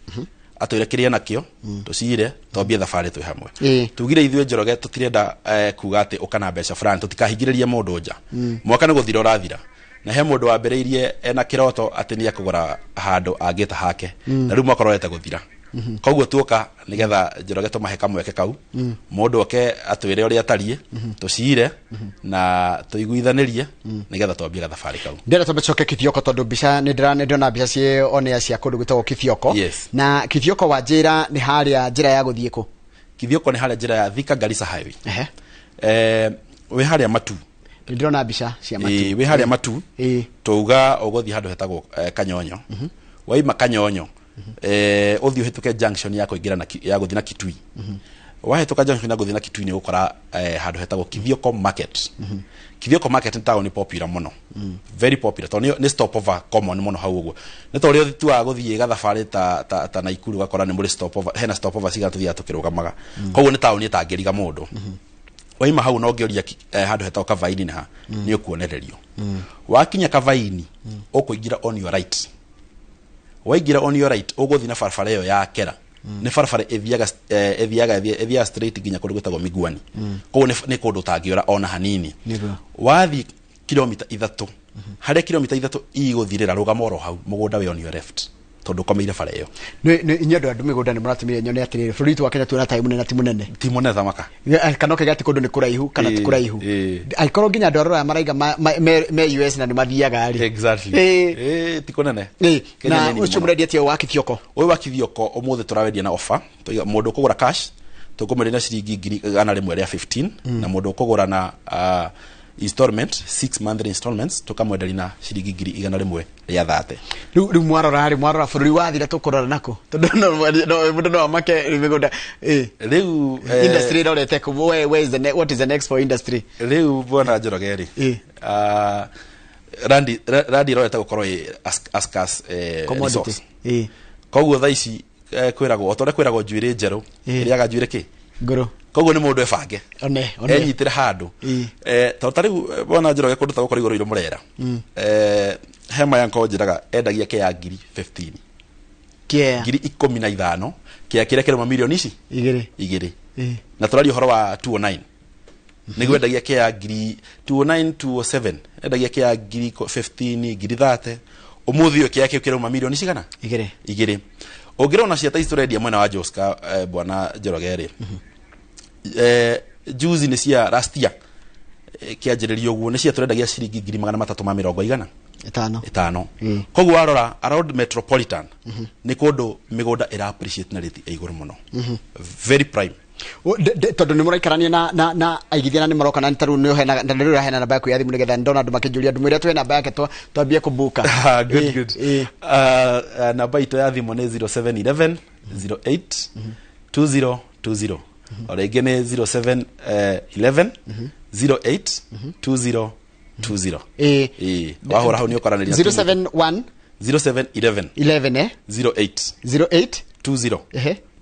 atwĩre kĩrĩa nakĩo, tũcire, twambie thabarĩ twĩ hamwe. Tugire ithuĩ Njoroge tũtirenda kuga atĩ ũka na mbeca fulani, tũtikahingĩrĩrie mũndũ nja. Mwaka nĩ gũthira ũrathira. Na he mũndũ wambĩrĩirie ena kĩroto atĩ nĩ ekũgũra handũ angĩta hake, na rĩu mwaka ũrorete gũthira. Koguo tuoka nĩgetha Njoroge tũmahe kamweke kau, mũndũ oke atwĩre ũrĩa atariĩ, tũcire na tũiguithanĩrie nĩgetha twambie gathabarĩ kau. Ndĩrenda twambe tũcoke Kithioko, tondũ mbica nĩ ndĩrona mbica ciĩ onea cia kũndũ gwĩtagwo Kithioko. Yes. Na Kithioko wa njĩra nĩ harĩa njĩra ya gũthiĩ kũ? Kithioko nĩ harĩa njĩra ya Thika Garissa Highway. Wĩ harĩa Matu. Nĩ ndĩrona mbica cia Matu. Ĩĩ, wĩ harĩa Matu. Tauga ũgũthiĩ handũ hetagwo Kanyonyo. Waima Kanyonyo, ũthiĩ ũhĩtũke junction ya kũingĩra na ya gũthiĩ na Kitui. Wahĩtũka junction ya gũthiĩ na Kitui, nĩ ũgũkora handũ hetagwo Kithioko Market. Kithioko Market nĩ taũni popular mũno, very popular, tondũ nĩ stopover common mũno hau ũguo. Nĩ ta ũrĩa tuaga gũthiĩ gathabarĩ ta Naikuru, ũgakora nĩ mũrĩ stopover, hena stopover cigana tũthiaga tũkĩrũgamaga. Koguo nĩ taũni ĩtangĩriga mũndũ. Waima hau, no ngĩũria handũ hetagwo Kavaini nĩ ha, nĩ ũkuonererio. Wakinya Kavaini, ũkũingĩra on your right. Waingĩra on your right, ũgũthiĩ na barabara ĩyo ya Kera. Nĩ barabara ĩthiaga straight nginya kũndũ gwĩtagwo Miguani. Koguo nĩ kũndũ ũtangĩũra ona hanini. Wathiĩ kilomita 3, harĩa kilomita 3 igũthirĩra, rũgama oro hau, mũgũnda wĩ on your left, tondũ ũkomeire bara ĩyo. Nĩ inyuĩ andũ a mĩgũnda nĩ mũratũmire nyone atĩrĩrĩ, bũrũri witũ wa Kenya tuona tarĩ mũnene na ti mũnene. Ti mũnene thamaka. Kana ũkaiga atĩ kũndũ nĩ kũraihu kana ti kũraihu. Angĩkorwo nginya andũ a rũraya maraiga me US na nĩ mathiaga rĩ. Exactly. Ti kũnene. Kenya Na nĩ nini ũcio mũno. mũrendia atĩa wa Kithioko? Ũyũ wa Kithioko ũmũthĩ tũrawendia na offer. Tũiga mũndũ ũkũgũra cash tũkũmwenderia na ciringi 115,000, na mũndũ ũkũgũra na installment, 6 monthly installments, tũkamwenderia na ciringi 130,000. Rĩu mwarora rĩ, mwarora bũrũri wathira, tũkũrora nako, tondũ mũndũ no amake mĩgũnda. Rĩu Industry ĩrorete kũ? Where is the what is the next for industry? Rĩu bwana Njoroge rĩ, randi ĩrorete gũkorwo ĩ a scarce Commodity. resource. Koguo thaa ici kwĩragwo o ta ũrĩa kwĩragwo njuĩrĩ njerũ ĩrĩaga njuĩrĩ kĩ ngũrũ. Koguo nĩ mũndũ ebange, one one enyitĩre handũ. Tondũ ta rĩu bwana Njoroge, kũndũ ta gũkũ rĩu Rũirũ Mũrera, hema ya nko njĩraga endagia kĩa ngiri 15. Kĩa 15,000, kĩa kĩrĩa kĩrĩma mirioni ici 2. 2. Na tũraria ũhoro wa 209, nĩguo endagia kĩa ngiri 209, 207, endagia kĩa ngiri 15, ngiri 30. Ũmũthĩ ũyũ kĩa kĩu kĩrauma mirioni cigana? 2. 2. Ũngĩrona cia ta ici tũrendia mwena wa Joska, bwana Njoroge rĩ, juzi nĩ cia last year, kĩanjĩrĩrio ũguo nĩ cia tũrendagia ciringi ngiri magana matatũ ma mĩrongo igana 5. 5. Koguo warora around metropolitan, nĩ kũndũ mĩgũnda ĩra appreciate na rate ya igũrũ mũno, very prime. Tondũ nĩ mũraikarania na aigithia na nĩ maroka, na tarĩu nĩ ũheanaga, na rĩu ũraheana namba yaku ya thimũ nĩgetha ndona andũ makĩnjũria andũ mwĩre tuhe namba yake twambie kũbuka. Good, good. Namba itũ ya thimũ nĩ 0711 08 2020. O rĩngĩ nĩ 0711 08 2020. Wahũra hau nĩ ũkaranĩria. 071 0711 11 08 08 20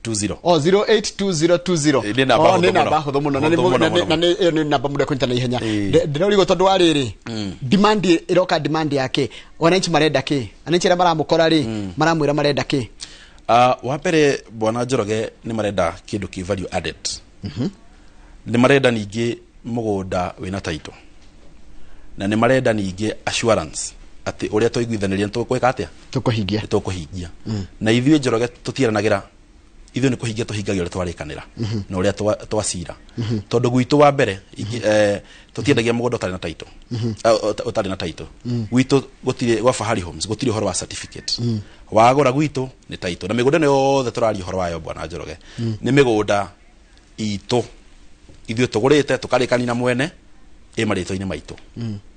20. O 082020. Nĩ namba O, hũthũ nĩ namba mũno. hũthũ mũno, na Hũthũ mũno, mũno. na ĩyo nĩ namba mũndũ ekũnyita na ihenya. Ndĩrorigwo tondũ wa rĩrĩ, demand ĩroka, demand ya kĩ? Wananchi marenda kĩ? Wananchi arĩa maramũkora rĩ, maramwĩra marenda kĩ? Wa mbere bwana Njoroge, nĩ marenda kĩndũ kĩ value added. Nĩ marenda ningĩ mũgũnda wĩna title, na nĩ marenda ningĩ assurance atĩ ũrĩa twaiguithanĩria nĩ tũgwĩka atĩa? Tũkũhingia. Nĩ tũkũhingia. Na ithuĩ Njoroge tũtiĩranagĩra, ithuĩ nĩ kũhingia tũhingagia ũrĩa twarĩkanĩra na ũrĩa twacira, tondũ gwitũ wa mbere tũtiendagia mũgũnda ũtarĩ na title. Ũtarĩ na title. Gwitũ gũtirĩ, gwa Fahari Homes gũtirĩ ũhoro wa certificate. Wagũra gwitũ nĩ title, na mĩgũnda ĩno yothe tũraria ũhoro wayo bwana Njoroge nĩ mĩgũnda itũ ithuĩ tũgũrĩte, tũkarĩkania na mwene, ĩ marĩtwa-inĩ maitũ.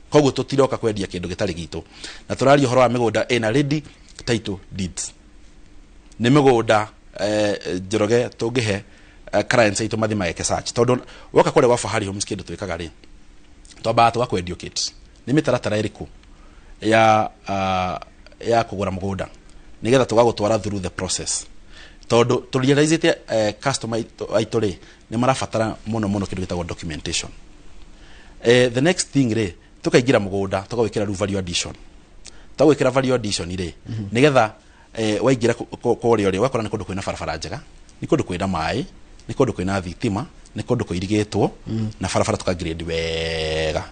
Koguo tũtiroka kwendia kĩndũ gĩtarĩ gitũ, na tũraria ũhoro wa mĩgũnda ĩna ready title deeds. Nĩ mĩgũnda Njoroge tũngĩhe clients aitũ mathi mageke search, tondũ woka kũrĩa gwa Fahari Homes, kĩndũ twĩkaga rĩ, twambaga tũgakũ-educate nĩ mĩtaratara ĩrĩkũ ya kũgũra mũgũnda, nĩgetha tũgagũtwara through the process, tondũ tũrealizĩte customer aitũ rĩ nĩ marabatara mũno mũno kĩndũ gĩtagwo documentation. The next thing rĩ, tukaingĩra mũgũnda tũgawĩkĩra rĩu value addition. Twagwĩkĩra value addition rĩ, nĩgetha waingĩra kũrĩa ũrĩ, ũgakora nĩ kũndũ kwĩna barabara njega, nĩ kũndũ kwĩna maĩ, nĩ kũndũ kwĩna thitima, nĩ kũndũ kũirigĩtwo na barabara, tũkagrade wega,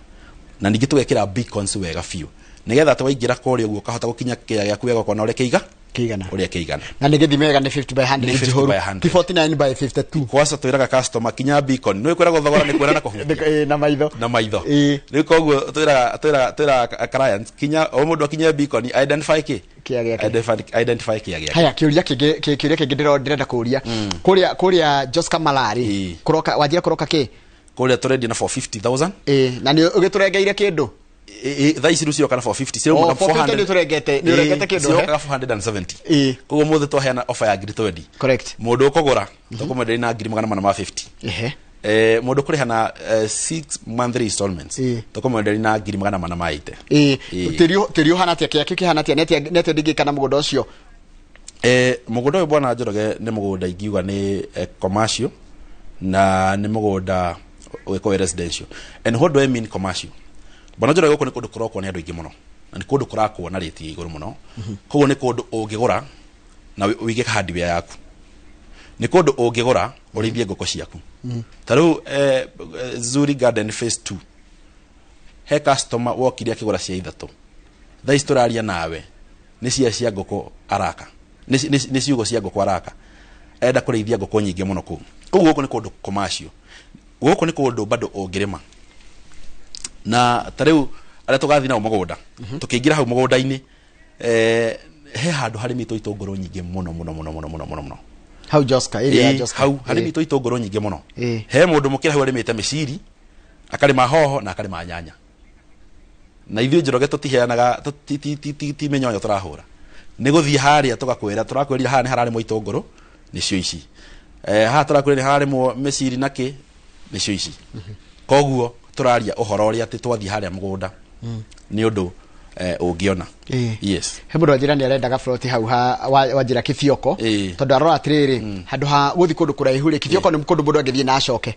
na ningĩ tũgekĩra beacons wega biũ. Nĩgetha atĩ waingĩra kũrĩa ũguo ũkahota gũkinya kĩea gĩaku wega ũkona ũrĩa kĩiga kĩigana, ũrĩa kĩigana. Na nĩ gĩthime wega, nĩ 50 by 100. Nĩ 50 njihũru by 100. Ti 49 by 52. Kwaca twĩraga customer kinya beacon nĩ kwĩragwo thogora nĩ kuona na kũhutia. Na maitho. Na maitho. Rĩu koguo twĩraga clients kinya o mũndũ akinye beacon identify kĩ kĩa gĩake. Identify kĩa gĩake. Haya, kĩũria kĩngĩ, kĩũria kĩngĩ ndĩrenda kũũria, kũrĩa Joska Malari kũroka, wanjira kũroka kĩ? Kũrĩa tũrendia na 450,000. Ĩ, na nĩ ũgĩtũrengeire kĩndũ? Thaa ici rĩu ciroka na 450. Oh, Ciroka 450 nĩ ũtũrengete, nĩ ũrengete kĩndũ, he? Cirokaga 470. Koguo mũthĩ twaheana offer ya ngiri 20. Correct. Mũndũ ũkũgũra tũkũmwenderia na ngiri 450. Mũndũ kũrĩha na 6 monthly installments tũkũmwenderia na ngiri 480. Ĩ, tĩri ũhana atĩa? Kĩa kĩhana atĩa? Nĩ atĩa ndingĩka na mũgũnda ũcio? Mũgũnda ũyũ, bwana Njoroge, nĩ mũgũnda ingiuga nĩ commercial na nĩ mũgũnda ũgĩkorwo wĩ residential. And what do I mean commercial? Bwana Njoroge, gũkũ nĩ kũndũ kũrokwo nĩ andũ aingĩ mũno na nĩ kũndũ kũrakwo na rĩti ya igũrũ mũno. Koguo nĩ kũndũ ũngĩgũra na ũige hardware yaku, nĩ kũndũ ũngĩgũra ũrĩithie ngũkũ ciaku. Ta rĩu Zuri Garden phase 2, he customer wokire akĩgũra cia ithatũ. Thaa ici tũraria nawe nĩ cia ngũkũ araka, nĩ ciugo cia ngũkũ araka, enda kũrĩithia ngũkũ nyingĩ mũno kũu. Koguo gũkũ nĩ kũndũ commercial, gũkũ nĩ kũndũ bado ũngĩrĩma. Na ta rĩu arĩa tũgathiĩ nao mũgũnda, tũkĩingĩra hau mũgũnda-inĩ, he handũ harĩmĩtwo itũngũrũ nyingĩ mũno mũno mũno mũno mũno mũno mũno. Hau Joska, area ya Joska. Hau harĩmĩtwo itũngũrũ nyingĩ mũno. He mũndũ mũkĩra hau arĩmĩte mĩciri, akarĩma hoho na akarĩma nyanya. Na ithuĩ Njoroge tũtiheanaga, ti mĩnyonyo tũrahũra, nĩ gũthiĩ harĩa tũgakwĩra, tũrakwĩrire haha nĩ hararĩmwo itũngũrũ nĩcio ici, haha tũrakwĩra nĩ hararĩmwo mĩciri na kĩ nĩcio ici. Koguo tũraria ũhoro ũrĩa atĩ twathiĩ harĩa mũgũnda nĩ ũndũ ũngĩona. Yes. He mũndũ wanjĩra nĩ arendaga plot hau ha wanjĩra Kĩbioko, tondũ arora atĩrĩrĩ, handũ ha gũthiĩ kũndũ kũraihu rĩ, Kĩbioko nĩ kũndũ mũndũ angĩthiĩ na acoke,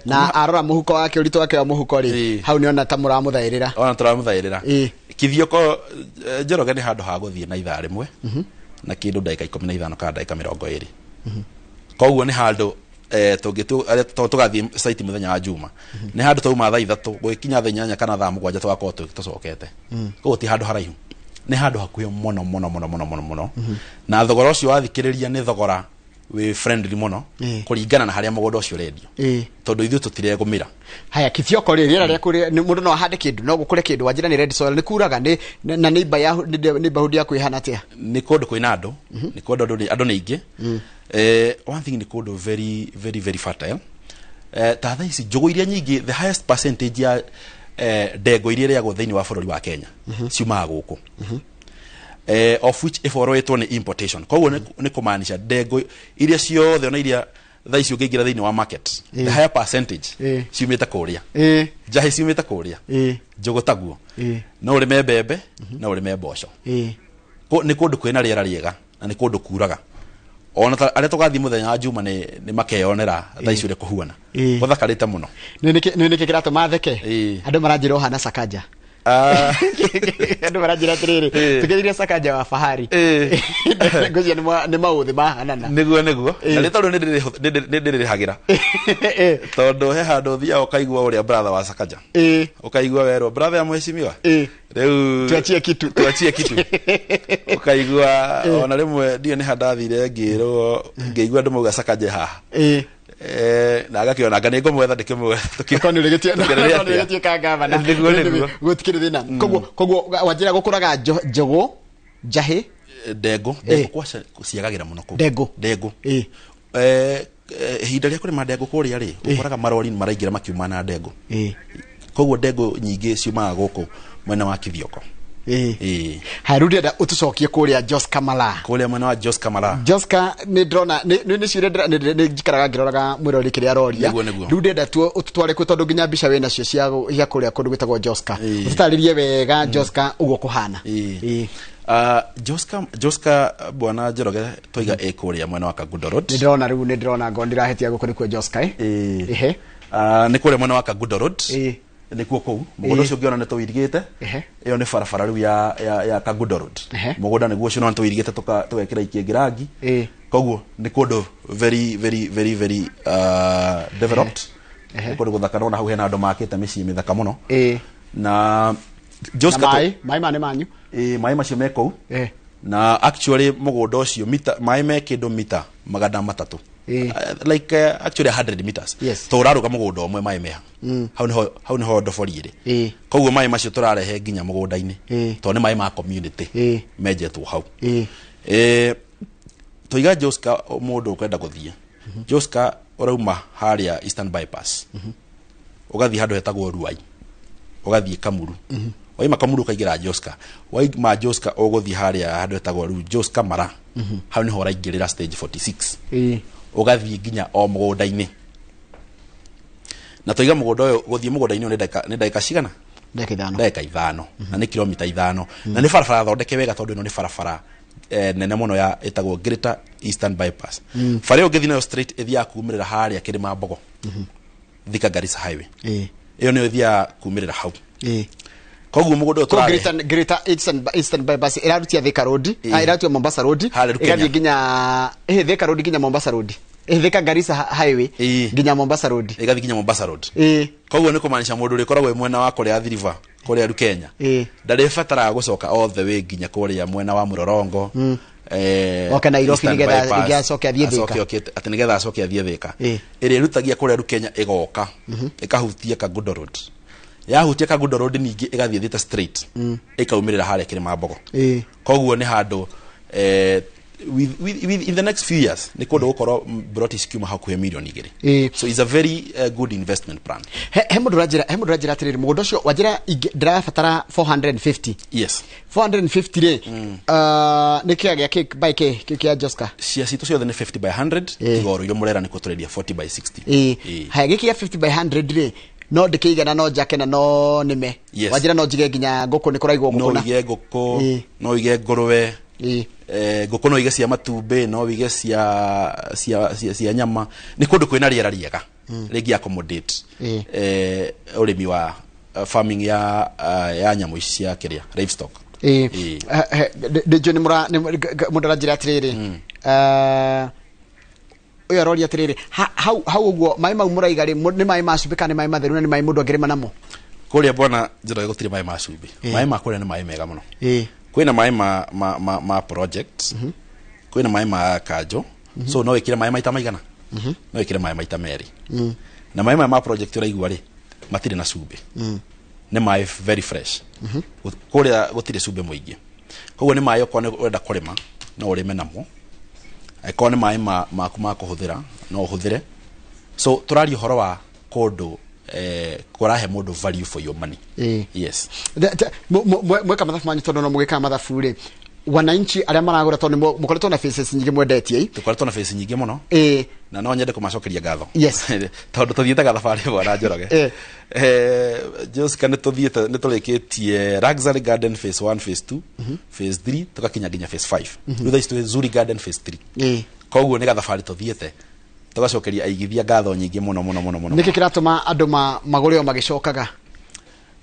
na arora mũhuko wake, ũritũ wake wa mũhuko rĩ, hau nĩona ta mũramũthaĩrĩra. Ona tũramũthaĩrĩra. Kithioko, Njoroge, nĩ handũ ha gũthiĩ na ithaa rĩmwe na kĩndũ, ndagĩka 15 kana ndagĩka 20. Koguo nĩ handũ tũngĩtu tũgathiĩ site mũthenya wa Juma, nĩ handũ twauma thaa 3 gũgĩkinya thaa 8 kana thaa 7 tũgakorwo tũcokete. Koguo ti handũ haraihu, nĩ handũ hakuhĩ mũno mũno mũno mũno mũno mũno. Na thogora ũcio wathikĩrĩria nĩ thogora wĩ friendly mũno kũringana na harĩa mũgũnda ũcio ũrendio, tondũ ithuĩ tũtiregũmĩra. Haya, Kithioko rĩ, rĩera rĩa kũrĩa mũndũ no ahande kĩndũ, no gũkũre kĩndũ? Wanjĩra nĩ red soil, nĩ kuraga, nĩ na neighbor ya neighborhood yaku ĩhana atĩa? Nĩ kũndũ kwĩna andũ, nĩ kũndũ andũ nĩ aingĩ. One thing, nĩ kũndũ very very very fertile. Ta thaa ici njũgũ iria nyingĩ, the highest percentage ya ndengũ iria ĩrĩagwo thĩinĩ wa bũrũri wa Kenya ciumaga gũkũ, of which ĩboroetwo nĩ importation. Koguo nĩ kũmaanisha ndengũ iria ciothe ona iria thaa ici ũngĩingĩra thĩinĩ wa market, the higher percentage ciumĩte kũrĩa. Njahĩ ciumĩte kũrĩa, njũgũ taguo. No ũrĩme mbembe, no ũrĩme mboco. Nĩ kũndũ kwĩna rĩera rĩega na nĩ kũndũ kuraga. Ona arĩa tũgathiĩ mũthenya wa Juma nĩ makeyonera thaa ici ũrĩa kũhuana, gũthakarĩte mũno. Nĩ nĩkĩ kĩratũma theke? Andũ maranjĩra ũhana Sakaja. Andũ maranjĩra atĩrĩrĩ, tũgeithie Sakaja wa fahari. Ngwĩciria nĩ maũthĩ mahanana. Nĩguo na nĩ tondũ nĩ ndĩrĩhagĩra, tondũ he handũ ũthiaga ũkaigua ũrĩa brother wa Sakaja, ũkaigua werwo brother ya mheshimiwa rĩu tuachie kitu. Tuachie kitu. Ũkaigua ona rĩmwe ndiũ nĩ handathire ngĩrwo, ngĩigua andũ mauga Sakaja haha, na agakĩona anga nĩ ngũmwetha ndĩkĩmwetha. Korwo nĩ tũkĩrĩrĩa atĩa? Ũrĩgĩtuĩka gavana. Nĩguo. Gũtikĩrĩ thĩna. Koguo wanjĩra gũkũraga njũgũ, njahĩ? Ndengũ. Ndengũ kwaca ciagagĩra mũno kũu. Ndengũ. Ndengũ. Ihinda rĩa kũrĩma ndengũ kũrĩa rĩ, ũkoraga marori maraingĩra makiuma na ndengũ. Koguo ndengũ nyingĩ ciumaga gũkũ mwena wa Kithioko. Haya, rĩu ndĩrenda ũtũcokie kũrĩa Joska Malaa. Kũrĩa mwena wa Joska Malaa. Joska nĩ ndĩrona nĩ ciũria nĩ njikaraga ngĩroraga mwĩrori kĩrĩa aroria. Nĩguo. Rĩu ndĩrenda ũtũtware kuo, tondũ nginya mbica wĩ nacio cia kũrĩa kũndũ gwĩtagwo Joska. Ũtũtarĩrie wega Joska ũguo kũhana. Joska, bwana Njoroge, twaiga ĩ kũrĩa mwena wa Kangundo Road. Nĩ ndĩrona rĩu, nĩ ndĩrona ngo ndĩrahetia, gũkũ nĩkuo Joska. Ehe. Nĩ kũrĩa mwena wa Kangundo Road, nĩkuo kũu mũgũnda ũcio ũngĩona nĩ tũirigĩte. Ĩyo nĩ barabara rĩu ya Kangundo Road. Mũgũnda nĩguo ũcio, no nĩ tũirigĩte tũgekĩra ikĩngĩ rangi. Koguo nĩ kũndũ very very very very developed, nĩ kũndũ gũthaka. Nona hau hena andũ makĩte mĩciĩ mĩthaka mũno. Na Joska Na maĩ maĩ ma nĩ manyu. Ĩ, maĩ macio me kũu na actually mũgũnda ũcio mita maĩ me kĩndũ mita 300, like actually 100 meters. Yes. To ũrarũga mũgũnda ũmwe maĩ meha hau nĩho, hau nĩho ndobori ĩrĩ. Koguo maĩ macio tũrarehe nginya mũgũnda-inĩ tondũ nĩ maĩ ma community menjetwo hau. Tũiga Joska, mũndũ ũkwenda gũthiĩ Joska ũrauma harĩa Eastern Bypass, ũgathiĩ handũ hetagwo Ruai, ũgathiĩ Kamuru. Waima Kamuru ũkaingĩra Joska, waima Joska ũgũthiĩ harĩa handũ hetagwo rĩu Joska Mara. Hau nĩho ũraingĩrĩra stage 46, ũgathiĩ nginya o mũgũnda-inĩ. Na tũiga mũgũnda ũyũ, gũthiĩ mũgũnda-inĩ ũyũ nĩ ndagĩka cigana? Ndagĩka 5. Ndagĩka 5, na nĩ kilomita 5, na nĩ barabara thondeke wega tondũ ĩno nĩ barabara nene mũno ya ĩtagwo Greater Eastern Bypass. Bara ĩyo ũngĩthiĩ nayo straight ĩthiaga kumĩrĩra harĩa Kĩrĩma Mbogo, Thika Garissa Highway. Ĩyo nĩyo ĩthiaga kumĩrĩra hau. Koguo mũgũnda ũyũ Ko tũrarehe Greater Eastern Bypass ĩrarutia Thika Road, ĩrarutia Mombasa Road, Harĩa Kenya. ĩgathiĩ nginya Thika Road nginya Mombasa Road. Thika Garissa Highway nginya Mombasa Road. Ĩgathiĩ nginya Mombasa Road. Koguo nĩ kũmaanisha mũndũ ũrĩa ũkoragwo wĩ mwena wa kũrĩa Athi River, kũrĩa Rukenya, ndarĩbataraga gũcoka all the way nginya kũrĩa mwena wa Mũrorongo, Oke Nairobi Eastern nĩgetha Bypass, rĩngĩ acoke athiĩ Thika. acoke okĩte atĩ nĩgetha acoke athiĩ Thika. Ĩrĩa ĩrutagia kũrĩa Rukenya ĩgoka ĩkahutia Kangundo Road, yahutia Kangundo Road ningĩ ĩgathiĩ thiĩte straight ĩkaumĩrĩra harĩa Kĩrĩma Mbogo. Koguo nĩ handũ with, in the next few years nĩ kũndũ gũkorwo broti cikiuma hakuhĩ mirioni 2. So it's a very good investment plan. He mũndũ ũranjĩra, he mũndũ ũranjĩra atĩrĩrĩ, mũgũnda ũcio wanjĩra ndĩrabatara 450. Yes. 450 rĩ, nĩ kĩa gĩa kĩ by kĩ kĩ kĩa Joska? Cia citũ ciothe nĩ 50 by 100, tiga oro iria mũrera nĩkuo tũrendia 40 by 60. Haya, gĩkĩ gĩa 50 by 100 rĩ, no ndĩkĩigana, no njake na no nĩme? Yes. Wanjĩra no njige nginya ngũkũ, nĩ kũraigwo no ngũkũ na ũige ngũkũ, no ũige ngũrwe, ngũkũ no ũige cia matumbĩ, no ũige cia nyama. Nĩ kũndũ kwĩna rĩera rĩega rĩngĩ accommodate ũrĩmi wa farming ya nyamũ ici cia kĩrĩa, livestock. Ndĩnjũ nĩ mũra mũndũ aranjĩra atĩrĩrĩ, ũyũ aroria atĩrĩrĩ, hau ũguo maĩ mau mũraiga rĩ, nĩ maĩ ma cumbĩ kana nĩ maĩ matheru na nĩ maĩ mũndũ angĩrĩma namo? Kũrĩa bwana Njoroge gũtirĩ maĩ ma cumbĩ. Maĩ ma kũrĩa nĩ maĩ mega mũno. Kwĩna maĩ ma project, kwĩna maĩ ma kanjo, so no wĩkĩre maĩ maita maigana, no wĩkĩre maĩ maita merĩ. Na maĩ maya ma project ũraigua rĩ, matirĩ na cumbĩ, nĩ maĩ very fresh. Kũrĩa gũtirĩ cumbĩ mũingĩ, koguo nĩ maĩ okorwo nĩ ũrenda kũrĩma no ũrĩme namo, angĩkorwo nĩ maĩ maku ma kũhũthĩra no ũhũthĩre. So tũraria ũhoro wa kũndũ kũrahe mũndũ value for your money. Yes. Mweka mathabu manyu, tondũ no mũgĩkaga mathabu rĩ, wananchi arĩa maragũra, tondũ nĩ mũkoretwo na faces nyingĩ mwendetie. Tũkoretwo na face nyingĩ mũno na no nyende kũmacokeria ngatho tondũ tũthiĩte gathabarĩ, bwana Njoroge. Jessica, nĩ tũthiĩte, nĩ tũrĩkĩtie Luxury Garden phase 1, phase 2, phase 3, tũgakinya nginya phase 5. Rĩu thaa ici twĩ Zuri Garden phase 3. Koguo nĩ gathabarĩ tũthiĩte, tũgacokeria aigithia ngatho nyingĩ mũno mũno mũno mũno. Nĩkĩ kĩratũma andũ magũre o magĩcokaga?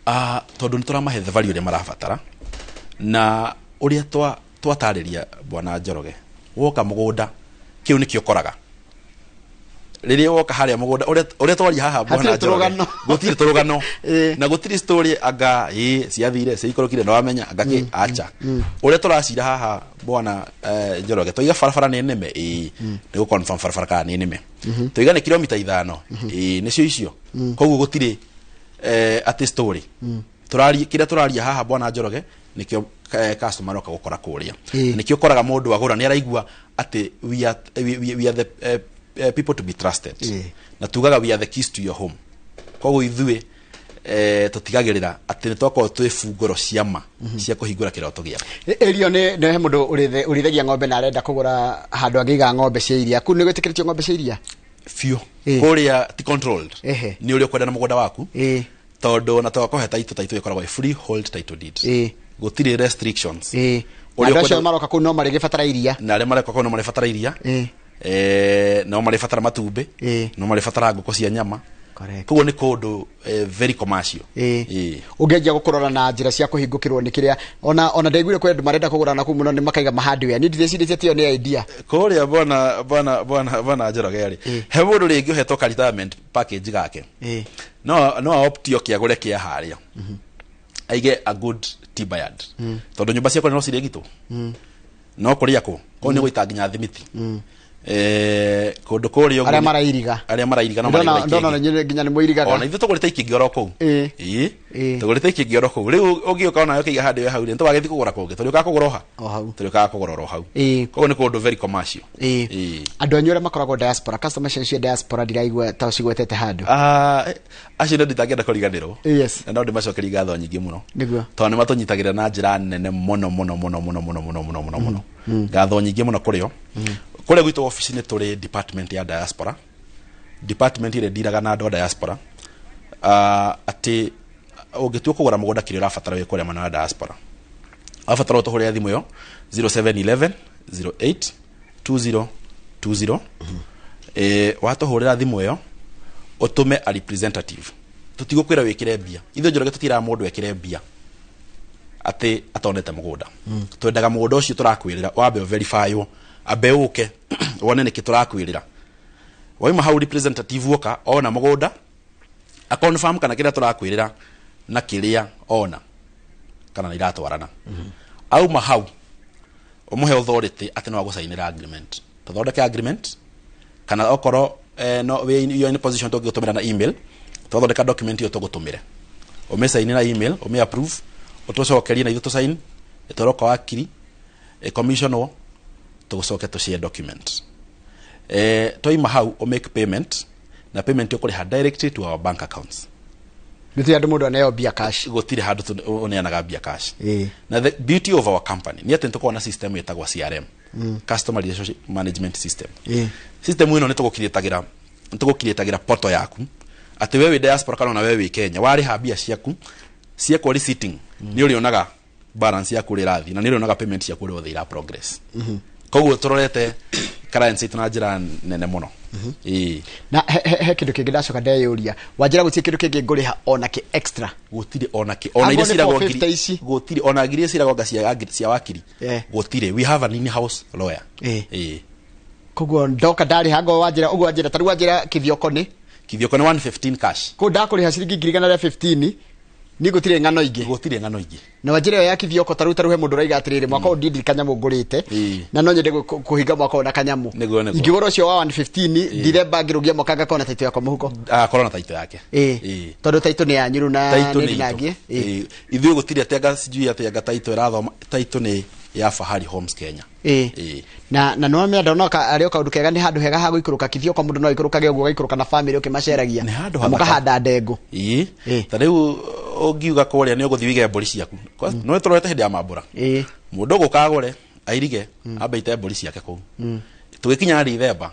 Ah, tondũ nĩ tũramahe the value ĩrĩa marabatara na ũrĩa twatarĩria bwana Njoroge. Woka mũgũnda, kĩu nĩkĩo ũkoraga rĩrĩa woka harĩa mũgũnda ũrĩa twaria haha, bwana Hatirĩ Njoroge. tũrũgano. Gũtirĩ tũrũgano na gũtirĩ story anga ĩ ciathire ciikũrũkire, na wamenya anga kĩ acha. Ũrĩa tũracira haha, bwana Njoroge, twaiga barabara nĩ nĩme, ĩ nĩ gũ confirm barabara kana nĩ nĩme. Twaiga nĩ kilomita 5, ĩ nĩcio icio. Koguo gũtirĩ atĩ story. Tũraria kĩrĩa tũraria haha, bwana Njoroge, nĩkĩo customer oka gũkora kũrĩa. Nĩkĩo ũkoraga mũndũ agũra nĩ araigua atĩ we are the people to be trusted. Na tugaga we are the keys to your home. Koguo ithuĩ tũtigagĩrĩra atĩ nĩ twakorwo twĩ bungũro cia ma cia kũhingũra kĩroto gĩaku. Ĩrio nĩ he mũndũ ũrĩithagia ng'ombe na arenda kũgũra handũ angĩiga ng'ombe cia iria, kũu nĩ gwĩtĩkĩrĩtio ng'ombe cia iria? Biũ. Kũrĩa ti controlled, nĩ ũrĩa ũkwenda na mũgũnda waku, tondũ na twakũhe title, title ĩkoragwo ĩ freehold title deed, gũtirĩ restrictions. Ũrĩa Andũ acio ũkwenda- maroka kũu no marĩgĩbatara iria. Na arĩa mareka kũu no marĩbatara iria, no marĩbatara matumbĩ, no marĩbatara ngũkũ cia nyama. Koguo nĩ kũndũ very commercial. Ũngĩanjia gũkũrora na njĩra cia kũhingũkĩrwo nĩ kĩrĩa ona ndaiguire kwĩ andũ marenda kũgũra na kũu mũno nĩ makaiga ma hardware, niĩ ndirĩcirĩtie atĩ ĩyo nĩ idea. Kũrĩa bwana Njoroge rĩ, he mũndũ rĩngĩ ũhetwo ka retirement package gake, no opti oke agũre kĩa harĩa. Aige a good timber yard, tondu nyumba ciakwa no cirĩgitwo no kũrĩa kũ kũu nĩ gũita nginya thimiti kũndũ kũrĩa ũguo. Arĩa marairiga. Arĩa marairiga no Ndona marairiga. ndona na nyene nginya nĩ mũirigaga. Ona ithuĩ tũgũrĩte ikĩngĩ oro kũu. Ĩĩ, tũgũrĩte ikĩngĩ oro kũu. Rĩu ũngĩũka onawe ũkĩiga handũ we hau rĩ, nĩtũgagĩthiĩ kũgũra kũngĩ, tũrĩũkaga kũgũra o ha? O hau. Tũrĩũkaga kũgũra oro hau. Koguo nĩ kũndũ very commercial. Ĩĩ. Andũ anyu arĩa makoragwo diaspora, customer cia diaspora, ndiraigua ta ũcigwetete handũ. Ah, acio nĩ nditangĩenda kũriganĩrwo. Yes. Na no ndĩmacokerie ngatho nyingĩ mũno, Nĩguo. tondũ nĩ matũnyitagĩrĩra na njĩra nene mũno mũno mũno mũno mũno mũno mũno mũno mũno. Ngatho nyingĩ mũno kũrĩ o. Kũrĩa gwitũ ofici nĩ tũrĩ department ya diaspora, department ĩrĩa ndiraga na andũ a diaspora. Atĩ ũngĩtua kũgũra mũgũnda, kĩrĩa ũrabatara wĩ kũrĩa mwena wa diaspora, wabatara ũtũhũrĩre thimũ ĩyo 0711 08 2020. Watũhũrĩra thimũ ĩyo, ũtũme a representative. Tũtigũkwĩra wĩkĩre mbia. Ithuĩ Njoroge tũtiraga mũndũ ekĩre mbia atĩ atonete mũgũnda. Twendaga mũgũnda ũcio tũrakwĩrĩra wambe ũverifywo, ambe ũke wone nĩkĩ tũrakwĩrĩra. Wauma hau, representative woka ona mũgũnda, aconfirm kana kĩrĩa tũrakwĩrĩra na kĩrĩa ona kana nĩ iratwarana. Auma hau, ũmũhe authority atĩ no agũcainĩra agreement, tũthondeke agreement, kana okorwo no wĩ you are in a position tũngĩgũtũmĩra na email, twathondeka document ĩyo tũgũtũmĩre, ũmĩcaine na email, ũmĩ approve, ũtũcokerie na ithuĩ tũcain, ĩtwarwo kwa wakiri, ĩcommissionwo, tũgũcoke tũshare document. Twaima hau, ũmake payment, na payment ũkũrĩha directly to our bank accounts. Gũtirĩ andũ mũndũ aneo mbia cash. Gũtirĩ handũ ũneanaga mbia cash. Na the beauty of our company nĩ atĩ nĩtũkoragwo na system ĩtagwo CRM, customer relationship management system. System ĩno nĩ tũgũkiriĩtagĩra portal yaku atĩ we wĩ diaspora kana ona we wĩ Kenya, warĩha mbia ciaku ciekwo receipting, nĩ ũrĩonaga balance yaku ũrĩa ĩrathiĩ, na nĩ ũrĩonaga payment ciaku ũrĩa othe ira progress. Koguo tũrorete clients aitũ na njĩra nene mũno. Ĩĩ. Na he kĩndũ kĩngĩ ndacoka ndeyũria. Wanjĩra gũtirĩ kĩndũ kĩngĩ ngũrĩha ona kĩ extra. Gũtirĩ ona kĩ, ona iria Angorwo nĩ ciragwo 450 ngiri ici. Gũtirĩ ona ngiri iria ciragwo anga cia wakiri. Gũtirĩ. We have an in-house lawyer. Ĩĩ. Koguo ndoka ndarĩha ngo wanjĩra ũguo, wanjĩra tarĩu wanjĩra Kithioko nĩ Kithioko nĩ 115 cash. Kũu ndakũrĩha ciringi 115,000, ni gũtirĩ ng'ano ingĩ. Gũtirĩ ng'ano ingĩ. Na wanjĩra ĩyo ya Kithioko, tarĩu he mũndũ ũraiga atĩrĩrĩ, mwaka ũyũ ndiĩ kanyamũ ngũrĩte na no nyende kũhinga mwaka ũyũ na kanyamũ. Nĩguo. Ingĩgũra ũcio wa 115 ndithemba, ngĩrũgia mwaka ngakorwo na taito yakwa mũhuko. Akorwo na taito yake. Ĩĩ. Tondũ taito nĩ yanyu rĩu na Taito nĩ nĩ itũ. ndinangie. Ĩĩ. Ithuĩ gũtirĩ atĩ anga sijui atĩ anga taito ĩrathoma. Taito nĩ ya Fahari Homes Kenya. Ĩĩ. Na no menda no arĩ o kaũndũ kega, nĩ handũ hega ha gũikũrũka Kithioko. Mũndũ no aikũrũkage ũguo, ũgaikũrũka na famĩlĩ ũkĩmaceragia. Nĩ handũ Na hathaka. mũkahanda ndengũ. Ĩĩ, ta rĩu ũngiuga kũrĩa nĩ ũgũthiĩ wĩige mbũri ciaku, no tũrorete hĩndĩ ya mambũra, mũndũ ũgũka agũre airige, ambe ite mbũri ciake kũu. Tũgĩkinya Rithemba,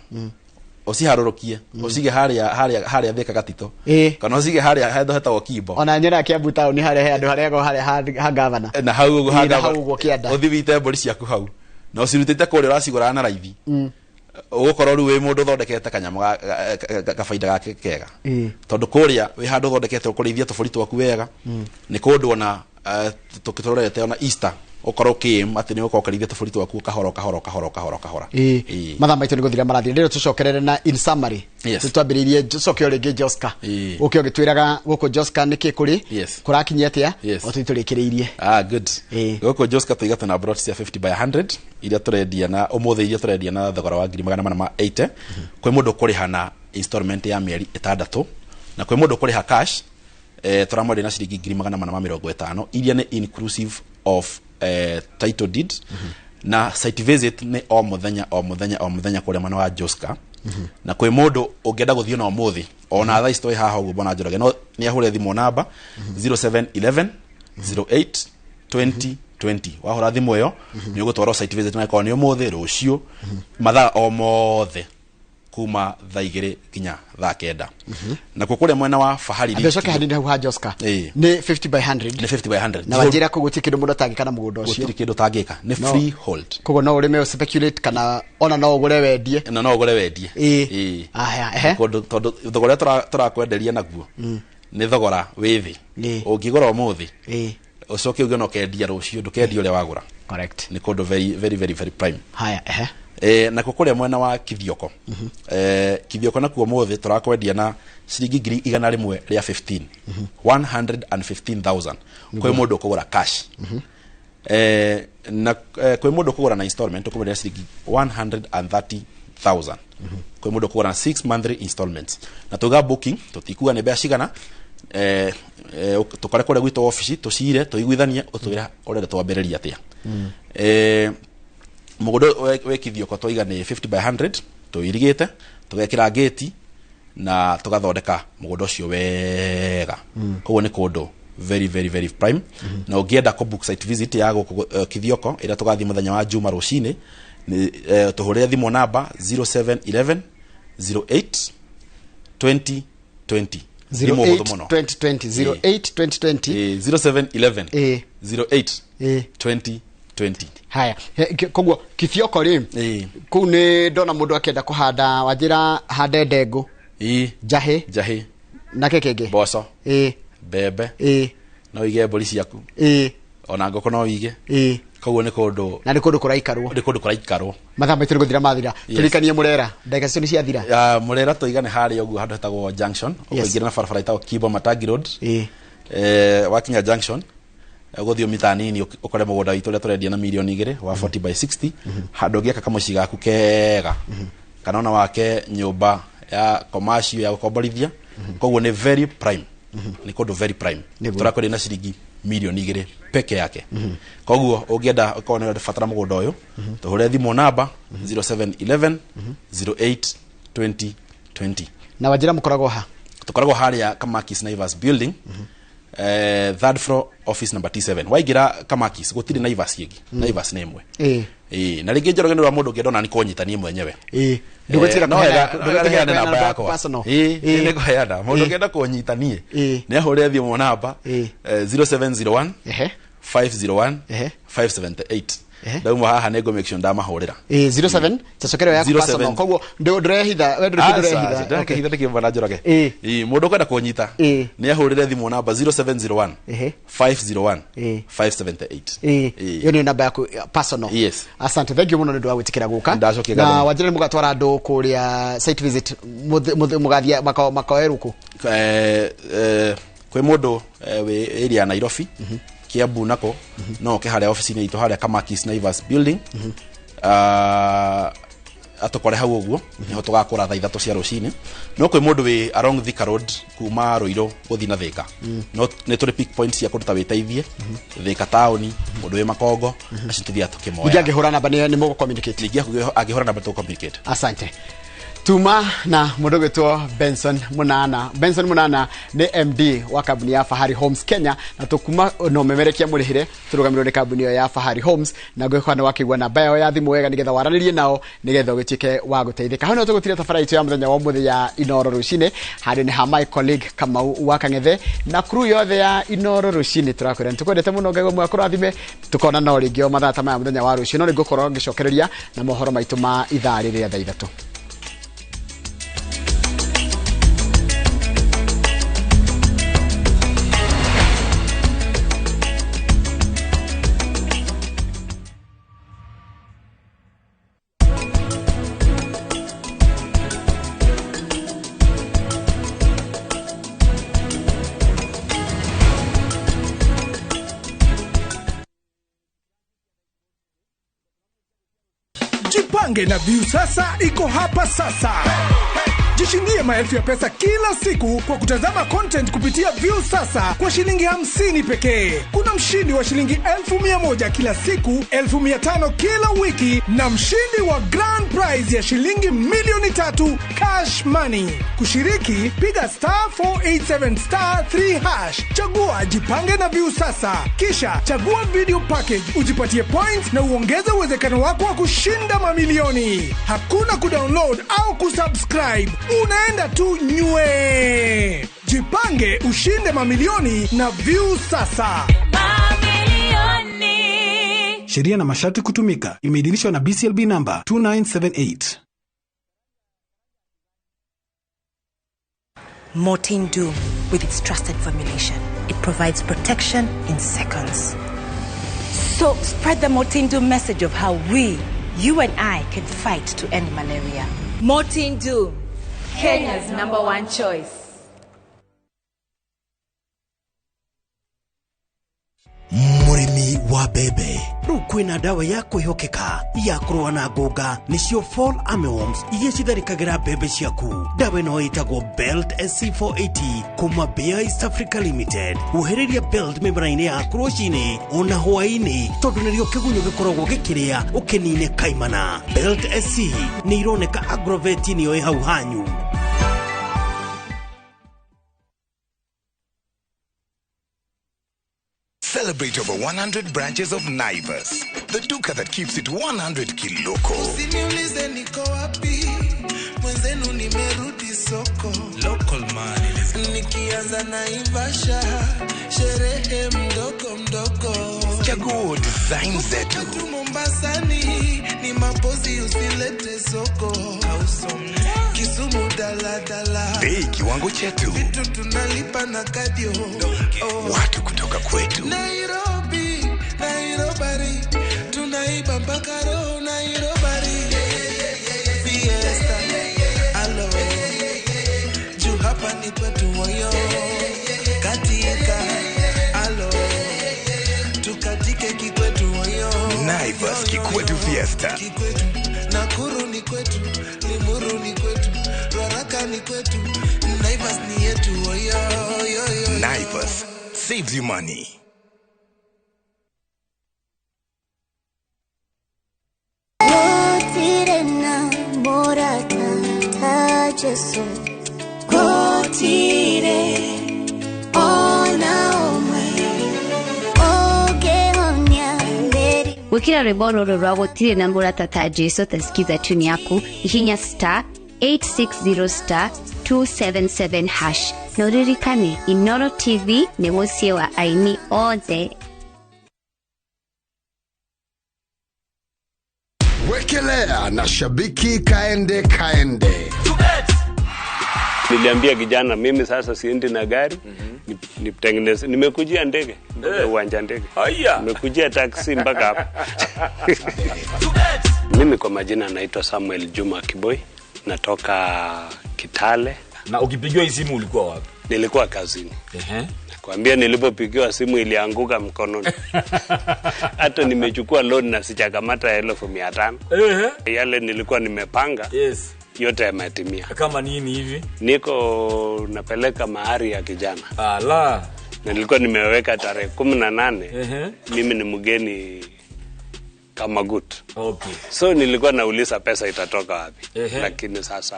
ũciharũrũkie, ũcige harĩa Thika Gatito, kana ũcige harĩa handũ hetagwo Kimbo. Ona nyona Kiambu taũni harĩa he handũ harĩa harĩa ha gavana. Na hau ũguo ha Ĩĩ, na hau gavana. ũguo kĩanda. Ũthiĩ wĩite mbũri ciaku hau na ũcirutĩte kũrĩa ũracigũraga na raithi. Ũgũkorwo rĩu wĩ mũndũ ũthondekete kanyamũ gabaida gake kega, tondũ kũrĩa wĩ handũ ũthondekete ũkũrĩithia tũbũri twaku wega. Nĩ kũndũ ona tũkĩtũrorete ona Easter, ũkorwo ũkĩaim atĩ nĩ ũgũkorwo ũkĩrĩithia tũbũri twaku kahora kahora kahora kahora kahora. Ĩĩ. Mathaa maitũ nĩ gũthira marathiĩ. Ndĩrĩ tũcokerere na in summary. Yes. Twambĩrĩirie, tũcoke o rĩngĩ Joska. Ũke ũgĩtwĩraga gũkũ Joska nĩkĩ kũrĩ, kũrakinyia atĩa, o tũi tũrĩkĩrĩirie. Ah, good. Gũkũ Joska tũiga twĩna plot cia 50 by 100 iria tũrendia na ũmũthĩ, iria tũrendia na thogora wa 480,000. Kwĩ mũndũ ũkũrĩha na installment ya mĩeri 6, na kwĩ mũndũ ũkũrĩha cash. Tũramwendia na ciringi 450,000, iria nĩ inclusive of title deed. Na site visit nĩ o mũthenya o mũthenya o mũthenya kũrĩa mwena wa Joska. Na kwĩ mũndũ ũngĩenda gũthiĩ na ũmũthĩ, ona thaa ici twĩ haha ũguo, bwana Njoroge, no nĩ ahũre thimũ namba 0711 08 20 20. Wahũra thimũ ĩyo, nĩ ũgũtwarwo site visit, na ĩkorwo nĩ ũmũthĩ, rũciũ, mathaa o mothe kuma thaa 2 nginya thaa 9. Nakuo kũrĩa mwena wa Fahari Ambe ũcoke hanini hau ha Joska. Nĩ 50 by 100. Nĩ 50 by 100. Na wanjĩra kũu gũtirĩ kĩndũ mũndũ atangĩka na mũgũnda ũcio. Gũtirĩ kĩndũ ũtangĩka, nĩ freehold. Koguo no ũrĩme, speculate, kana ona no ũgũre wendie. Na no ũgũre wendie. Ĩĩ. Aya, ehe. Kũndũ tondũ thogora ũrĩa tũrakwenderia naguo nĩ thogora wĩ thĩ. Ũngĩgũra ũmũthĩ, ũcoke uge no kendia rũciũ, ndũkendia ũrĩa wagũra. Correct. Nĩ kũndũ very very very very prime. Haya, ehe. Nakuo kũrĩa mwena wa Kithioko, Kithioko nakuo mũthĩ tũrakwendia na ciringi 115,000, 115,000 kwĩ mũndũ ũkũgũra cash. Na kwĩ mũndũ ũkũgũra na installment ũkũmwenderia ciringi 130,000, kwĩ mũndũ ũkũgũra na 6 monthly installments. Na tuga booking tũtikuga nĩ mbeca cigana, tũkore kũrĩa gwitũ ofici tũcire tũiguithanie ũtwĩre ũrenda twambĩrĩria atĩa. Mũgũnda wĩ Kithioko twaiga nĩ 50 by 100, tũirigĩte tũgekĩra gate na tũgathondeka mũgũnda ũcio wega. Koguo nĩ kũndũ very very very prime. Na ũngĩenda kũ book site visit ya gũkũ Kithioko ĩrĩa tũgathiĩ mũthenya wa Juma rũcinĩ, nĩ tũhũrĩre thimũ namba 0711 08 20 20. Thimũ hũthũ mũno. 2020 08 2020. 0711 08 20 20. Haya, koguo Kithioko rĩ, kũu nĩ ndona mũndũ akĩenda kũhanda, wanjĩra hande ndengũ, njahĩ, njahĩ na kĩ kĩngĩ, mboco, mbembe, no wĩige mbũri ciaku, ona ngũkũ no wĩige. Koguo nĩ kũndũ, na nĩ kũndũ kũraikarwo, nĩ kũndũ kũraikarwo. Mathaa maitũ nĩ gũthira mathira. Tũririkanie Mũrera, ndagĩka cicio nĩ ciathira. Mũrera tũiga nĩ harĩa ũguo handũ hetagwo junction, ũkũingĩra na barabara ĩtagwo Kibo Matangi Road. Wakinya junction ũgũthiĩ mita nini ũkore mũgũnda witũ ũrĩa tũrendia na 2 million wa 40 by 60, handũ ũngĩaka kamũciĩ gaku kega kana ona wake nyũmba ya commercial ya gũkomborithia. Koguo nĩ very prime, nĩ kũndũ very prime. Tũrakwendia na ciringi 2 million peke yake. Koguo ũngĩenda ũkorwo nĩ ũrabatara mũgũnda ũyũ, tũhũre thimũ namba 0711 08 20 20. Na wanjĩra mũkoragwo ha? Tũkoragwo harĩa Kamakis Naivas building, third floor, office number T7. Waingĩra Kamakis gũtirĩ Naivas ĩngĩ, Naivas nĩ ĩmwe. Na rĩngĩ Njoroge nĩ wa mũndũ ũngĩenda ona nĩ kũnyita niĩ mwenyewe. Ndũgwĩtĩkĩra No kũheana, wega, ndũgwĩtĩkĩra heane kũheana namba namba yakwa. personal. Nĩ ngũheana. Mũndũ ũngĩenda kũnyita niĩ nĩ ahũre thimũ namba 0701 501 578. Ndauma haha nĩ ngũ make sure ndamahũrĩra. 07 cacokero yaku 07. personal, koguo ndũrehitha we, ndũrĩ kĩndũ ũrehitha. Ndĩrakĩhitha nĩkĩ bwana Njoroge? Mũndũ ũkwenda kũnyita nĩ ahũrĩre thimũ namba 0701 501 578. Ĩyo nĩyo namba yaku personal? Yes. Asante, thank you mũno nĩ ũndũ wa gwĩtĩkĩra gũka. Ndacokia Na ngatho. wanjĩra nĩ mũgatwara andũ kũrĩa site visit, mũgathiĩ makoe rũkũ? Kwĩ mũndũ wĩ area ya Nairobi, Kiambu nako, no oke harĩa ofici-inĩ itũ harĩa Kamakis Naivas building. Atũkore hau ũguo nĩho tũgakũra thaa 3 cia rũcinĩ. No kwĩ mũndũ wĩ along Thika Road kuma Ruiru gũthiĩ na Thika, no nĩ tũrĩ pick points cia kũndũ ta wĩteithie Thika taũni, mũndũ wĩ Makongo, acio tũthiaga tũkĩmoya. Ningĩ angĩhũra namba nĩ mũgũ communicate? Ningĩ angĩhũra namba tũgũ communicate. Asante. Tuma na mũndũ gwĩtwo Benson Munana. Benson Munana nĩ MD wa kambuni ya Fahari Homes Kenya, na tũkuma no memerekia mũrĩhĩre tũrũgamĩrĩrwo nĩ kambuni ĩyo ya Fahari Homes, na ngwĩhoka nĩ wakĩigua namba yao ya thimũ wega nĩgetha waranĩrie nao nĩgetha ũgĩtuĩke wa gũteithĩka. Hau nĩho tũgũtiria tabara itũ ya mũthenya wa ũmũthĩ ya Inoro rũcinĩ. Handũ-inĩ ha my colleague Kamau wa Kang'ethe na crew yothe ya Inoro rũcinĩ, tũrakwĩra nĩ tũkwendete mũno. Ngai we akũrathime. Tũkona no rĩngĩ o mathaa ta maya mũthenya wa rũciũ, no nĩ ngũkorwo ngĩcokereria na mohoro maitũ ma ithaa rĩrĩa thaa 3. Jipange na Viusasa iko hapa sasa. Jishindie maelfu ya pesa kila siku kwa kutazama content kupitia Viusasa kwa shilingi 50 pekee. Kuna mshindi wa shilingi 100,000 kila siku, 500,000 kila wiki na mshindi wa grand prize ya shilingi 3 milioni cash money. Kushiriki, piga star 487 star 3 hash, chagua Jipange na Viusasa, kisha chagua video package ujipatie points na uongeze uwezekano wako wa kushinda mamilioni. Hakuna kudownload au kusubscribe, unaenda tu nywe. Jipange ushinde mamilioni na Viusasa. Sheria na masharti kutumika. Imeidhinishwa na BCLB number 2978. Mortein Doom, with its trusted formulation, it provides protection in seconds. So spread the Mortein Doom message of how we You and I can fight to end malaria. Mortin Doom, Kenya's number one choice. Mũrĩmi wa mbembe, rĩu kwĩna ndawa ya kwĩhokeka ya kũrũa na ngũnga, nĩcio fall armyworms iria citharĩkagĩra mbembe ciaku. Ndawa ĩno ĩtagwo Belt SC480 kuma Bayer East Africa Limited. Huhĩrĩria Belt mĩmera-inĩ yaku rũcinĩ ona hwaĩ-inĩ, tondũ nĩrĩo kĩgunyũ gĩkoragwo gĩkĩrĩa ũkĩnine kaimana. Belt SC nĩ ironeka Agrovet nĩyo ĩ hau hanyu. Celebrate over 100 branches of Naivas, the duka that keeps it 100 kiloko. Usiniulize niko wapi, mwenzenu nimerudi soko. Local man. Nikianza Naivasha, sherehe mdogo mdogo. Chaguo design zetu. Tu Mombasani, ni mapozi usilete soko. Kisumu dala dala. Bei kiwango chetu. Vitu tunalipa na kadio. Oh. Watu kutoka kwetu. Nairobi, Nairobari, tunaiba mpaka roho Nairobari. Fiesta, alo, juu hapa ni kwetu woyo. Katika, alo, tukatike kikwetu woyo. Naivas Kikwetu Fiesta. Kikwetu, Nakuru ni kwetu, Limuru ni kwetu, Ruaraka ni kwetu, Naivas ni yetu woyo. Naivas saves you money. Gwikira rwimbo rũrũ rwa gũtirĩ na mũrata ta Jesu tasikiza tune yaku ihinya star 860 star 277 hash na ũririkane Inoro TV nĩ mũciĩ wa aini othe. Wekelea na shabiki kaende kaende. Niliambia kijana mimi sasa siendi na gari, nitengeneze, nimekujia ndege mpaka uwanja ndege. Nimekujia taxi mpaka hapa. Mimi kwa majina naitwa Samuel Juma Kiboi, natoka Kitale. Na ukipigiwa hii simu ulikuwa wapi? Nilikuwa kazini. Nakwambia nilipopigiwa simu ilianguka mkononi. Hata nimechukua loan na sijakamata 1500. Yale nilikuwa nimepanga. Yes. Yote yametimia. Kama nini hivi? Niko napeleka mahari ya kijana. Ala. Na nilikuwa nimeweka tarehe 18. Mimi ni mgeni kama good. Okay. So nilikuwa nauliza pesa itatoka wapi. Lakini sasa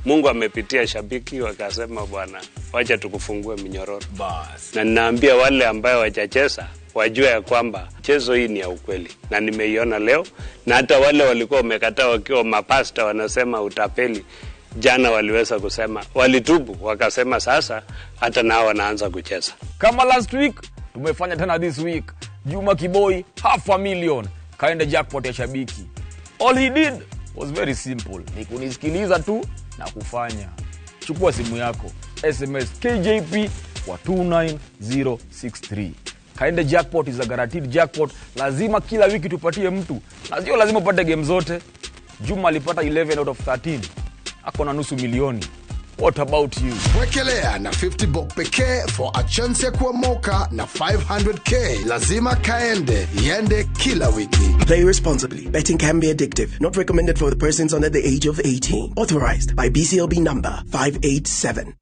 Mungu amepitia shabiki wakasema bwana wacha tukufungue minyororo. Bas. Na ninaambia wale ambao wajacheza wajue ya kwamba chezo hii ni ya ukweli na nimeiona leo, na hata wale walikuwa wamekataa wakiwa mapasta wanasema utapeli, jana waliweza kusema, walitubu wakasema sasa hata nao wanaanza kucheza. Kama last week tumefanya tena this week. Juma Kiboi 500,000 kaenda jackpot ya shabiki. All he did was very simple, ni kunisikiliza tu na kufanya. Chukua simu yako, SMS KJP kwa 29063. Kaende jackpot is a guaranteed jackpot. Lazima kila wiki tupatie mtu. Na sio lazima upate game zote. Juma alipata 11 out of 13. Ako na 500,000. What about you? Wekelea na 50 bob pekee for a chance ya kuomoka na 500k. Lazima kaende, iende kila wiki. Play responsibly. Betting can be addictive. Not recommended for the persons under the age of 18. Authorized by BCLB number 587.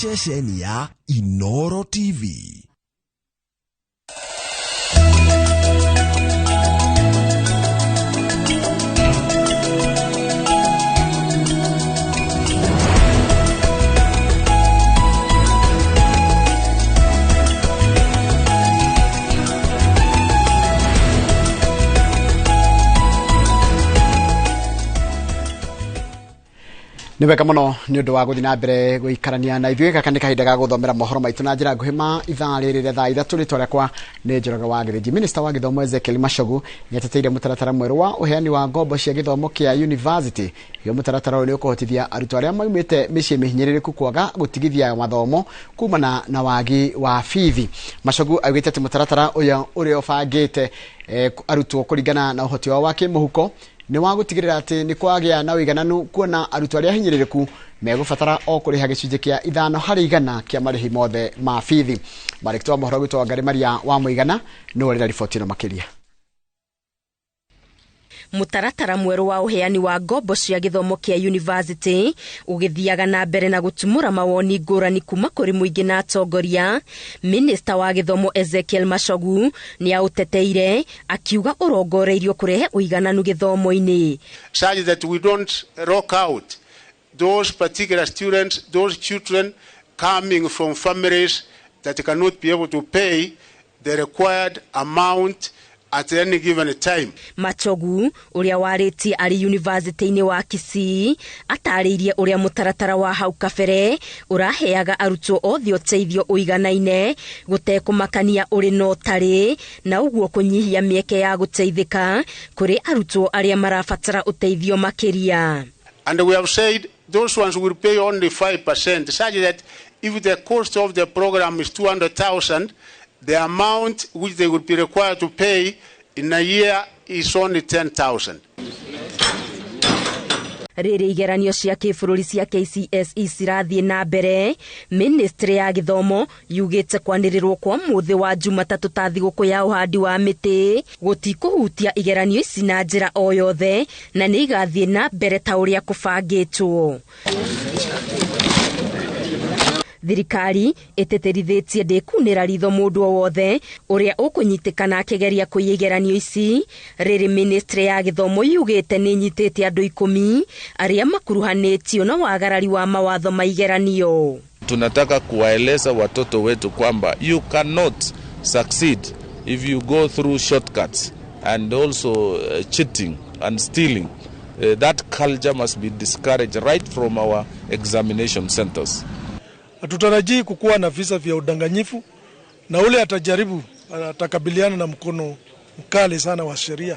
Ceceni ya Inoro TV. Nĩ wega mũno nĩ ũndũ wa gũthiĩ na mbere gũikarania na ithuĩ. Gaka nĩ kahinda ga gũthomera mohoro maitũ na njĩra nguhĩ ma ithaa rĩrĩ rĩa thaa 3. Rĩtwa rĩakwa nĩ Njoroge wa Gĩthĩnji. Minista wa gĩthomo Ezekiel Machogu nĩ ateteire mũtaratara mwerũ wa ũheani wa ngombo cia gĩthomo kĩa university. Iyo mũtaratara ũyũ nĩ ũkũhotithia arutwo arĩa maumĩte mĩciĩ mĩhinyĩrĩrĩku kwaga gũtigithia mathomo kumana na wagi wa bithi. Machogu augĩte atĩ mũtaratara ũyũ ũrĩa ũbangĩte arutwo kũringana na ũhoti wao wa kĩmũhuko nĩ wa gũtigĩrĩra atĩ nĩ kwagĩa na ũigananu, kuona arutwo arĩa ahinyĩrĩrĩku megũbatara o kũrĩha gĩcunjĩ kĩa 5% kĩa marĩhi mothe ma bithi. Mwandĩki wa mohoro gwitũ Wangari Maria wa Mũigana nĩwe ũrĩ na riboti ĩno makĩria. Mũtaratara mwerũ wa ũheani wa ngombo cia gĩthomo kĩa university ũgĩthiaga na mbere na gũtumũra mawoni ngũrani kuma kũrĩ mũingĩ na atongoria. Minista wa gĩthomo Ezekiel Machogu nĩ aũteteire akiuga ũrongoreirio kũrehe ũigananu gĩthomo-inĩ. Such that we don't rock out those particular students, those children coming from families that cannot be able to pay the required amount at any given time. Machogu ũrĩa warĩtie arĩ university-inĩ wa Kisii atarĩirie ũrĩa mũtaratara wa hau kabere ũraheaga arutwo othe ũteithio ũiganaine gũtekũmakania ũrĩ na ũtarĩ, na ũguo kũnyihia mĩeke ya gũteithĩka kũrĩ arutwo arĩa marabatara ũteithio makĩria. And we have said those ones will pay only 5%, such that if the cost of the program is 200,000, the amount which they would be required to pay in a year is only 10,000. Rĩrĩ igeranio cia kĩbũrũri cia KCSE cirathiĩ na mbere, ministry ya gĩthomo yugĩte kwanĩrĩrwo kwa mũthĩ wa Jumatatũ ta thigũkũ ya ũhandi wa mĩtĩ gũtikũhutia igeranio ici na njĩra o yothe, na nĩ igathiĩ na mbere ta ũrĩa kũbangĩtwo. Thirikari ĩtĩtĩrithĩtie ndĩkunĩra ritho mũndũ o wothe ũrĩa ũkũnyitĩkana akĩgeria kũiya igeranio ici. Rĩrĩ ministry ya gĩthomo yugĩte nĩ ĩnyitĩte andũ 10 arĩa makuruhanĩtio na wagarari wa mawatho ma igeranio. Tunataka kuwaeleza watoto wetu kwamba you cannot succeed if you go through shortcuts and also cheating and stealing. That culture must be discouraged right from our examination centers. Hatutarajii kukuwa na visa vya udanganyifu, na ule atajaribu atakabiliana na mkono mkali sana wa sheria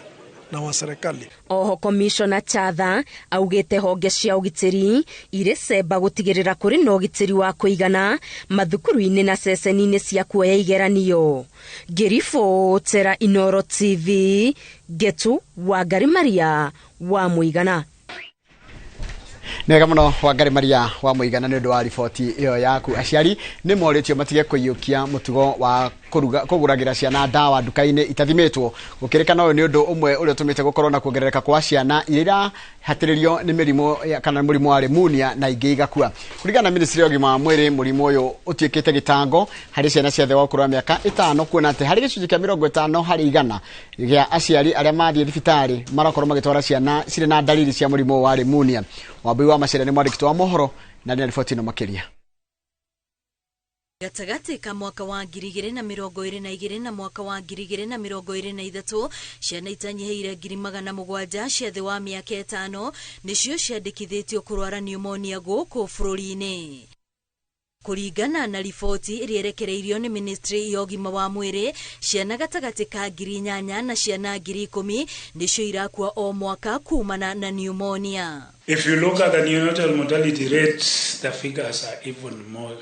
na wa serikali. Oho Commissioner Chatha augite honge cia ũgitĩri irĩ cemba gũtigĩrĩra kũrĩ na ũgitĩri wa kũigana mathukuru-inĩ na ceceni-inĩ cia kuoya igeranio. Ngĩribotera Inoro TV, Getu Wangari Maria wa Mũigana. Nĩwega mũno Wangari Maria wa Mũigana nĩ ũndũ wa riboti ĩyo yaku. Aciari nĩ morĩtio matige kũiyũkia mũtugo wa kũgũragĩra ciana ndawa nduka-inĩ itathimĩtwo. Gũkĩrĩkana ũyũ nĩ ũndũ ũmwe ũrĩa ũtũmĩte gũkorwo na kuongerereka kwa ciana iria irahatĩrĩrio nĩ mĩrimũ kana mũrimũ wa pneumonia na ingĩ igakua. Kũringana na Ministry ya ũgima wa mwĩrĩ, mũrimũ ũyũ ũtuĩkĩte gĩtango harĩ ciana cia thĩ wa ũkũrũ wa mĩaka 5, kuona atĩ harĩ gĩcunjĩ kĩa 50% gĩa aciari arĩa mathiĩ thibitarĩ marakorwo magĩtwara ciana cirĩ na dalili cia mũrimũ wa pneumonia. Wambui wa Maceria nĩ mwandĩki wa mohoro na nĩ riboti ĩno makĩria. Gatagatĩ ka mwaka wa 2022 na mwaka wa 2023 ciana itanyihĩire 700,000 cia thĩ wa mĩaka 5 nĩcio ciandĩkithĩtio kũrwara pneumonia gũkũ bũrũri-inĩ. Kũringana na riboti ĩrĩa ĩrekereirio nĩ ministry ya ũgima wa mwĩrĩ, ciana gatagatĩ ka 8,000 na ciana 10,000 nĩcio irakua o mwaka kumana na pneumonia. If you look at the neonatal mortality rates, the figures are even more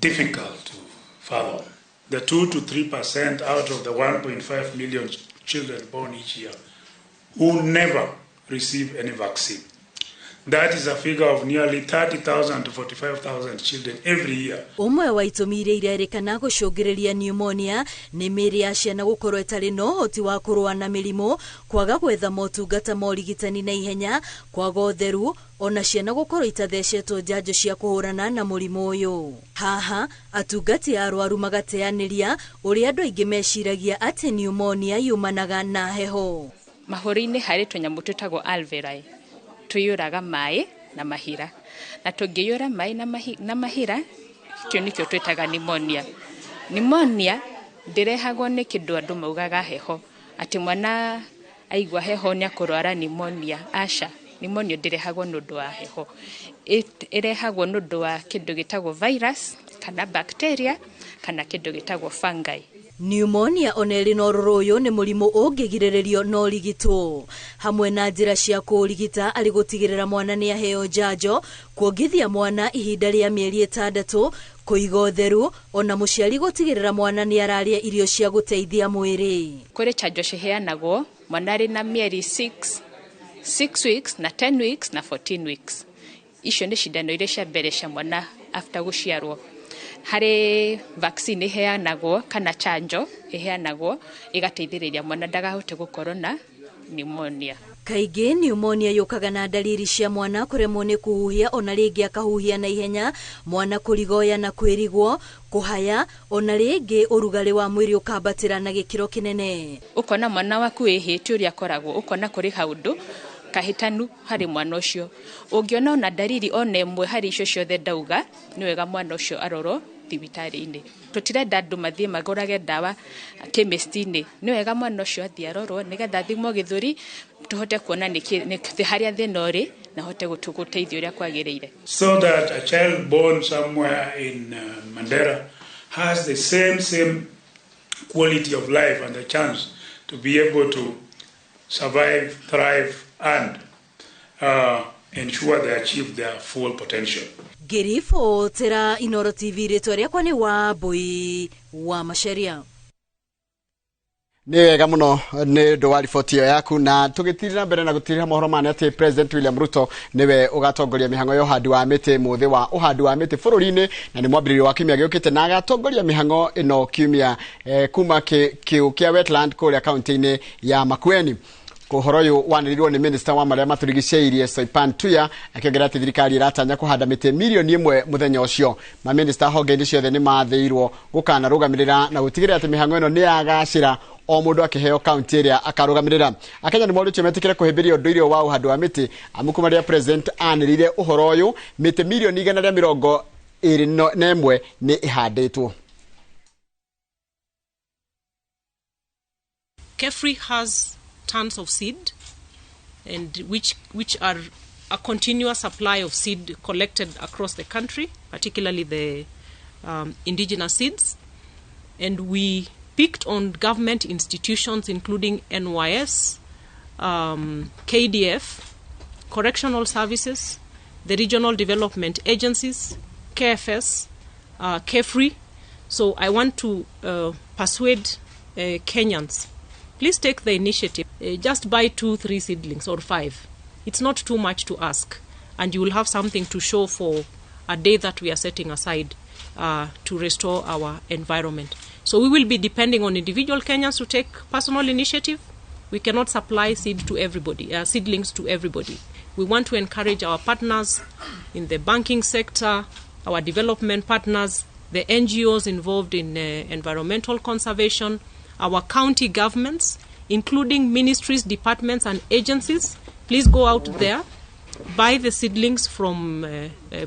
difficult to fathom. The 2 to 3% out of the 1.5 million children born each year who never receive any vaccine. That is a figure of nearly 30,000 to 45,000 children every year. Ũmwe wa itũmi iria irerĩkana gũcũngĩrĩria pneumonia nĩ mĩĩrĩ ya ciana gũkorwo ĩtarĩ na ũhoti wa kũrũa na mĩrimũ, kwaga gwetha motungata ma ũrigitani na ihenya, kwaga ũtheru, ona ciana gũkorwo itathecetwo njanjo cia kũhũrana na mũrimũ ũyũ. Haha atungati a arwaru magateanĩria ũrĩa andũ aingĩ meciragia atĩ pneumonia yumanaga na heho. Mahũri-inĩ harĩ tũnyamũ twĩtagwo alveoli tũiyũraga maĩ na mahira, na tũngĩiyũra maĩ na mahira, kĩu nĩkĩo twĩtaga pneumonia. Pneumonia ndĩrehagwo nĩ kĩndũ andũ maugaga heho, atĩ mwana aigua heho nĩ akũrwara pneumonia. Aca, Pneumonia ndĩrehagwo nĩ ũndũ wa heho, ĩrehagwo nĩ ũndũ wa kĩndũ gĩtagwo virus kana bacteria kana kĩndũ gĩtagwo fungi. Pneumonia ona ĩrĩ na ũrũrũ ũyũ nĩ mũrimũ ũngĩgirĩrĩrio na ũrigitwo hamwe na njĩra cia kũũrigita arĩ gũtigĩrĩra mwana nĩ aheo njanjo, kuongithia mwana ihinda rĩa mĩeri 6, kũiga ũtheru, ona mũciari gũtigĩrĩra mwana nĩ ararĩa irio cia gũteithia mwĩrĩ. Kũrĩ chanjo ciheanagwo mwana arĩ na mĩeri 6 weeks na 10 weeks na 14 weeks. Icio nĩ cindano iria cia mbere cia mwana after gũciarwo. Harĩ vaccine iheanagwo kana chanjo iheanagwo ĩgateithĩrĩria mwana ndagahote gũkorwo na pneumonia. Kaingĩ pneumonia yũkaga na ndariri cia mwana kũremwo nĩ kũhuhia ona rĩngĩ akahuhia na ihenya, mwana kũrigoya na kwĩrigwo, kũhaya, ona rĩngĩ ũrugarĩ wa mwĩrĩ ũkambatĩra na gĩkĩro kĩnene. Ũkona mwana waku wĩhĩte ũrĩa akoragwo, ũkona kũrĩ kaũndũ kahĩtanu harĩ mwana ũcio. Ũngĩona ona ndariri ona ĩmwe harĩ icio ciothe ndauga, nĩ wega mwana ũcio arorwo thibitarĩ-inĩ. Tũtirenda andũ mathiĩ magũrage ndawa chemist-inĩ, nĩ wega mwana ũcio athiĩ arorwo nĩgetha athimwo gĩthũri tũhote kuona nĩ harĩa thĩna ũrĩ na hote gũteithio ũrĩa kwagĩrĩire. So that a child born somewhere in Mandera has the same quality of life and the chance to be able to survive, thrive and ensure they achieve their full potential. Ngĩribotera Inooro TV, rĩtwa rĩakwa nĩ Wambui wa Macharia. Nĩ wega mũno nĩ ũndũ wa riboti ĩyo yaku, na tũgĩtirĩra mbere na gũtirĩra mohoro ma atĩ President William Ruto nĩwe ũgatongoria mĩhang'o ya ũhandi wa mĩtĩ mũthĩ wa ũhandi wa mĩtĩ bũrũri-inĩ, na nĩ mwambĩrĩrio wa kiumia gĩũkĩte, na agatongoria mĩhang'o ĩno kiumia kuma kĩũ kĩa wetland kũrĩa kaunti-inĩ ya Makueni. Ũhoro ũyũ wanĩrĩirwo nĩ minister wa marĩa matũrigicĩirie Soipan Tuya akĩongerera atĩ thirikari ĩratanya kũhanda mĩtĩ mirioni 1 mũthenya ũcio. Maminista honge-inĩ ciothe nĩ mathĩirwo gũkanarũgamĩrĩra na gũtigĩrĩra atĩ mĩhang'o ĩno nĩ yagacĩra, o mũndũ akĩheo kaunti ĩrĩa akarũgamĩrĩra. Akenya nĩ morĩtio metĩkĩre kũhĩmbĩria ũndũire wa ũhandi wa mĩtĩ, amu kuma rĩrĩa president anĩrĩire ũhoro ũyũ mĩtĩ mirioni 121 nĩ ĩhandĩtwo. KEFRI has tons of seed, and which are a continuous supply of seed collected across the country, particularly the indigenous seeds. And we picked on government institutions including NYS, KDF, correctional services, the regional development agencies, KFS, KEFRI. So I want to persuade Kenyans, please take the initiative. Just buy 2, 3 seedlings or 5. It's not too much to ask, and you will have something to show for a day that we are setting aside to restore our environment. So we will be depending on individual Kenyans to take personal initiative. We cannot supply seed to everybody, seedlings to everybody. We want to encourage our partners in the banking sector, our development partners, the NGOs involved in environmental conservation, our county governments, including ministries, departments, and agencies. Please go out there, buy the seedlings from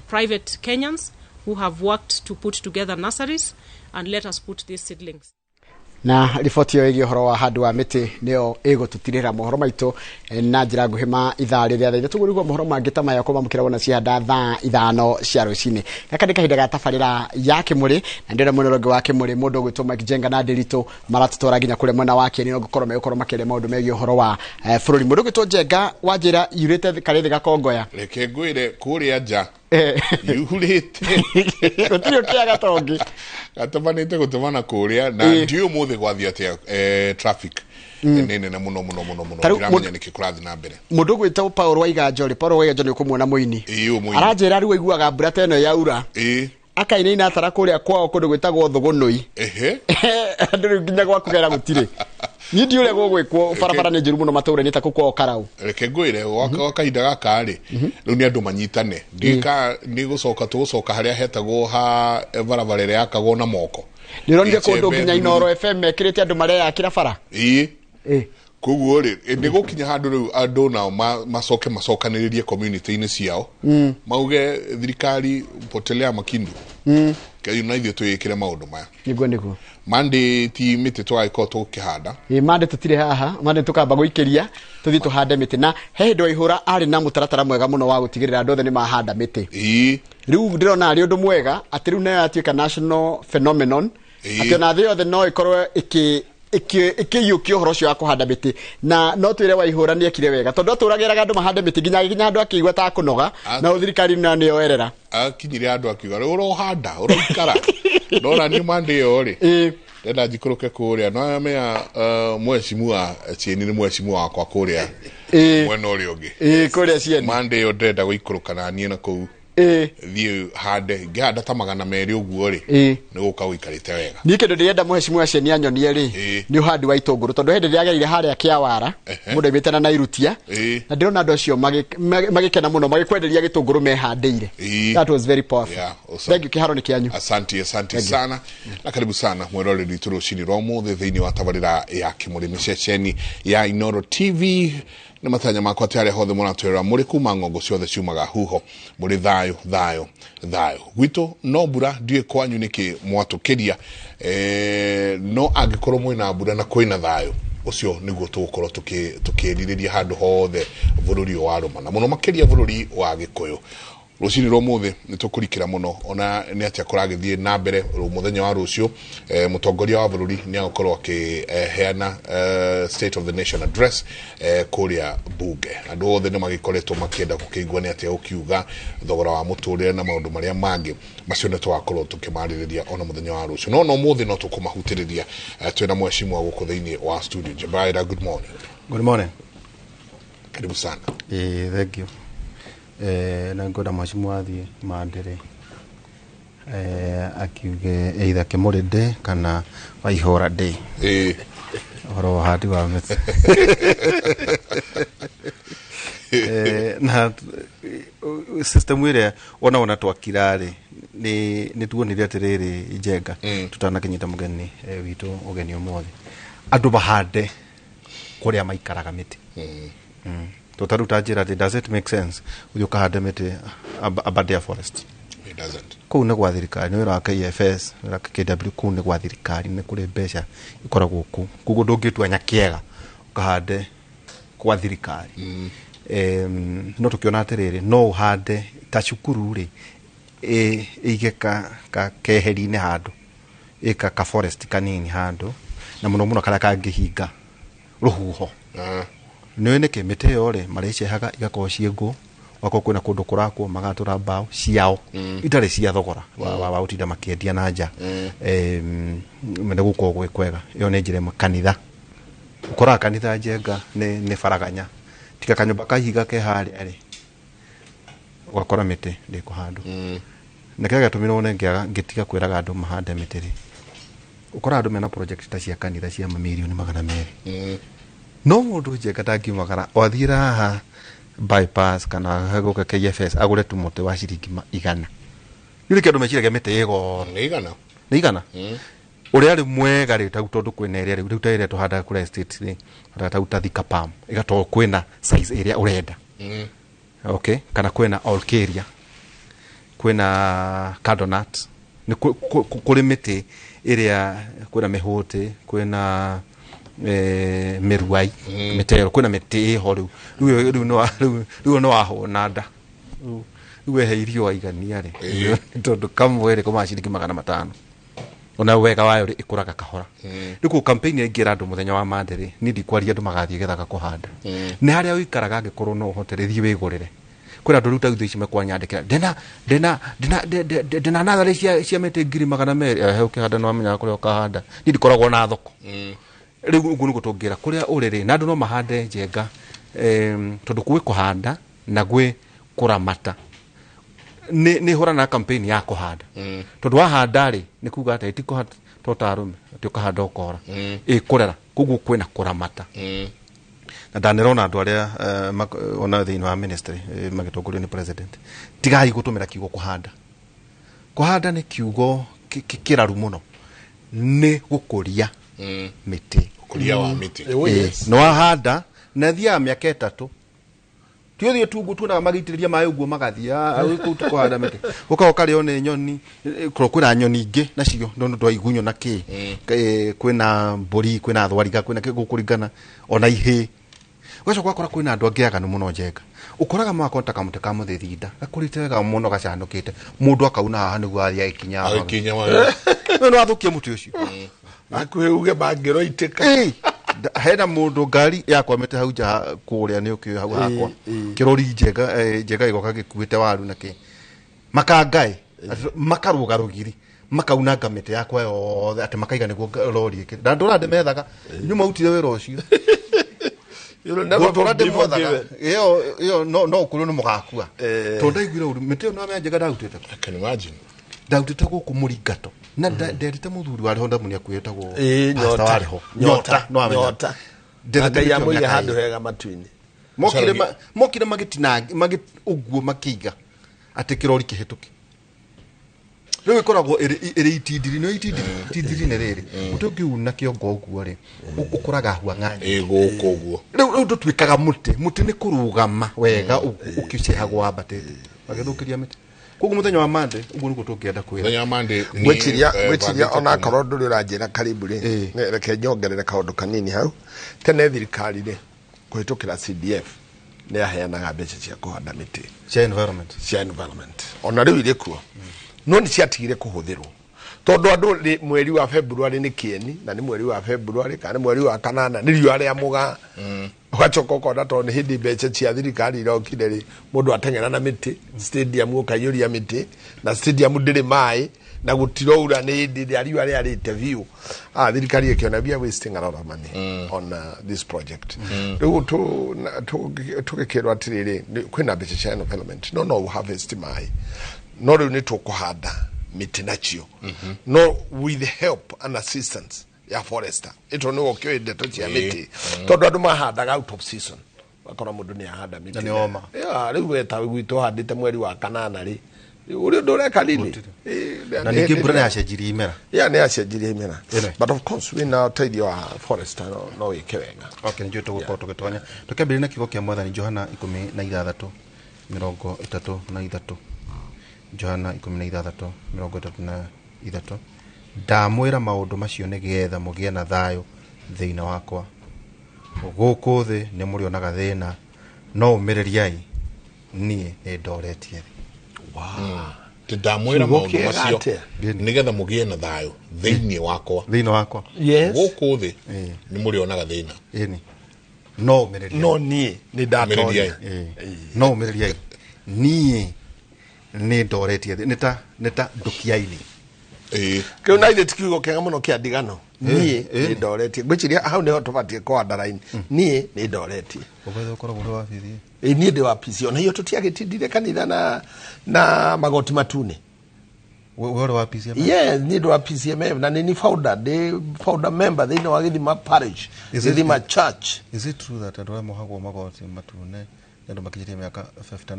private Kenyans who have worked to put together nurseries, and let us put these seedlings. Na riboti ĩyo ĩgiĩ ũhoro wa handũ wa mĩtĩ nĩyo ĩgũtũtirĩra mohoro maitũ na njĩra nguhĩ ma ithaa rĩrĩa thaa ithatũ. Tũgũrigwo mohoro mangĩ ta maya kwamũkĩra wona cihanda thaa 5 cia rũcinĩ. Gaka nĩ kahinda ga tabarĩra ya Kĩmũrĩ, na ndĩrona mwena ũrĩa ũngĩ wa Kĩmũrĩ mũndũ ũgwĩtwo Mike Jenga na Ndĩritũ maratũtwara nginya kũrĩa mwena wa Kĩeni, no ngũkorwo megũkorwo makĩaria maũndũ megiĩ ũhoro wa bũrũri. Mũndũ ũgwĩtwo Jenga wanjĩra yurĩte Karĩthĩ Gakongoya. Reke ngwĩre kũrĩa nja yurĩte gũtirĩ ũkĩaga tongi gatũmanĩte gũtũmana kũrĩa na ndiũĩ ũmũthĩ gwathiĩ atĩa traffic nĩ nene mũno mũno mũno mũno, ndiramenya nĩkĩ kũrathiĩ na mbere. Mũndũ ũgwĩtwo Paul Waiganjo rĩ, Paul Waiganjo nĩ ũkũmuona mũini, aranjĩra rĩu aiguaga mbura ta ĩno yaura akainaina atara kũrĩa kwao kũndũ gwĩtagwo Thũgũnũi. Andũ rĩu nginya gwa kũgera gũtirĩ. Niĩ ndiũĩ ũrĩa gũgwĩkwo, barabara nĩ njũru mũno matũũra-inĩ ta kũu kwao Karau. Reke ngwĩre gwa kahinda gaka rĩ, rĩu nĩ andũ manyitane, nĩ gũcoka tũgũcoka harĩa hetagwo ha barabara ĩrĩa yakagwo na moko. Nĩ ũronire kũndũ nginya Inooro FM mekĩrĩte andũ mareyakĩra bara. Ĩĩ. Koguo rĩ, nĩ gũkinya handũ rĩu andũ nao macoke macokanĩrĩrie community-inĩ ciao, mauge thirikari potelea makindu. Kei na ithuĩ twĩkĩre maũndũ maya. Nĩguo nĩguo. Monday ti mĩtĩ tũgagĩkorwo tũkĩhanda. Ĩ Monday tũtirĩ haha, Monday tũkamba gũikĩria tũthiĩ tũhande mĩtĩ, na he hĩndĩ Waihũra arĩ na mũtaratara mwega mũno wa gũtigĩrĩra andũ othe nĩ mahanda mĩtĩ. Rĩu ndĩrona arĩ ũndũ mwega atĩ rĩu nayo yatuĩka national phenomenon, atĩ ona thĩ yothe no ĩkorwo ĩkĩiyũkia ũhoro ũcio wa kũhanda mĩtĩ, na no twĩre Waihũra nĩ ekire wega tondũ atũragĩraga andũ mahande mĩtĩ nginya agĩkinya handũ akĩigua ta kũnoga, na thirikari nayo nĩyoerera. Akinyire andũ akiuga rĩu ũrohanda ũroikara ndona nĩ Monday ĩyo rĩ ndenda njikũrũke kũrĩa no mea mheshimiwa Chieni nĩ mheshimiwa wakwa kũrĩa mwena ũrĩa ũngĩ. Kũrĩa Chieni. Monday ĩyo ndĩrenda gũikũrũka na niĩ na kũu thiĩ hande, ngĩhanda ta 200 ũguo rĩ nĩ gũka gũikarĩte wega. Niĩ kĩndũ ndĩrenda mheshimiwa Chieni anyonie rĩ nĩ ũhandi wa itũngũrũ, tondũ hĩndĩ ĩrĩa agereire harĩa Kĩawara mũndũ aimĩte na Nairutia, na ndĩrona andũ acio magĩkena mũno magĩkwenderia gĩtũngũrũ mehandĩire. That was very powerful. Yeah, thank you. Kĩharo nĩ kĩanyu. Asante, asante sana na karibu sana mwĩroreri witũ rũcinĩ rwa ũmũthĩ thĩinĩ wa tabarĩra ya Kĩmũrĩmi ceceni ya Inooro TV. Nĩ matanya makwa atĩ harĩa hothe mũratwĩrora mũrĩ kuma ng'ongo ciothe ciumaga huho mũrĩ thayũ thayũ thayũ. Gwitũ no mbura, ndiũĩ kwanyu nĩkĩ mwatũkĩria, no angĩkorwo mwĩna mbura na kwĩna thayũ ũcio nĩguo tũgũkorwo tũkĩrirĩria handũ hothe bũrũri ũyũ wa rũma na mũno makĩria bũrũri wa Gĩkũyũ. Rũcinĩ rwa ũmũthĩ nĩ tũkũrikĩra mũno ona nĩ atĩa kũragĩthiĩ na mbere mũthenya wa rũciũ. Mũtongoria wa bũrũri nĩ agũkorwo akĩheana State of the Nation address kũrĩa bunge. Andũ othe nĩ magĩkoretwo makĩenda gũkĩigua nĩ atĩa ũkiuga thogora wa mũtũrĩre na maũndũ marĩa mangĩ macio nĩ tũgakorwo tũkĩmarĩrĩria ona mũthenya wa rũciũ, no ũmũthĩ no tũkũmahutĩrĩria. Twĩna mheshimiwa gũkũ thĩinĩ wa studio. Njebaira, good morning. Good morning. Karibu sana. Thank you. Na ngwenda mheshimiwa athiĩ Mandĩrĩ akiuge either Kĩmũrĩ day kana Waihũra day ũhoro wa ũhandi wa mĩtĩ. Na system ĩrĩa ona twakira rĩ nĩ tuonire atĩrĩrĩ Njenga, tutanakinyita mũgeni witũ ũgeni ũmũthĩ, andũ mahande kũrĩa maikaraga mĩtĩ. Tũtaruta njĩra atĩ does it make sense ũthiĩ ũkahande mĩtĩ Aberdare Forest? It doesn't. Kũu nĩ gwa thirikari, nĩ wĩra wa KFS, wĩra wa KW, kũu nĩ gwa thirikari, nĩ kũrĩ mbeca ikoragwo kũu, koguo ndũngĩtua Nyakĩega ũkahande kwa thirikari. No tũkĩona atĩrĩrĩ, no ũhande ta cukuru rĩ ĩige ka keheri-inĩ handũ, ĩka ka forest kanini handũ, na mũno mũno karĩa kangĩhinga rũhuho. Nĩ nĩkĩ mĩtĩ ĩyo rĩ marĩcehaga igakorwo ciĩ ngũ, wakorwo kwĩna kũndũ kũrakwo magatũra mbaũ ciao itarĩ cia thogora wa gũtinda makĩendia na nja. Nĩ gũkorwo gwĩ kwega. Ĩyo nĩ njĩra ĩmwe. Kanitha, ũkoraga kanitha Njenga nĩ baraganya, tiga kanyũmba ka ihiga ke harĩa rĩ, ũgakora mĩtĩ ndĩkũhandwo. Na kĩrĩa gĩatũmire wone ngĩtiga kwĩraga andũ mahande mĩtĩ rĩ, ũkoraga andũ mena project ta cia kanitha cia mamirioni 200. No mũndũ Njenga ndangiumagara o athiĩra haha bypass kana gũka KFS agũre tu mũtĩ wa ciringi 100. Rĩu nĩkĩo andũ meciragia mĩtĩ ĩ goro. Nĩ igana. Nĩ igana. Ũrĩa rĩ mwega rĩ tau tondũ kwĩna ĩrĩa rĩu ta ĩrĩa tũhandaga kũrĩa estate rĩ, tũhandaga tau ta Thika Palm, ĩgakorwo kwĩna size ĩrĩa ũrenda. Okay, kana kwĩna Alcaria, kwĩna Cardonat, nĩ kũrĩ mĩtĩ ĩrĩa kwĩna mĩhũtĩ, kwĩna mĩruai, mĩtero, kwĩna mĩtĩ ĩho rĩu. Rĩu nĩ wahũna nda. Rĩu wehe irio waigania rĩ, tondũ kamwe rĩ kaumaga ciringi 500. Ona wega wayo rĩ ĩkũraga kahora. Rĩu kũu campaign ĩngĩra andũ mũthenya wa Monday rĩ, niĩ ndikwaria andũ magathiĩ gĩthaka kũhanda. Nĩ harĩa ũikaraga angĩkorwo no ũhote rĩ, thiĩ wĩgũrĩre. Kwĩna andũ rĩu ta ithuĩ ici mekwanyandĩkĩra, ndĩna natharĩ cia mĩtĩ 200,000. He ũkĩhanda nĩ wamenyaga kũrĩa ũkahanda. Niĩ ndikoragwo na thoko. Rĩu ũguo nĩguo tũngĩra kũrĩa ũrĩ rĩ, na andũ no mahande Njenga, tondũ gwĩ kũhanda na gwĩ kũramata. Nĩ hũrana campaign ya kũhanda. Tondũ wahanda rĩ, nĩ kuga atĩ ti kũhanda to ta arũme, atĩ ũkahanda ũkora. Ĩkũrera, koguo kwĩna kũramata. Na ndanĩrona andũ arĩa ona thĩinĩ wa ministry magĩtongorio nĩ president, tigai gũtũmĩra kiugo kũhanda. Kũhanda nĩ kiugo kĩraru mũno, nĩ gũkũria mĩtĩ. Ũkũria wa mĩtĩ. Nĩ wahanda na thiaga mĩaka 3 Ti ũthiĩ tu ũguo tuonaga magĩitĩrĩria maĩ ũguo magathiĩ kũu ti kũhanda mĩtĩ. Ũkaga ũkarĩo nĩ nyoni, korwo kwĩna nyoni ingĩ nacio no nĩ igunyũ na kĩ. Kwĩna mbũri, kwĩna thwariga, kwĩna kĩ gũkũringana ona ihĩĩ. Ũgacoka ũgakora kwĩna andũ angĩ aganu mũno Njenga. Ũkoraga makona ta kamũtĩ ka mũthithinda gakũrĩte wega mũno gacanũkĩte, mũndũ akauna haha nĩguo athiĩ agĩkinya Agĩkinya wega. No nĩ wathũkia mũtĩ ũcio. Hakuhĩ uge mangĩroitĩka. Hena mũndũ ngari yakwamĩte hau nja kũrĩa nĩ ũkĩũĩ hau hakwa. Kĩrori Njenga, Njenga gĩgoka gĩkuĩte waru na kĩ. Makangaĩ, makarũga rũgiri, makaunanga mĩtĩ yakwa yothe atĩ makaiga nĩguo rori ĩkĩre. Na ndũra ndĩmethaga, inyuĩ mwautire wĩra ũcio. Gũtũra ndĩmwethaga. Ĩyo no ũkũrũ nĩ mũgakua. Tondũ ndaiguire ũru, mĩtĩ ĩyo no Njenga ndarutĩte. I can imagine. Ndarutĩte gũkũ mũringato. Na nderĩte mũthuri warĩ ho ndamũnia kwĩtagwo pastor warĩ ho. Nyota. No amenya. Nyota. Ndetete Ngai mĩtĩ ĩyo amũige mĩaka handũ ĩrĩ. hega matu-inĩ. Mokire magĩtinanga ũguo makĩiga atĩ kĩrori kĩhĩtũke. Rĩu ĩkoragwo ĩrĩ itindiri, nĩ itindiri, itindiri nĩ rĩrĩ. Mũtĩ ũngĩuna kĩongo ũguo rĩ, ũkũraga huang'anyi. Ĩ gũkũ ũguo. Rĩu ndũtuĩkaga mũtĩ, mũtĩ nĩ kũrũgama wega ũkĩcehagwo wambatĩte. Magĩthũkĩria mĩtĩ. Koguo mũthenya wa Monday ũguo nĩguo tũngĩenda kwĩra. Mũthenya wa Monday nĩ, Ngwĩciria bangĩte onakorwo ndũrĩ ũranjĩra karibu rĩ, reke nyongerere kaũndũ kanini hau. Tene thirikari rĩ, kũhĩtũkĩra CDF nĩ yaheanaga mbeca cia kũhanda mĩtĩ. Cia environment. Cia environment. Ona rĩu irĩ kuo. No nĩ ciatigire kũhũthĩrwo. Tondũ andũ rĩ, mweri wa February nĩ kĩeni, na nĩ mweri wa February kana nĩ mweri wa kanana, nĩ riũa rĩa mũgaa. Ũgacoka ũkona tondũ nĩ hĩndĩ mbeca cia thirikari irokire rĩ, mũndũ ateng'era na mĩtĩ, stadium ũkaiyũria mĩtĩ, na stadium ndĩrĩ maĩ, na gũtiroura nĩ hĩndĩ ĩrĩa riũa rĩarĩte biũ. Thirikari ĩkĩona we are wasting a lot of money on this project. Rĩu tũgĩkĩrwo atĩrĩrĩ, kwĩna mbeca cia environment, no harvest maĩ. No rĩu nĩ tũkũhanda mĩtĩ nacio. No with help and assistance ya forester. Ĩto nĩwe ũkĩũĩ ndeto cia mĩtĩ. Tondũ andũ mahandaga out of season. Wakora mũndũ nĩ ahanda mĩtĩ. Na nĩ oma. Yeah, rĩu we ta gwitũ ũhandĩte mweri wa kanana rĩ. Ũrĩa ũndũ ũreka nini? Na ningĩ mbura nĩ yacenjirie imera. Yeah, nĩ yacenjirie imera. But of course wĩna ũteithio wa forester no wĩke wega. Okay, nĩnjũĩ tũgũkorwo tũgĩtonya. Tũkĩambĩrĩria na kiugo kĩa Mwathani Johana 16 33. Johana 16 33. Ndamwĩra maũndũ macio nĩgetha mũgĩe na thayũ thĩinĩ wakwa. Gũkũ thĩ nĩ mũrĩonaga thĩna, no ũmĩrĩriai, niĩ nĩ ndoretie thĩ. Ndamwĩra Kiugo maũndũ kĩega macio atĩa? nĩgetha mũgĩe na thayũ thĩinĩ wakwa. Thĩinĩ wakwa. Yes. Gũkũ thĩ nĩ mũrĩonaga thĩna. Ĩni. No ũmĩrĩriai. No niĩ nĩ ndatoria. No ũmĩrĩriai. Niĩ nĩ ndoretie thĩ. Nĩ ta ndũkiaini. Kĩu na ithe ti kiugo kĩega mũno kĩa ndigano. Niĩ nĩ ndoretie. Ngwĩciria hau nĩho tũbatiĩ kũ underline. Niĩ nĩ ndoretie. Ũbaithi ũkoragwo ũrĩ wabithi. Niĩ ndĩ wa PC. Ona iyo tũtiagĩtindire kanitha na magoti matune. We ũrĩ wa PCMF? Yes, niĩ ndĩ wa PCMF na nĩ ni founder, ndĩ founder member thĩinĩ wa Gĩthima Parish, Gĩthima Church. Is it true that andũ arĩa mohagwo magoti matune nĩ andũ makinyĩtie mĩaka 50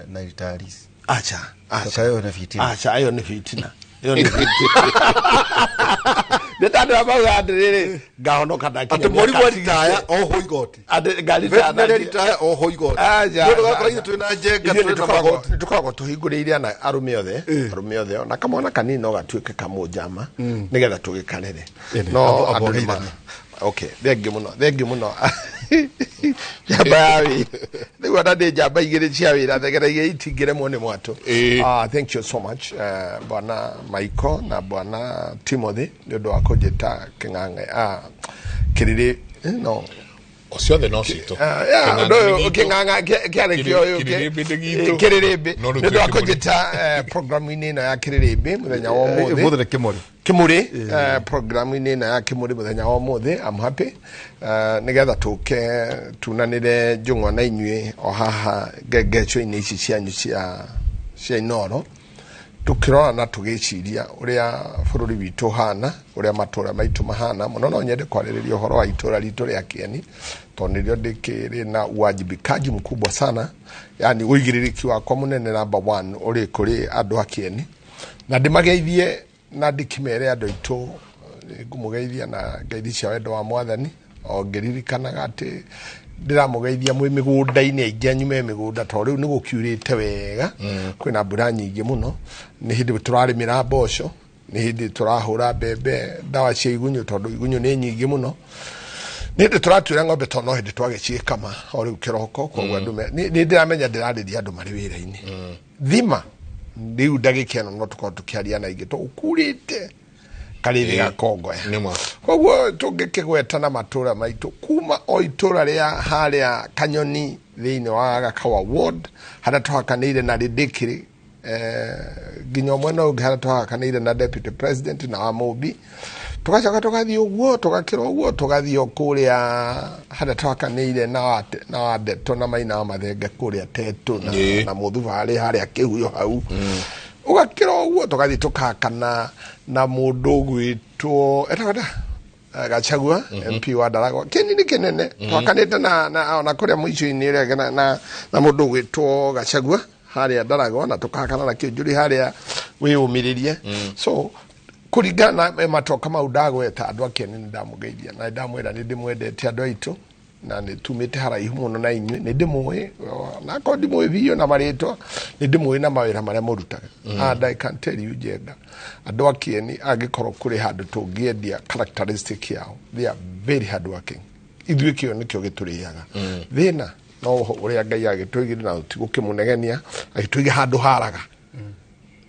na retirees? Acha, acha. Sasa ĩyo nĩ fitina. Acha, ĩyo nĩ fitina. Ĩyo nĩ fitina. Nĩ ta andũ arĩa maugaga atĩrĩrĩ, ngahonoka ndakinya Atĩ mĩaka mũrimũ aritaya, 60. oho igoti. Atĩ ngaritaya Veterinary ndakinya. ritaya, oho igoti. Acha, Nĩ ũndũ acha, wakora acha. ithuĩ twĩna Njenga, Ithuĩ twĩna magoti. nĩ tũkoragwo tũhingũrĩire ana arũme othe, arũme othe, ona kamwana kanini no gatuĩke kamũnjama, nĩgetha tũgĩkarere. No Abo andũ nĩ ma- geithanie. Okay, thengiũ mũno, thengiũ mũno. Njamba ya wĩra. Rĩu ona ndĩ njamba igĩrĩ cia wĩra, thegera igĩrĩ itingĩremwo nĩ mwatũ. Thank you so much, Bwana Maiko na Bwana Timothy nĩ ũndũ wa kũnjĩta kĩng'ang'a, kĩrĩrĩ, no. Ciothe no citũ. Ũndũ ũyũ kĩng'ang'a kĩarĩ kĩo ũyũ Kĩrĩrĩmbĩ nĩ gitũ. Kĩrĩrĩmbĩ. No Nĩ ũndũ wa rĩu kũnjĩta programu-inĩ ĩno ya kĩrĩrĩmbĩ mũthenya wa ũmũthĩ. Ũmũthĩ nĩ kĩmũrĩ. Kĩmũrĩ, programu-inĩ ĩno ya kĩmũrĩ mũthenya wa ũmũthĩ. I'm happy. Nĩgetha tũke tunanĩre njũng'wa na inyuĩ o haha ngengeco-inĩ ici cianyu cia Inooro. Tũkĩrora na tũgĩciria ũrĩa bũrũri witũ ũhana, ũrĩa matũra maitũ mahana. Mũno no nyende kwarĩrĩria ũhoro wa itũra ritũ rĩa Kĩeni, tondũ nĩrĩo ndĩkĩrĩ na uwajibikaji mkubwa sana, yani ũigĩrĩrĩki wakwa mũnene number 1 ũrĩ kũrĩ andũ a Kĩeni. Na ndĩmageithie na ndĩkĩmere andũ aitũ, ngũmũgeithia na ngeithi cia wendo wa Mwathani, o ngĩririkanaga atĩ Ndĩramũgeithia mwĩ mĩgũnda-inĩ, aingĩ anyu me mĩgũnda, tondũ rĩu nĩ gũkiurĩte wega, kwĩna mbura nyingĩ mũno. Nĩ hĩndĩ tũrarĩmĩra mboco, nĩ hĩndĩ tũrahũra mbembe ndawa cia igunyũ, tondũ igunyũ nĩ nyingĩ mũno. Nĩ hĩndĩ tũratuĩra ng'ombe, tondũ no hĩndĩ twagĩciĩkama o rĩu kĩroko. Koguo andũ nĩ ndĩramenya ndĩrarĩria andũ marĩ wĩra-inĩ. Thima rĩu ndagĩka ĩno no tũkorwo tũkĩaria na ingĩ, tondũ kurĩte karĩthĩ gakongoya. Koguo tũngĩkĩgweta na matũra maitũ, kuma o itũra rĩa harĩa Kanyoni thĩinĩ wa Gakawa ward, harĩa tũhakanĩire na Rĩndĩkĩrĩ, nginya mwena ũngĩ harĩa tũhakanĩire na deputy president na wa Mũmbi, tũgacoka tũgathiĩ ũguo, tũgakĩra ũguo, tũgathiĩ o kũrĩa harĩa tũhakanĩire na wa Ndeto na Maina wa Mathenge kũrĩa Tetũ na Mũthubarĩ harĩa Kĩhuyo hau, ũgakĩra ũguo, tũgathiĩ tũkahakana na mũndũ ũgwĩtwo etagwo nda Gachagua, MP wa Ndaragwa. Kĩni nĩ kĩnene. Twakanĩte na ona kũrĩa mũico-inĩ ũrĩa na mũndũ ũgwĩtwo Gachagua harĩa Ndaragwa, na tũkahakana na Kĩũnjũri harĩa wĩyũmĩrĩrie. So kũringana na matoka mau ndagweta, andũ a Kĩeni nĩ ndamũgeithia na ndamwĩra nĩ ndĩmwendete, andũ aitũ, na nĩ tumĩte haraihu mũno na inyuĩ. Nĩ ndĩmũĩ, na akorwo ndimũĩ biũ na marĩtwa, nĩ ndĩmũĩ na mawĩra marĩa mũrutaga. And I can tell you, Njenga, andũ a Kĩeni, angĩkorwo kũrĩ handũ tũngĩendia characteristic yao, they are very hard working. Ithuĩ kĩo nĩkĩo gĩtũrĩaga thĩna, no ũrĩa Ngai agĩtũigire na tũtigũkĩmũnegenia, agĩtũiga handũ haraga.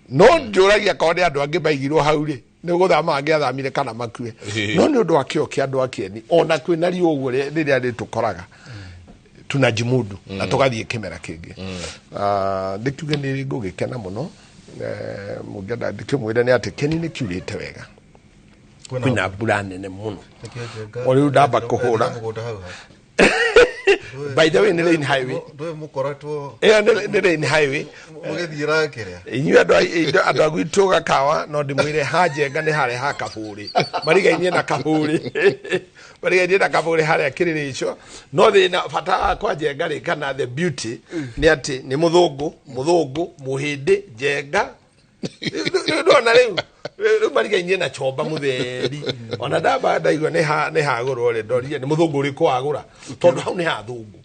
No njũragia korwo nĩ andũ angĩ maigirwo hau rĩ, nĩ gũthama angĩathamire kana makue. No nĩ ũndũ wa kĩo kĩa andũ a Kĩeni, ona kwĩna riũa ũguo rĩrĩa rĩtũkoraga, tunajimudu na tũgathiĩ kĩmera kĩngĩ. Ndĩkiuge nĩ ngũgĩkena mũno. Mũngĩenda ndĩkĩmwĩre nĩ atĩ Kĩeni nĩ kiurĩte wega, kwĩna mbura nene mũno o rĩu ndamba kũhũra. By the way, nĩ Rain Highway. Ndũĩ mũkoretwo Ĩyo nĩ Rain Highway. Mũgĩthiĩra kĩrĩa? Inyuĩ andũ a gwitũ Gakawa, no ndĩmwĩre ha Njenga nĩ harĩa ha Kabũrĩ, marigainie na Kabũrĩ, marigainie na Kabũrĩ harĩa Kĩrĩrĩco. No thĩna bata wa kwa Njenga rĩ, kana the beauty, nĩ atĩ nĩ mũthũngũ, mũthũngũ, mũhĩndĩ, Njenga. Rĩu ndona rĩu marigainie na Chomba mũtheri. Ona ndamba ndaigua nĩ hagũrwo rĩ, ndorire nĩ mũthũngũ ũrĩkũ wagũra, tondũ hau nĩ ha athũngũ.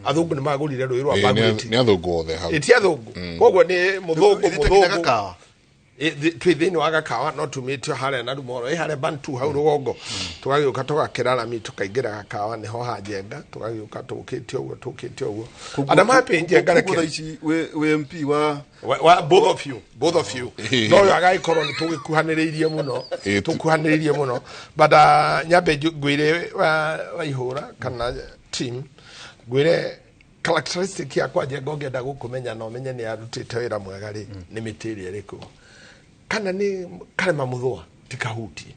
Athũngũ nĩ magũrire rũĩ rwa Bagweti. Nĩ athũngũ othe hau. Ĩ ti athũngũ? Koguo nĩ mũthũngũ. Ĩthiĩte nginya Mũthũngũ. Gakawa? Twĩ thĩinĩ wa Gakawa, no tumĩtio harĩa na Rumoro ĩ harĩa Bantu hau rũgongo, tũgagĩũka tũgakĩra rami, tũkaingĩra Gakawa, nĩho ha Njenga. Tũgagĩũka tũkĩte ũguo, tũkĩte ũguo. And I'm happy, Njenga. Koguo Reke thaa ici wĩ MP wa wa both of you, both of you. No ũyũ agagĩkorwo nĩ tũgĩkuhanĩrĩirie mũno, tũkuhanĩrĩirie mũno. But nyambe ngwĩre Waihũra kana team, ngwĩre characteristic yakwa Njenga, ũngĩenda gũkũmenya na ũmenye nĩ arutĩte wĩra mwega rĩ, nĩ mĩtĩ ĩrĩa ĩrĩ kũu, kana nĩ karema mũthũa tikahutie,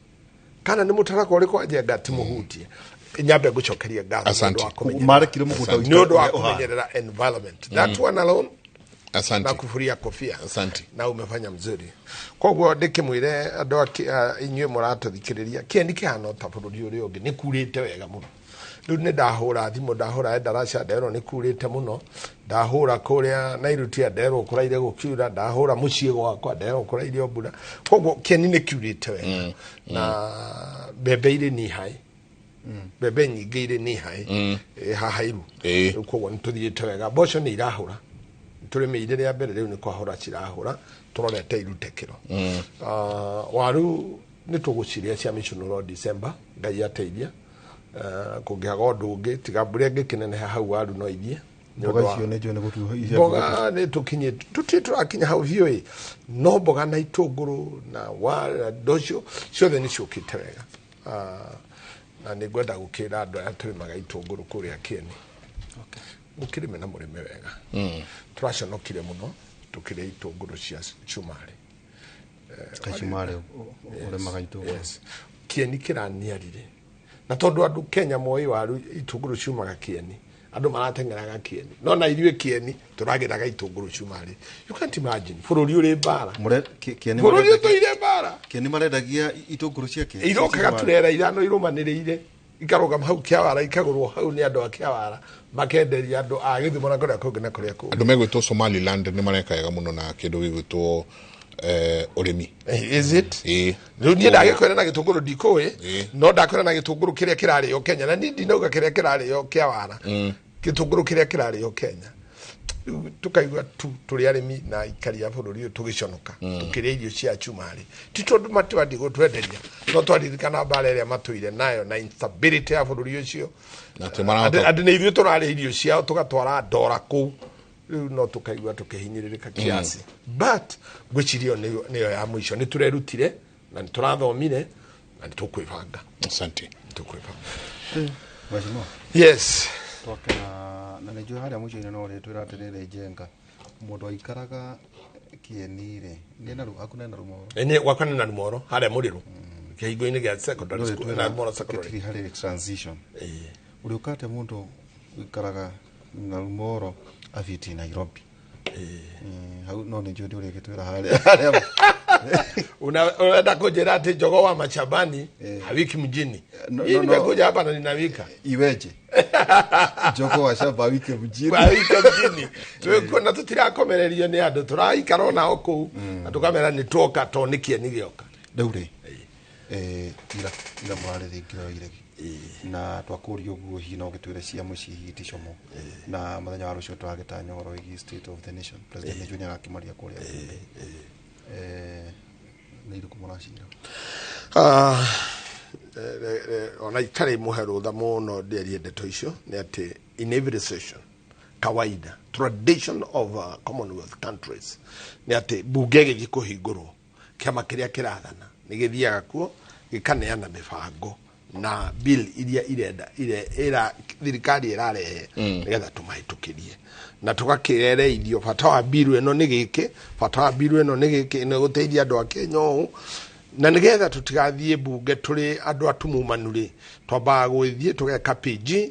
kana nĩ mũtarakwa ũrĩ kwa Njenga timũhutie. Nyambe ngũcokerie ngatho nĩ ũndũ Asante. wa kũmenyerera- Marekire mũgũnda nĩ ũndũ wa ũrĩa ũhana. kũmenyerera environment. That one alone, Asante. na kufuria kofia. Asante. Na umefanya mzuri. Koguo ndĩkĩmwĩre andũ inyuĩ mũratũthikĩrĩria, kĩeni kĩhana ta bũrũri ũrĩa ũngĩ, nĩ kurĩte wega mũno. Rĩu nĩ ndahũra thimũ, ndahũra Endaraca, nderwo nĩ kurĩte mũno. Ndahũra kũrĩa Nairutia, nderwo kũraire gũkiura. Ndahũra mũciĩ gwakwa, nderwo kũraire o mbura. Koguo kĩeni nĩ kiurĩte wega, na mbembe irĩ ni hai, mbembe nyingĩ irĩ ni hai haha iru. Rĩu koguo nĩ tũthiĩte wega. Mboco nĩ irahũra, tũrĩmĩire rĩa mbere, rĩu nĩ kwahũra cirahũra, tũrorete irute kĩro. Waru nĩ tũgũciria cia mĩcũnũro December, Ngai ateithia. Kũngĩaga ũndũ ũngĩ tiga mbura ĩngĩkĩneneha hau, waru no ithiĩ. Nĩ Mboga ũndũ wa- icio nĩ njũĩ nĩ gũtuo. Mboga nĩ tũkinyĩ, tũtirĩ tũrakinya hau biũ ĩ, no mboga na itũngũrũ na wa indo icio ciothe nĩ ciũkĩte wega. Na nĩ ngwenda gũkĩra andũ arĩa tũrĩmaga itũngũrũ kũrĩa Kĩeni, mũkĩrĩme na mũrĩme wega. Tũraconokire mũno tũkĩrĩa itũngũrũ cia cumarĩ. Kacumarĩ ũrĩmaga itũngũrũ? Yes. Kĩeni kĩraniarire, na tondũ andũ Kenya moĩ waru itũngũrũ ciumaga Kĩeni, andũ marateng'eraga Kĩeni, no na ithuĩ Kĩeni tũragĩraga itũngũrũ cumarĩ. You can't imagine bũrũri ũrĩ mbara. Kĩeni Bũrũri ũtũire mbara. Kĩeni marendagia itũngũrũ cia kĩ? Irokaga turera ithano irũmanĩrĩire, ikarũgama hau Kĩawara, ikagũrwo hau nĩ andũ a Kĩawara, makenderia andũ a Gĩthumo na kũrĩa kũngĩ na kũrĩa kũngĩ. Andũ megwĩtwo Somaliland nĩ mareka wega mũno na kĩndũ gĩgwĩtwo Ũrĩmi. Is it? Ĩĩ. Rĩu niĩ ndagĩkwĩra na gĩtũngũrũ ndikũĩ, no ndakwĩra na gĩtũngũrũ kĩrĩa kĩrarĩo Kenya, na niĩ ndinauga kĩrĩa kĩrarĩo kĩa wara, gĩtũngũrũ kĩrĩa kĩrarĩo Kenya. Rĩu tũkaigua tu tũrĩ arĩmi na aikari a bũrũri ũyũ tũgĩconoka tũkĩrĩa irio cia cumarĩ, ti tondũ matiwathiĩ gũtwenderia, no twaririkana mbara ĩrĩa matũire nayo na instability ya bũrũri ũcio. Na atĩ marahota Atĩ nĩ ithuĩ tũrarĩa irio ciao, tũgatwara ndora kũu. Rĩu no tũkaigua tũkĩhinyĩrĩrĩka kiasi, but ngwĩciria ĩyo nĩyo ya mũico. Nĩ tũrerutire na nĩ tũrathomire na nĩ tũkwĩbanga. Asante. Tũkwĩbanga. Mheshimiwa. Yes. Twake na nĩ njũĩ harĩa mũico-inĩ no ũrĩtwĩra atĩrĩrĩ, Njenga, mũndũ aikaraga Kĩeni rĩ, nĩ na aku nĩ na Rumoro? Nĩ gwakwa nĩ na Rumoro, harĩa mũrĩrũ kĩhingo-inĩ gĩa secondary school, na Rumoro Secondary. Gĩtiri harĩ transition ũrĩũka atĩa mũndũ ũikaraga na Rumoro athiĩte Nairobi? Hau no nĩ njũĩ ndĩ ũrĩgĩtwĩra harĩa. Unaenda kujera ati jogoo wa mashambani hawiki mjini? No, Hii no, no. nimekuja hapa na ninawika. Iweje jogoo wa shamba awike mjini? Hawike mjini. Twĩkuo na tũtirakomererio nĩ andũ, tũraikara onao kũu na tũkamera nĩ tuoka to nĩ kĩeni gĩoka. Rĩu rĩ, ira mũrarĩ thingira wa iregi na twakũria ũguo, hihi no gĩtwĩre cia mũciĩ, hihi ti como, na mũthenya wa rũciũ tũragĩtanya ũhoro wĩgiĩ state of the nation, president nĩ njũĩ nĩ agakĩmaria kũrĩa bunge. Nĩ irĩkũ mũracira? Ah, ona itarĩ mũhe rũtha mũno ndĩarie ndeto icio, nĩ atĩ in every session, kawaida, tradition of Commonwealth countries nĩ atĩ bunge ĩgĩthiĩ kũhingũrwo, kĩama kĩrĩa kĩrathana nĩ gĩthiaga kuo gĩkaneana mĩbango na bill iria irenda ira thirikari ĩrarehe, nĩgetha tũmahĩtũkĩrie na tũgakĩereithio bata wa bill ĩno nĩ gĩkĩ, bata wa bill ĩno nĩ gĩkĩ, ĩno ĩgũteithia andũ a Kenya ũũ, na nĩgetha tũtigathiĩ bunge tũrĩ andũ atumumanu rĩ, twambaga gũgĩthiĩ tũgeka PG,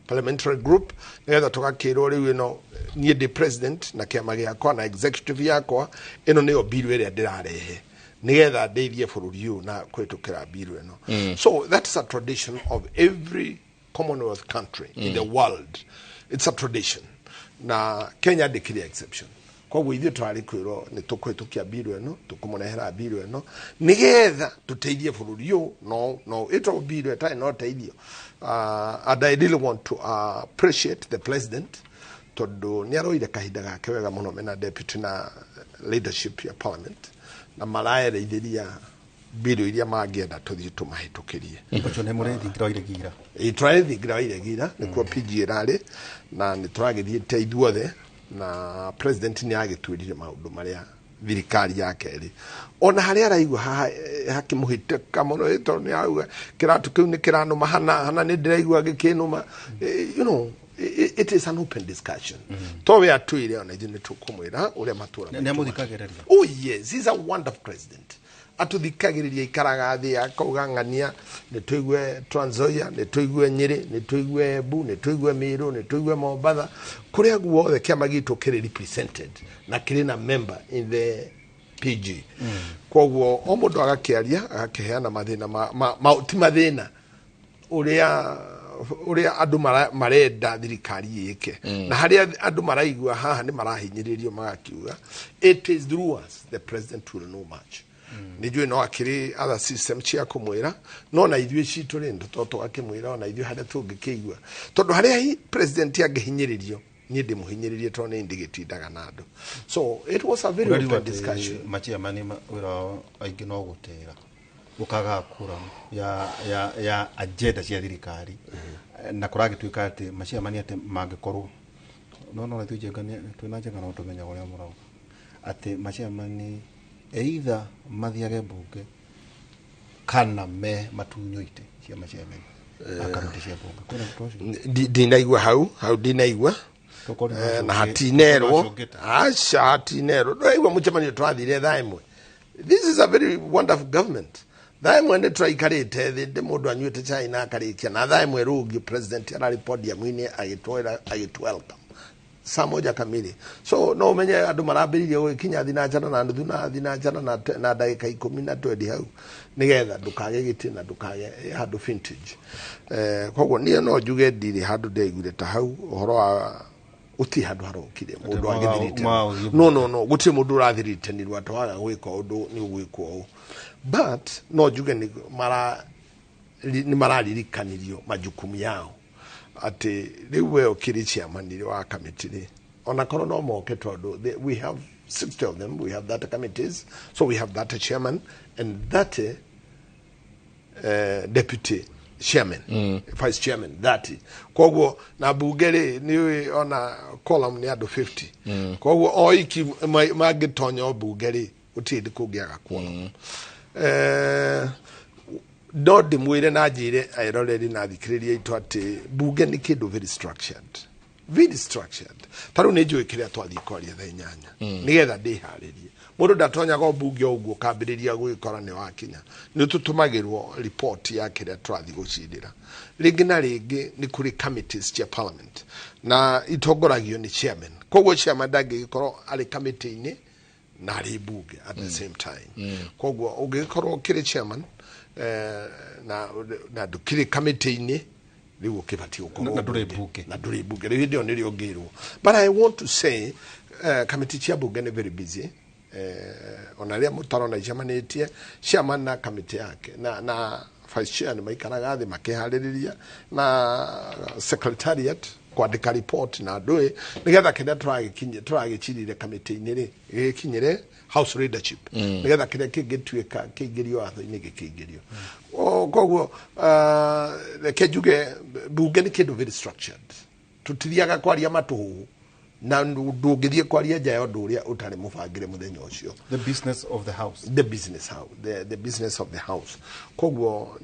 parliamentary group, nĩgetha tũgakĩrwo rĩu ĩno niĩ ndĩ president na kĩama gĩakwa na executive yakwa, ĩno nĩyo bill ĩrĩa ndĩrarehe nĩgetha ndeithie bũrũri ũyũ na kũhĩtũkĩra bill ĩno. So that is a tradition of every Commonwealth country in the world. It's a tradition, na Kenya ndĩkĩrĩ exception. Koguo ithuĩ twarĩ kwĩrwo nĩ tũkũhĩtũkia bill ĩno, tũkũmũrehera bill ĩno nĩgetha tũteithie bũrũri ũyũ, no ĩtagwo bill ĩtarĩ na ũteithio. And I really want to appreciate the president tondũ nĩ aroire kahinda gake wega mũno mena deputy na leadership ya parliament, na maraereithĩria bill iria mangĩenda tũthiĩ tũmahĩtũkĩrie. Ũcio nĩ mũrĩ thingira wa iregi ira? Ĩ, tũrarĩ thingira wa iregi ira, nĩkuo PG ĩrarĩ, na nĩ tũragĩthiĩte ithuothe, na president nĩ agĩtwĩrire maũndũ marĩa thirikari yake ĩrĩ, ona harĩa araigua haha hakĩmũhĩtĩka mũno, tondũ nĩ arauga kĩratũ kĩu nĩ kĩranũma hana hana, nĩ ndĩraigua gĩkĩnũma. It is an open discussion. To we atwĩre, ona ithuĩ nĩ tũkũmwĩra ũrĩa matũra. Nĩ amũthikagĩrĩria? Oh yes, he's a wonderful president. Atũthikagĩrĩria, ikaraga thĩ akauga, ng'ania nĩ tũigue Trans Nzoia, nĩ tũigue Nyĩrĩ, nĩ tũigue Embu, nĩ tũigue Mĩrũ, nĩ tũigue Mombatha, kũrĩa guothe kĩama gitũ kĩrĩ represented na kĩrĩ na member in the PG. Koguo o mũndũ agakĩaria, agakĩheana mathĩna ti mathĩna, ũrĩa andũ marenda thirikari ĩke, na harĩa andũ maraigua haha nĩ marahinyĩrĩrio, magakiuga. It is through us the president will know much. Nĩ njũĩ no akĩrĩ other system cia kũmwĩra, no na ithuĩ citũ rĩ, nĩ tũgakĩmwĩra ona ithuĩ harĩa tũngĩkĩigua, tondũ harĩa president angĩhinyĩrĩrio, niĩ ndĩmũhinyĩrĩrie, tondũ nĩ ndĩgĩtindaga na andũ. So it was a very Ũrariuga open atĩ discussion. Machairman wĩra wao aingĩ no gũtĩra gũkaga kura ya agenda cia thirikari, na kũragĩtuĩka atĩ machairman atĩ mangĩkorwo no ithuĩ Njenga twĩna Njenga no tũmenyaga ũrĩa mũrauga atĩ machairman either mathiage mbunge kana me matunywo itĩ cia machairman a kamĩtĩ cia mbunge. Kwĩna ũndũ ũcio? Ndinaigua hau ndinaigua. Tokorwo nĩ Na hatinerwo. nĩmacũngĩte. Aca, hatinerwo. Ndũraigua mũcemanio twathire thaa 1? This is a very wonderful government. Thaa 1 nĩ tũraikarĩte thĩ, ndĩ mũndũ anyuĩte chai na akarĩkia, na thaa 1 rũngĩ president ararĩ podium-inĩ agĩtwĩra, agĩtũ welcome saa 1 kamili. So no ũmenye andũ marambĩrĩirie gũgĩkinya thinanjara na nuthu na thinanjara na ndagĩka 10 na twendi hau, nĩgetha ndũkage gĩtĩ na ndũkage handũ vintage. Koguo niĩ no njuge ndirĩ handũ ndeiguire ta hau ũhoro wa Gũtirĩ handũ harokire mũndũ Atĩ agĩthirĩte. ma- No, no, no, gũtirĩ mũndũ ũrathiritanirwo atĩ waga gwĩka ũndũ nĩ ũgwĩkwo ũũ, but no njuge nĩ mara nĩ mararirikanirio majukumu yao, atĩ rĩu we ũkĩrĩ chairman rĩ wa committee rĩ, ona korwo no moke, tondũ we have 60 of them, we have that committees, so we have that chairman and that deputy chairman, vice chairman, 30. Koguo na bunge rĩ, nĩ ona column nĩ andũ 50. Koguo o iki mangĩtonya o bunge rĩ, gũtirĩ hĩndĩ kũngĩaga quorum. No ndĩmwĩre na njĩre eroreri na thikĩrĩria aitũ atĩ bunge nĩ kĩndũ very structured, very structured. Ta rĩu nĩ njũĩ kĩrĩa twathiĩ kwaria thaa 8, nĩgetha ndĩharĩrie. Mũndũ ndatonyaga o bunge o ũguo kambĩrĩria gwĩkora nĩ wakinya. Nĩ tũtũmagĩrwo report ya kĩrĩa tũrathiĩ gũcindĩra. Rĩngĩ na rĩngĩ nĩ kũrĩ committees cia parliament na itongoragio nĩ chairman. Koguo chairman ndangĩgĩkorwo arĩ committee-inĩ na arĩ bunge at the same time. Koguo ũngĩgĩkorwo ũkĩrĩ chairman na ndũkĩrĩ committee-inĩ, rĩu ũkĩbatiĩ gũkorwo Na ndũrĩ bunge. Na ndũrĩ bunge rĩu, hĩndĩ ĩyo nĩrĩo ũngĩrwo. But I want to say committee cia bunge nĩ very busy. Ona rĩrĩa mũtarona icemanĩtie, chairman na committee yake na vice chair nĩ maikaraga thĩ makĩharĩrĩria na secretariat kwandĩka report na ndũĩ, nĩgetha kĩrĩa tũragĩcirire kamĩtĩ-inĩ rĩ, gĩgĩkinyĩre house leadership, nĩgetha kĩrĩa kĩngĩtuĩka kĩingĩrio watho-inĩ gĩkĩingĩrio. Koguo reke njuge bunge nĩ kĩndũ very structured. Tũtithiaga kwaria matũhũhũ, na ndũngĩthiĩ kwaria nja ya ũndũ ũrĩa ũtarĩ mũbangĩre mũthenya ũcio. The business of the house. The business house, the business of the house. Koguo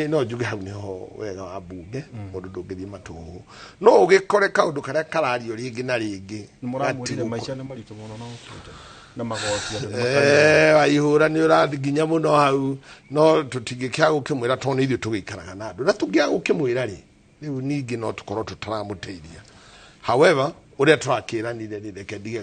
no njuge hau niho wega wa bunge. Mũndũ ndũngĩthiĩ matũhũhũ, no ũgĩkore kaũndũ karĩa karario rĩngĩ na rĩngĩ. Nĩ mũramwĩrire gatigũko- maica nĩ maritũ mũno no ũkĩte na magoti andũ nĩ makarĩra. Waihũra nĩ ũrathi nginya mũno hau, no tũtingĩkĩaga gũkĩmwĩra, tondũ nĩ ithuĩ tũgĩikaraga na andũ, na tũngĩaga gũkĩmwĩra rĩ, rĩu ningĩ no tũkorwo tũtaramũteithia. However, ũrĩa tũrakĩranire rĩ, reke ndige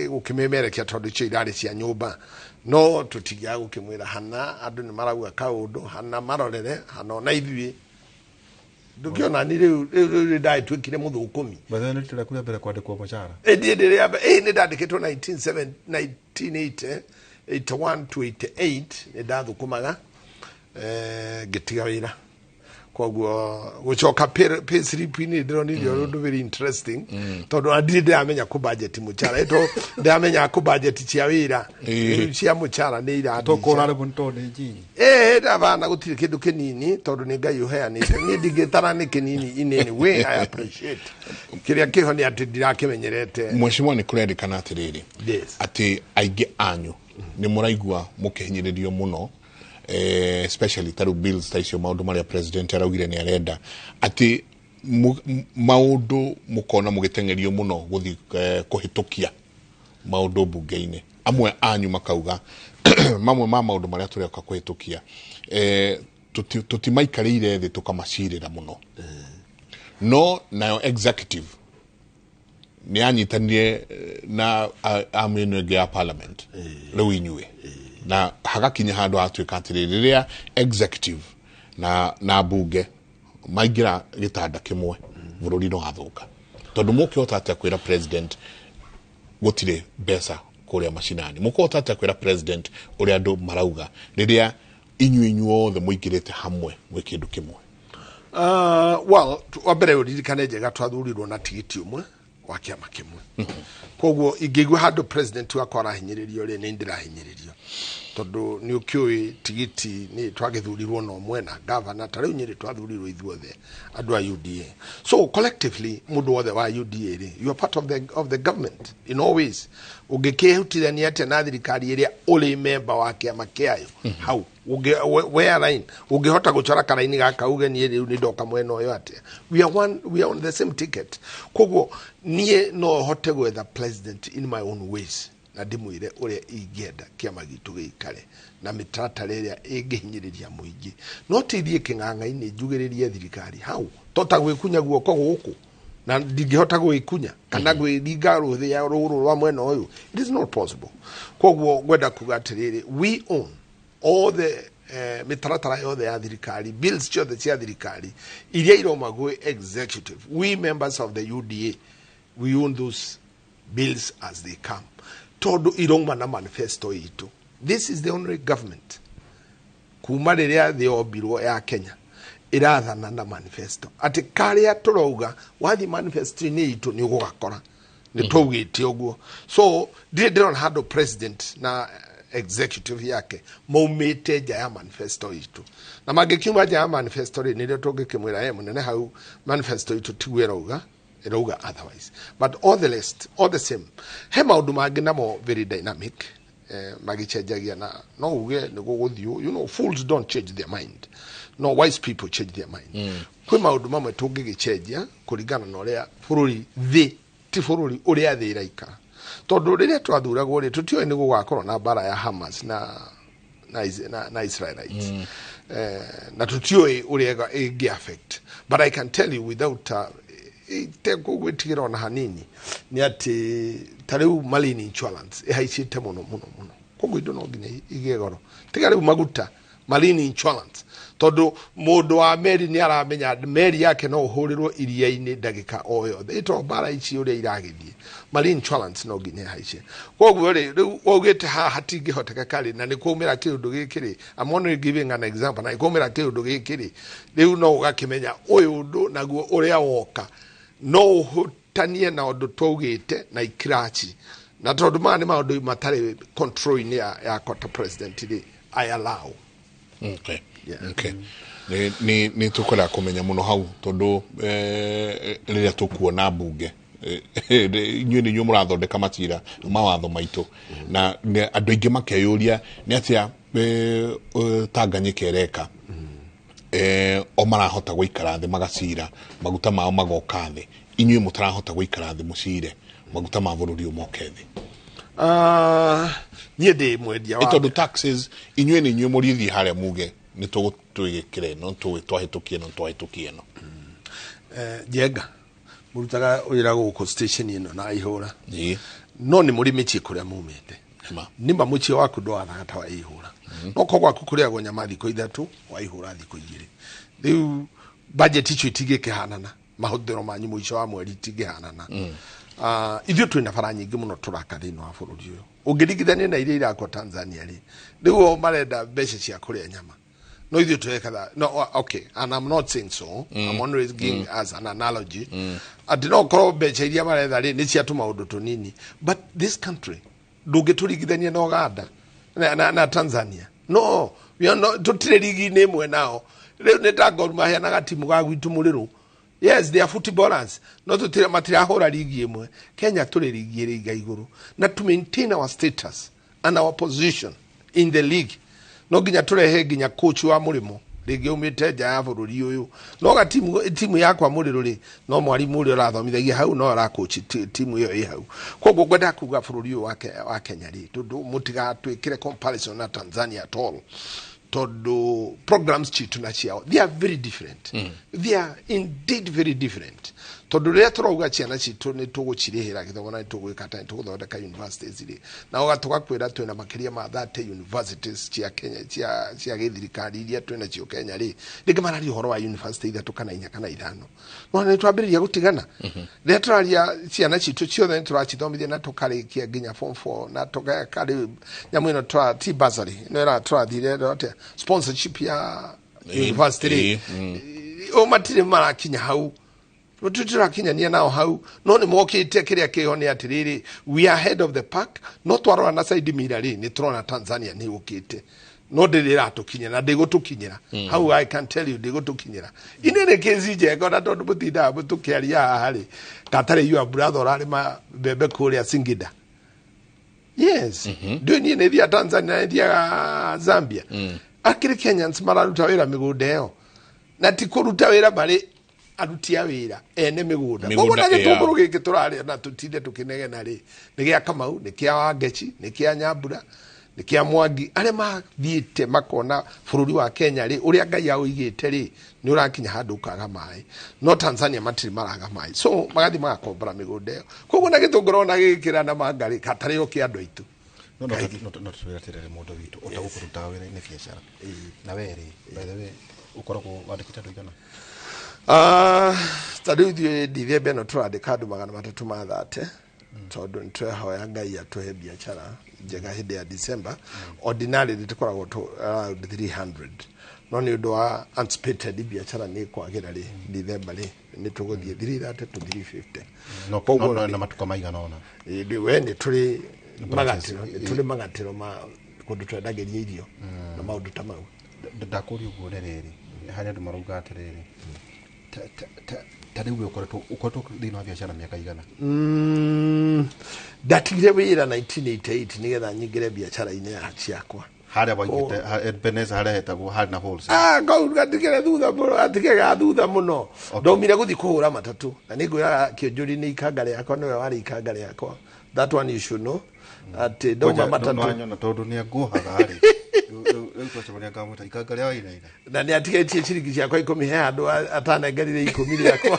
gũkĩmemerekia, tondũ icio irarĩ cia nyũmba, no tũtingĩaga gũkĩmwĩra hana andũ nĩ marauga kaũndũ hana marorere hana ona ithuĩ ndũkĩona ni rĩu ndagĩtuĩkire mũthũkũmi. By the way, nĩ rita rĩaku rĩa mbere kwandĩkwo mũcara? Ĩĩ, ndĩ rĩa nĩ ndandĩkĩtwo 1980, 81 to 88 nĩ ndathũkũmaga, ngĩtiga wĩra. Koguo gũcoka pay slip-inĩ ndĩronire ũndũ very interesting, tondũ ona ndirĩ ndĩramenya kũ budget mũcara ĩto ndĩramenya kũ budget cia wĩra. Rĩu cia mũcara nĩ irandica. Tũkũra rĩu tondũ nĩ njinyi. Ĩĩ, ndabana gũtirĩ kĩndũ kĩnini, tondũ nĩ Ngai ũheanĩte. Niĩ ndingĩtara nĩ kĩnini. In any way, I appreciate kĩrĩa kĩho nĩ atĩ ndirakĩmenyerete. Mheshimiwa, nĩ kũrerĩkana atĩrĩrĩ Yes. atĩ aingĩ anyu nĩ mũraigua mũkĩhinyĩrĩrio mũno, especially ta rĩu bills ta icio, maũndũ marĩa president araugire nĩ arenda, atĩ maũndũ mũkona mũgĩteng'erio mũno gũthiĩ kũhĩtũkia maũndũ mbunge-inĩ. Amwe anyu makauga mamwe ma maũndũ marĩa tũreka kũhĩtũkia, tũtimaikarĩire thĩ tũkamacirĩra mũno. No nayo executive nĩ yanyitanire na amu ĩno ĩngĩ ya parliament rĩu inyuĩ, na hagakinya handũ hatuĩka atĩrĩrĩ, rĩrĩa executive na bunge maingĩra gĩtanda kĩmwe, bũrũri no wathũka, tondũ mũkĩhota atĩa kwĩra president gũtirĩ mbeca kũrĩa macinani? Mũkũhota atĩa kwĩra president ũrĩa andũ marauga rĩrĩa inyuĩ inyuothe mũingĩrĩte hamwe mwĩ kĩndũ kĩmwe? Well, wa mbere ũririkane njega twathurirwo na tigiti ũmwe wa kĩama kĩmwe. Koguo ingĩigua handũ president wakwa arahinyĩrĩrio rĩ, nĩ ndĩrahinyĩrĩrio, tondũ nĩ ũkĩũĩ tigiti nĩ twagĩthurirwo na ũmwe na gavana. Ta rĩu Nyĩrĩ twathurirwo ithuothe andũ a UDA, so collectively mũndũ wothe wa UDA rĩ, you are part of the government in all ways. Ũngĩkĩhutithania atĩa na thirikari ĩrĩa ũrĩ member wa kĩama kĩayo? Hau where line ũngĩhota gũcora karaini gaka uge niĩ rĩu nĩ ndoka mwena ũyũ atĩa? We are one, we are on the same ticket. Koguo niĩ no hote gwetha president in my own ways na ndĩmwĩre ũrĩa ingĩenda kĩama gitũ gĩikare na mĩtaratara ĩrĩa ĩngĩhinyĩrĩria mũingĩ, no ti thiĩ kĩng'ang'a-inĩ njugĩrĩrie thirikari hau tota gwĩkunya guoko gũkũ na ndingĩhota gwĩkunya kana gwĩringa rũthĩa rũrũ rwa mwena ũyũ. It is not possible. Koguo ngwenda kuga atĩrĩrĩ, we own all the mĩtaratara yothe ya thirikari, bills ciothe cia thirikari iria iroma gwĩ executive. We members of the UDA We own those bills as they come, tondu irauma na manifesto itu. This is the only government kuma rĩrĩa thĩ yombirwo ya Kenya irathana na manifesto, atĩ karĩa tũrauga wathi manifesto-inĩ itũ nĩ ũgũgakora nĩ twaugĩte ũguo. So ndirĩ ndĩrona handũ president na executive yake maumĩte nja ya manifesto itũ, na mangĩkiuma nja ya manifesto rĩ, nĩrĩo tũngĩkĩmwĩra, "E mũnene, hau manifesto itũ tiguo ĩrauga, ĩrauga otherwise." But all the rest, all the same, he maũndũ mangĩ namo very dynamic, magĩcenjagia, na no uge nĩ gũgũthiĩ. Fools don't change their mind, no wise people change their mind. Kwĩ maũndũ mamwe tũngĩgĩcenjia kũringana na ũrĩa bũrũri, thĩ, ti bũrũri, ũrĩa thĩ ĩraikara, tondũ rĩrĩa twathuragwo rĩ, tũtiũĩ nĩ gũgakorwo na mbara ya Hamas na Israelites, na tũtiũĩ ũrĩa ĩngĩ affect. But I can tell you without itekũgwĩtigĩra ona hanini nĩ atĩ ta rĩu marine insurance ĩhaicĩte mũno mũno mũno, koguo indo no nginya igĩe goro. Tiga rĩu maguta, marine insurance, tondũ mũndũ wa meri nĩ aramenya meri yake no ũhũrĩrwo iria-inĩ ndagĩka o yothe, ĩto mbara ici ũrĩa iragĩthiĩ, marine insurance no nginya ĩhaice. Koguo rĩ, rĩu waugĩte haha hatingĩhotekeka rĩ, na nĩ kwaumĩra kĩũndũ gĩkĩ rĩ, I'm only giving an example, na nĩ kwaumĩra kĩũndũ gĩkĩ rĩ, rĩu no ũgakĩmenya ũyũ ũndũ naguo ũrĩa woka no ũhutanie na ũndũ twaugĩte na ikirachi, na tondũ maya nĩ maũndũ matarĩ control-inĩ ya ta president rĩ, I allow. Okay. Nĩ tũkwenda kũmenya mũno hau, tondũ rĩrĩa tũkuona mbunge, inyuĩ nĩ inyuĩ mũrathondeka macira mawatho maitũ, na andũ aingĩ makeyũria nĩ atĩa Tanganyika ĩreka, o marahota gũikara thĩ magacira maguta mao magoka thĩ, inyuĩ mũtarahota gũikara thĩ mũcire maguta ma bũrũri ũyũ moke thĩ. Niĩ ndĩ mwendia wa Tondũ taxes, inyuĩ nĩ inyuĩ mũrithiĩ harĩa muge nĩ tũgũtwĩgĩkĩra ĩno, twahĩtũkie ĩno, twahĩtũkie ĩno. Njenga mũrutaga wĩra gũkũ station ĩno na ihũra, no nĩ mũrĩ mĩciĩ kũrĩa mumĩte. Nĩma mũciĩ waku ndwathaga ta wa ihũra, no ko gwaku kũrĩagwo nyama thikũ 3, wa ihũra thikũ 2. Rĩu budget icio itingĩkĩhanana, mahũthĩro manyu mũico wa mweri itingĩhanana. Ithuĩ twĩna bara nyingĩ mũno tũraka thĩinĩ wa bũrũri ũyũ ũngĩringithania na iria irakwo Tanzania rĩ. Rĩu o marenda mbeca cia kũrĩa nyama, no ithuĩ twekaga no. Okay, and I'm not saying so, I'm only giving as an analogy atĩ no korwo mbeca iria maretha rĩ nĩ cia tũmaũndũ tũnini. But this country ndũngĩtũringithania na Uganda na Tanzania. No we are not, tũtirĩ rigi-inĩ ĩmwe nao. Rĩu nĩ ta Gor Mahia na gatimu ga gwitũ mũrĩrũ. Yes, they are footballers, no tutire, matirahũra rigi ĩmwe. Kenya tũrĩ rigi ĩrĩ iga igũrũ, na to maintain our status and our position in the league no nginya tũrehe nginya coach wa mũrĩmo rĩngĩ umĩte nja ya bũrũri ũyũ. No ga timu yakwa mũrĩrũ rĩ, no mwarimũ ũrĩa ũrathomithagia hau no aracoach timu ĩyo ĩ hau. Koguo ngwenda kuga bũrũri ũyũ wa Kenya rĩ, tondũ mũtigatwĩkĩre comparison na Tanzania at all, tondũ programs citũ na ciao, they are very different. They are indeed very different, tondũ rĩrĩa tũrauga ciana citũ nĩ tũgũcirĩhĩra gĩthomo na nĩ tũgwĩka ta nĩ tũgũthondeka universities rĩ, na ũga tũgakwĩra twĩna makĩria ma 30 universities cia Kenya cia gĩthirikari iria twĩna cio Kenya rĩ, rĩngĩ mararia ũhoro wa university ithatũ kana inya kana ithano, no nĩ twambĩrĩria gũtigana. Rĩrĩa tũraria ciana citũ ciothe nĩ tũracithomithia na tũkarĩkia nginya form 4 na tũgeka rĩu nyamũ ĩno tũra ti bursary ĩno ĩra tũrathire atĩa, sponsorship ya university rĩ, o matirĩ marakinya hau, tũtirakinyania nao hau, no nĩ mokĩte. Kĩrĩa kĩho nĩ atĩrĩrĩ, we are ahead of the pack, no twarora na side mirror rĩ, nĩ tũrona Tanzania nĩ yũkĩte, no ndĩrĩ ĩratũkinyĩra na ndĩgũtũkinyĩra. Hau I can tell you ndĩgũtũkinyĩra. Inĩ kĩci njenga na tondũ mũtindaga tũkĩaria haha rĩ, katarĩ your brother ũrarĩma mbembe kũrĩa Singida. Yes, ndiũĩ niĩ nĩ thiaga Tanzania, nĩ thiaga Zambia. Akĩrĩ Kenyans mararuta wĩra mĩgũnda ĩyo, na ti kũruta wĩra marĩ aruti a wĩra, ene mĩgũnda. Mĩgũnda Koguo na ĩ yao. gĩtũngũrũ gĩkĩ tũrarĩa na tũtinde tũkĩnegena rĩ, nĩ gĩa Kamau, nĩ kĩa Wangeci, nĩ kĩa Nyambura, nĩ kĩa Mwangi, arĩa mathiĩte makona bũrũri wa Kenya rĩ, ũrĩa Ngai aũigĩte rĩ, nĩ ũrakinya handũ ũkaga maĩ, no Tanzania matirĩ maraga maĩ, so magathiĩ magakombora mĩgũnda ĩyo. Koguo na gĩtũngũrũ ona gĩgĩkĩra na manga rĩ, gatarĩ o kĩa andũ aitũ. No twĩre atĩrĩrĩ, mũndũ witũ ũtagũkũrutaga wĩra-inĩ biacara na we rĩ, by the way, ũkoragwo wandĩkĩte andũ aigana? Ta rĩu ithuĩ Dithemba ĩno tũrandĩka andũ 330, tondũ nĩ tũrehoya Ngai atũhe biacara njega hĩndĩ ya December. Ordinarily tũkoragwo around 300, no nĩ ũndũ wa anticipated biacara nĩ kwagĩra rĩ, December rĩ, nĩ tũgũthiĩ 330 to 350. No. Koguo No, na matuka maigana ona? Ĩndĩ we nĩ tũrĩ Branches. magatĩro, nĩ tũrĩ magatĩro ma kũndũ twendagĩria irio na maũndũ ta mau. Ndakũria ũguo nĩ rĩrĩ, harĩ andũ marauga atĩrĩrĩ, ta rĩu we ũkoretwo thĩinĩ wa biacara mĩaka igana? Ndatigire wĩra 1988 nĩgetha nyingĩre biacara-inĩ ya ciakwa. Harĩa waigĩte Ebenezer, harĩa hetagwo harĩ na wholesale? Ah, kau gatigere thutha mũno, gatigere ga thutha mũno. Ndaumire gũthiĩ kũhũra matatũ na nĩ ngwĩraga kĩonjũri nĩ ikanga rĩakwa, nĩwe warĩ ikanga rĩakwa. That one you should know, atĩ ndauma matatũ. Nĩwanyona tondũ nĩ anguohaga rĩ, rĩu twacemania ngamwĩta ikanga rĩa Wainaina. Na nĩ atigĩtie ciringi ciakwa 10 he handũ atanengerire 10 rĩakwa.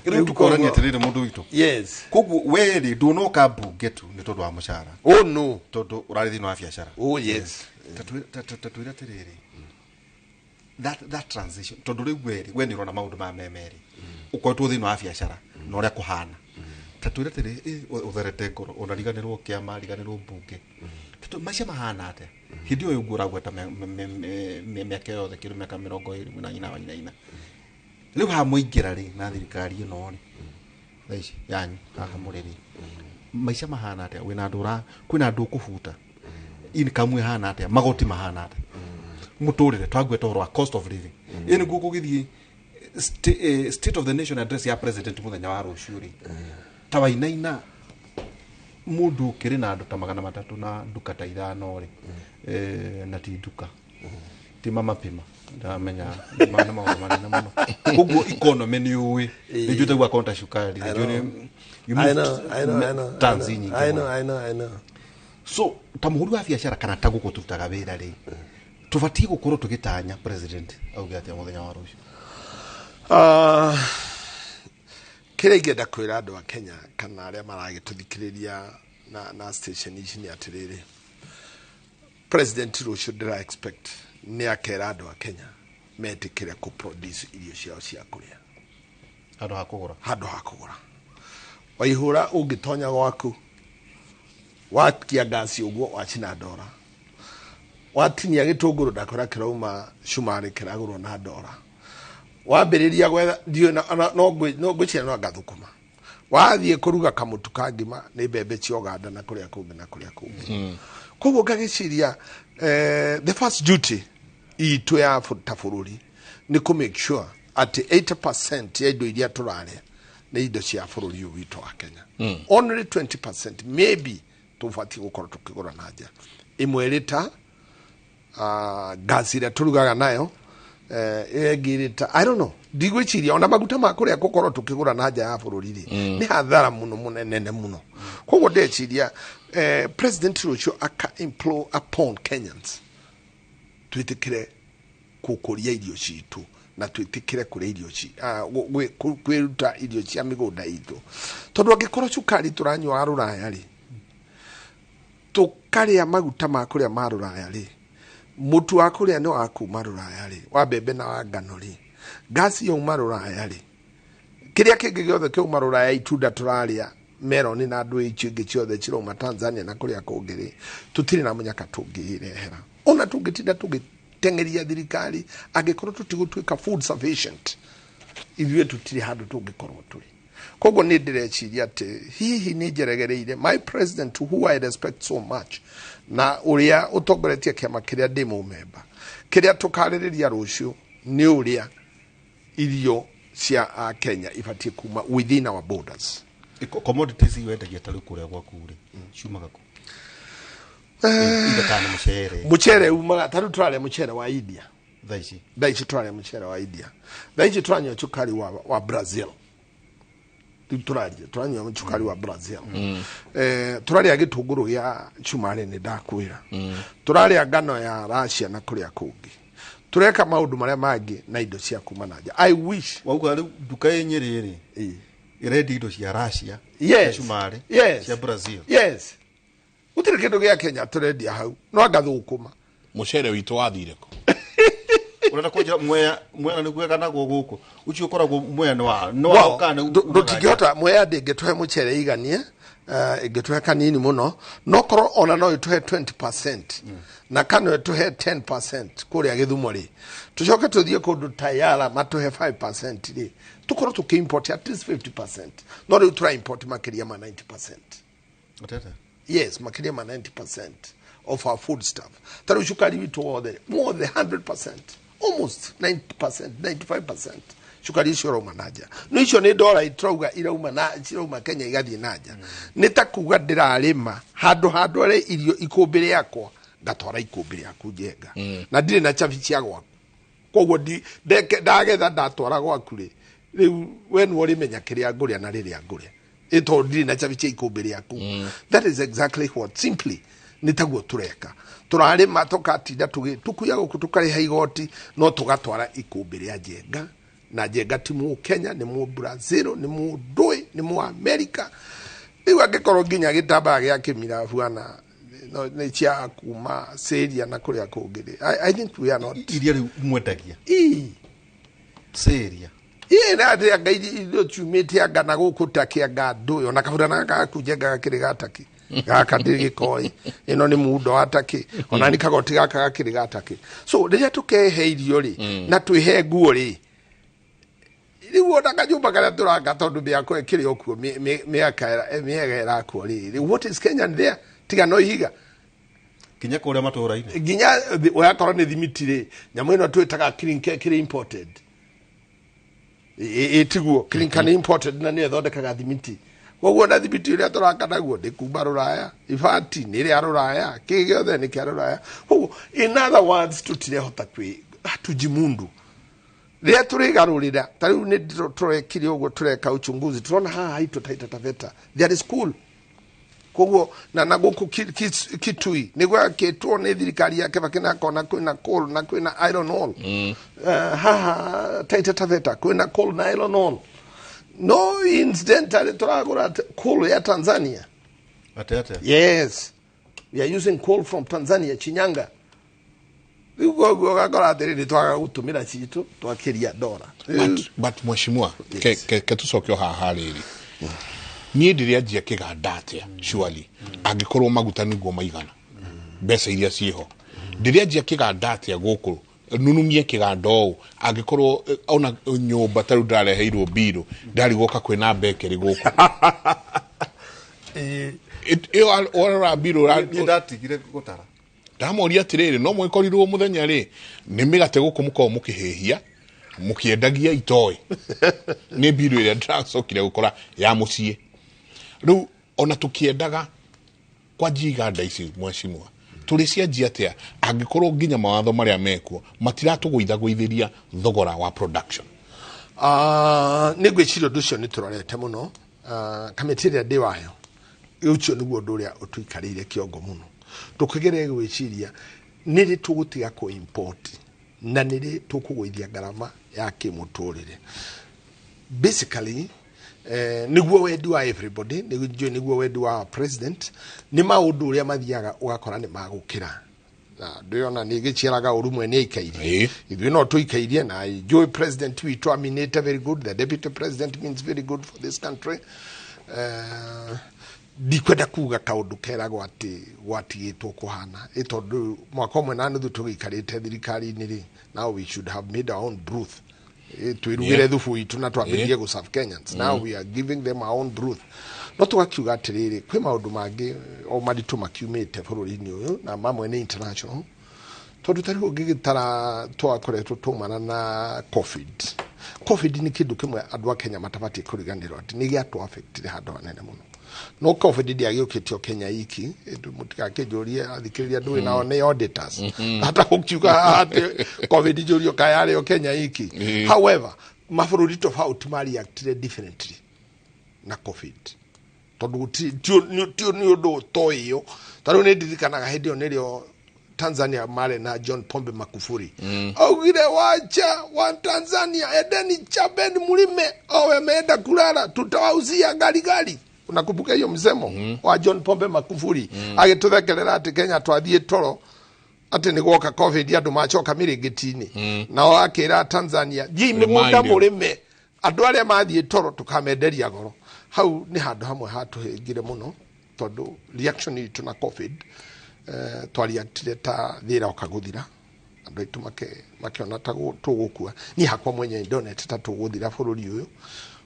Rĩu tũkorania atĩrĩrĩ, mũndũ witũ. Yes. Koguo we rĩ, ndũnoka mbunge tu nĩ tondũ wa mũcara? Oh no. Tondũ ũrarĩ thĩinĩ wa biacara. Oh yes. Ta twĩre atĩrĩrĩ, that transition, tondũ rĩu we rĩ, we nĩ ũrona maũndũ maya me merĩ, ũkoretwo thĩinĩ wa biacara na ũrĩa kũhana. Ta twĩre atĩrĩ, ũtherete ngoro ũnariganĩrwo kĩama, riganĩrwo mbunge. Maica mahana atĩa hĩndĩ ĩyo ũguo ũragweta mĩaka yothe, kĩndũ mĩaka 24 na nyina wa nyina rĩu haha mũingĩra rĩ na thirikari ĩno rĩ thaa ici yanyu haha mũrĩ rĩ, maica mahana atĩa? Wĩna andũ ũra kwĩna andũ ũkũbuta, income ĩhana atĩa, magoti mahana atĩa, mũtũrĩre? Twagweta ũhoro wa cost of living ĩ nĩguo gũgĩthiĩ state of the nation address ya president mũthenya wa rũciũ rĩ, ta Wainaina, mũndũ ũkĩrĩ na andũ ta 300 na nduka ta 5 rĩ, na ti nduka ti mamapima, ndamenya nĩ maũndũ manene mũno. Koguo economy nĩ ũĩ, nĩ njũĩ taguo akonta cukari, nĩ njũĩ you I moved know, I know, I know, tons nyingĩ I know, mũno. I know, I know. So ta mũhũri wa biacara kana ta gũkũ tũrutaga wĩra rĩ, tũbatiĩ gũkorwo tũgĩtanya president auge atĩa mũthenya wa rũciũ? Kĩrĩa ingĩenda kwĩra andũ a Kenya kana arĩa maragĩtũthikĩrĩria na station ici nĩ atĩrĩrĩ, president rũciũ ndĩra expect nĩ akera andũ a Kenya metĩkĩre kũ produce irio ciao cia kũrĩa handũ ha kũgũra. Handũ ha kũgũra. Waihũra, ũngĩtonya gwaku wakia ngasi ũguo wacina ndora, watinia gĩtũngũrũ ndakora kĩrauma cumarĩ kĩragũrwo na ndora, wambĩrĩria gwetha ndiũĩ no ngwĩciria no ngathũkũma, wathiĩ kũruga kamũtu ka ngima nĩ mbembe cia Uganda na kũrĩa kũngĩ na kũrĩa kũngĩ. Koguo ngagĩciria the first duty itũ ya ta bũrũri nĩ kũ make sure atĩ 80% ya indo iria tũrarĩa nĩ indo cia bũrũri ũyũ witũ wa Kenya. Only 20% maybe tũbatiĩ gũkorwo tũkĩgũra na nja, ĩmwe ĩrĩ ta gas ĩrĩa tũrugaga nayo, ĩyo ĩngĩ ĩrĩ ta, I don't know, ndigwĩciria ona maguta ma kũrĩa gũkorwo tũkĩgũra na nja ya bũrũri rĩ, nĩ hathara mũno mũnene mũno. Koguo ndeciria president rũciũ aka implore upon Kenyans twĩtĩkĩre gũkũria irio citũ na twĩtĩkĩre kũrĩa irio kwĩruta irio cia mĩgũnda itũ, tondũ angĩkorwo cukari tũranyua wa rũraya rĩ, tũkarĩa maguta ma kũrĩa ma rũraya rĩ, mũtu wa kũrĩa nĩ wa kuma rũraya rĩ, wa mbembe na wa ngano rĩ, ngasi yauma rũraya rĩ, kĩrĩa kĩngĩ gĩothe kĩauma rũraya, itunda tũrarĩa meroni na andũ icio ingĩ ciothe cirauma Tanzania na kũrĩa kũngĩ rĩ, tũtirĩ na mũnyaka tũngĩrehera. Ona tũngĩtinda tũgĩteng'eria thirikari, angĩkorwo tũtigũtuĩka food sufficient ithuĩ, tũtirĩ handũ tũngĩkorwo tũrĩ. Koguo nĩ ndĩreciria atĩ hihi nĩ njeregereire my president, who I respect so much, na ũrĩa ũtongoretie kĩama kĩrĩa ndĩ mũmemba. Kĩrĩa tũkarĩrĩria rũciũ nĩ ũrĩa irio cia a Kenya ibatiĩ kuma within our borders. Commodities iria wendagia ta rĩu kũrĩa gwaku rĩ, ciumaga kũ? Indo kana nĩ mũcere? Mũcere umaga, ta rĩu tũrarĩa mũcere wa India. Thaa ici? Thaa ici tũrarĩa mũcere wa India. Thaa ici tũranyua cukari wa Brazil. Rĩu tũraria tũranyua cukari wa Brazil. Tũrarĩa gĩtũngũrũ gĩa cumarĩ, nĩ ndakwĩra tũrarĩa ngano ya Russia na kũrĩa kũngĩ. Tũreka maũndũ marĩa mangĩ na indo cia kuma na nja. I wish Wauga rĩu nduka ĩ Nyĩrĩ rĩ, ĩrendia indo cia Russia, Yes. cia cumarĩ, Yes. cia Brazil? Yes, gũtirĩ kĩndũ gĩa Kenya tũrendia hau, no anga thũkũma. Mũcere witũ wathire kũ? Ũrenda kũnjĩra Mwea, Mwea nĩguo ĩganagwo gũkũ, ũcio ũkoragwo Mwea nĩ wa nĩ wa kana nĩ Ndũtingĩhota. Mwea ndĩngĩtũhe mũcere iganie, ĩngĩtũhe kanini mũno, no korwo ona no ĩtũhe 20% na kana ĩtũhe 10% kũrĩa Gĩthumo rĩ, tũcoke tũthiĩ kũndũ ta Yala matũhe 5% rĩ, tũkorwo tũkĩ-import at least 50%, no rĩu tũra import makĩria ma 90%. Atete. Yes, makĩria ma 90% of our food stuff. Ta rĩu cukari witũ wothe wothe, 100%, almost 90%, 95% cukari ũcio ũrauma na nja. No icio nĩ ndora tũrauga irauma na cirauma Kenya igathiĩ na nja. Nĩ ta kuga ndĩrarĩma handũ handware irio ikũmbĩ rĩakwa, ngatwara ikũmbĩ rĩaku Njenga, na ndirĩ na cabi cia gwaku, koguo ndagetha ndatwara gwaku rĩ, rĩu we nĩwe ũrĩmenya kĩrĩa ngũrĩa na rĩrĩa ngũrĩa, ĩ tondũ ndirĩ na cabi cia ikũmbĩ rĩaku. That is exactly what, simply nĩ taguo tũreka. Tũrarĩma, tũkatinda tũkuya gũkũ, tũkarĩha igoti, no tũgatwara ikũmbĩ rĩa Njenga, na Njenga ti mũ Kenya, nĩ mũ Brazil, nĩ mũ ndũĩ, nĩ mũ America. Rĩu angĩkorwo nginya gĩtambaya gĩa kĩmira bwana no, nĩ cia kuma Syria na kũrĩa kũngĩ rĩ, I think we are not Iria rĩu mwendagia Ii. Syria? Ĩ na atĩ anga irio ciumĩte anga na gũkũ taki, anga ndũĩ ona kaburana gaku Njenga gakĩrĩ ga taki, gaka ndĩgĩkoĩ ĩno nĩ mundo wa taki, ona nĩ kagoti gaka gakĩrĩ ga taki. So rĩrĩa tũkehe irio rĩ na twĩhe nguo rĩ, rĩu ona kanyũmba karĩa tũraka, tondũ mĩako ĩkĩrĩ o kuo, mĩaka mĩega ĩrakwo rĩ, rĩu what is Kenyan there tiga no ihiga? Kinya kũrĩa matũũra-inĩ. Nginya oyakorwo nĩ thimiti rĩ, nyamũ ĩno twĩtaga clinker ĩkĩrĩ imported. Ĩtiguo clinker nĩ imported na nĩyo ĩthondekaga thimiti. Koguo na thimiti ũrĩa tũraka naguo nĩ kuma rũraya, ibati nĩ rĩa rũraya, kĩ gĩothe nĩ kĩa rũraya. Koguo in other words, tũtirehota kwĩ hatujimundu. Rĩrĩa tũrĩgarũrĩra, ta rĩu nĩ tũrekire ũguo, tũreka uchunguzi, tũrona haha haitũ Taita Taveta there is coal, koguo na gũkũ Kitui nĩ gwakĩtwo nĩ thirikari ya Kibaki na kona kwĩna coal na kwĩna iron ore. Haha Taita Taveta kwĩna coal na iron ore, no incidentally tũragũra coal ya Tanzania. Atete. Yes, we are using coal from Tanzania, Shinyanga. Rĩu koguo ũgakora atĩrĩrĩ, twaga gũtũmĩra citũ, twakĩria ndora. But mheshimiwa, ke tũcoke o haha rĩrĩ, niĩ ndĩrĩanjia kĩganda atĩa surely angĩkorwo maguta nĩguo maigana, mbeca iria ciĩho, ndĩrĩanjia kĩganda atĩa gũkũ, nunumie kĩganda ũũ angĩkorwo ona nyũmba ta rĩu ndĩrareheirwo mbirũ, ndarigwoka kwĩna bekeri gũkũ? Ĩyo warora mbirũ Niĩ ndatigire gũtara. Ndamoria atĩrĩrĩ, no mwĩkorirwo mũthenya rĩ nĩ mĩgate gũkũ mũkoragwo mũkĩhĩhia mũkĩendagia itoĩ, nĩ mbirũ ĩrĩa ndĩracokire gũkora ya mũciĩ. Rĩu ona tũkĩendaga kwanjia iganda ici, mheshimiwa, tũrĩ cianjia atĩa angĩkorwo nginya mawatho marĩa mekuo matiratũgũithagũithĩria thogora wa production? Nĩ ngwĩciria ũndũ ũcio nĩ tũrorete mũno. Kamĩtĩ ĩrĩa ndĩ wayo, ũcio nĩguo ũndũ ũrĩa ũtũikarĩire kĩongo mũno, tũkĩgeria gwĩciria nĩ rĩ tũgũtiga kũ import na nĩ rĩ tũkũgũithia ngarama ya kĩmũtũrĩre. Basically, nĩguo wendi wa everybody, nĩguo njũĩ nĩguo wendi wa president. Nĩ maũndũ ũrĩa mathiaga ũgakora nĩ magũkĩra na ndĩrona nĩ gĩciaraga ũru mwene aikairie, ithuĩ no tũikairie, na njũĩ president witũ aminĩte very good, the deputy president means very good for this country. Ndikwenda kuga kaũndũ keragwo atĩ gwatigĩtwo kũhana, ĩ tondũ mwaka ũmwe na nuthu tũgĩikarĩte thirikari-inĩ rĩ, now we should have made our own broth. Twĩrugĩre thubu witũ na twambĩrĩrie gũ serve Kenyans. Now we are giving them our own broth, no tũgakiuga atĩrĩrĩ, kwĩ maũndũ mangĩ o maritũ makiumĩte bũrũri-inĩ ũyũ, na mamwe nĩ international, tondũ ta rĩu ũngĩgĩtara twakoretwo twaumana na COVID. COVID nĩ kĩndũ kĩmwe andũ a Kenya matabatiĩ kũriganĩrwo atĩ nĩ gĩatũ affectire handũ hanene mũno. No COVID ndĩagĩũkĩte o Kenya iki. Mũtigakĩnjũrie athikĩrĩria ndũĩ nao nĩ auditors, hata gũkiuga atĩ COVID njũrio kaya o Kenya iki. However, mabũrũri tofauti mareactire differently na COVID, tondũ ti nĩ ũndũ ũtoĩyo. Ta rĩu nĩ ndirikanaga hĩndĩ ĩyo nĩrĩo Tanzania marĩ na John Pombe Magufuli. Augire, "Wacha wa Tanzania, endeni chambeni mlime, au wameenda kulala, tutawauzia gari gari." Unakumbuka hiyo msemo wa John Pombe Magufuli? Agĩtũthekerera atĩ Kenya twathiĩ toro. Atĩ nĩ gwoka COVID andũ macoka mĩrĩngĩti-inĩ. Nao akĩra Tanzania, thiĩi mĩgũnda mũrĩme. Andũ arĩa mathiĩ toro tũkamenderia goro. Hau nĩ handũ hamwe hatũhĩngire mũno tondũ reaction itũ na COVID twareactire ta thĩ ĩroka gũthira. Andũ aitũ makĩona ta tũgũkua. Niĩ hakwa mwenyewe ndonete ta tũgũthira bũrũri ũyũ.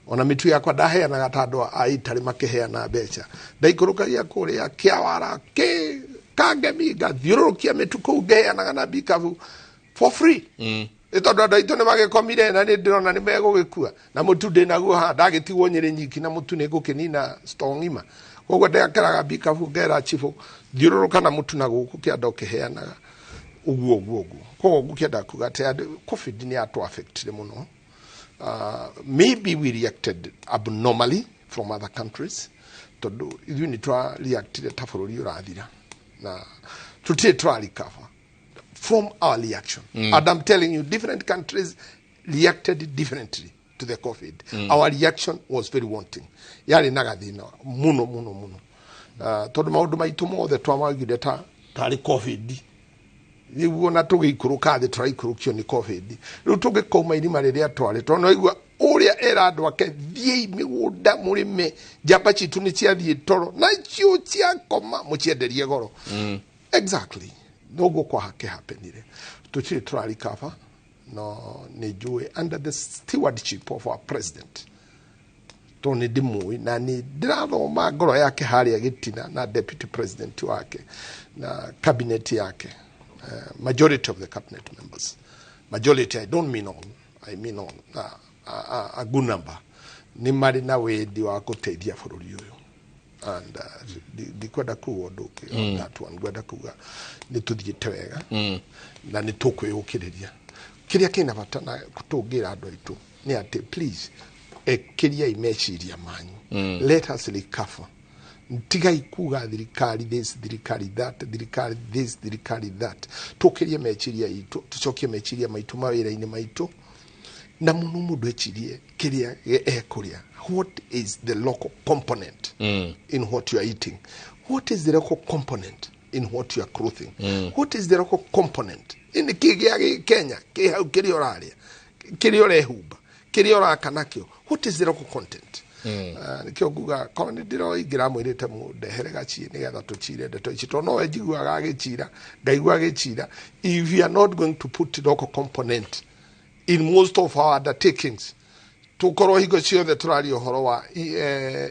Ona mĩtu yakwa ndaheanaga ta andũ a Italy makĩheana mbeca. Ndaikũrũkagia kũrĩa Kĩawara kĩ Kangemi ngathiũrũrũkia mĩtu kũu ngeheanaga na mbikabu for free. Nĩ tondũ andũ aitũ nĩ magĩkomire na nĩ ndĩrona nĩ megũgĩkua. Na mũtu ndĩnaguo haha ndagĩtigwo Nyĩrĩ nyiki na mũtu nĩ ngũkĩnina store ng'ima. Koguo ndekĩraga mbikabu ngera chibũ thiũrũrũka na mũtu na gũkũ kĩanda ũkĩheanaga. Ũguo ũguo ũguo. Koguo ngũkĩenda kuga atĩ COVID nĩ yatũ affectire mũno. Maybe we reacted abnormally from other countries tondũ ithuĩ nĩ twa reactire ta bũrũri ũrathira na tũtirĩ twa recover from our reaction. And I'm telling you, different countries reacted differently to the COVID. Our reaction was very wanting. Yarĩ na gathĩna mũno mũno mũno. Tondũ maũndũ maitũ mothe twamagire ta tarĩ COVID. Rĩu ona tũgĩikũrũka thĩ tũraikũrũkio nĩ COVID. Rĩu tũngĩkauma irima rĩrĩa twarĩ tondũ naigua ũrĩa era andũ ake thiĩi mĩgũnda mũrĩme njamba citũ nĩ ciathiĩ toro na icio ciakoma mũcienderie goro. Exactly. Noguo kwahakĩhapenire. Tũtirĩ tũrarikaba no nĩ njũĩ under the stewardship of our president tondũ nĩ ndĩmũĩ na nĩ ndĩrathoma ngoro yake harĩa gĩtina na deputy president wake na cabinet yake. Majority of the cabinet members. Majority, I don't mean all, I mean all, a good number. Nĩ marĩ na wendi wa gũteithia bũrũri ũyũ. And ndikwenda kuga ũndũ ũngĩ on that one, ngwenda kuga nĩ tũthiĩte wega na nĩ tũkwĩyũkĩrĩria. Kĩrĩa kĩna bata na tũngĩra andũ aitũ nĩ atĩ please ĩkĩriai meciria manyu. Let us recover. Tigai kuga thirikari this, thirikari that, thirikari this, thirikari that. Tũkĩrie meciria itũ, tũcokie meciria maitũ mawĩra-inĩ maitũ na mũno mũndũ ecirie kĩrĩa ekũrĩa. What is the local component in what you are eating? What is the local component in what you are clothing? What is the local component in kĩ gĩa Kenya kĩ hau kĩrĩa ũrarĩa, kĩrĩa ũrehumba, kĩrĩa ũraka nakĩo? What is the local content? Nĩkĩo nguga korwo nĩ ndĩroingĩramwĩrĩte mũndehere gaciĩ nĩgetha tũcire ndeto ici tondũ nowe njiguaga agĩcira ngaigua agĩcira. If we are not going to put local component in most of our undertakings, tũkorwo hingo ciothe tũraria ũhoro wa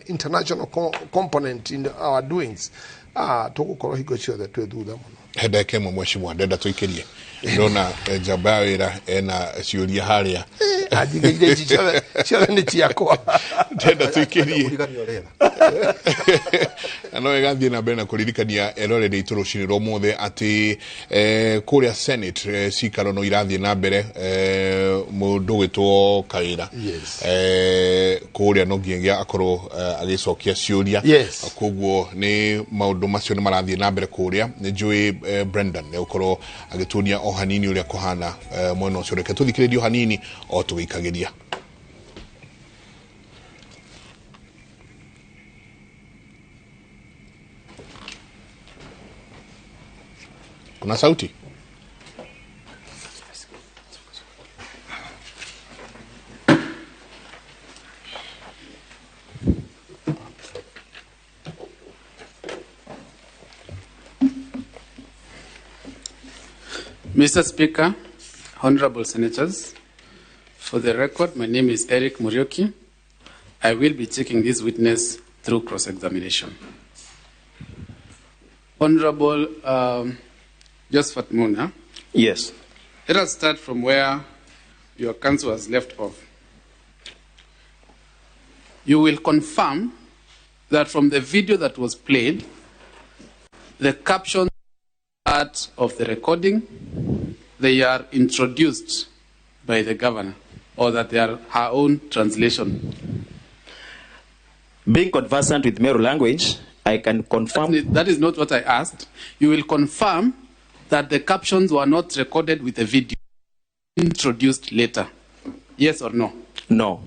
international component in our doings, tũgũkorwo hingo ciothe twĩ thutha mũno. He ndagĩka ĩmwe mheshimiwa ndenda tũikĩrie. Ndona njamba ya wĩra ena ciũria harĩa. Anjigĩire ici ciothe nĩ ciakwa. Ndenda tũikĩrie. Na no ĩgathiĩ na mbere na kũririkania eroreri aitũ rũcinĩ rwa ũmũthĩ atĩ kũrĩa Senate cikaro no irathiĩ na mbere mũndũ ũgwĩtwo Kawĩra. Kũrĩa no nginyagia akorwo agĩcokia ciũria. Koguo nĩ maũndũ macio nĩ marathiĩ na mbere kũrĩa. Nĩ njũĩ Brendan nĩ ũkorwo agĩtuonia o hanini ũrĩa kũhana mwena ũcio. Reke tũthikĩrĩrie o hanini o tũgĩikagĩria. Kuna sauti? Mr. Speaker, Honorable Senators, for the record, my name is Eric Muriuki. I will be taking this witness through cross-examination. Honorable Josephat Muna. Yes. Let us start from where your counsel has left off. You will confirm that from the video that was played, the caption part of the recording, they are introduced by the governor, or that they are her own translation. Being conversant with Meru language, I can confirm. That is not what I asked. You will confirm that the captions were not recorded with a video introduced later. Yes or no? No.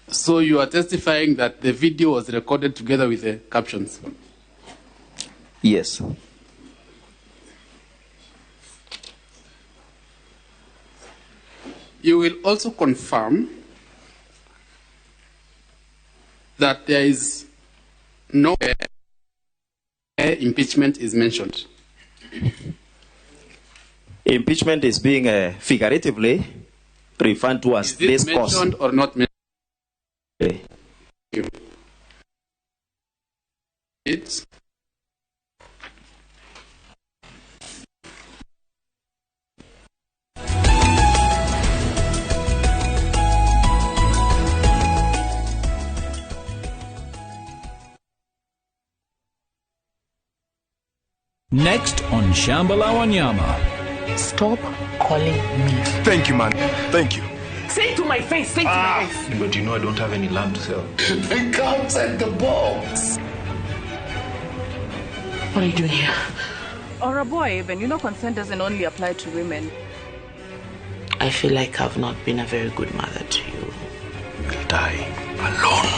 So you are testifying that the video was recorded together with the captions? Yes. You will also confirm that there is no impeachment is mentioned. Impeachment is being figuratively referred to as Is it this cause. mentioned or not mentioned? It's Next on Shamba la Wanyama. Stop calling me. Thank you, man. Thank you. Say it to my face. Say it to my face. But you know I don't have any land to sell. They can't at the box. What are you doing here? Or a boy, even. You know, consent doesn't only apply to women. I feel like I've not been a very good mother to you. You'll die alone.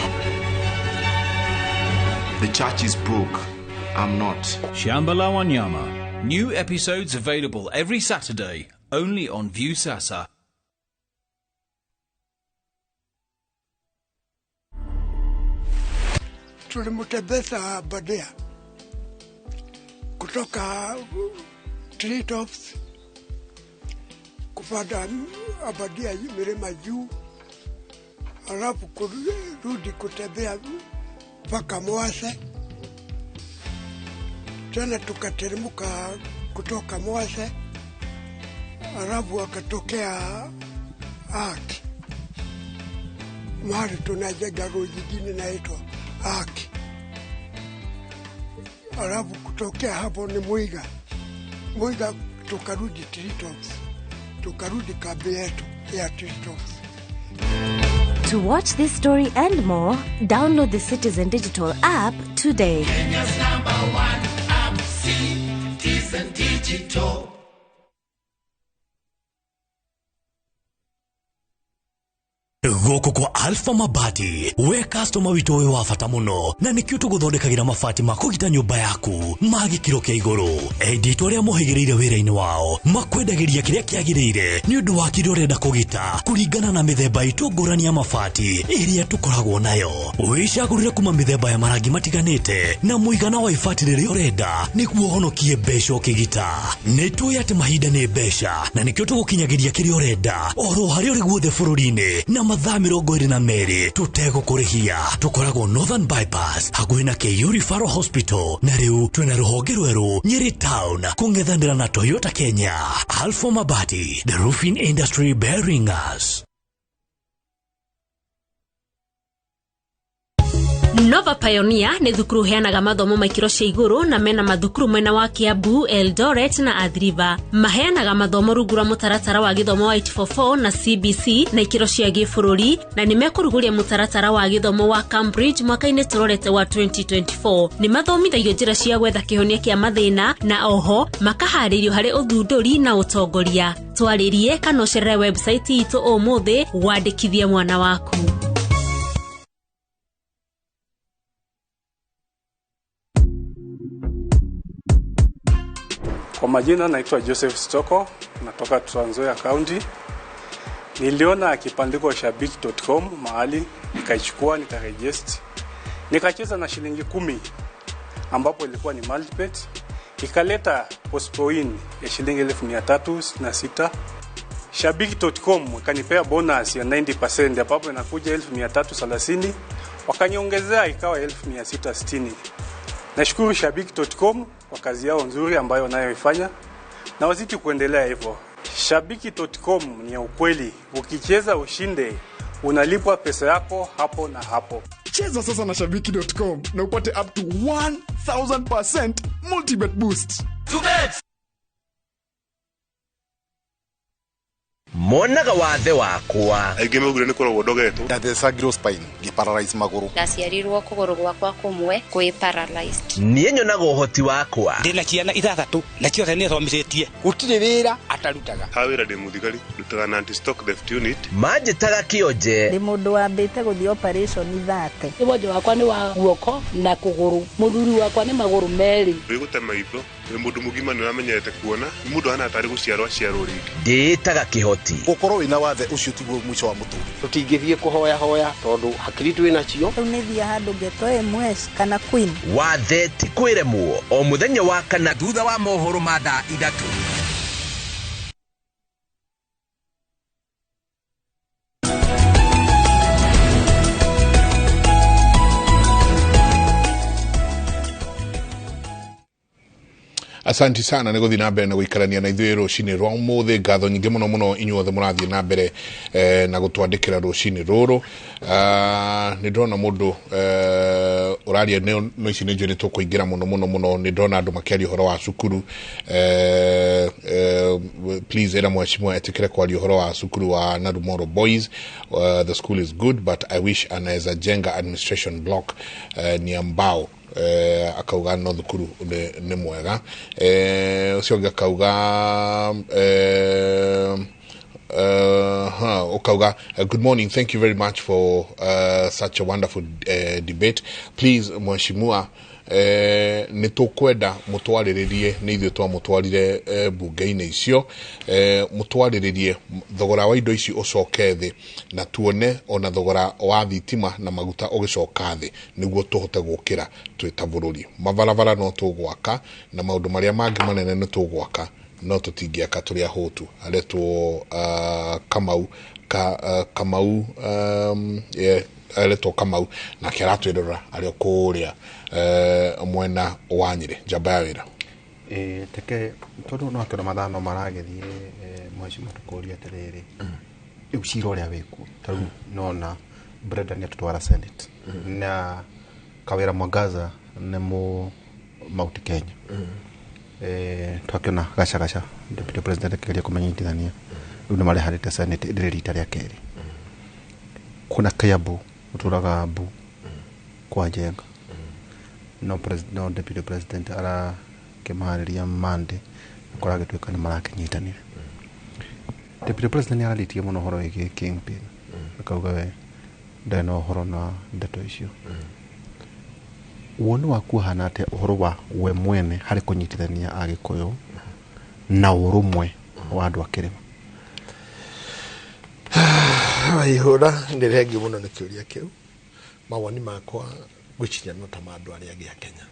The church is broke. I'm not. Shamba la Wanyama. New episodes available every Saturday, only on Viusasa. Tulimtembeza Aberdare kutoka Treetops kupanda Aberdare milima juu, alafu kurudi kutembea mpaka Mwase. Tena tukateremka kutoka Mwase, alafu akatokea Aki, mahali tunajenga road nyingine inaitwa Aki. Alafu kutokea hapo ni Mwiga. Mwiga tukarudi Treetops, tukarudi kambi yetu ya Treetops. To watch this story and more, download the Citizen Digital app today. Kenya's number one app, Citizen Digital. Gũkũ kwa Alpha Mabati we customer witũ wĩ wa bata mũno na nĩkĩo tũgũthondekagĩra mabati ma kũgita nyũmba yaku ma gĩkĩro kĩa igũrũ. Endia itũ arĩa mohĩgĩrĩire wĩra-inĩ wao makwendagĩria kĩrĩa kĩagĩrĩire nĩ ũndũ wa kĩrĩa ũrenda kũgita kũringana na mĩthemba itũ ngũrani ya mabati ĩrĩa tũkoragwo nayo. Wĩcagũrĩre kuma mĩthemba ya marangi matiganĩte na mũigana wa ibati rĩrĩa ũrenda nĩguo ũhonokie mbeca ũkĩgita. Nĩ tũĩ atĩ mahinda nĩ mbeca na nĩkĩo tũgũkinyagĩria kĩrĩa ũrenda oro harĩa ũrĩ guothe bũrũri-inĩ na mathaa 22 tũtegũkũrĩhia. Tũkoragwo Northern Bypass hakuhĩ na KU Referral Hospital na rĩu twĩna rũhonge rwerũ Nyeri Town kũng'ethanĩra na Toyota Kenya. Alpha Mabati, the roofing industry bearing us. Nova Pioneer nĩ thukuru heanaga mathomo ma ikĩro cia igũrũ na mena mathukuru mwena wa Kiambu, Eldoret na Athi River. Maheanaga mathomo rungu rwa mũtaratara wa gĩthomo wa 844 na CBC na ikĩro cia gĩbũrũri na nĩ mekũrugũria mũtaratara wa gĩthomo wa Cambridge mwaka-inĩ tũrorete wa 2024. Nĩ mathomithagio njĩra cia gwetha kĩhonia kĩa mathĩna na oho makaharĩrio harĩ ũthundũri na ũtongoria. Twarĩrie kana ũcerere website itũ ũmũthĩ wandĩkithie mwana waku. Kwa majina naitwa Joseph Stoko, natoka Trans Nzoia County. Niliona kibandiko shabiki.com mahali, nikaichukua, nikaregister. Nikacheza na shilingi 10 ambapo ilikuwa ni multibet. Ikaleta postpoin ya shilingi 1366. Shabiki.com ikanipea bonus ya 90% ambapo inakuja 1330, wakaniongezea ikawa 1660. Nashukuru Shabiki.com kwa kazi yao nzuri ambayo wanayoifanya na wazidi kuendelea hivyo. Shabiki.com ni ya ukweli. Ukicheza ushinde, unalipwa pesa yako hapo na hapo. Cheza sasa na Shabiki.com na upate up to 1000% multibet boost. Monaga wathe wakwa aingĩ maugire nĩ kũrogwo ndogetwo ndathecagirwo spine ngĩparalyze magũrũ ndaciarirwo kũgũrũ gwakwa kũmwe kwĩ paralyzed niĩ nyonaga ũhoti wakwa ndĩna ciana ithathatũ na ciothe nĩ thomithĩtie gũtirĩ wĩra Atarutaga. Ha wĩra ndĩ mũthigari, ndutaga na anti-stock theft unit. Manjĩtaga kĩonje. Ndĩ mũndũ wambĩte gũthiĩ operation thate. Wonje wakwa nĩ wa guoko na kũgũrũ, mũthuri wakwa nĩ magũrũ merĩ. Wĩ gũte maitho, wĩ mũndũ mũgima nĩ ũramenyerete kuona, nĩ mũndũ ahana tarĩ gũciarwo aciarwo rĩngĩ. Ndĩĩtaga kĩhoti. Gũkorwo wĩna wathe ũcio tiguo mũico wa mũtũrĩre. Tũtingĩthiĩ kũhoya hoya tondũ hakiri twĩ nacio. Rĩu nĩ thiĩ handũ ngetwo MS kana Queen. Wathe ti kwĩremwo o mũthenya wa kana thutha wa mohoro ma thaa 3. Asanti sana nĩ gũthiĩ na mbere na gũikarania na ithuĩ rũcinĩ rwa ũmũthĩ. Ngatho nyingĩ mũno mũno inyuothe mũrathiĩ na mbere na gũtwandĩkĩra rũcinĩ rũrũ. Nĩ ndĩrona mũndũ ũraria no ici nĩ njũĩ nĩ tũkũingĩra mũno mũno mũno. Nĩ ndĩrona andũ makĩaria ũhoro wa cukuru. Please ĩra mheshimiwa etĩkĩre kwaria ũhoro wa cukuru wa Narumoro Boys. The school is good but I wish anaweza jenga administration block ni ambao akauga no thukuru nĩ mwega. Ũcio ũngĩ akauga ukauga good morning, thank you very much for such a wonderful debate. Please mheshimiwa, nĩ tũkwenda mũtwarĩrĩrie, nĩ ithuĩ twamũtwarire bunge-inĩ icio, mũtwarĩrĩrie thogora wa indo ici ũcoke thĩ na tuone ona thogora wa thitima na maguta ũgĩcoka thĩ nĩguo tũhote gũkĩra twĩ ta bũrũri. Mabarabara no tũgwaka na maũndũ marĩa mangĩ manene nĩ tũgwaka, no tũtingĩaka tũrĩ ahũtu. Aretwo Kamau Kamau aretwo Kamau nake aratwĩrora arĩ o kũrĩa mwena wa Nyĩrĩ. Njamba ya wĩra teke tondũ no akĩona mathaa no maragĩthiĩ, mheshimiwa tũkũria atĩrĩrĩ, rĩu cira ũrĩa wĩkuo ta rĩu nona Brenda nĩ atũtwara Senate na Kawĩra Mwangaza nĩ mũ Mount Kenya. Twakĩona gacagaca Deputy President akĩgeria kũmanyitithania, rĩu nĩ mareharĩte Senate rĩrĩ rita rĩa kerĩ. Kuna Kiambu ũtũraga mbu kwa Njenga, no no Deputy President arakĩmaharĩria Monday kũragĩtuĩka nĩ marakĩnyitanĩra. Deputy President nĩ ararĩtie mũno ũhoro wĩgiĩ kingpin, akauga we ndarĩ na ũhoro na ndeto icio. Woni waku ũhana atĩa ũhoro wa we mwene harĩ kũnyitithania Agĩkũyũ na ũrũmwe wa andũ a kĩrĩma? Waihũra nĩ thengiũ mũno nĩ kĩũria kĩu. Mawoni makwa ngwĩciria no ta ma andũ arĩa angĩ a Kenya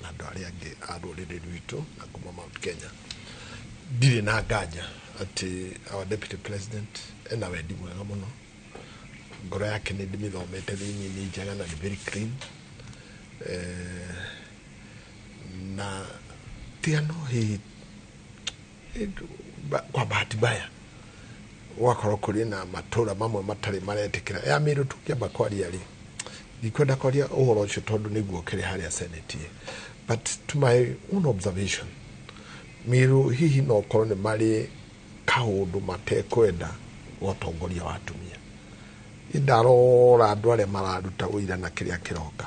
na andũ arĩa angĩ a rũrĩrĩ rwitũ na kuma Mount Kenya. Ndirĩ na nganja atĩ our deputy president ena wendi mwega mũno, ngoro yake nĩ ndĩmĩthomete thĩinĩ, nĩ njega na nĩ very clean. Na tiga no hihi kwa bahati mbaya gwakorwo kũrĩ na matũra mamwe matarĩ maretĩkĩra ya Mĩrũ. Tũkĩamba kwaria rĩ, ndikwenda kwaria ũhoro ũcio tondũ nĩguo ũkĩrĩ harĩa Senate, but to my own observation Mĩrũ hihi no korwo nĩ marĩ kaũndũ matekwenda gũtongoria wa atumia. Ndarora andũ arĩa mararuta ũira na kĩrĩa kĩroka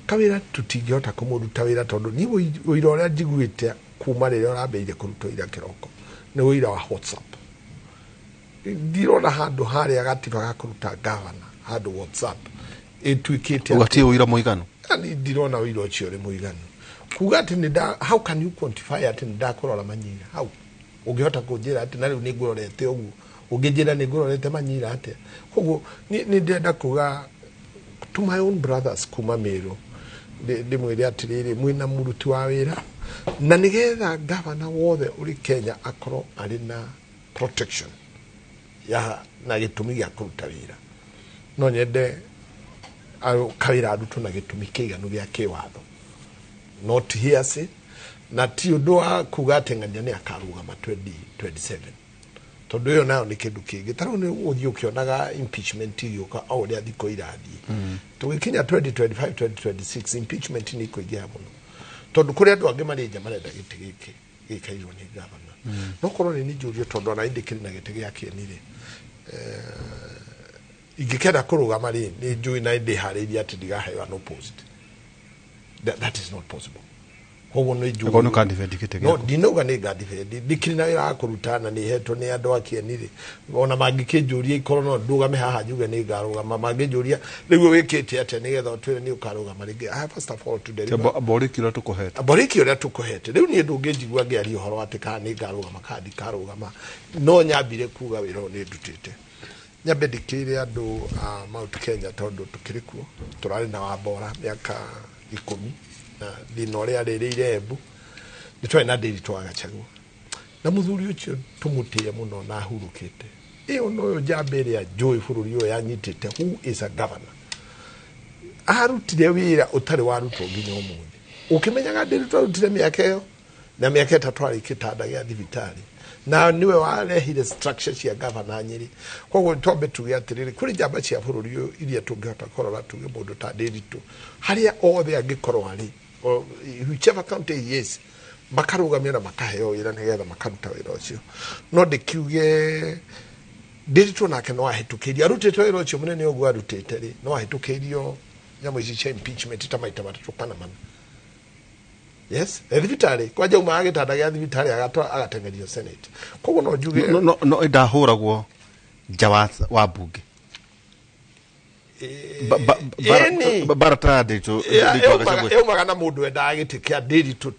kawĩra tũtingĩhota kũmũruta wĩra tondũ niĩ ũira ũrĩa njiguĩte kuma rĩrĩa ũrambĩrĩirie kũruta ũira kĩroko nĩ ũira wa WhatsApp. Ndirona handũ harĩa gatiba ga kũruta gavana handũ WhatsApp ĩtuĩkĩte ũgatie ũira mũiganu. Yani ndirona ũira ũcio ũrĩ mũiganu kuga atĩ nĩ nda, how can you quantify atĩ nĩ ndakũrora Manyira? How ũngĩhota kũnjĩra atĩ na rĩu nĩ ngũrorete ũguo, ũngĩnjĩra nĩ ngũrorete Manyira atĩa? Koguo nĩ ndĩrenda kuga to my own brothers kuma Mĩrũ, ndĩmwĩre atĩrĩrĩ, mwĩna mũruti wa wĩra na nĩgetha gavana wothe ũrĩ Kenya akorwo arĩ na protection ya na gĩtũmi gĩa kũruta wĩra, no nyende kawĩra arutwo na gĩtũmi kĩiganu gĩa kĩwatho, not hearsay, na ti ũndũ wa kuga atĩ ng'ania nĩ akarũgama 2027 tondũ ĩyo nayo nĩ kĩndũ kĩngĩ. Ta rĩu nĩ ũthiĩ ũkĩonaga impeachment igĩũka o ũrĩa thikũ irathiĩ. Tũgĩkinya 2025 2026 impeachment nĩ ĩkũingĩha mũno tondũ kũrĩ andũ angĩ marĩ nja marenda gĩtĩ gĩkĩ gĩikairwo nĩ gavana. No korwo nĩ njũrio tondũ ona ndĩkĩrĩ na gĩtĩ gĩa kĩeni rĩ, ingĩkenda kũrũgama rĩ, nĩ njũĩ na ndĩharĩirie atĩ ndigaheo an opposed. That is not possible. Koguo nĩ njũĩ. Okorwo nĩ ũkadefend gĩtĩ No gĩaku. Ndinauga nĩ ngadefend, ndikĩrĩ na wĩra wa kũruta na nĩ hetwo nĩ andũ a Kĩeni rĩ, ona mangĩkĩnjũria ikorwo no ndũgame haha njuge nĩ ngarũgama, mangĩnjũria rĩu wĩkĩte atĩa nĩgetha ũtwĩre nĩ ũkarũgama rĩngĩ, I have first of all to deliver. Mborĩki ũrĩa tũkũhete. Mborĩki ũrĩa tũkũhete. Rĩu niĩ ndũngĩnjigua ngĩaria ũhoro atĩ kana nĩ ngarũgama kana ndikarũgama, no nyambire kuga wĩra ũyũ nĩ ndutĩte. Nyambe ndikĩire andũ a Mount Kenya tondũ tũkĩrĩ kuo tũrarĩ na Wambora mĩaka 10 na thĩna ũrĩa arĩrĩire Embu nĩ twarĩ na Ndĩritũ wa Gachagua na mũthuri ũcio tũmũtĩe mũno na ahurũkĩte. Ĩyo noyo njamba ĩrĩa njũĩ bũrũri ũyũ yanyitĩte, who is a governor, arutire wĩra ũtarĩ warutwo nginya ũmũthĩ. Ũkĩmenyaga Ndĩritũ arutire mĩaka ĩyo na mĩaka 3 arĩ kĩtanda gĩa thibitarĩ, na niwe warehire structure cia gavana Nyĩrĩ. Koguo twambe tuge atĩrĩrĩ, kũrĩ njamba cia bũrũri ũyũ iria tũngĩhota kũrora tuge mũndũ ta Ndĩritũ harĩa othe angĩkorwo arĩ, whichever county he is, makarũgamio na makaheo wĩra nĩgetha makaruta wĩra ũcio. No ndĩkiuge Ndĩritũ nake no ahĩtũkĩirio, arutĩte wĩra ũcio mũnene ũguo arutĩte rĩ, no ahĩtũkĩirio nyamũ ici cia impeachment ta maita 3 kana 4. Yes, thibitarĩ kwanja umaga gĩtanda gĩa thibitarĩ agateng'erio Senate. Koguo no njuge No ndahũragwo nja wa bunge. Bara ta Ndĩritũ wa Gachagua. Yaumaga na mũndũ wendaga gĩtĩ kĩa Ndĩritũ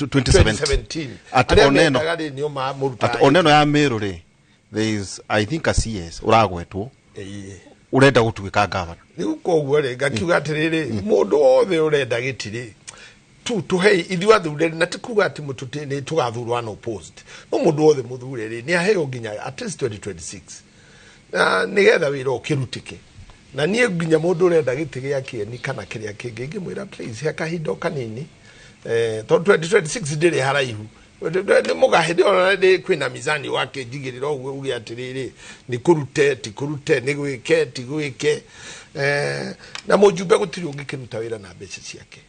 2017. At Arĩa oneno mendaga rĩ nĩo mamũrutaga. At oneno ya Meru rĩ, there is, I think, a CS ũragwetwo ũrenda gũtuĩka gavana. Rĩu koguo rĩ, ngakiuga atĩrĩrĩ, mũndũ wothe ũrenda gĩtĩ rĩ, tu tuhei ithuĩ athure, na ti kuga atĩ mũtũtĩ nĩ tũgathurwo unopposed, no mũndũ wothe mũthure rĩ, nĩ aheo nginya at least 2026 na nĩgetha wĩra ũkĩrutĩke. Na niĩ nginya mũndũ ũrenda gĩtĩ gĩa Kĩeni kana kĩrĩa kĩngĩ ingĩmwĩra please he kahinda o kanini, tondũ 2026 ndĩrĩ haraihu. Nĩ mũgahĩndĩ ona nĩ kwĩna mizani wakĩnjigĩrĩra ũguo uge atĩrĩrĩ, nĩ kũrute ti kũrute, nĩ gwĩke ti gwĩke. Na mũjumbe gũtirĩ ũngĩkĩruta wĩra na mbeca ciake,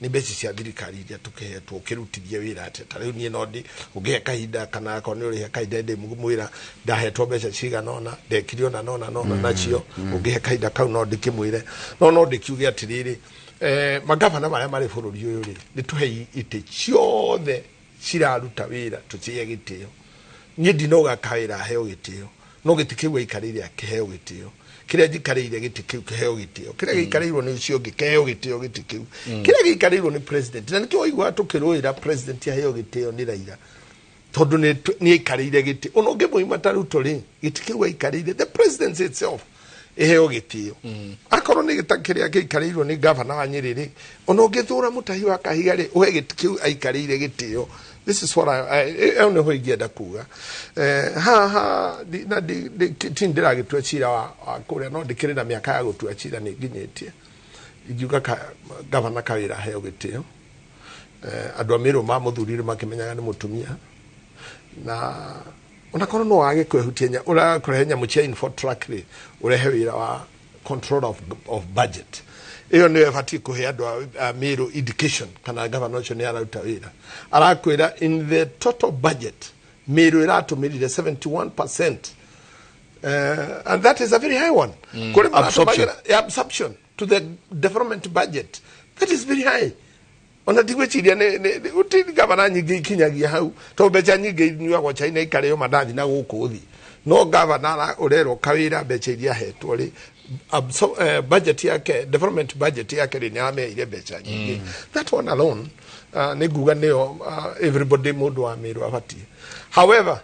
nĩ mbeca cia thirikari iria tũkĩhetwo ũkĩrutithie wĩra atĩa. Ta rĩu niĩ no ndĩ ũngĩhe kahinda kana akorwo nĩ ũrĩhe kahinda ndĩ mwĩra ndahetwo mbeca cigana ũna, ndekire ũna nona nona nacio, ũngĩhe kahinda kau no ndĩkĩmwĩre. No ndĩkiuge atĩrĩrĩ, magavana marĩa marĩ bũrũri ũyũ rĩ, nĩ tũhei itĩ ciothe ciraruta wĩra tũcihe gĩtĩo. Niĩ ndinoga kawĩra aheo gĩtĩo, no gĩtĩ kĩu aikarĩire akĩheo gĩtĩo, kĩrĩa njikarĩire gĩtĩ kĩu kĩheo gĩtĩo, kĩrĩa gĩikarĩirwo nĩ ũcio ũngĩ kĩheo gĩtĩo gĩtĩ kĩu, kĩrĩa gĩikarĩirwo nĩ president. Na nĩkĩo waiguaga tũkĩrũĩra president aheo gĩtĩo nĩ Raila, tondũ nĩ aikarĩire gĩtĩ. Ona ũngĩmũima ta Ruto rĩ, gĩtĩ kĩu aikarĩire, the presidency itself ĩheo gĩtĩo. Akorwo nĩ gĩta kĩrĩa gĩikarĩirwo nĩ gavana wa Nyĩrĩ rĩ, ona ũngĩthũra Mũtahi wa Kahiga rĩ, ũhe gĩtĩ kĩu aikarĩire gĩtĩo. This is what ĩyo nĩho ingĩenda kuga. Haha na ti ndĩragĩtua cira wa kũrĩa, no ndĩkĩrĩ na mĩaka ya gũtua cira nĩ nginyĩtie. Ingiuga gavana Kawĩra aheo gĩtĩo. Andũ a Meru mamũthurire makĩmenyaga nĩ mũtumia, na onakorwo no wage kwehutia ũrakũrehe nyamũ cia Infotrak rĩ, ũrehe wĩra wa control of budget. Ĩyo nĩyo ĩbatiĩ kũhe andũ a Meru indication kana gavana ũcio nĩ araruta wĩra. Arakwĩra in the total budget Meru ĩratũmĩrire 71%, and that is a very high one. Kũrĩ Absorption. Absorption to the development budget, that is very high. Ona ndigwĩciria gũtirĩ gavana nyingĩ ikinyagia hau, tondũ mbeca nyingĩ inyuagwo China ikarĩo mandathi na gũkũ thĩ. No gavana ũrerwo kawĩra mbeca iria ahetwo rĩ, budget yake, development budget yake rĩ, nĩ ameire mbeca nyingĩ. That one alone, nĩ nguga nĩyo everybody mũndũ wa Meru abatiĩ. However,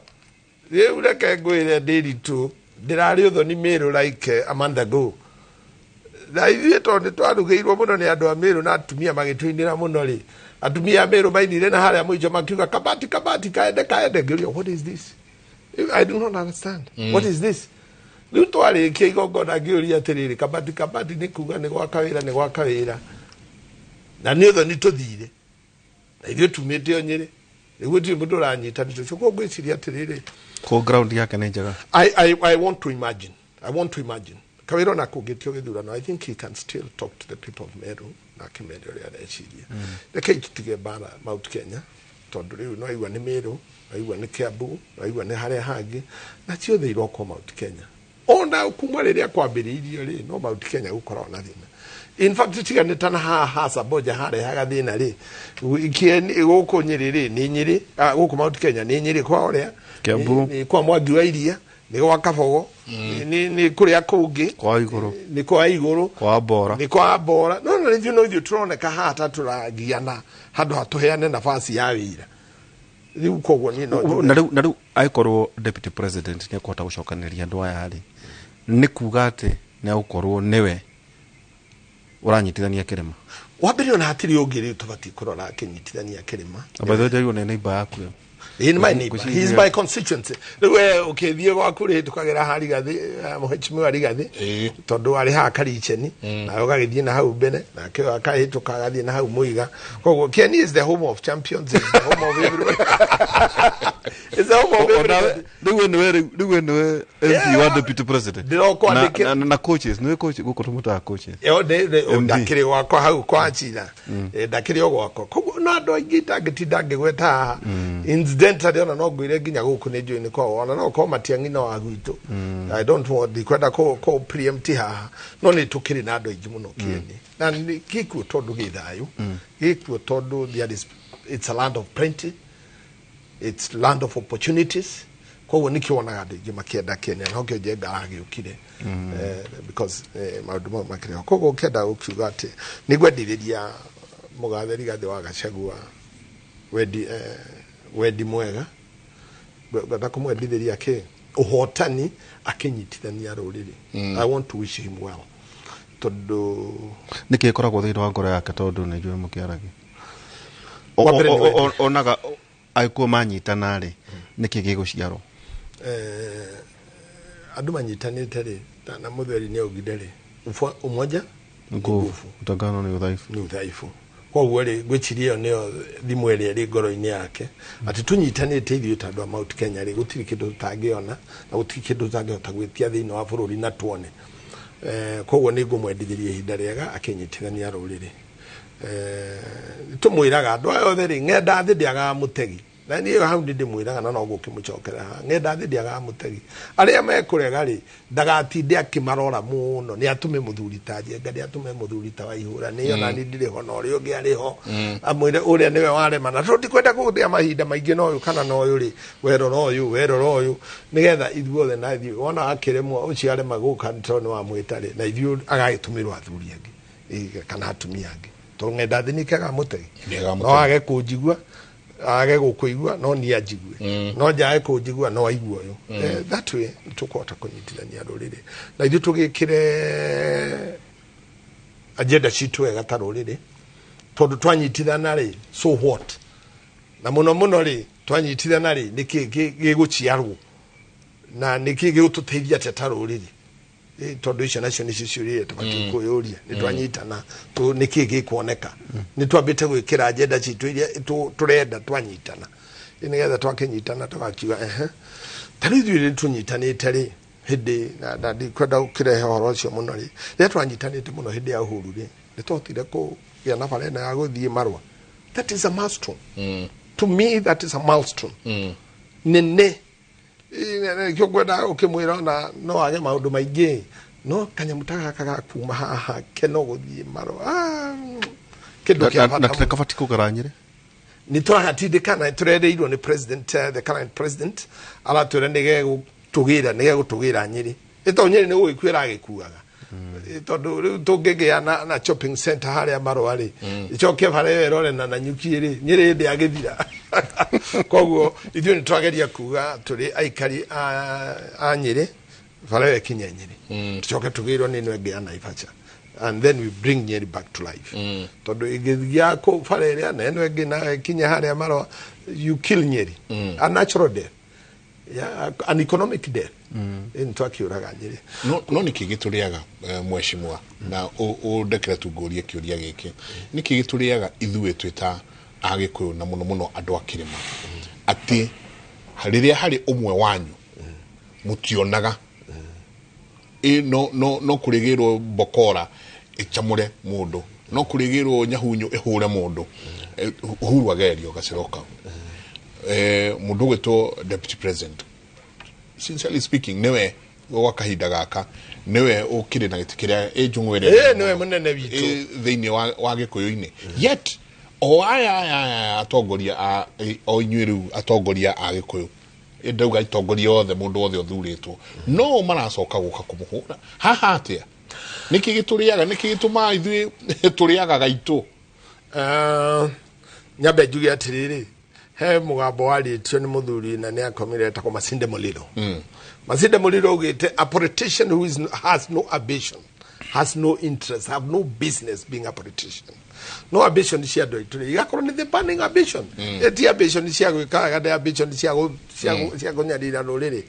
rĩu reke ngwĩre Ndĩritũ, ndĩrarĩ ũthoni Meru like a month ago. Na ithuĩ tondũ nĩ twarugĩirwo mũno nĩ andũ a Meru na atumia magĩtũinĩra mũno rĩ, atumia a Meru mainire na harĩa mũico makiuga kabati kabati kaende kaende. Ngĩũria, what is this? I do not understand. What is this? Rĩu twarĩkia igongona ngĩũria atĩrĩrĩ, kabati kabati nĩ kuga nĩ gwaka wĩra, nĩ gwaka wĩra. Na nĩ ũthoni tũthire. Na ithuĩ tumĩte o Nyĩrĩ. Rĩu gũtirĩ mũndũ ũranyita nĩ tũcio. Koguo ngwĩciria atĩrĩrĩ, Ko ground yake nĩ njega. I want to imagine. I want to imagine. Kawĩra ona kũngĩtio gĩthurano, I think he can still talk to the people of Meru na akĩmere ũrĩa areciria. Rekei tũtige mbara Mount Kenya, tondũ rĩu no aigua nĩ Meru, no aigua nĩ Kiambu, no aigua nĩ harĩa hangĩ, na ciothe irokwo Mount Kenya. Ona kuma rĩrĩa kwambĩrĩirio rĩ, no Mount Kenya gũkoragwo na thĩna. In fact, tiganĩte na haha Samboja harehaga thĩna rĩ, gũkũ Nyĩrĩ rĩ, nĩ Nyĩrĩ, gũkũ Mount Kenya nĩ Nyĩrĩ kwa ũrĩa Kiambu. Nĩ kwa Mwangi wa Iria, nĩ gwa Kabogo, nĩ kũrĩa kũngĩ kwa igũrũ, nĩ kwa igũrũ, kwa Mbora, nĩ kwa Mbora. No ithuĩ no ithuĩ tũroneka haha ta tũragiana handũ ha tũheane nafasi ya wĩra rĩu. Koguo niĩ no njuge- Na rĩu angĩkorwo deputy president nĩ ekũhota gũcokanĩrĩria andũ aya rĩ, nĩ kuga atĩ nĩ egũkorwo nĩwe ũranyitithania kĩrĩma? Wa mbere, ona hatirĩ ũngĩ rĩu tũbatiĩ kũrora akĩnyitithania kĩrĩma. Na by the way, ndĩraigua nĩ neighbor yaku ĩyo. He is my neighbor. He is my constituency. Rĩu we ũkĩthiĩ gwaku rĩ, tũkagera ha Rigathĩ, mũheshimiwa Rigathĩ, tondũ arĩ haha Karicheni, nawe ũgagĩthiĩ na hau mbere, nake akahĩtũka agathiĩ na hau Mũiga. Koguo Kieni is the home of champions, is the home of everybody. It's the home of everybody. Rĩu we nĩwe MP wa deputy president. Ndĩrokwandĩkĩra- Na coaches, nĩwe coach gũkũ tũmũtaga coaches. Yo, MD. ndakĩrĩ gwakwa hau kwa Chira. Ndakĩrĩ o gwakwa, koguo no andũ aingĩ itangĩtinda ngĩgweta haha. Incidentally, ona no ngwĩre nginya gũkũ nĩ njũĩ nĩ kwao, ona no korwo Matiang'i no wa gwitũ. I don't want, ndikwenda kũ preempt haha, no nĩ tũkĩrĩ na andũ aingĩ mũno Kĩeni, na nĩ gĩkuo tondũ gĩ thayũ, gĩkuo tondũ there is, it's a land of plenty, it's land of opportunities. Koguo nĩkĩo wonaga andũ aingĩ makĩenda Kenya, no kĩo Njenga aragĩũkire, because maũndũ mau makĩrĩ ho. Koguo ũkĩenda gũkiuga atĩ nĩ ngwendithĩria mũgathe Rigathĩ wa Gachagua wendi mwega. Ngwenda kũmwendithĩria kĩ ũhotani akĩnyitithania rũrĩrĩ. I want to wish him well tondũ Nĩkĩ ĩkoragwo thĩinĩ wa ngoro yake, tondũ nĩ njũĩ mũkĩaragia? Wa mbere nĩ wendi. Onaga agĩkuo manyitana rĩ, nĩkĩ gĩgũciarwo? Andũ manyitanĩte rĩ, na mũtheri nĩ augire rĩ, umoja nguvu, utengano nĩ udhaifu. Nĩ udhaifu. Koguo rĩ, ngwĩciria ĩyo nĩyo thimũ ĩrĩa ĩrĩ ngoro-inĩ yake, atĩ tũnyitanĩte ithuĩ ta andũ a Mount Kenya rĩ, gũtirĩ kĩndũ tũtangĩona na gũtirĩ kĩndũ tũtangĩhota gwĩtia thĩinĩ wa bũrũri na tuone. Koguo nĩ ngũmwendithĩria ihinda rĩega akĩnyitithania rũrĩrĩ. Tũmwĩraga andũ aya othe rĩ, ng'enda thĩ ndĩagaga mũtegi, na niĩ hau nĩ ndĩmwĩraga na no gũkĩmũcokera haha, ng'enda thĩ ndĩagaga mũtegi. Arĩa mekũrega rĩ, ndagatinde akĩmarora mũno, nĩ atũme mũthuri ta Njenga, nĩ atũme mũthuri ta Waihũra, nĩ ona niĩ ndĩrĩ ho na ũrĩa ũngĩ arĩ ho, amwĩre ũrĩa nĩwe warema, na tondũ ndikwenda kũgĩa mahinda maingĩ na ũyũ kana na ũyũ rĩ, werora ũyũ, werora ũyũ, nĩgetha ithuothe na ithuĩ wona akĩremwo ũcio arema gũka nĩ tondũ nĩ wamwĩta rĩ, na ithuĩ agagĩtũmĩrwo athuri angĩ, kana atumia angĩ, tondũ ng'enda thĩ nĩkĩagaga mũtegi. Nĩkĩagaga No mũtegi. age kũnjigua, age gũkũigua, no niĩ anjigue, no njage kũnjigua, no aigue ũyũ. That way nĩtũkũhota kũnyitithania rũrĩrĩ na ithuĩ tũgĩkĩre agenda citũ wega ta rũrĩrĩ, tondũ twanyitithana rĩ, so what? Na mũno mũno rĩ, twanyitithana rĩ, nĩkĩ gĩgũciarwo na nĩkĩ gĩgũtũteithia atĩa ta rũrĩrĩ? Tondũ icio nacio nĩcio ciũria iria tũbatiĩ kwĩyũria. Nĩ twanyitana nĩkĩ gĩkuoneka? Nĩ twambĩte gwĩkĩra agenda citũ iria tũrenda twanyitana. Nĩgetha twakĩnyitana tũgakiuga ehe, ta rĩu ithuĩ rĩ tũnyitanĩte rĩ, hĩndĩ na ndikwenda gũkĩrehe ũhoro ũcio mũno rĩ, rĩrĩa twanyitanĩte mũno hĩndĩ ya Uhuru rĩ, nĩ twahotire kũgĩa na bara ĩno ya gũthiĩ Marũa. That is a milestone. To me, that is a milestone nene. Nĩkĩo ngwenda ũkĩmwĩra ona no age maũndũ maingĩ, no kanyamũ ta gaka ga kuma haha keno gũthiĩ Marũa, kĩndũ kĩa Na bata mũno. kabati kũgera Nyĩrĩ. Nĩ tũragatindĩka na tũrereirwo nĩ president, the current president aratwĩra nĩ gegũtũgĩra, nĩ gegũtũgĩra Nyĩrĩ, ĩto Nyĩrĩ nĩ gũgĩkuĩra agĩkuaga. Tondũ rĩu tũngĩgĩa na shopping center harĩa Marũa rĩ, ĩcoke bara ĩyo ĩrore na Nanyuki rĩ, Nyĩrĩ hĩndĩ agĩthira. Koguo ithuĩ nĩ twageria kuga tũrĩ aikari a Nyĩrĩ, bara ĩyo ĩkinye Nyĩrĩ, tũcoke tũgĩrwo nĩ ĩno ĩngĩ ya Naivasha, and then we bring Nyeri back to life, tondũ ĩngĩthiia kũ bara ĩrĩa na ĩno ĩngĩ na ĩkinye harĩa Marũa, you kill Nyeri, a natural death, yeah, an economic death. Nĩ twakĩũraga Nyeri. No nĩkĩ gĩtũrĩaga, mheshimiwa, na ũndekere tu ngũrie kĩũria gĩkĩ, nĩkĩ gĩtũrĩaga ithuĩ twĩ ta Agĩkũyũ, na mũno mũno andũ a kĩrĩma, atĩ rĩrĩa harĩ ũmwe wanyu mũtionaga ĩ no kũrĩgĩrwo mbokora ĩcamũre mũndũ, no kũrĩgĩrwo nyahunyu ĩhũre mũndũ? Uhuru agerio gacĩra kau, mũndũ ũgwĩtwo deputy president, sincerely speaking, niwe gwa kahinda gaka Niwe ukire na gĩtĩ kĩrĩa ĩ njũng'wa ĩrĩa niwe mũnene witũ thĩinĩ wa Gĩkũyũ-inĩ. Yet o aya atongoria a o inyuĩ rĩu atongoria a Gĩkũyũ ndauga itongoria othe mũndũ wothe ũthurĩtwo no maracoka gũka kũmũhũra haha atĩa? Nĩkĩ gĩtũrĩaga, nĩkĩ gĩtũmaga ithuĩ tũrĩaga gaitũ? Nyambe njuge atĩrĩrĩ, he mũgambo warĩtio nĩ mũthuri na nĩ akomire etagwo Masinde Muliro. Masinde Muliro augĩte a politician who has no ambition, has no interest, have no business being a politician. No ambition cia andũ aitũ rĩ, igakorwo nĩ the burning ambition. Ti ambition cia gwĩka wega, nĩ ambition cia kũnyarira rũrĩrĩ.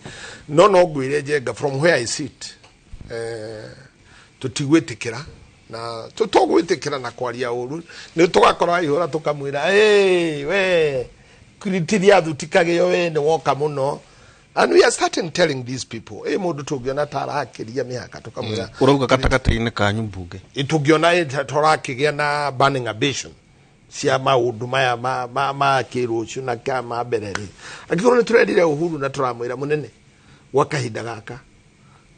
No ngwĩre Njenga, from where I sit, tũtigwĩtĩkĩra na tũtũgwĩtĩkĩra na kwaria ũru, nĩ tũgakora aihũra tũkamwĩra we kritiria thutikagĩo we nĩ woka mũno. And we are starting telling these people, mũndũ tũngĩona ta arakĩria mĩhaka tũkamwĩra. Ũrauga gatagatĩ-inĩ kanyu mbunge. Tũngĩona tũrakĩgĩa na burning ambition cia maũndũ maya ma kĩrũciũ na ka ma mbere rĩ. Angĩkorwo nĩ tũrendire Uhuru na tũramwĩra mũnene gwa kahinda gaka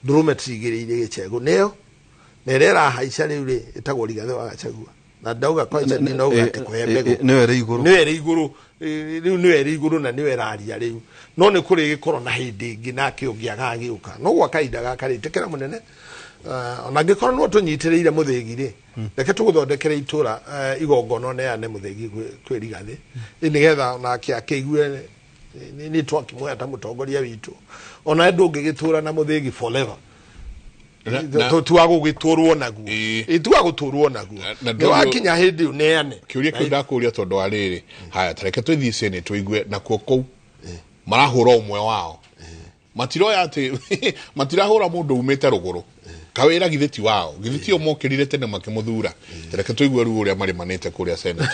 ndũrũme tũigĩrĩire gĩcegũ nĩyo na ĩrĩa ĩrahaica rĩu rĩ ĩtagwo Rigathĩ wa Gachagua. Na ndauga kwanja ndinauga atĩ kũhe mbegũ. Nĩyo ĩrĩ igũrũ. Nĩyo ĩrĩ igũrũ. Rĩu nĩyo ĩrĩ igũrũ na nĩyo ĩraria rĩu. No nĩ kũrĩ gĩkorwo na hĩndĩ ĩngĩ nake ũngĩ agagĩũka. No gwa kahinda gaka rĩ, ĩtĩkĩra mũnene. Ona angĩkorwo no tũnyitĩrĩire mũthĩgi rĩ, reke tũgũthondekere itũra igongona ũneane mũthĩgi kwĩ Rigathĩ. Nĩgetha onake akĩigue nĩ twakĩmuoya ta mũtongoria witũ. Ona ndũngĩgĩtũra na mũthĩgi forever. Tuwa gũgĩtũrwo naguo. Tuwa gũtũrwo naguo. Nĩ wakinya hĩndĩ ũneane. Kĩũria kĩu ndakũria tondũ wa rĩrĩ, haya ta reke twĩthiĩ Senate tũigue nakuo kũu marahũra ũmwe wao. Matiroya atĩ matirahũra mũndũ umĩte rũgũrũ. Kawĩra githĩ ti wao, githĩ ti o mokĩrire tene makĩmũthura. Ta reke tũigue rĩu ũrĩa marĩmanĩte kũrĩa Senate.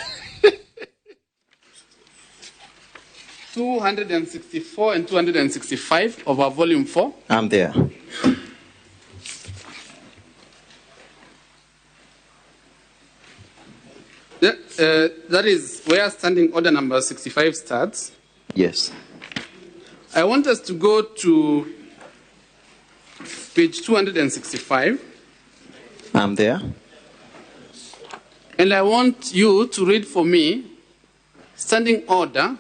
264 and 265 of our volume 4. I'm there. That is where standing order number 65 starts. Yes. I want us to go to page 265. I'm there. And I want you to read for me standing order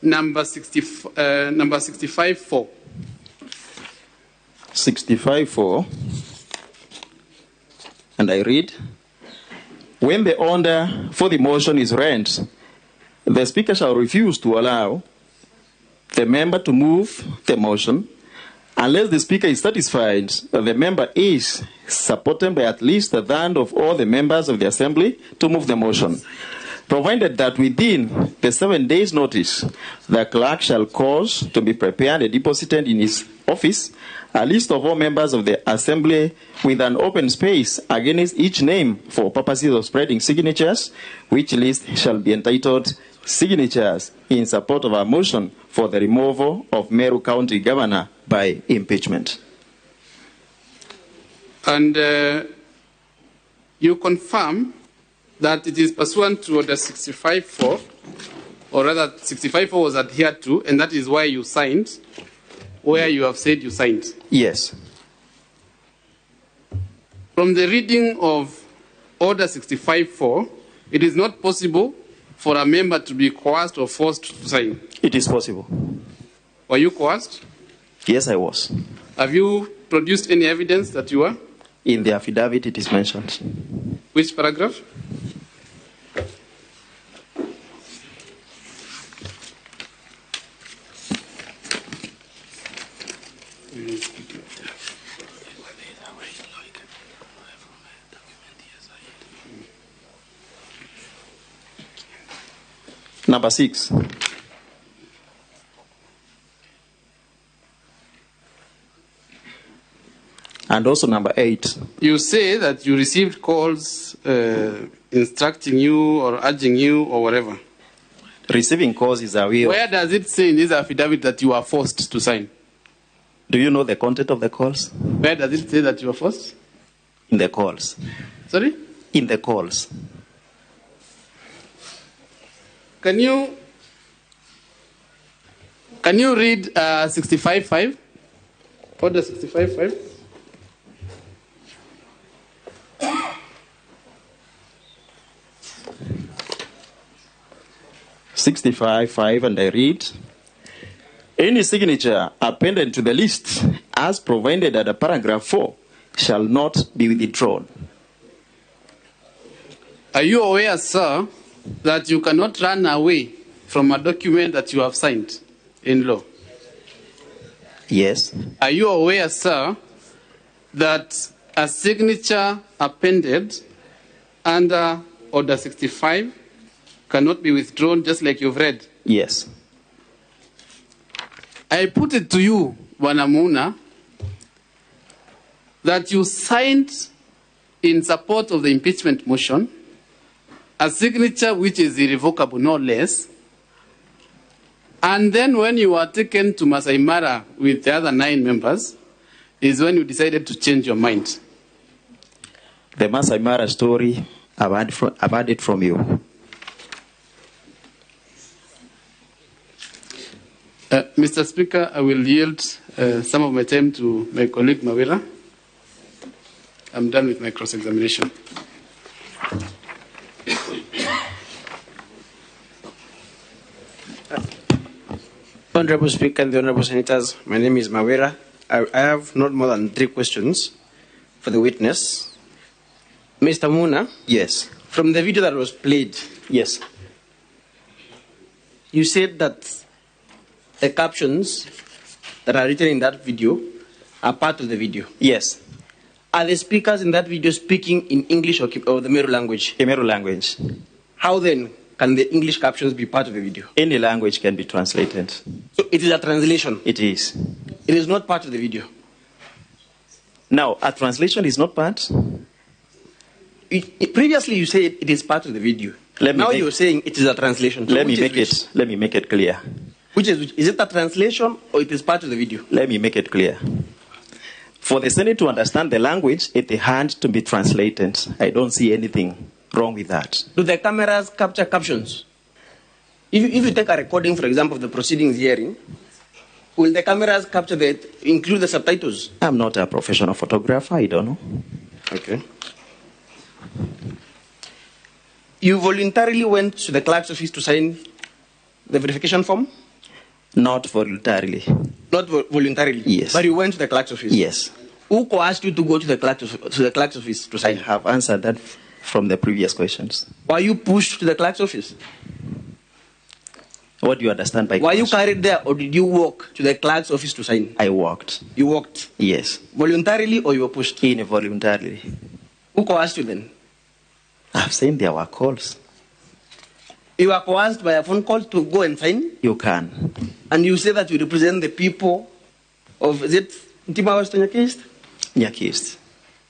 number 65-4. 65-4. And I read, when the order for the motion is read, the Speaker shall refuse to allow the member to move the motion unless the Speaker is satisfied that the member is supported by at least a third of all the members of the Assembly to move the motion, provided that within the 7 days' notice, the clerk shall cause to be prepared and deposited in his office a list of all members of the Assembly with an open space against each name for purposes of spreading signatures, which list shall be entitled Signatures in Support of a Motion for the Removal of Meru County Governor by Impeachment. And you confirm that it is pursuant to Order 65-4, or rather 65-4 was adhered to, and that is why you signed where you have said you signed. Yes. From the reading of Order 65-4, it is not possible for a member to be coerced or forced to sign. It is possible. Were you coerced? Yes, I was. Have you produced any evidence that you were? In the affidavit, it is mentioned. Which paragraph? Number 6. And also number 8. You say that you received calls instructing you or urging you or whatever. Receiving calls is a way. Where does it say in this affidavit that you are forced to sign? Do you know the content of the calls? Where does it say that you are forced? In the calls. Sorry? In the calls. Can you read 65.5? Order 65.5. 65.5, and I read, any signature appended to the list as provided at paragraph 4 shall not be withdrawn. Are you aware, sir, that you cannot run away from a document that you have signed in law? Yes. Are you aware, sir, that a signature appended under Order 65 cannot be withdrawn, just like you've read? Yes. I put it to you, Bwana Muna, that you signed in support of the impeachment motion a signature which is irrevocable, no less. And then when you were taken to Masai Mara with the other 9 members, is when you decided to change your mind. The Masai Mara story, I've heard it from you. Mr. Speaker, I will yield some of my time to my colleague Mawira. I'm done with my cross-examination. Honorable Speaker and the Honorable Senators, my name is Mawira. I have not more than 3 questions for the witness. Mr. Muna? Yes. From the video that was played, yes, you said that the captions that are written in that video are part of the video. Yes. Are the speakers in that video speaking in English or the Meru language? The Meru language. How then can the English captions be part of the video? Any language can be translated. So it is a translation? It is. It is not part of the video? Now, a translation is not part. Previously you said it is part of the video. Now you're saying it is a translation. So let me make it clear. Which is it a translation or it is part of the video? Let me make it clear. For the Senate to understand the language, it had to be translated. I don't see anything wrong with that. Do the cameras capture captions? If you take a recording, for example, of the proceedings hearing, will the cameras capture include the subtitles? I'm not a professional photographer, I don't know. Okay. You voluntarily went to the clerk's office to sign the verification form? Not voluntarily. Not voluntarily? Yes. But you went to the clerk's office? Yes. Who coerced you to go to the clerk's office to sign? I have answered that from the previous questions. Were you pushed to the clerk's office? What do you understand by Were you carried there or did you walk to the clerk's office to sign? I walked. You walked? Yes. Voluntarily or you were pushed? Involuntarily. Who coerced you then? I've seen there were calls. You were coerced by a phone call to go and sign? You can. And you say that you represent the people of, is it Ntima West or Nyaki East? Nyaki East.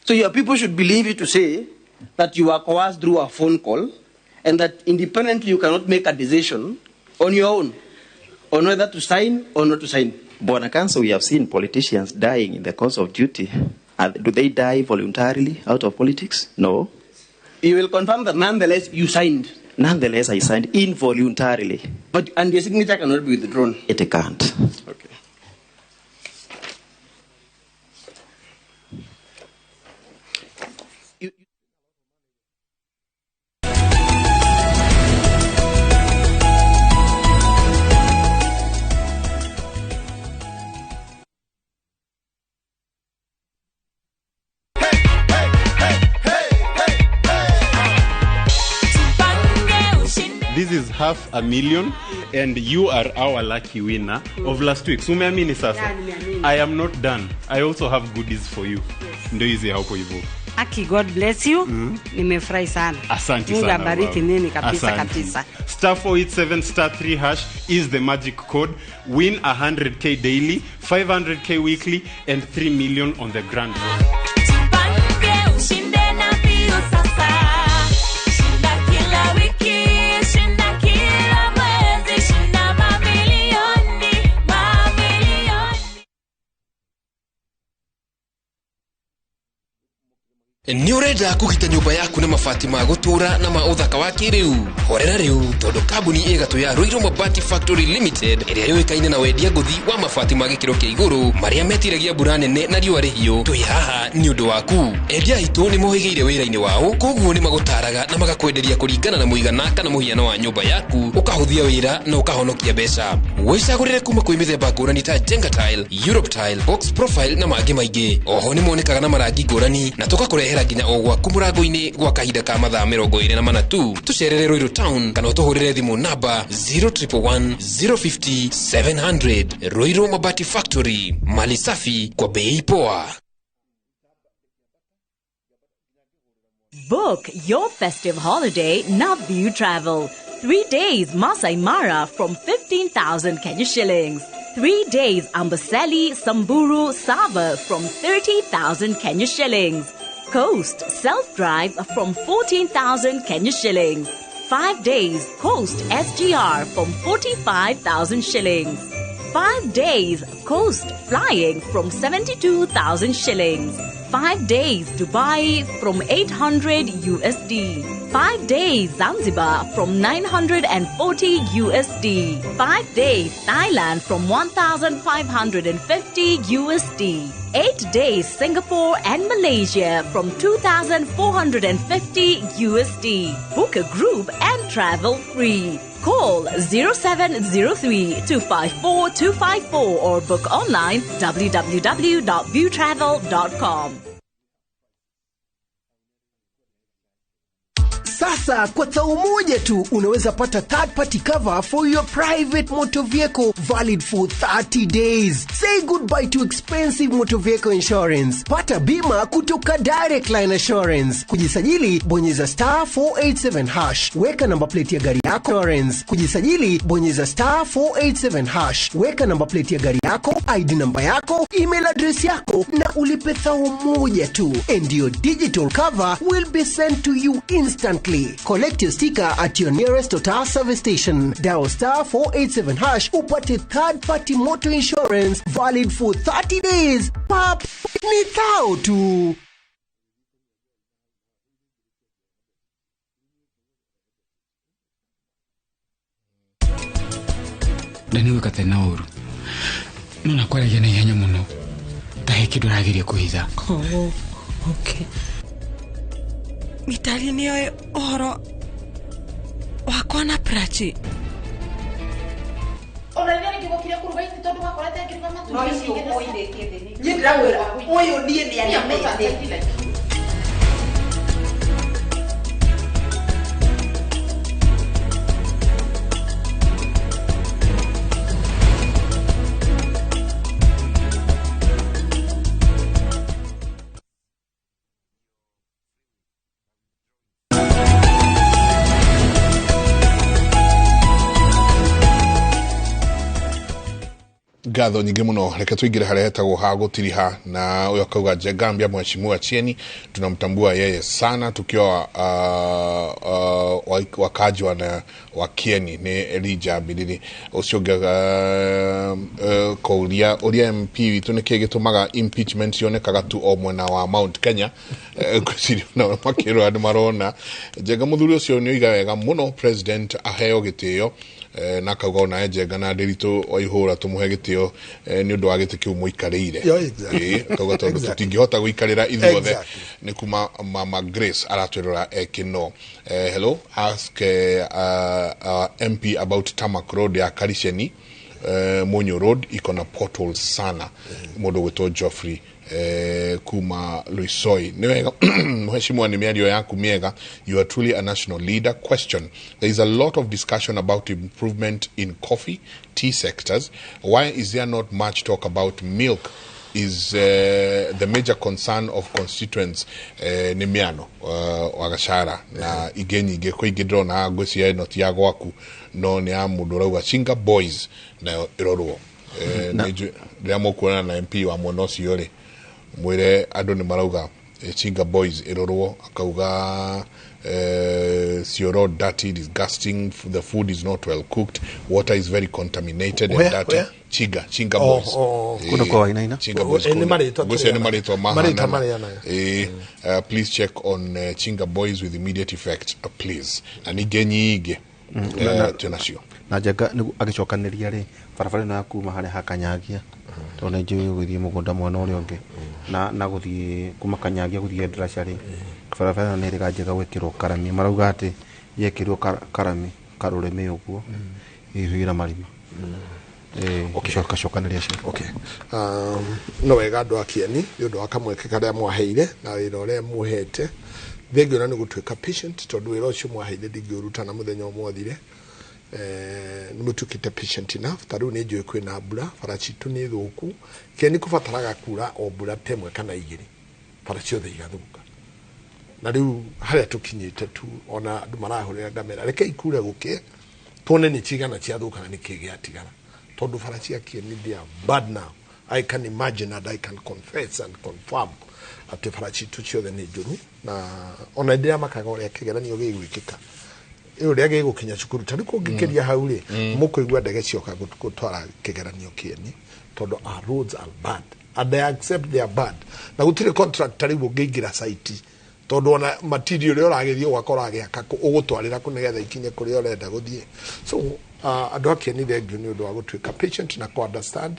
So your people should believe you to say that you were coerced through a phone call and that independently you cannot make a decision on your own on whether to sign or not to sign. Bwana Counsel, we have seen politicians dying in the course of duty. Do they die voluntarily out of politics? No. You will confirm that nonetheless you signed. Nonetheless, I signed involuntarily. And your signature cannot be withdrawn? It can't. Okay. This is 500,000 and you are our lucky winner of last week. So umeamini sasa? Yeah, I am not done. I also have goodies for you. Yes. Ndio hizi hapo hivyo. Aki, God bless you. Nimefurahi sana. Asante Mungu sana. abariki nini kabisa. Asante. Kabisa. *487*3# is the magic code. Win 100K daily, 500K weekly and 3 million on the grand draw. Nĩ ũrenda kũgita nyũmba yaku na mabati ma gũtũũra na ma ũthaka wa kĩrĩu? Horera rĩu, tondũ kambuni ĩgatũ ya Ruiru Mabati Factory Limited ĩrĩa yũĩkaine na wendia ngũthi wa mabati ma gĩkĩro kĩa igũrũ marĩa metiragia mbura nene na riũa rĩhiũ, twĩ haha nĩ ũndũ waku. Endia aitũ nĩ mohĩgĩire wĩra-inĩ wao, koguo nĩ magũtaraga na magakwenderia kũringana na mũigana kana mũhiano wa nyũmba yaku, ũkahũthia wĩra na ũkahonokia mbeca. Wĩcagũrĩre kuma kwĩ mĩthemba ngũrani ta Jenga Tile, Europe Tile, Box Profile na mangĩ maingĩ. Oho nĩ monekaga na marangi ngũrani na tũgakũrehera nginya o gwaku mũrango-inĩ gwa kahinda ka mathaa 24 tu. Tũcerere Ruiru Town kana ũtũhũrĩre thimũ namba 0111 050 700. Ruiru Mabati Factory, mali safi kwa bei poa. Book your festive holiday Navview Travel. 3 days Masai Mara from 15,000 Kenya shillings. 3 days Amboseli, Samburu, Sava from 30,000 Kenya shillings. Coast self-drive from 14,000 Kenya shillings. 5 days Coast SGR from 45,000 shillings. 5 days Coast flying from 72,000 shillings. 5 days Dubai from 800 USD. 5 days Zanzibar from 940 USD. 5 days Thailand from 1,550 USD. 8 days Singapore and Malaysia from 2,450 USD. Book a group and travel free. Call 0703 254 254 or book online www.viewtravel.com. Sasa kwa tao moja tu unaweza pata third party cover for your private motor vehicle valid for 30 days. Say goodbye to expensive motor vehicle insurance. Pata bima kutoka Direct Line Assurance. Kujisajili bonyeza star 487 hash. Weka namba plate ya gari yako. Insurance. Kujisajili bonyeza star 487 hash. Weka namba plate ya gari yako, ID namba yako, email address yako na ulipe thao moja tu. And your digital cover will be sent to you instantly. Collect your sticker at your nearest Total service station. Dial star 487 hash upate third party motor insurance valid for 30 days. Pap, ni thao tu. Ndani wika tena uru. Nuna kwaragia na ihenya muno. Ta he kindu rageria kuhitha. Oh, okay. Mitali nĩoĩ ũhoro wakwa na Prachi. Ona rĩrĩa nĩngĩgũkire kũruga ici tondũ wakorete ngĩruga matumbĩ. No icio ũithĩtie thĩ. Niĩ ndĩrakwĩra ũyũ niĩ nĩanemete. Ngatho nyingĩ mũno, reke tuingire harĩa hetagwo ha gũtiriha na ũyũ akauga Njengambia mheshimiwa Chieni tunamtambua yeye sana tukiwa wakaji wa Kieni ni Elijah Mbiriri ũcio ũngĩ kũria ũrĩa MP witũ nĩkĩ gĩtũmaga impeachment cionekaga tu o mwena wa Mount Kenya. Ngwĩciria nao makĩrora nĩ marona Njenga mũthuri ũcio nĩ oiga wega mũno president aheo gĩtĩo na kauga ona Njenga na Ndiritu Waihura tumuhe gĩtĩo nĩ ũndũ wa gĩtĩ kĩu mũikarĩire. Kauga tondũ tũtingĩhota gũikarĩra ithuothe nĩ kuma Mama Grace aratwĩrora ekĩno. Hello, ask MP about Tarmac Road ya Karisheni Munyo Road iko na portal sana. Mũndũ gwĩtwo Geoffrey kuma Luisoi. Ni wega mheshimiwa, ni mĩario yaku miega. You are truly a national leader. Question: there is a lot of discussion about improvement in coffee, tea sectors. Why is there not much talk about milk? Is the major concern of constituents ni miano wa Gachara na ingĩ nyingĩ kwĩ ingĩ ndĩrona ngwĩciria ĩno ti ya gwaku no nĩ ya mũndũ ũrauga Chinga Boys nayo ĩrorwo. Rĩrĩa mũkuonana na MP wa mwena ũcio rĩ mwĩre andũ nĩ marauga Chinga Boys ĩrorwo, akauga Sioro dirty, disgusting. The food is not well cooked. Water is very contaminated and Where? dirty. Where? Chinga Oh, Boys. oh. Kũndũ kwa Wainaina? Chinga Boys. Eh, nĩ marĩtwa Ngwĩciria nĩ tũrĩanaga. marĩtwa Marĩtwa mahanana. marĩanaga. Please check on Chinga Boys with immediate effect, please. Na ningĩ nyingĩ twĩnacio. Na Njenga nĩguo agĩcokanĩria rĩ barabara ĩno ya kuma harĩa ha Kanyagia tondũ nĩ njũĩ gũthiĩ mũgũnda mwena ũrĩa ũngĩ na gũthiĩ kuma Kanyagia gũthiĩ Ndraca rĩ, barabara ĩno nĩ ĩrĩga njega gwĩkĩrwo karami. Marauga atĩ yekĩrwo karami karũrĩmĩ ũguo ĩihũire marima. Cokanĩria cio. Okay. No wega andũ a Kieni nĩ ũndũ wa kamweke karĩa mwaheire na wĩra ũrĩa mũhete. Thengio na nĩ gũtuĩka patient tondũ wĩra ũcio mwaheire ndingĩũruta na mũthenya ũmwe ũthire. Nĩ mũtuĩkĩte patient enough. Ta rĩu nĩ njũĩ kwĩna mbura, bara citũ nĩ thũku. Kieni kũbataraga kura o mbura ta ĩmwe kana igĩrĩ, bara ciothe igathũka. Na rĩu harĩa tũkinyĩte tu ona andũ marahũrĩra ngamĩra, reke ikure gũkĩe tuone nĩ cigana ciathũka na nĩkĩ gĩatigara, tondũ bara cia Kieni, they are bad now. I can imagine and I can confess and confirm atĩ bara citũ ciothe nĩ njũru, na ona ndĩramakaga ũrĩa kĩgeranio gĩgwĩkĩka, ĩ ũrĩa gĩgũkinya cukuru. Ta rĩu kũngĩkĩria hau rĩ, mũkũigua ndege cioka gũtwara kĩgeranio Kieni, tondũ our roads are bad and I accept they are bad, na gũtirĩ contractor rĩu ũngĩingĩra site, tondũ ona material ũrĩa ũragĩthiĩ gwaka ũragĩaka ũgũtwarĩra kũ nĩgetha ikinye kũrĩa ũrenda gũthiĩ? So andũ a Kieni, thengiũ nĩ ũndũ wa gũtuĩka patient na kũ understand.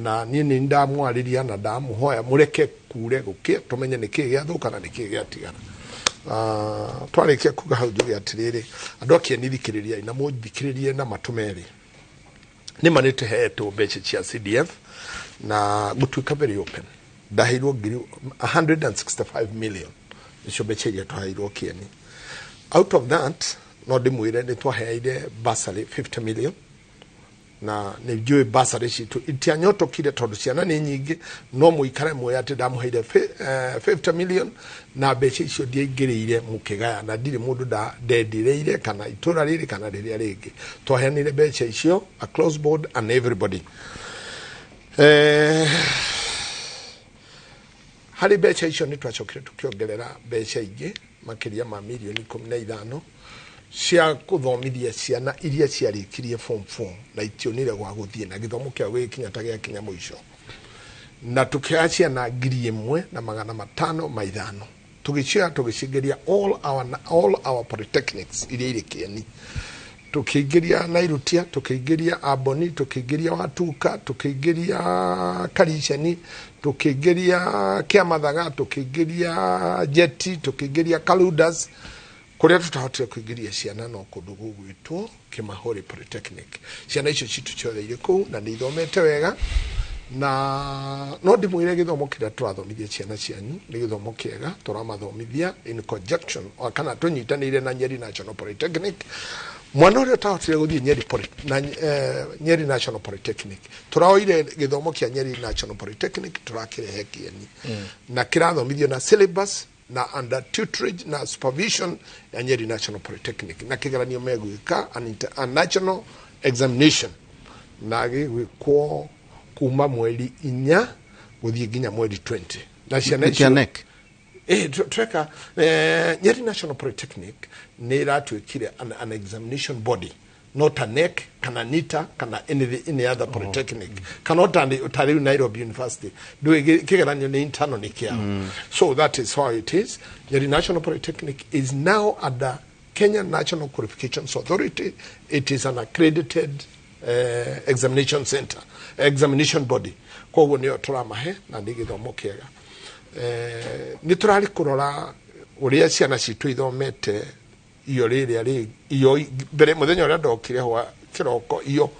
Na niĩ nĩ ndamwarĩria na ndamũhoya mũreke kure gũkĩe tũmenye nĩkĩĩ gĩathũka na nĩkĩĩ gĩatigara. Twarĩkia kuga hau, njuge atĩrĩrĩ, andũ a Kieni, thikĩrĩriai na mũthikĩrĩrie na matũ merĩ. Nĩ ma nĩ tũheetwo mbeca cia CDF, na gũtuĩka very open, ndaheirwo ngiri 165 million, nĩcio mbeca iria twaheirwo Kieni. Out of that, no ndĩmwĩre nĩ twaheire bursary 50 million, na nĩ njũĩ bursary citũ itianyotokire tondũ ciana nĩ nyingĩ, no mũikare muoya atĩ ndamũheire 50 million, na mbeca icio ndiaingĩrĩire mũkĩgaya, na ndirĩ mũndũ ndendireire kana itũra rĩrĩ kana rĩrĩa rĩngĩ. Twaheanire mbeca icio across board and everybody. Harĩ mbeca icio nĩ twacokire tũkĩongerera mbeca ingĩ makĩria ma mirioni 15 cia kũthomithia ciana iria ciarĩkirie form 4 na itionire gwa gũthiĩ na gĩthomo kĩao gĩgĩkinya ta gĩakinya mũico, na tũkĩoya ciana 1505, tũgĩcioya tũgĩcingĩria all our polytechnics iria irĩ Kieni. Tũkĩingĩria Nairutia, tũkĩingĩria Amboni, tũkĩingĩria Watuka, tũkĩingĩria Kariceni, tũkĩingĩria Kĩamathaga, tũkĩingĩria Jeti, tũkĩingĩria Kaludas. Kũrĩa tũtahotire kũingĩria ciana no kũndũ gũgwĩtwo Kĩmahũri Polytechnic. Ciana icio citũ ciothe irĩ kũu na nĩ ithomete wega, na no ndĩmwĩre gĩthomo kĩrĩa tũrathomithia ciana cianyu nĩ gĩthomo kĩega. Tũramathomithia in conjunction kana tũnyitanĩire na Nyeri National Polytechnic. Mwana ũrĩa ũtahotire gũthiĩ Nyeri National Polytechnic, tũraoire gĩthomo kĩa Nyeri National Polytechnic tũrakĩrehe Kieni, na kĩrathomithio na syllabus na under tutorage na supervision ya Nyeri National Polytechnic, na kĩgeranio megwĩka a national examination, na gĩgwĩkwo kuma mweri 4 gũthiĩ nginya mweri 20, na ciana Nĩ kĩa icio NEC? Tweka Nyeri National Polytechnic nĩ ĩratuĩkire an examination body, not a NEC kana NITA kana any other polytechnic, kana ta rĩu Nairobi University ndũĩ kĩgeranio nĩ internal, nĩ kĩao. So that is how it is. Nyeri National Polytechnic is now under Kenya National Qualifications Authority. It is an accredited examination center, examination body. Koguo nĩyo tũramahe na nĩ gĩthomo kĩega. Nĩ tũrarĩ kũrora ũrĩa ciana citũ ithomete iyo rĩrĩa rĩ iyo mbere mũthenya ũrĩa ndokire hwa kĩroko iyo,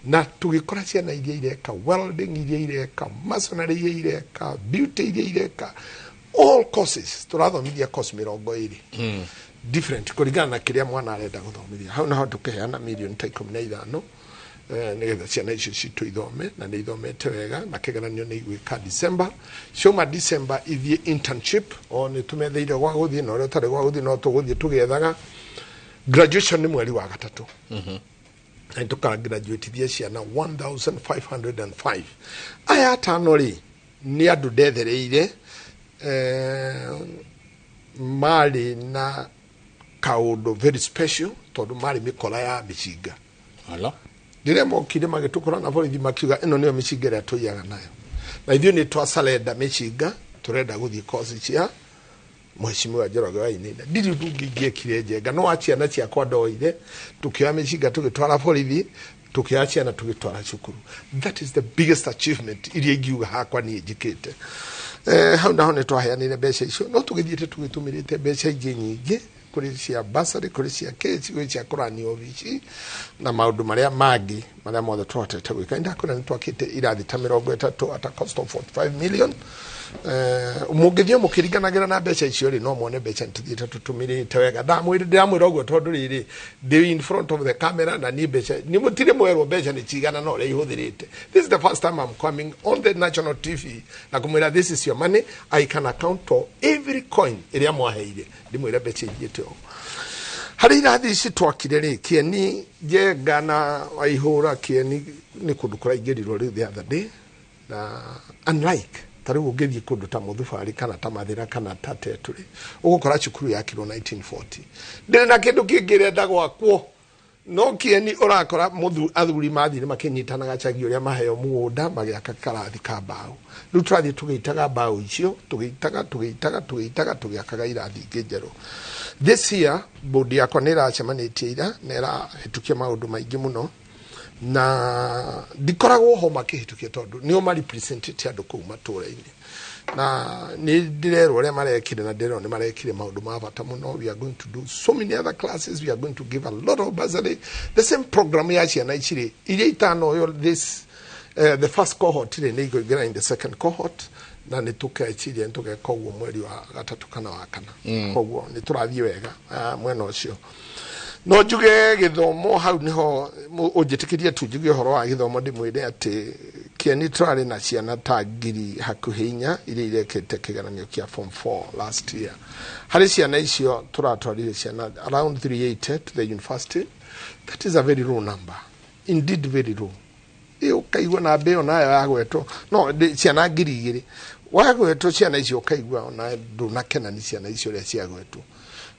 na tũgĩkora ciana iria ireka welding, iria ireka masonry, iria ireka beauty, iria ireka all courses. Tũrathomithia course 20 different kũringana na kĩrĩa mwana arenda gũthomithia. Hau naho tũkĩheana mirioni ta 15 nĩgetha ciana icio citũ ithome, na nĩ ithomete wega, na kĩgeranio nĩ igwĩka December. Ciauma December ithiĩ internship, o nĩ tũmetheire gwa gũthiĩ, na ũrĩa ũtarĩ gwa gũthiĩ no tũgũthiĩ tũgĩethaga. Graduation nĩ mweri wa gatatũ, na tũkagraduatithia ciana 1505. Aya atano rĩ, nĩ andũ ndethereire, marĩ na Kaũndũ very special tondũ marĩ mĩkora ya mĩcinga. Ala. Rĩrĩa mokire magĩtũkora na borithi makiuga ĩno nĩyo mĩcinga ĩrĩa tũiyaga nayo, na ithuĩ nĩ twacarenda mĩcinga, tũrenda gũthiĩ koci cia Mheshimiwa Njoroge wa Wainaina. Ndirĩ ũndũ ũngĩ ingĩekire Njenga, no wa ciana ciakwa ndoire, tũkĩoya mĩcinga tũgĩtwara borithi, tũkĩoya ciana tũgĩtwara cukuru. That is the biggest achievement iria ingiuga hakwa niĩ njĩkĩte. Hau naho nĩ twaheanire mbeca icio, no tũgĩthiĩte tũgĩtũmĩrĩte mbeca ingĩ nyingĩ, kũrĩ cia bursary, kũrĩ cia kĩci, kũrĩ cia kũrani obici na maũndũ marĩa mangĩ marĩa mothe twahotete gwĩka. Nĩndakwĩra nĩ twakĩte irathi ta 30 at a cost of 45 million. Mũngĩthiĩ mũkĩringanagĩra na mbeca icio rĩ, no muone mbeca nĩtũthiĩte tũtũmĩrĩte wega. Ndĩramwĩra ũguo tondũ rĩrĩ ndĩ in front of the camera, na niĩ mbeca nĩ mũtirĩ mwerwo mbeca nĩ cigana na ũrĩa ihũthĩrĩte. This is the first time I'm coming on the national TV na kũmwĩra this is your money, I can account for every coin ĩrĩa mwaheire, ndĩmwĩre mbeca ithiĩte ũũ. Harĩ irathi ici twakire rĩ, Kĩeni, Njenga na Waihũra, Kĩeni nĩ kũndũ kũraingĩrirwo rĩu the other day, na unlike ta rĩu ũngĩthiĩ kũndũ ta Mũthubarĩ kana ta Mathĩra kana ta Tetu rĩ, ũgũkora cukuru yakirwo 1940, ndĩrĩ na kĩndũ kĩngĩ ĩrenda gwakwo. No Kĩeni ũrakora athuri mathire makĩnyitanaga cagi ũrĩa maheo mũgũnda magĩaka karathi ka mbaũ. Rĩu tũrathiĩ tũgĩitaga mbaũ icio, tũgĩitaga tũgĩitaga tũgĩitaga, tũgĩakaga irathi ingĩ njerũ. This year board yakwa nĩ ĩracemanĩtie ira na ĩrahĩtũkia maũndũ maingĩ mũno, na ndikoragwo ho makĩhĩtũkia tondũ nĩo marepresentĩte andũ kũu matũũra-inĩ, na nĩ ndĩrerwo ũrĩa marekire, na ndĩrerwo nĩ marekire maũndũ ma bata mũno. We are going to do so many other classes, we are going to give a lot of bursary, the same program ya ciana ici rĩ, iria itanoyo this the first cohort rĩ, nĩ ikũingĩra in the second cohort, na nĩ tũkeciria nĩ tũgeka ũguo mweri wa gatatũ kana wa kana. Koguo nĩ tũrathiĩ wega mwena ũcio. No njuge gĩthomo hau nĩho ũnjĩtĩkĩrie tu njuge ũhoro wa gĩthomo, ndĩmwĩre atĩ Kĩeni tũrarĩ na ciana ta ngiri hakuhĩ 4 iria irekĩte kĩgeranio kĩa form 4 last year. Harĩ ciana icio tũratwarire ciana around 380 to the university. That is a very low number, indeed very low. Ĩ ũkaigua namba ĩyo nayo yagwetwo no ciana 2,000 wagwetwo, ciana icio ũkaigua ona ndũnakena nĩ ciana icio ũrĩa ciagwetwo,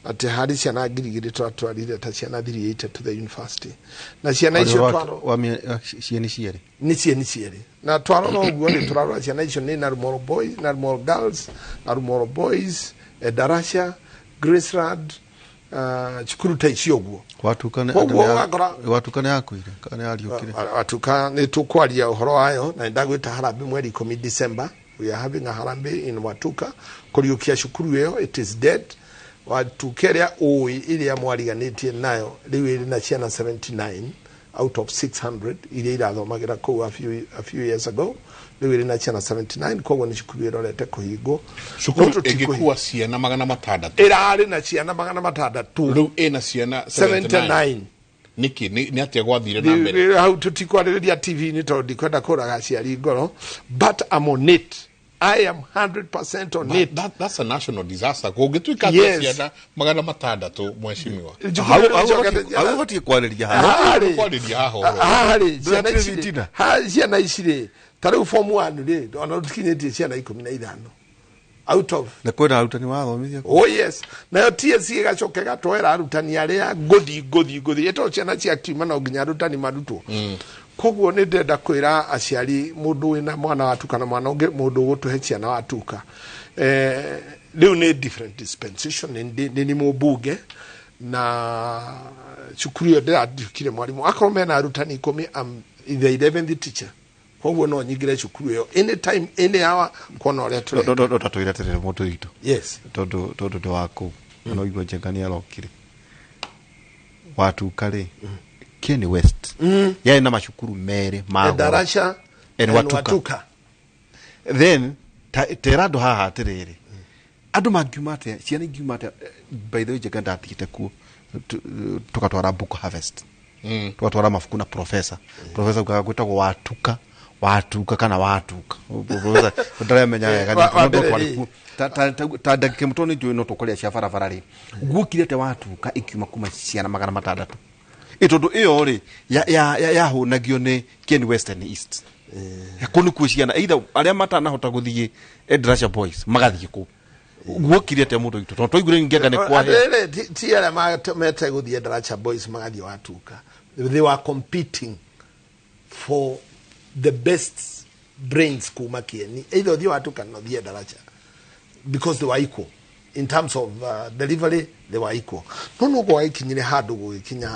atĩ harĩ ciana 2,000 twatwarire ta ciana 380 to the university, na ciana icio twaro cieni cierĩ nĩ cieni cierĩ, na twarora ũguo nĩ tũrarora ciana icio nĩ Narumoro boys, Narumoro girls, Narumoro boys, Darasha, Graceland, cukuru ta icio ũguo. Watuka nĩ Koguo ũgakora watuka nĩ yakuire kana yariũkire? Watuka nĩ tũkwaria ũhoro wayo, na nĩndagwĩta harambee mweri 10 December. We are having a harambee in Watuka kũriũkia cukuru ĩyo, it is dead. Watuka ĩrĩa ũĩ ĩrĩa mwariganĩtie nayo rĩu ĩrĩ na ciana 79 out of 600 iria irathomagĩra kũu a few years ago, rĩu ĩrĩ na ciana 79. Koguo nĩ cukuru ĩrorete kũhingwo. Cukuru No tũtikũhi- ĩngĩkua ciana 600 ĩrarĩ na ciana 600, rĩu ĩna ciana 79. 79. Nĩkĩ nĩ atĩa gwathire na mbere? Hau tũtikwarĩrĩria TV-inĩ tondũ ndikwenda kũraga aciari ngoro, but I'm on it. I am 100% on it. That's a national disaster. Kũngĩtuĩka atĩ ciana 600, mheshimiwa. Hau ũbatiĩ kwarĩria haha. Kwarĩria haha ũhoro. Haha rĩ, ciana Ndũratire ici rĩ, thitina. ciana ici rĩ, ta rĩu form 1 rĩ, ona tũkinyĩtie ciana 15 out of na kwĩna arutani wathomithia. Oh yes, nayo TSC ĩgacoka ĩgatwera arutani arĩa ngũthi ngũthi ngũthi, ĩtoo ciana cia kiuma no nginya arutani marutwo. Koguo nĩ ndĩrenda kwĩra aciari, mũndũ wĩna mwana watuka na mwana ũngĩ, mũndũ ũgũtũhe ciana watuka, rĩu nĩ different dispensation. Nĩ nĩ mũmbunge na cukuru ĩyo ndĩrandĩkire mwarimũ, akorwo mena arutani 10, am the 11th teacher, koguo no nyingĩre cukuru ĩyo anytime, any hour, kuona ũrĩa tũreka. No tatwĩre atĩrĩrĩ mũndũ witũ. Yes. Tondũ ndĩ wa kũu na no igua Njenga nĩ arokire Watuka rĩ, Kieni West yarĩ na macukuru merĩ ma goro. Darasha and and Watuka. Watuka. Then tera andũ haha atĩrĩrĩ, andũ mangiuma atĩa, ciana ingiuma atĩa? By the way, Njenga ndatigĩte kuo tũgatwara book harvest, tũgatwara mabuku na professor ugaga gwĩtagwo Watuka, Watuka kana Watuka, professor ndaramenya wega. Wa mbere no twarĩ rĩ. kuo ta ndagĩka ĩmwe tondũ nĩ njũĩ no tũkũrĩa cia barabara rĩ, guokire atĩa Watuka ĩkiuma kuma ciana 600? Ĩ tondũ ĩyo rĩ yahũnagio nĩ Kieni West and East, kũu nĩkuo ciana either arĩa matanahota gũthiĩ Endarasha Boys magathiĩ kũu. Guokire atia mundu witũ, tondũ twaiguire ngenga nĩ kwahe. Atĩrĩrĩ, ti arĩa mete gũthiĩ Daracha Boys magathiĩ Watuka. They were competing for the best brains kuma Kieni, either ũthiĩ Watuka na ũthiĩ Daracha, because they were equal in terms of delivery. They were equal. No no gwagĩkinyire handũ gũgĩkinya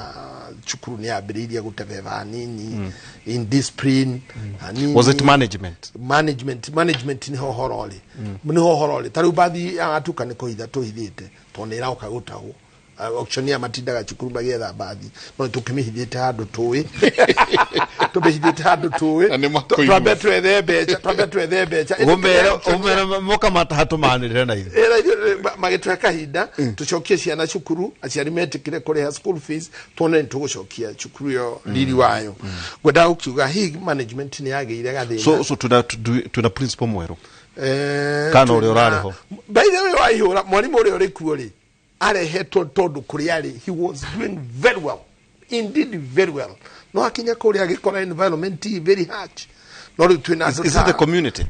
cukuru nĩ yambĩrĩirie gũtebeba hanini, indiscipline hanini. Was it management? Management nĩho horo ũrĩ, nĩho horo ũrĩ. Ta rĩu bathi ya Watuka nĩ kũhitha tũhithĩte tondũ nĩ ĩroka gũtahwo. Auctioneer matindaga cukuru magĩetha mbathi, no tũkĩmĩhithĩte handũ tũĩ, tũmĩhithĩte handũ tũĩ. Twambe twethe mbeca, twambe twethe mbeca. Ũmere moka matahatũmanĩrĩre na ithuĩ. Ĩra ithuĩ magĩtũhe kahinda tũcokie ciana cukuru, aciari metĩkĩre kũrĩha school fees, tuone nĩ tũgũcokia cukuru ĩyo riri wayo. Ngwendaga gũkiuga hihi management nĩ yagĩire gathĩna. So tuna principal mwerũ kana ũrĩa ũrarĩ ho? By the way, waihũra mwarimũ ũrĩa ũrĩ kuo rĩ, arehetwo tondũ kũrĩa arĩ he was doing very well indeed, very well, no akinya kũrĩa agĩkora environment i very harsh. No rĩu twĩna Is it the community?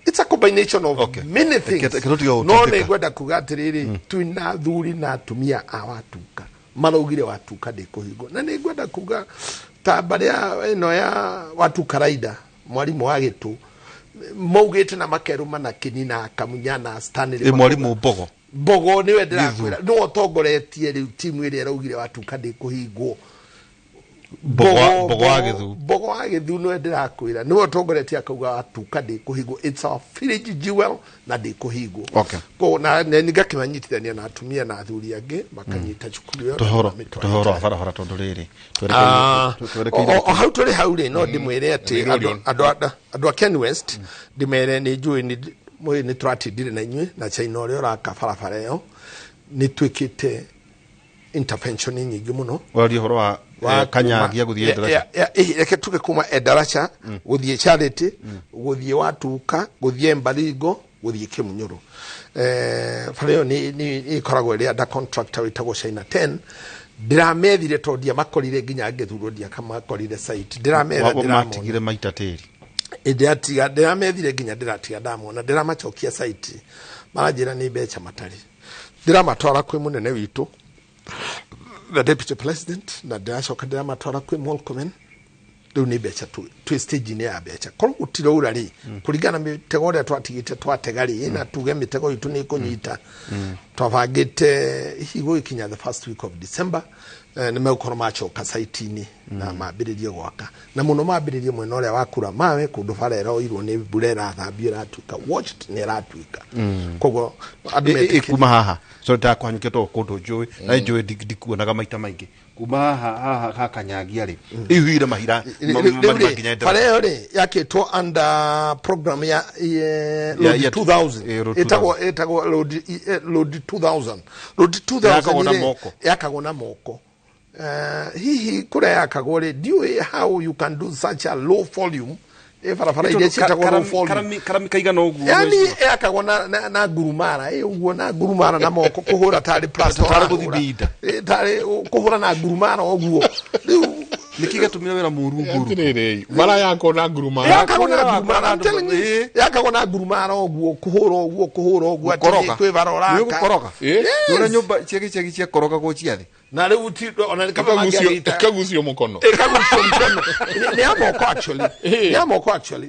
It's a combination of many things. Kĩrĩa No ũtũtĩka. nĩ ngwenda kuga atĩrĩrĩ, twĩna athuri na atumia a Watuka maraugire Watuka ndĩkũhingwo, na nĩ ngwenda kuga ta mbarĩ ya ĩno ya Watuka Raida, mwarimũ wa gĩtũ maugĩte na makerũma na Kini na Kamunya na Stanley. Ĩ mwarimũ Mbogo? Mbogo nĩwe ndĩrakwĩra, nĩwe ũtongoretie rĩu timu ĩrĩa ĩraugire Watuka ndĩkũhingwo. Mbogo wa Gĩthu. Mbogo wa Gĩthu nĩwe ndĩrakwĩra, nĩwe ũtongoretie akauga Watuka ndĩkũhingwo, it's our village jewel na ndĩkũhingwo. Koguo na ngakĩmanyitithania na atumia na athuri angĩ makanyita cukuru ĩyo na Tũhoro mamĩtwara. tũhoro barabara tondũ rĩrĩ O hau tũrĩ hau rĩ, no ndĩmwĩre atĩ andũ a Ken West, ndĩmere nĩ njũĩ nĩ nĩ tũratindire na inyuĩ na China ũrĩa ũraka barabara ĩyo, nĩ twĩkĩte intervention nyingĩ mũno. Waria ũhoro wa Kanyagia gũthiĩ Ndaraca. Reke tuge kuma Endaraca gũthiĩ Charity, gũthiĩ Watuka, gũthiĩ Mbaringo, gũthiĩ Kĩmunyũrũ. Bara ĩyo nĩ ĩkoragwo ĩrĩ under contractor wĩtagwo China 10. Ndĩramethire tondũ ndiamakorire nginya ngĩthurwo, ndiakamakorire site. Ndĩrametha, ndĩramona. Matigire maita tĩri. Ndĩratiga, ndĩramethire nginya ndĩratiga ndamona, ndĩramacokia site, maranjĩra nĩ mbeca matarĩ. Ndĩramatwara kwĩ mũnene witũ, the deputy president, na ndĩracoka ndĩramatwara kwĩ Murkomen. Rĩu nĩ mbeca twĩ stage-inĩ ya mbeca, korwo gũtiraura rĩ, kũringana na mĩtego ĩrĩa twatigĩte twatega rĩ, na tuge mĩtego itũ nĩ ĩkũnyita, twabangĩte hihi gũgĩkinya the first week of December, nĩ megũkorwo macoka site-inĩ na mambĩrĩrie gwaka, na mũno mambĩrĩrie mwena ũrĩa wa kura mawe kũndũ bara ĩroirwo nĩ mbura ĩrathambio ĩratuĩka washed, nĩ ĩratuĩka. Koguo andũ metĩkĩrie. Kuma haha so ndakũhanyũkia to kũndũ njũĩ na njũĩ ndikuonaga maita maingĩ kuma haha haha Kanyagia rĩ, ĩiyũire mahira Rĩu marima rĩ, nginya bara ĩyo rĩ yakĩtwo under program ya Road 2000. Road. Ĩtagwo Road 2000, Road 2000. Yakagwo na Rĩ, moko. Yakagwo na moko. Hihi kũrĩa yakagwo rĩ, ndiũĩ how you can do such a low volume, ĩ barabara iria ciĩtagwo low volume. Karami kaigana ũguo. Yani yakagwo na ngurumara ĩ ũguo, na ngurumara na moko, kũhũra tarĩ plaster. Tarĩ ũrahũra. Gũthibinda. Ĩ, tarĩ kũhũra na ngurumara ũguo rĩu. Nĩkĩ gĩatũmire wĩra mũru nguru? Atĩrĩrĩ, bara yakwo na ngurumara. Yakagwo na ngurumara, I'm telling you, yakagwo na ngurumara ũguo, kũhũra ũguo, kũhũra ũguo atĩ Gũkoroga. kwĩ bara Nĩ ũraka. gũkoroga. Yes. Nĩ nyũmba cia gĩcagi ciakorogagwo cia thĩ. Na rĩu ti ona kama mangĩagĩta Ĩkagucio mũkono. Ĩkagucio mkono. Nĩ ya moko actually, nĩ ya moko actually.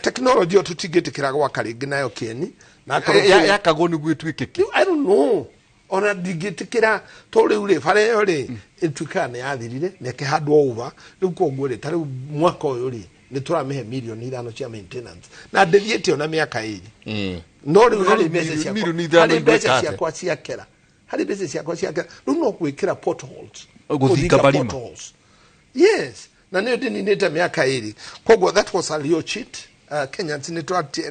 Technology ĩyo tũtingĩtĩkĩra gwaka rĩngĩ nayo Kĩeni na akorwo Yakagwo nĩguo ĩtuĩke kĩ? I don't know, ona ndingĩtĩkĩra to rĩu rĩ, bara ĩyo rĩ ĩtuĩkaga nĩ yathirire na ĩkĩhandwo over rĩu. Koguo rĩ, ta rĩu mwaka ũyũ rĩ, nĩ tũramĩhe mirioni 5 cia maintenance na ndĩthiĩte ona mĩaka 2, no rĩu harĩ mbeca ciakwa Mirioni 5 harĩ mbeca igwĩka atĩa? ciakwa ciakera, harĩ mbeca ciakwa ciakera rĩu no gwĩkĩra potholes. Gũthinga marima. Potholes, yes, na nĩyo ndĩninĩte mĩaka 2. Koguo that was a real cheat. Kenyans nĩ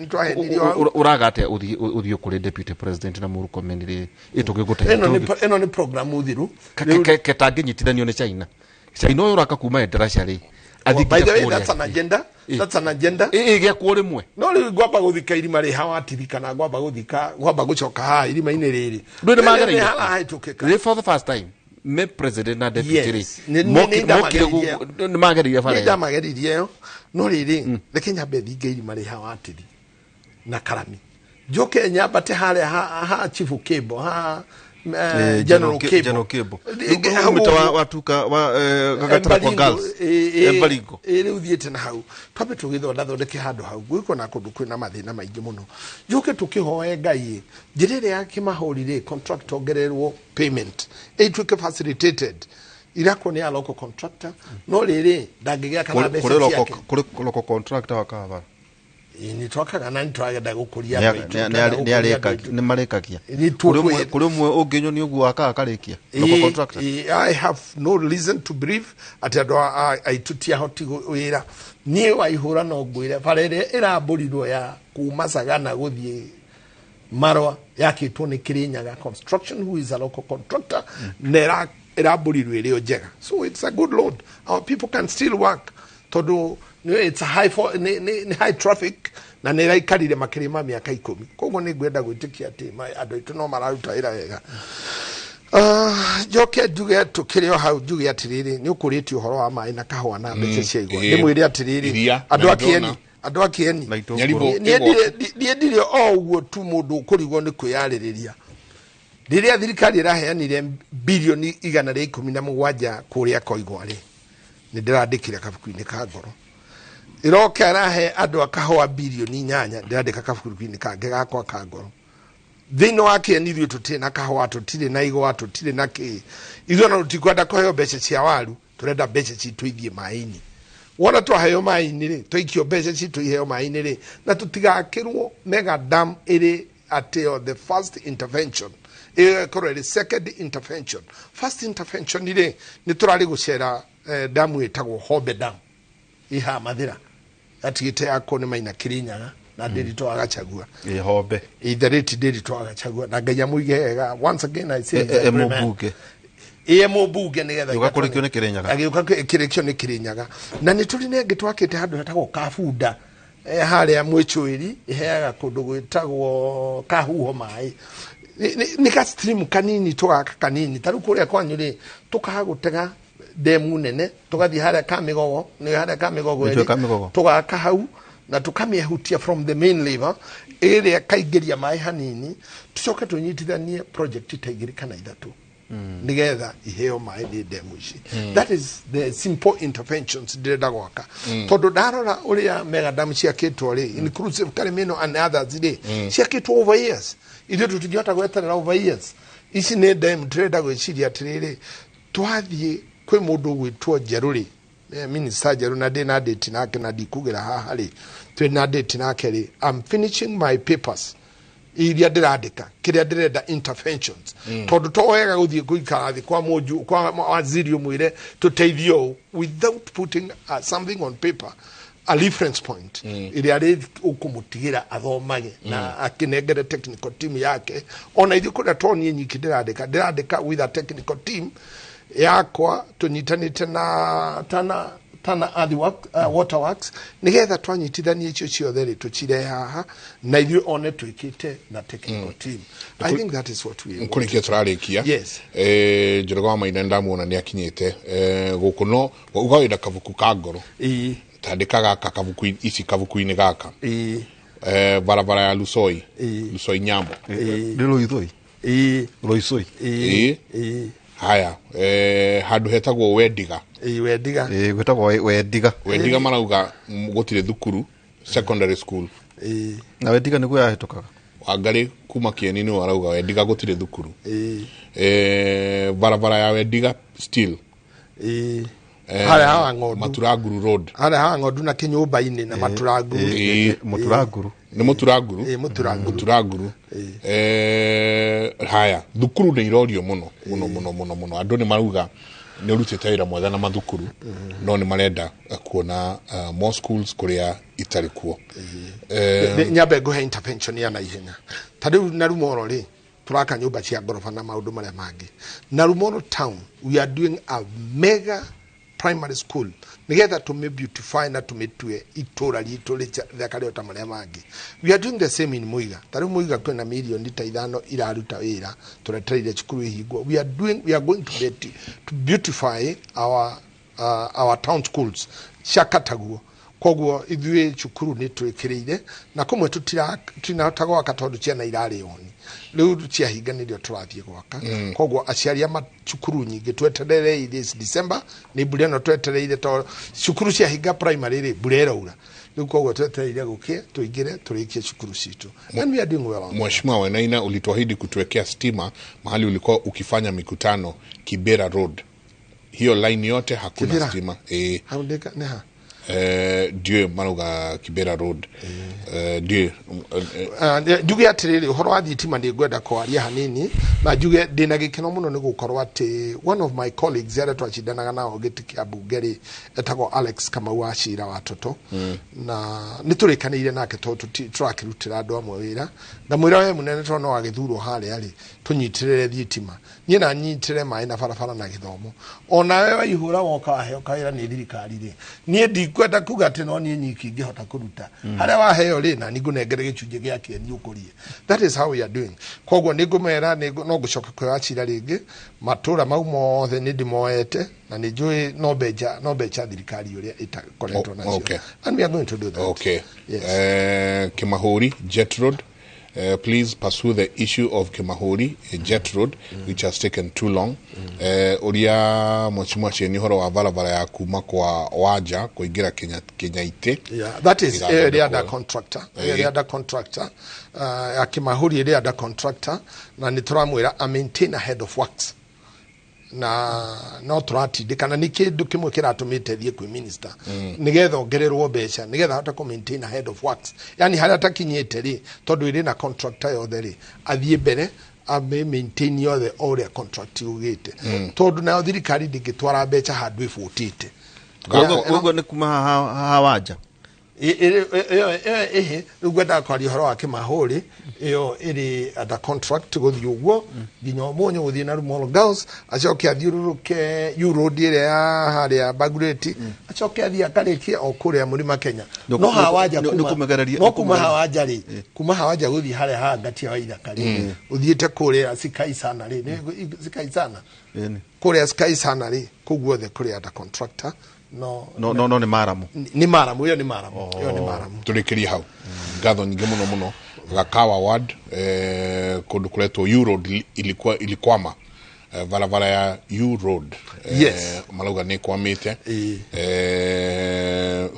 twahenirio hau. Ũraga atĩa ũthiĩ kũrĩ deputy president na Murkomen rĩ Ĩno nĩ program thiru. Ketangĩnyitithanio nĩ China, China ũyũ ũraka kuma Endarasha rĩ. By the way, that's an agenda. That's an agenda. Ĩgĩakwo rĩmwe. No rĩu ngwamba gũthika irima rĩ hawatiri kana ngwamba gũthika, ngwamba gũcoka haha irima-inĩ rĩrĩ. Ndũĩ nĩ magereire? Nĩ harahĩtũkĩka. Rĩ for the first time me president na deputy rĩ Yes. Nĩ mokire ndamageririe. nĩ magereire bara Nĩ ĩyo. ndamageririe ĩyo, no rĩrĩ, reke nyambe thinge irima rĩ hawatiri na Karami. Njoke nyambate harĩa ha Chief Kebo ha General Kebo. General Kebo. Rĩu watuka wa gagatara kwa girls. Embaringo. Rĩu thiĩte na hau twambe tũgĩthondathondeke handũ hau gwĩko na kũndũ kwĩna mathĩna maingĩ mũno. Njoke tũkĩhoe Ngai njĩra ĩrĩa ya kĩmahũri rĩ contract ongererwo payment ĩtuĩke facilitated irakwo nĩ ya local contractor no rĩrĩ ndangĩgĩa kana mbeca ciake. Kũrĩ local contractor wa kabara. Nĩ twakaga na nĩ twagenda gũkũria nĩ marĩkagia. Kũrĩ ũmwe ũngĩnyonia ũguo wakaga akarĩkia local contractor. I have no reason to believe atĩ andũ aitũ tiahoti wĩra. Niĩ waihũra no ngwĩre bara ĩrĩa ĩrambũrirwo ya kuma Sagana gũthiĩ Marwa yakĩtwo nĩ Kirinyaga Construction who is a local contractor na ĩrambũrirwo ĩrĩ o njega. So it's a good road. Our people can still work tondũ it's a high for, ni high traffic na nĩ ĩraikarire makĩria ma mĩaka 10. Koguo nĩ ngwenda gwĩtĩkia atĩ andũ aitũ no mararuta wĩra wega. Njoke njuge tũkĩrĩ o hau njuge atĩrĩrĩ nĩ ũkũrĩtie ũhoro wa maĩ na kahũa na mbeca cia igwa. Ndĩmwĩre atĩrĩrĩ andũ a Kĩeni niĩ ndirĩ o ũguo tu mũndũ ũkũrigwo nĩ kwĩyarĩrĩria. Rĩrĩa thirikari ĩraheanire bilioni 117 kũrĩa Koigwa rĩ nĩ ndĩrandĩkire kabuku-inĩ ka ngoro. Iroka ĩrahe andũ a kahũa bilioni 8 ndĩrandĩka kabuku-inĩ kangĩ gakwa ka ngoro. Thĩinĩ wa Kĩeni ithuĩ tũtirĩ na kahũa, tũtirĩ na igwa, tũtirĩ na kĩ. Ithuĩ ona tũtikwenda kũheo mbeca cia waru, tũrenda mbeca citũ ithiĩ maĩ-inĩ. Wona twaheo maĩ-inĩ rĩ, twaikio mbeca citũ iheo maĩ-inĩ rĩ, na tũtigakĩrwo mega dam ĩrĩ atĩ the first intervention ĩkorwo ĩrĩ second intervention. First intervention rĩ nĩ tũrarĩ gũcera damu ĩtagwo Hombe Dam iha Mathira atigite yako nĩ Maina Kirinyaga na Ndiritu agachagua Hombe ithereti Ndiritu agachagua na Ngai amũige wega. Once again I say mũmbunge mũmbunge nĩgetha gĩũka kũrĩkio nĩ Kirinyaga agĩũka kĩrĩkio nĩ Kirinyaga. Na nĩ tũrĩ na ĩngĩ twakĩte handũ hetagwo Kabunda harĩa Mwĩchũĩri ĩheaga kũndũ gwĩtagwo Kahuho maĩ. Nĩ ka stream kanini tũgaka kanini ta rĩu kũrĩa kwanyu rĩ tũkaga gũtega demu nene tũgathiĩ harĩa Kamĩgogo nĩ harĩa Kamĩgogo ĩrĩ tũgaka hau na tũkamĩehutia from the main river ĩrĩa kaingĩria maĩ hanini tũcoke tũnyitithanie project ta 2 kana 3 nĩgetha iheo maĩ nĩ demu ici. That is the simple interventions ndĩrenda gwaka. Tondũ ndarora ũrĩa mega dam ciakĩtwo rĩ inclusive Karimino and others rĩ ciakĩtwo over years. Ithuĩ tũtingĩhota gweterera over years. Ici nĩ dam ndĩrenda gwĩciria atĩrĩrĩ twathiĩ kwĩ mũndũ ũgwĩtwo Njerũ rĩ minister Njerũ na ndĩ na date nake na ndikugĩra haha rĩ twĩ na date nake rĩ I'm finishing my papers iria ndĩrandĩka kĩrĩa ndĩrenda interventions. Tondũ to wega gũthiĩ gũikara thĩ kwa mũnju kwa waziri ũmwĩre tũteithie ũũ without putting something on paper a reference point ĩrĩa rĩ ũkũmũtigĩra athomage na akĩnengere technical team yake. Ona ithuĩ kũrĩa to niĩ nyiki ndĩrandĩka with a technical team yakwa tũnyitanĩte na Tana Waterworks nĩgetha twanyitithanie icio ciothe rĩ tũcirehe haha na ithuĩ one twĩkĩte na technical team. I think that is what we want. Kũrĩkia tũrarĩkia. Yes. Njoroge wa Maina ndamuona nĩ akinyĩte gũkũ no uga wĩna kabuku ka ngoro. Tandĩka gaka kabuku ici kabuku-inĩ gaka. Barabara ya Lusoi. Lusoi Nyambo. Nĩ Loithoi. Loisoi. Haya, handũ hetagwo Wendiga. Wendiga. Gwĩtagwo Wendiga. Wendiga marauga gũtirĩ thukuru secondary school. Na Wendiga nĩguo yahĩtũkaga. Wangarĩ kuma Kĩeni nĩwe arauga Wendiga gũtirĩ thukuru. Barabara ya Wendiga still. Harĩa hawa ng'ondu. Maturanguru Road. Harĩa hawa ng'ondu na kĩnyũmba-inĩ na Maturanguru. Mũturanguru. Nĩ Mũturanguru. Mũturanguru. Mũturanguru. Haya, thukuru nĩ irorio mũno mũno mũno mũno mũno. Andũ nĩ marauga nĩ ũrutĩte wĩra mwega na mathukuru no nĩ marenda kuona more schools kũrĩa itarĩ kuo. Nyambe ngũhe intervention ya naihenya. Ta rĩu Narumoro rĩ tũraka nyũmba cia ngoroba na maũndũ marĩa mangĩ. Narumoro town we are doing a mega primary school nigetha tũmĩ beautify na tũmĩtue itũra ritũ rĩthakare ta marĩa mangĩ. We are doing the same in Muiga. Ta rĩu Muiga kwĩna mirioni ta 5 iraruta wĩra tũretereire cukuru ĩhingwo. We are going to beautify our town schools cia Kataguo. Koguo ithuĩ cukuru nĩ twĩkĩrĩire na kũmwe tũtinahota gwaka tondũ ciana irarĩ oni rĩu ciahinga nĩrĩo tũrathiĩ gwaka. Koguo aciari a macukuru nyingĩ twetereire this December nĩ mbura ĩno twetereire tondũ cukuru ciahinga primary rĩ mbura ĩraura rĩu koguo twetereire gũkĩe tũingĩre tũrĩkie cukuru citũ and we are doing well on. Mheshimiwa Wainaina, ulituahidi kutuwekea stima mahali ulikuwa ukifanya mikutano Kibera Road. Hiyo line yote hakuna Kibera? stima. Hau nĩ ha? Dieu marauga Kibera Road. Dieu Njuge atiriri uhoro wa thitima nĩ ngwenda kwaria hanini na njuge ndĩna gĩkeno mũno nĩ gũkorwo atĩ one of my colleagues arĩa twacindanaga nao gĩtĩ kĩa mbunge rĩ etagwo Alex Kamau wa Cira wa Toto. Na nĩ tũrĩkanĩire nake tondũ tũrakĩrutĩra andũ amwe wĩra ngamwĩra we mũnene tondũ no agĩthurwo harĩa rĩ tũnyitĩrĩre thitima niĩ na nyitĩre maĩ na barabara na gĩthomo onawe waihũra woka waheo kawĩra nĩ thirikari rĩ niĩ ndikwenda kuga atĩ no niĩ nyiki ingĩhota kũruta. Harĩa waheo rĩ na ningũnengere gĩcunjĩ gĩa kĩeni ũkũrie. That is how we are doing. Koguo nĩ ngũmera no ngũcoka kwĩ Wachira rĩngĩ matũra mau mothe nĩ ndĩmoete na nĩ njũĩ no mbeca thirikari ũrĩa ĩtakoretwo nacio. And we are going to do that. Okay. Yes. Kimahuri Jet Road. Please pursue the issue of Kimahuri Jet Road, which has taken too long. Uria Mheshimiwa Chieni horo wa barabara ya kuma kwa Waja kuingira Kenya Kenyaite. Yeah, that is Irathondekwo. area under contractor. Area under contractor. Ya Kimahuri area under contractor na nĩ tũramwĩra a maintain ahead of works na no tũratindĩkana nĩ kĩndũ kĩmwe kĩratũmĩte thiĩ kwĩ minister nĩgetha ongererwo mbeca nĩgetha ahote kũ maintain ahead of works, yani harĩa atakinyĩte rĩ tondũ ĩrĩ na contractor yothe rĩ athiĩ mbere ame maintain yothe o ũrĩa contract yugĩte. Tondũ nayo thirikari ndĩngĩtwara mbeca handũ ĩbũtĩte. Koguo nĩ kuma haha Wanja. Ĩyo ĩhĩ rĩu ngwendaga kwaria ũhoro wa Kĩmahũri ĩyo ĩrĩ under contract gũthiĩ ũguo nginya Ũmũnyũ gũthiĩ na Mall Girls acoke athiũrũrũke U Road ĩrĩa ya harĩa Bagureti acoke athiĩ akarĩkie o kũrĩa Mũrima Kenya. No hawa nja Nĩ kũmegereria- no kuma hawa nja rĩ kuma hawa nja gũthiĩ harĩa ha Ngatia wa Ithaka rĩ ũthiĩte kũrĩa Sikai sana rĩ nĩ Sikai sana Ĩni. kũrĩa Sikai sana rĩ kũu guothe kũrĩ under contractor no. No nĩ maramu. Nĩ maramu ĩyo nĩ maramu ĩyo nĩ maramu. Tũrĩkĩrie hau ngatho nyingĩ mũno mũno Gakawa ward kũndũ kũretwo U Road ilikuwa ilikwama barabara ya U Road marauga nĩ kwamĩte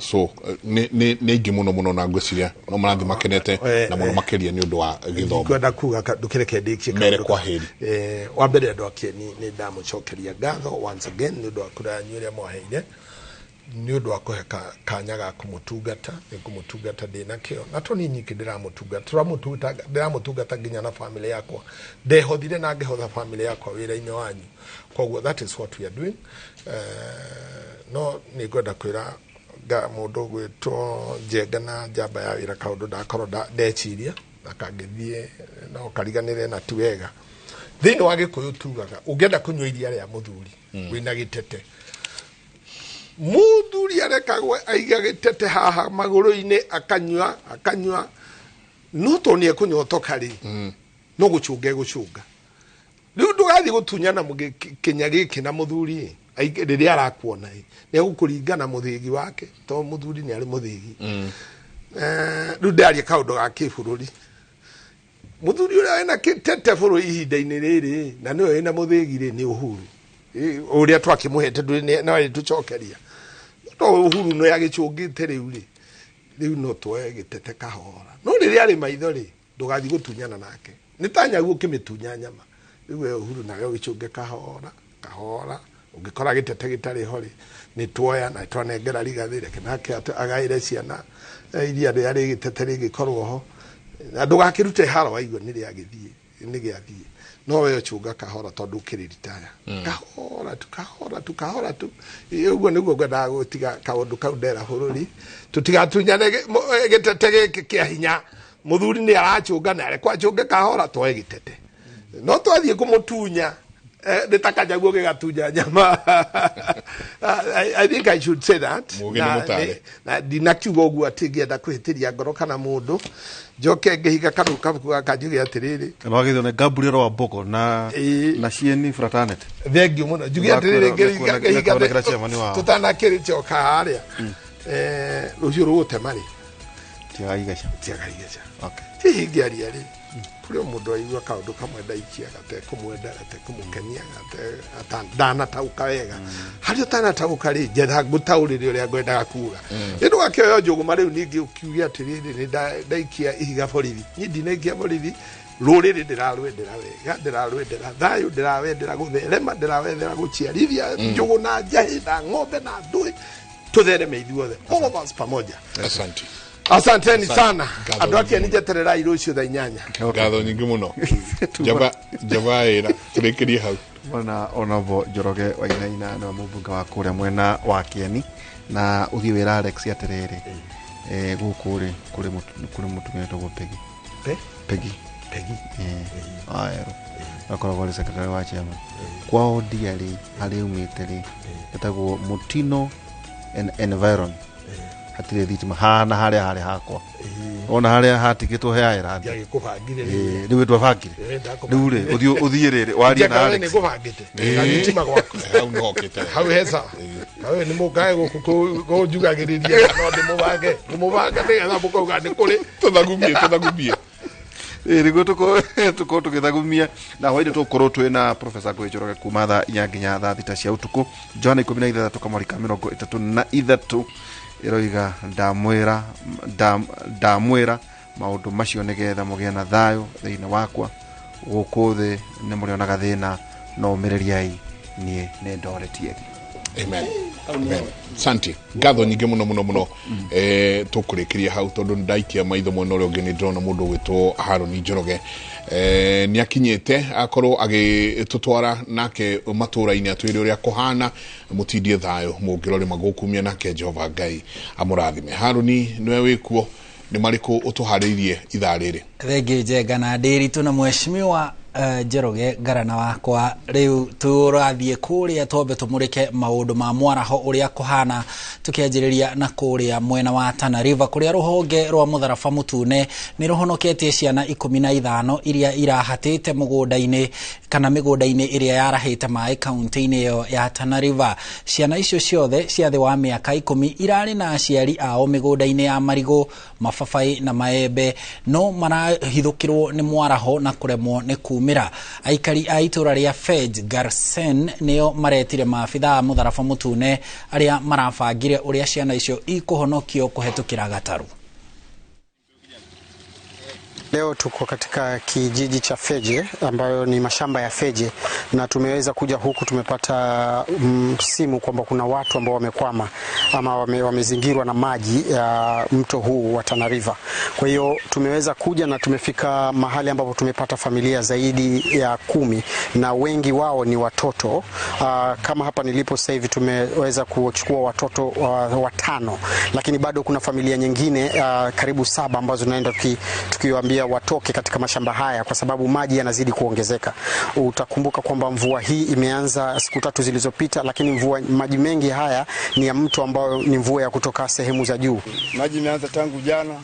so nĩ aingĩ mũno mũno na ngwĩciria no marathiĩ makenete na mũno makĩria nĩ ũndũ wa gĩthomo. Ndikwenda kuga ndũkĩreke ndĩkie Mere kaũndũ kwa heri. Wa mbere andũ a Kĩeni nĩ ndamũcokeria ngatho once again nĩ ũndũ wa kura yanyu ĩrĩa mwaheire nĩ ũndũ wa kũhe kanya ga kũmũtungata nĩ kũmũtungata ndĩ nakĩo na to niĩ nyiki ndĩramũtungata ndĩramũtungata nginya na family yakwa ndehothire na ngĩhotha family yakwa wĩra-inĩ wanyu koguo that is what we are doing. No nĩ ngwenda kwĩra mũndũ ũgwĩtwo Njenga na njamba ya wĩra kaũndũ ndakorwo ndeciria na kangĩthiĩ no kariganĩre na ti wega thĩinĩ wa Gĩkũyũ tugaga ũngĩenda kũnyua iria rĩa mũthuri wĩna gĩtete mũthuri arekagwo aiga gĩtete haha magũrũ-inĩ akanyua akanyua no tondũ nĩ ekũnyotoka rĩ no gũcũnga egũcũnga rĩu ndũgathiĩ gũtunyana kĩnya gĩkĩ na mũthuri ĩ rĩrĩa arakuona ĩ nĩ egũkũringa na mũthĩgi wake tondũ mũthuri nĩ arĩ mũthĩgi. Rĩu ndaria kaũndũ ga kĩbũrũri mũthuri ũrĩa wĩna kĩtete bũrũri ihinda-inĩ rĩrĩ na nĩwe wĩna mũthĩgi rĩ nĩ Uhuru. Ũrĩa twakĩmũhete ndũrĩ no tũcokeria to Uhuru no yagĩcũngĩte rĩu rĩ rĩu no tuoe gĩtete kahora no rĩrĩa arĩ maitho rĩ ndũgathiĩ gũtunyana nake nĩ ta nyagu ũkĩmĩtunya nyama rĩu we Uhuru nawe ũgĩcũnge kahora kahora ũngĩkora gĩtete gĩtarĩ ho rĩ nĩ tuoya na twanengera Rigathĩ reke nake agaĩre ciana iria rĩrĩa rĩgĩtete rĩngĩkorwo ho na ndũgakĩrute haro waigua nĩ rĩagĩthiĩ nĩ gĩathiĩ no we ũcũnga kahora tondũ ũkĩrĩ ritaya kahora tu kahora tu kahora tu. Ũguo nĩguo ngwendaga gũtiga kaũndũ kau ndera bũrũri tũtigatunyane gĩtete gĩkĩ kĩa hinya mũthuri nĩ aracũnga na arekwo acũnge kahora twoe gĩtete no twathiĩ kũmũtunya nĩ ta kanyaguo gĩgatunya nyama. I think I should say that. Mũũgĩ nĩ Na- mũtare. na ndinakiuga ũguo atĩ ngĩenda kwĩhĩtĩria ngoro kana mũndũ njoke ngĩhinga kanua kabuku gaka njuge atĩrĩrĩ Na wagithio nĩ Gabriel Wambugu na Cieni fraternity. Thengiũ mũno njuge atĩrĩrĩ ngĩhinga Nĩkuonekera chairman wao. tũtanakĩrĩcoka harĩa Rũciũ rũgũtema rĩ tiaga igaca. Okay. Hihi ngĩaria rĩ kũrĩ o mũndũ aigua kaũndũ kamwe ndaikia gatekũmwenda gatekũmũkenia ndanataũka wega harĩa ũtanataũka rĩ njetha ngũtaũrĩre ũrĩa ngwendaga kuga. Nĩ ndũgakĩoya njũgũma rĩu ningĩ ũkiuge atĩrĩrĩ nĩ ndaikia ihiga borithi. Niĩ ndinaikia borithi, rũrĩrĩ ndĩrarwendera wega, ndĩrarwendera thayũ, ndĩrawendera gũtherema, ndĩrawendera gũciarithia njũgũ na njahĩ na ng'ombe na ndũĩ, tũthereme ithuothe, all of us pamoja. Asante. Asanteni sana andũ akia nĩ njetererai rũciũ thaa 8. Ngatho nyingĩ mũno. Njaba njaba ĩra tũrĩkĩrie hau. Mwana Honorable Njoroge Wainaina nĩwe mũmbunge wa kũrĩa mwena wa Kieni na ũthiĩ wĩra Alex atĩrĩrĩ gũkũ rĩ kũrĩ mũtumia wĩtagwo Peggy. Peggy. Peggy. Waerũ akoragwo arĩ secretary wa chairman kwao ndia rĩ harĩa umĩte rĩ ĩtagwo Mutino Environ hatirĩ thitima hana harĩa harĩ hakwa ona harĩa hatigĩtwo he Island. Ndiagĩkũbangire rĩu. Rĩu twabangire rĩu rĩ ũthiĩ rĩrĩ warie na Alex nĩngũbangĩte gathitima gwaku hau nĩhokĩte hau hesa hau nĩ mũkae gũkũ kũnjugagĩrĩria no ndĩmũbange ndĩmũbange nĩgetha mũkauga nĩ kũrĩ tũthagumie nĩguo tũkorwo tũgĩthagumia na hwainĩ tũgũkorwo twĩ na Professor Ngũgĩ Njoroge kuma thaa 4 nginya thaa 6 cia ũtukũ. Johana 16 kamweri ka 33 ĩroiga ndamwĩra maũndũ macio nĩgetha mũgĩe na thayũ thĩinĩ wakwa gũkũ thĩ nĩ mũrĩonaga thĩna no ũmĩrĩriai niĩ nĩ ndoretie thĩ. Amen. Amen. Asante. Ngatho nyingĩ mũno mũno mũno. Tũkũrĩkĩria hau tondũ ndaikia maitho mwena ũrĩa ũngĩ nĩ ndĩrona mũndũ ũgwĩtwo Harũni Njoroge nĩ akinyĩte akorwo agĩtũtwara nake matũra-inĩ atwĩre ũrĩa kũhana mũtindie thayũ mũngĩrore magũkumia nake Jehova Ngai amũrathime. Harũni nĩwe wĩkuo nĩ marĩkũ ũtũharĩirie ithaa rĩrĩ? Thengi Njenga na Ndĩritũ na mheshimiwa Njoroge ngarana wakwa rĩu tũrathiĩ kũrĩa twambe tũmũrĩke maũndũ ma mwaraho ũrĩa kũhana tũkĩanjĩrĩria na kũrĩa mwena wa Tana River kũrĩa rũhonge rwa mũtharaba mũtune nĩ rũhonoketie ciana 15 iria irahatĩte mũgũnda-inĩ kana mĩgũnda-inĩ ĩrĩa yarahĩte maĩ kaunti-inĩ ĩyo ya Tana River. Ciana icio ciothe cia thĩ wa mĩaka 10 irarĩ na aciari ao mĩgũnda-inĩ ya marigũ, mababaĩ na maembe no marahithũkĩrwo nĩ mwaraho na kũremwo nĩ kumĩra. Aikari a itũra rĩa Fej Garsen nĩo maretire maabithaa a mũtharaba mũtune arĩa marabangire ũrĩa ciana icio ikũhonokio kũhetũkĩra gatarũ. Leo tuko katika kijiji cha Feje ambayo ni mashamba ya Feje na tumeweza kuja huku tumepata simu kwamba kuna watu ambao wamekwama ama wamezingirwa na maji ya mto huu wa Tana River. Kwa hiyo tumeweza kuja na tumefika mahali ambapo tumepata familia zaidi ya 10 na wengi wao ni watoto. Kama hapa nilipo sasa hivi tumeweza kuchukua watoto 5, lakini bado kuna familia nyingine karibu 7 ambazo tunaenda tukiwaambia watoke katika mashamba haya kwa sababu maji yanazidi kuongezeka. Utakumbuka kwamba mvua hii imeanza siku 3 zilizopita, lakini mvua maji mengi haya ni ya mto ambao ni mvua ya kutoka sehemu za juu. Maji imeanza tangu jana,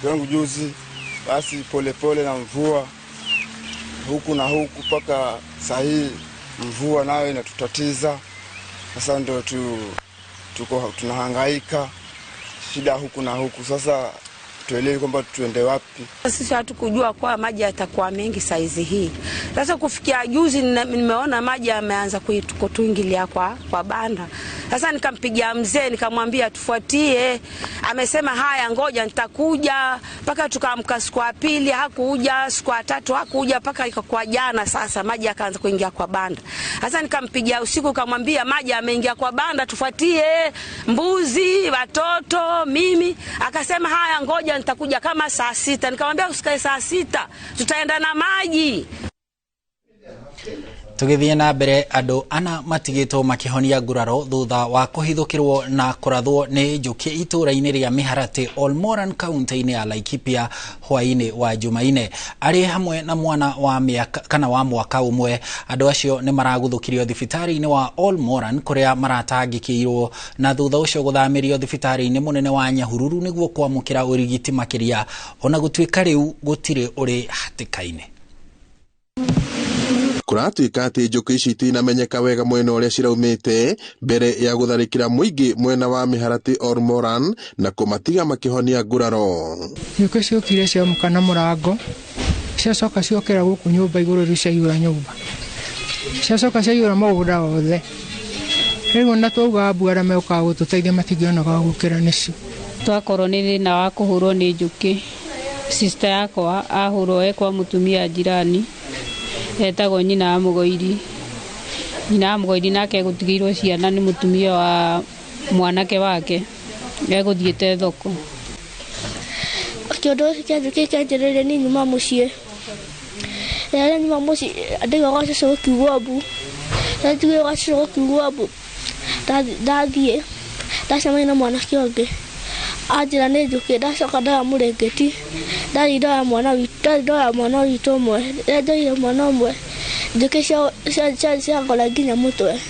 tangu juzi, basi polepole na mvua huku na huku mpaka saa hii mvua nayo inatutatiza. Sasa ndio tuko tunahangaika shida huku na huku. Sasa tuelewe kwamba tuende wapi. Sisi hatukujua kwa maji yatakuwa mengi saizi hii. Sasa kufikia juzi nimeona maji yameanza kutuingilia kwa banda. Sasa nikampigia mzee nikamwambia tufuatie. Amesema haya ngoja nitakuja. Mpaka tukaamka siku ya pili hakuja, siku ya tatu hakuja, mpaka ikakuwa jana sasa maji yakaanza kuingia kwa banda. Sasa nikampigia usiku nikamwambia maji yameingia kwa banda tufuatie, mbuzi, watoto, mimi. Akasema haya ngoja nitakuja kama saa 6. Nikamwambia usikae saa 6, tutaenda na maji. Tugithie na mbere andu ana matigitwo makihonia nguraro thutha wa kuhithukirwo na kurathwo ni njuki itura-ini ria Miharati Olmoran kaunti-ini ya Laikipia hwaini wa Jumaine. Ari hamwe na mwana wa miaka kana wa mwaka umwe andu acio ni maraguthukirio thibitari-ini wa Olmoran kuria maratangikirwo na thutha ucio guthamirio thibitari-ini munene wa Nyahururu niguo kwamukira urigiti makiria ona gutuika riu gutiri uri hatikaini. Kũratuĩka atĩ njũkĩ ici itinamenyeka wega mwena ũrĩa ciraumĩte mbere ya gũtharĩkĩra mũingĩ mwena wa Mĩharatĩ Ormoran na kũmatiga makĩhonia nguraro. Njũkĩ ciokire ciamũka na mũrango, ciacoka ciokĩra gũkũ nyũmba igũrũ rĩu ciaiyũra nyũmba, ciacoka ciaiyũra mũgũnda wothe. Rĩu ona twauga mbu arĩa megũkaga gũtũteithia matingĩonaga gũkĩra nĩcio. Twakorwo nĩ thĩna wa kũhũrwo nĩ njũkĩ, sister yakwa ahũrwo e kwa mũtumia jirani etagwo nyina wa Mũgoiri. Nyina wa Mũgoiri nake egũtigĩirwo ciana nĩ mũtumia wa mwanake wake egũthiĩte thoko. Kĩũndũ gĩkĩ kĩa njũkĩ kĩanjĩrĩirie niĩ nyuma mũciĩ. Rĩrĩa nyuma mũciĩ ndaigua gwa cũcũ gũkiugwo mbu, ndaiguire gwa cũcũ gũkiugwo mbu, ndathiĩ ndacemania na mwanake ũngĩ anjĩra nĩ njũkĩ, ndacoka ndoya mũrĩngĩti, ndathiĩ ndoya mwana witũ, ndoya mwana witũ ũmwe, rĩrĩa ndoire mwana ũmwe njũkĩ ciangora nginya mũtwe,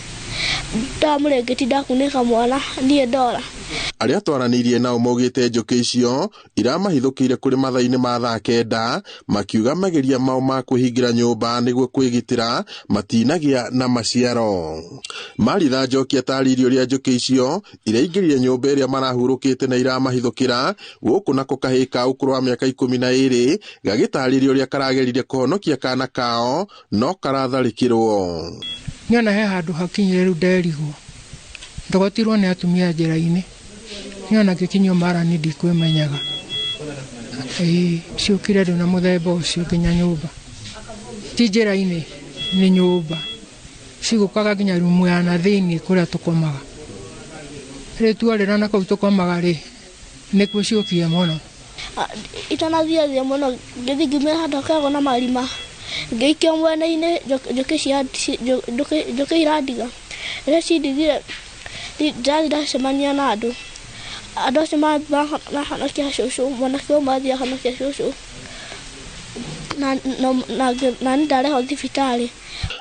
ndoya mũrĩngĩti ndakunĩka mwana niĩ ndora. Arĩa twaranĩirie nao maugĩte njũkĩ icio iramahithũkĩire kũrĩ mathaa-inĩ ma thaa 9, makiuga mageria mao ma kwĩhingĩra nyũmba nĩguo kwĩgitĩra matinagĩa na maciaro. Maritha Njoki atarĩirie ũrĩa njũkĩ icio iraingĩrire nyũmba ĩrĩa marahurũkĩte na iramahithũkĩra, gũkũ nako kahĩĩ ka ũkũrũ wa mĩaka 12 gagĩtarĩria ũrĩa karageririe kũhonokia kana kao no karatharĩkĩrwo. Niona he handũ hakinyire rĩu nderigwo, ndogotirwo nĩ atumia njĩra-inĩ, niona ngĩkinyio mara nĩ ndikwĩmenyaga. Ĩĩ ciũkire rĩu na mũthemba ũcio nginya nyũmba, ti njĩra-inĩ nĩ nyũmba, cigũkaga nginya rumu ya na thĩiniĩ kũrĩa tũkomaga. Rĩu tuorĩra na kũu tũkomaga rĩ, nĩkuo ciũkire mũno. Itanathiathia mũno ngĩthiĩ ngiumĩra handũ hakoragwo na marima, ngĩikio mwena-inĩ njũkĩ irandiga. Rĩrĩa cindigire ndĩrathiĩ ndacemania na andũ, andũ acio mahonokia cũcũ, mwanake ũmwe athiĩ ahonokia cũcũ na nĩ ndarehwo thibitarĩ.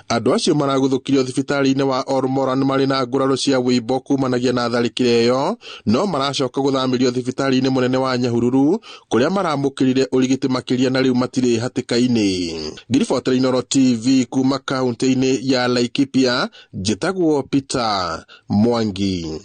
Andũ acio maragũthũkirio thibitarĩ-inĩ wa Ormoran marĩ na nguraro cia wĩimbo kumanagia na tharĩkĩro ĩyo, no maracoka gũthamĩrio thibitarĩ-inĩ mũnene wa Nyahururu kũrĩa maramũkĩrire ũrigiti makĩria na rĩu matirĩ hatĩka-inĩ. Ngiribotera Inooro TV kuma kaunti-inĩ ya Laikipia, njĩtagwo Peter Mwangi.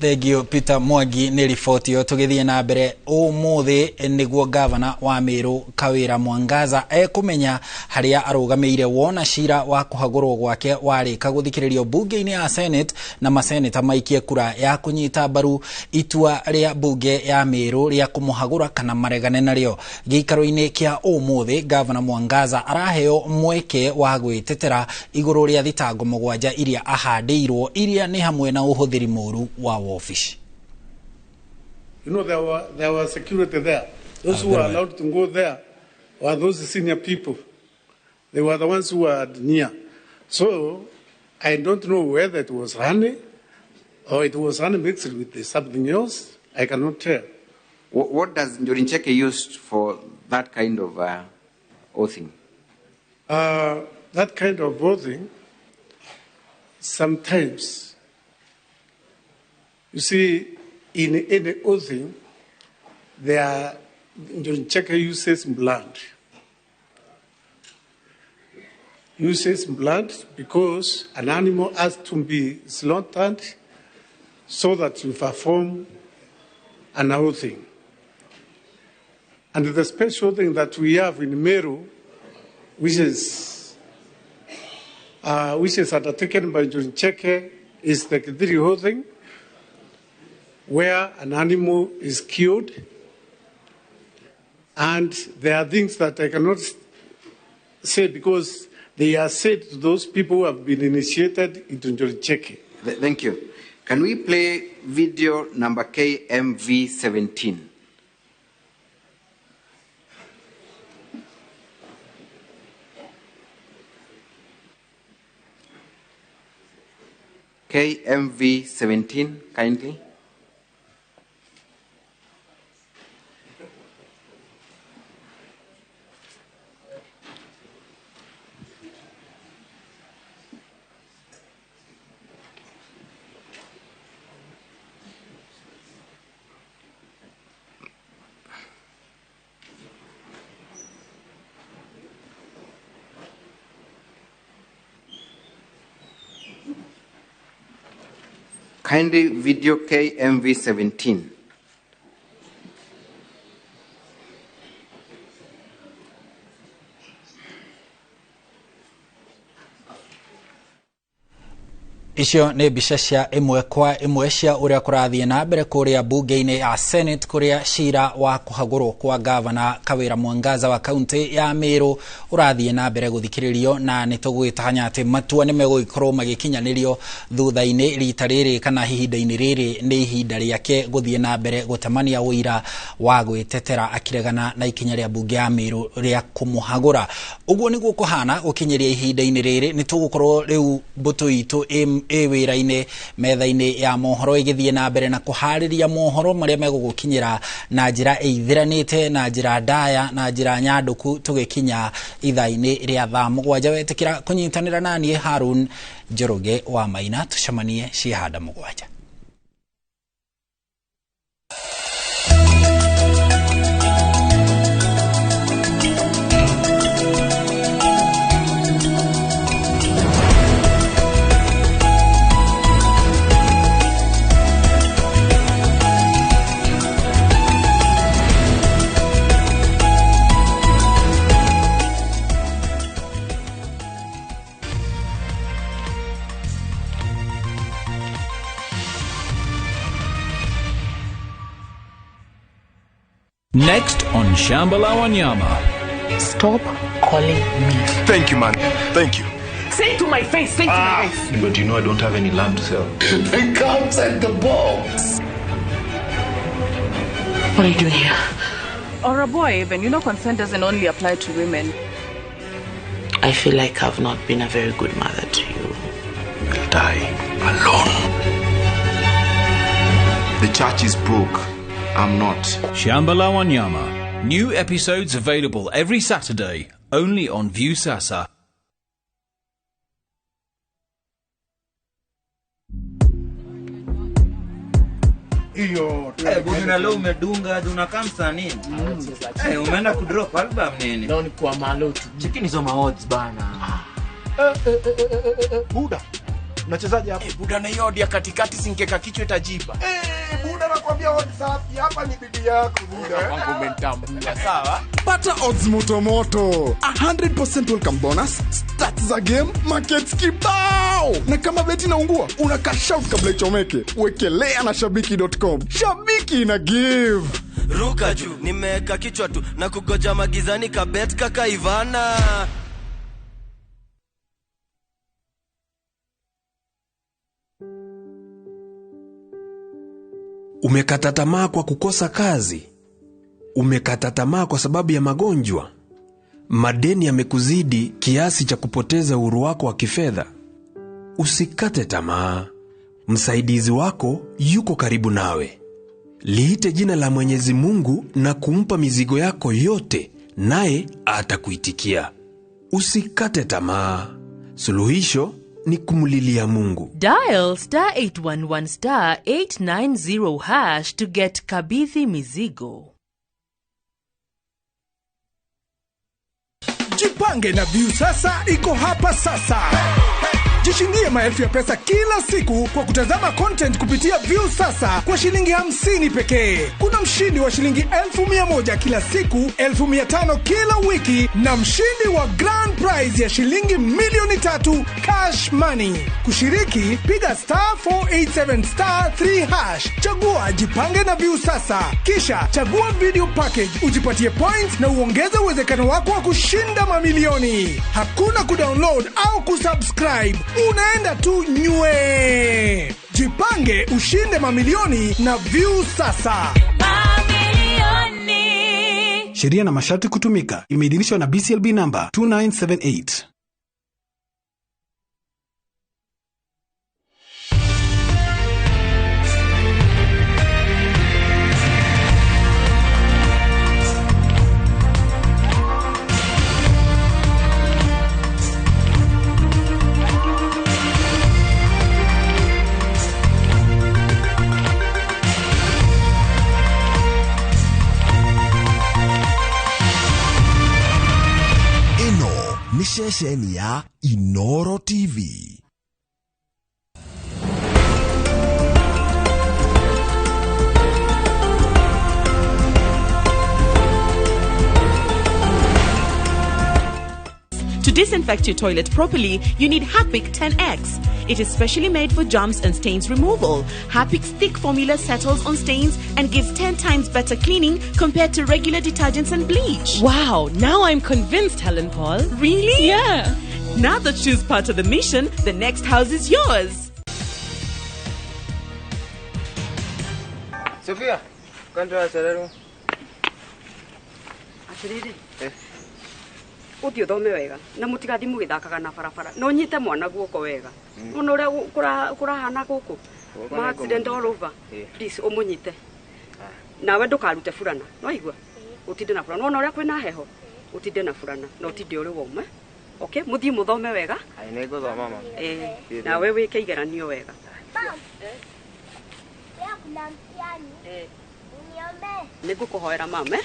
Thank you Peter Mwangi nĩ riboti ĩyo. Tũgĩthiĩ na mbere ũmũthĩ nĩguo gavana wa Meru Kawĩra Mwangaza ekũmenya harĩa arũgamĩire wona cira wa kũhagũrwo gwake warĩka gũthikĩrĩrio bunge-inĩ ya Senate na maseneta maikie kura ya kũnyita mbaru itua rĩa bunge ya Meru rĩa kũmũhagũra kana maregane narĩo. Gĩikaro-inĩ kĩa ũmũthĩ gavana Mwangaza araheo mweke wa gwĩtetera igũrũ rĩa thitango 7 iria ahandĩirwo iria nĩ hamwe na ũhũthĩri mũru wa office. You know, there was security there. Those who were allowed to go there were those senior people. They were the ones who were near. So I don't know whether it was honey or it was honey mixed with something else. I cannot tell. What does Njuri Ncheke use for that kind of oathing? That kind of oathing, sometimes, you see, in any oathing, there Njuri Ncheke uses blood. Uses blood because an animal has to be slaughtered so that you perform an oathing. And the special thing that we have in Meru, which is undertaken by Njuri Ncheke, is the Githiri oathing, where an animal is killed, and there are things that I cannot say because they are said to those people who have been initiated into Njuri Ncheke. Thank you. Can we play video number KMV17? KMV17, kindly. Kindly video KMV 17. Icio nĩ mbica cia ĩmwe kwa ĩmwe cia ũrĩa kũrathiĩ na mbere kũrĩa bunge-inĩ ya Senate kũrĩa cira wa kũhagũrwo kwa gavana Kawĩra Mwangaza wa kaunti ya Meru ũrathiĩ na mbere gũthikĩrĩrio, na nĩ tũgwĩtanya atĩ matua nĩ megũgĩkorwo magĩkinyanĩrio thutha-inĩ rita rĩrĩ kana ihinda-inĩ rĩrĩ nĩ ihinda rĩake gũthiĩ na mbere gũtemania ũira wa gwĩtetera akĩregana na ikinya rĩa bunge ya Meru rĩa kũmũhagũra. Ũguo nĩguo kũhana gũkinyĩria ihinda-inĩ rĩrĩ nĩ tũgũkorwo rĩu mbũtũ itũ ĩ wĩra-inĩ metha-inĩ ya mohoro ĩgĩthiĩ na mbere na kũharĩria mohoro marĩa megũgũkinyĩra na njĩra ĩithĩranĩte na njĩra ndaya na njĩra nyandũku tũgĩkinya ithaa-inĩ rĩa thaa 7. Wetĩkĩra kũnyitanĩra na niĩ Harun Njoroge wa Maina, tũcemanie ciĩhanda 7. Next on Shamba La Wanyama. Stop calling me. Thank you, man. Thank you. Say it to my face. Say it to my face. But you know I don't have any land to sell. They can't take the box. What are you doing here? Or a boy even. You know consent doesn't only apply to women. I feel like I've not been a very good mother to you. You'll die alone. The church is broke. I'm not. Shamba La Wanyama. New episodes available every Saturday, only on Viusasa. Iyo, bwana leo umedunga, unakaa msanii. Umeenda kudrop album nini? Leo ni kwa malotu. Cheki nizo ma odds bana. Buda. Unachezaje hapo? Buda na hiyo odi ya katikati singeka kichwa itajipa. Buda nakwambia odds safi hapa ni bidii yako buda. Wangu umentambua sawa? Pata odds moto moto. 100% welcome bonus, stats za game, markets kibao. Na kama beti inaungua, una cash out kabla ichomeke. Wekelea na shabiki.com. Shabiki ina give. Ruka juu, nimeweka kichwa tu na kugoja magizani kabet kaka Ivana. Umekata tamaa kwa kukosa kazi? Umekata tamaa kwa sababu ya magonjwa? Madeni yamekuzidi kiasi cha kupoteza uhuru wako wa kifedha? Usikate tamaa. Msaidizi wako yuko karibu nawe. Liite jina la Mwenyezi Mungu na kumpa mizigo yako yote, naye atakuitikia. Usikate tamaa. Suluhisho ni kumulilia Mungu. Dial star 811 star 890 hash to get Kabithi Mizigo. Jipange na Viusasa iko hapa sasa. Jishindie maelfu ya pesa kila siku kwa kutazama content kupitia Viusasa kwa shilingi 50 pekee. Kuna mshindi wa shilingi 1,100 kila siku, 1,500 kila wiki na mshindi wa grand prize ya shilingi 3,000,000 cash money. Kushiriki, piga star 487 star 3 hash. Chagua Jipange na Viusasa. Kisha chagua video package, ujipatie points na uongeze uwezekano wako wa kushinda mamilioni. Hakuna kudownload au kusubscribe. Unaenda tu nywe. Jipange ushinde mamilioni na Viusasa. Mamilioni. Sheria na masharti kutumika. Imeidhinishwa na BCLB number 2978. Ni ceceni ya Inoro TV. disinfect your toilet properly, you need Harpic 10X. It is specially made for germs and stains removal. Harpic's thick formula settles on stains and gives 10 times better cleaning compared to regular detergents and bleach. Wow, now I'm convinced, Helen Paul. Really? Yeah. Now that she's part of the mission, the next house is yours. Sophia, kwanza wacererwo. Atiriri, uthii uthome wega na mutigathi mugithakaga na barabara no nyite mwana guoko wega. Ona uria kurahana guku ma accident all over, please umunyite nawe ndukarute burana no igua utinde na burana. Ona uria kwina heho utinde na burana na utinde uri woma. Okay, muthii muthome wega. Ai nĩ ngũthoma mama. Nawe wike igeranio wega. Kuna mtihani. Uniombee. Nĩngũkũhoera mama.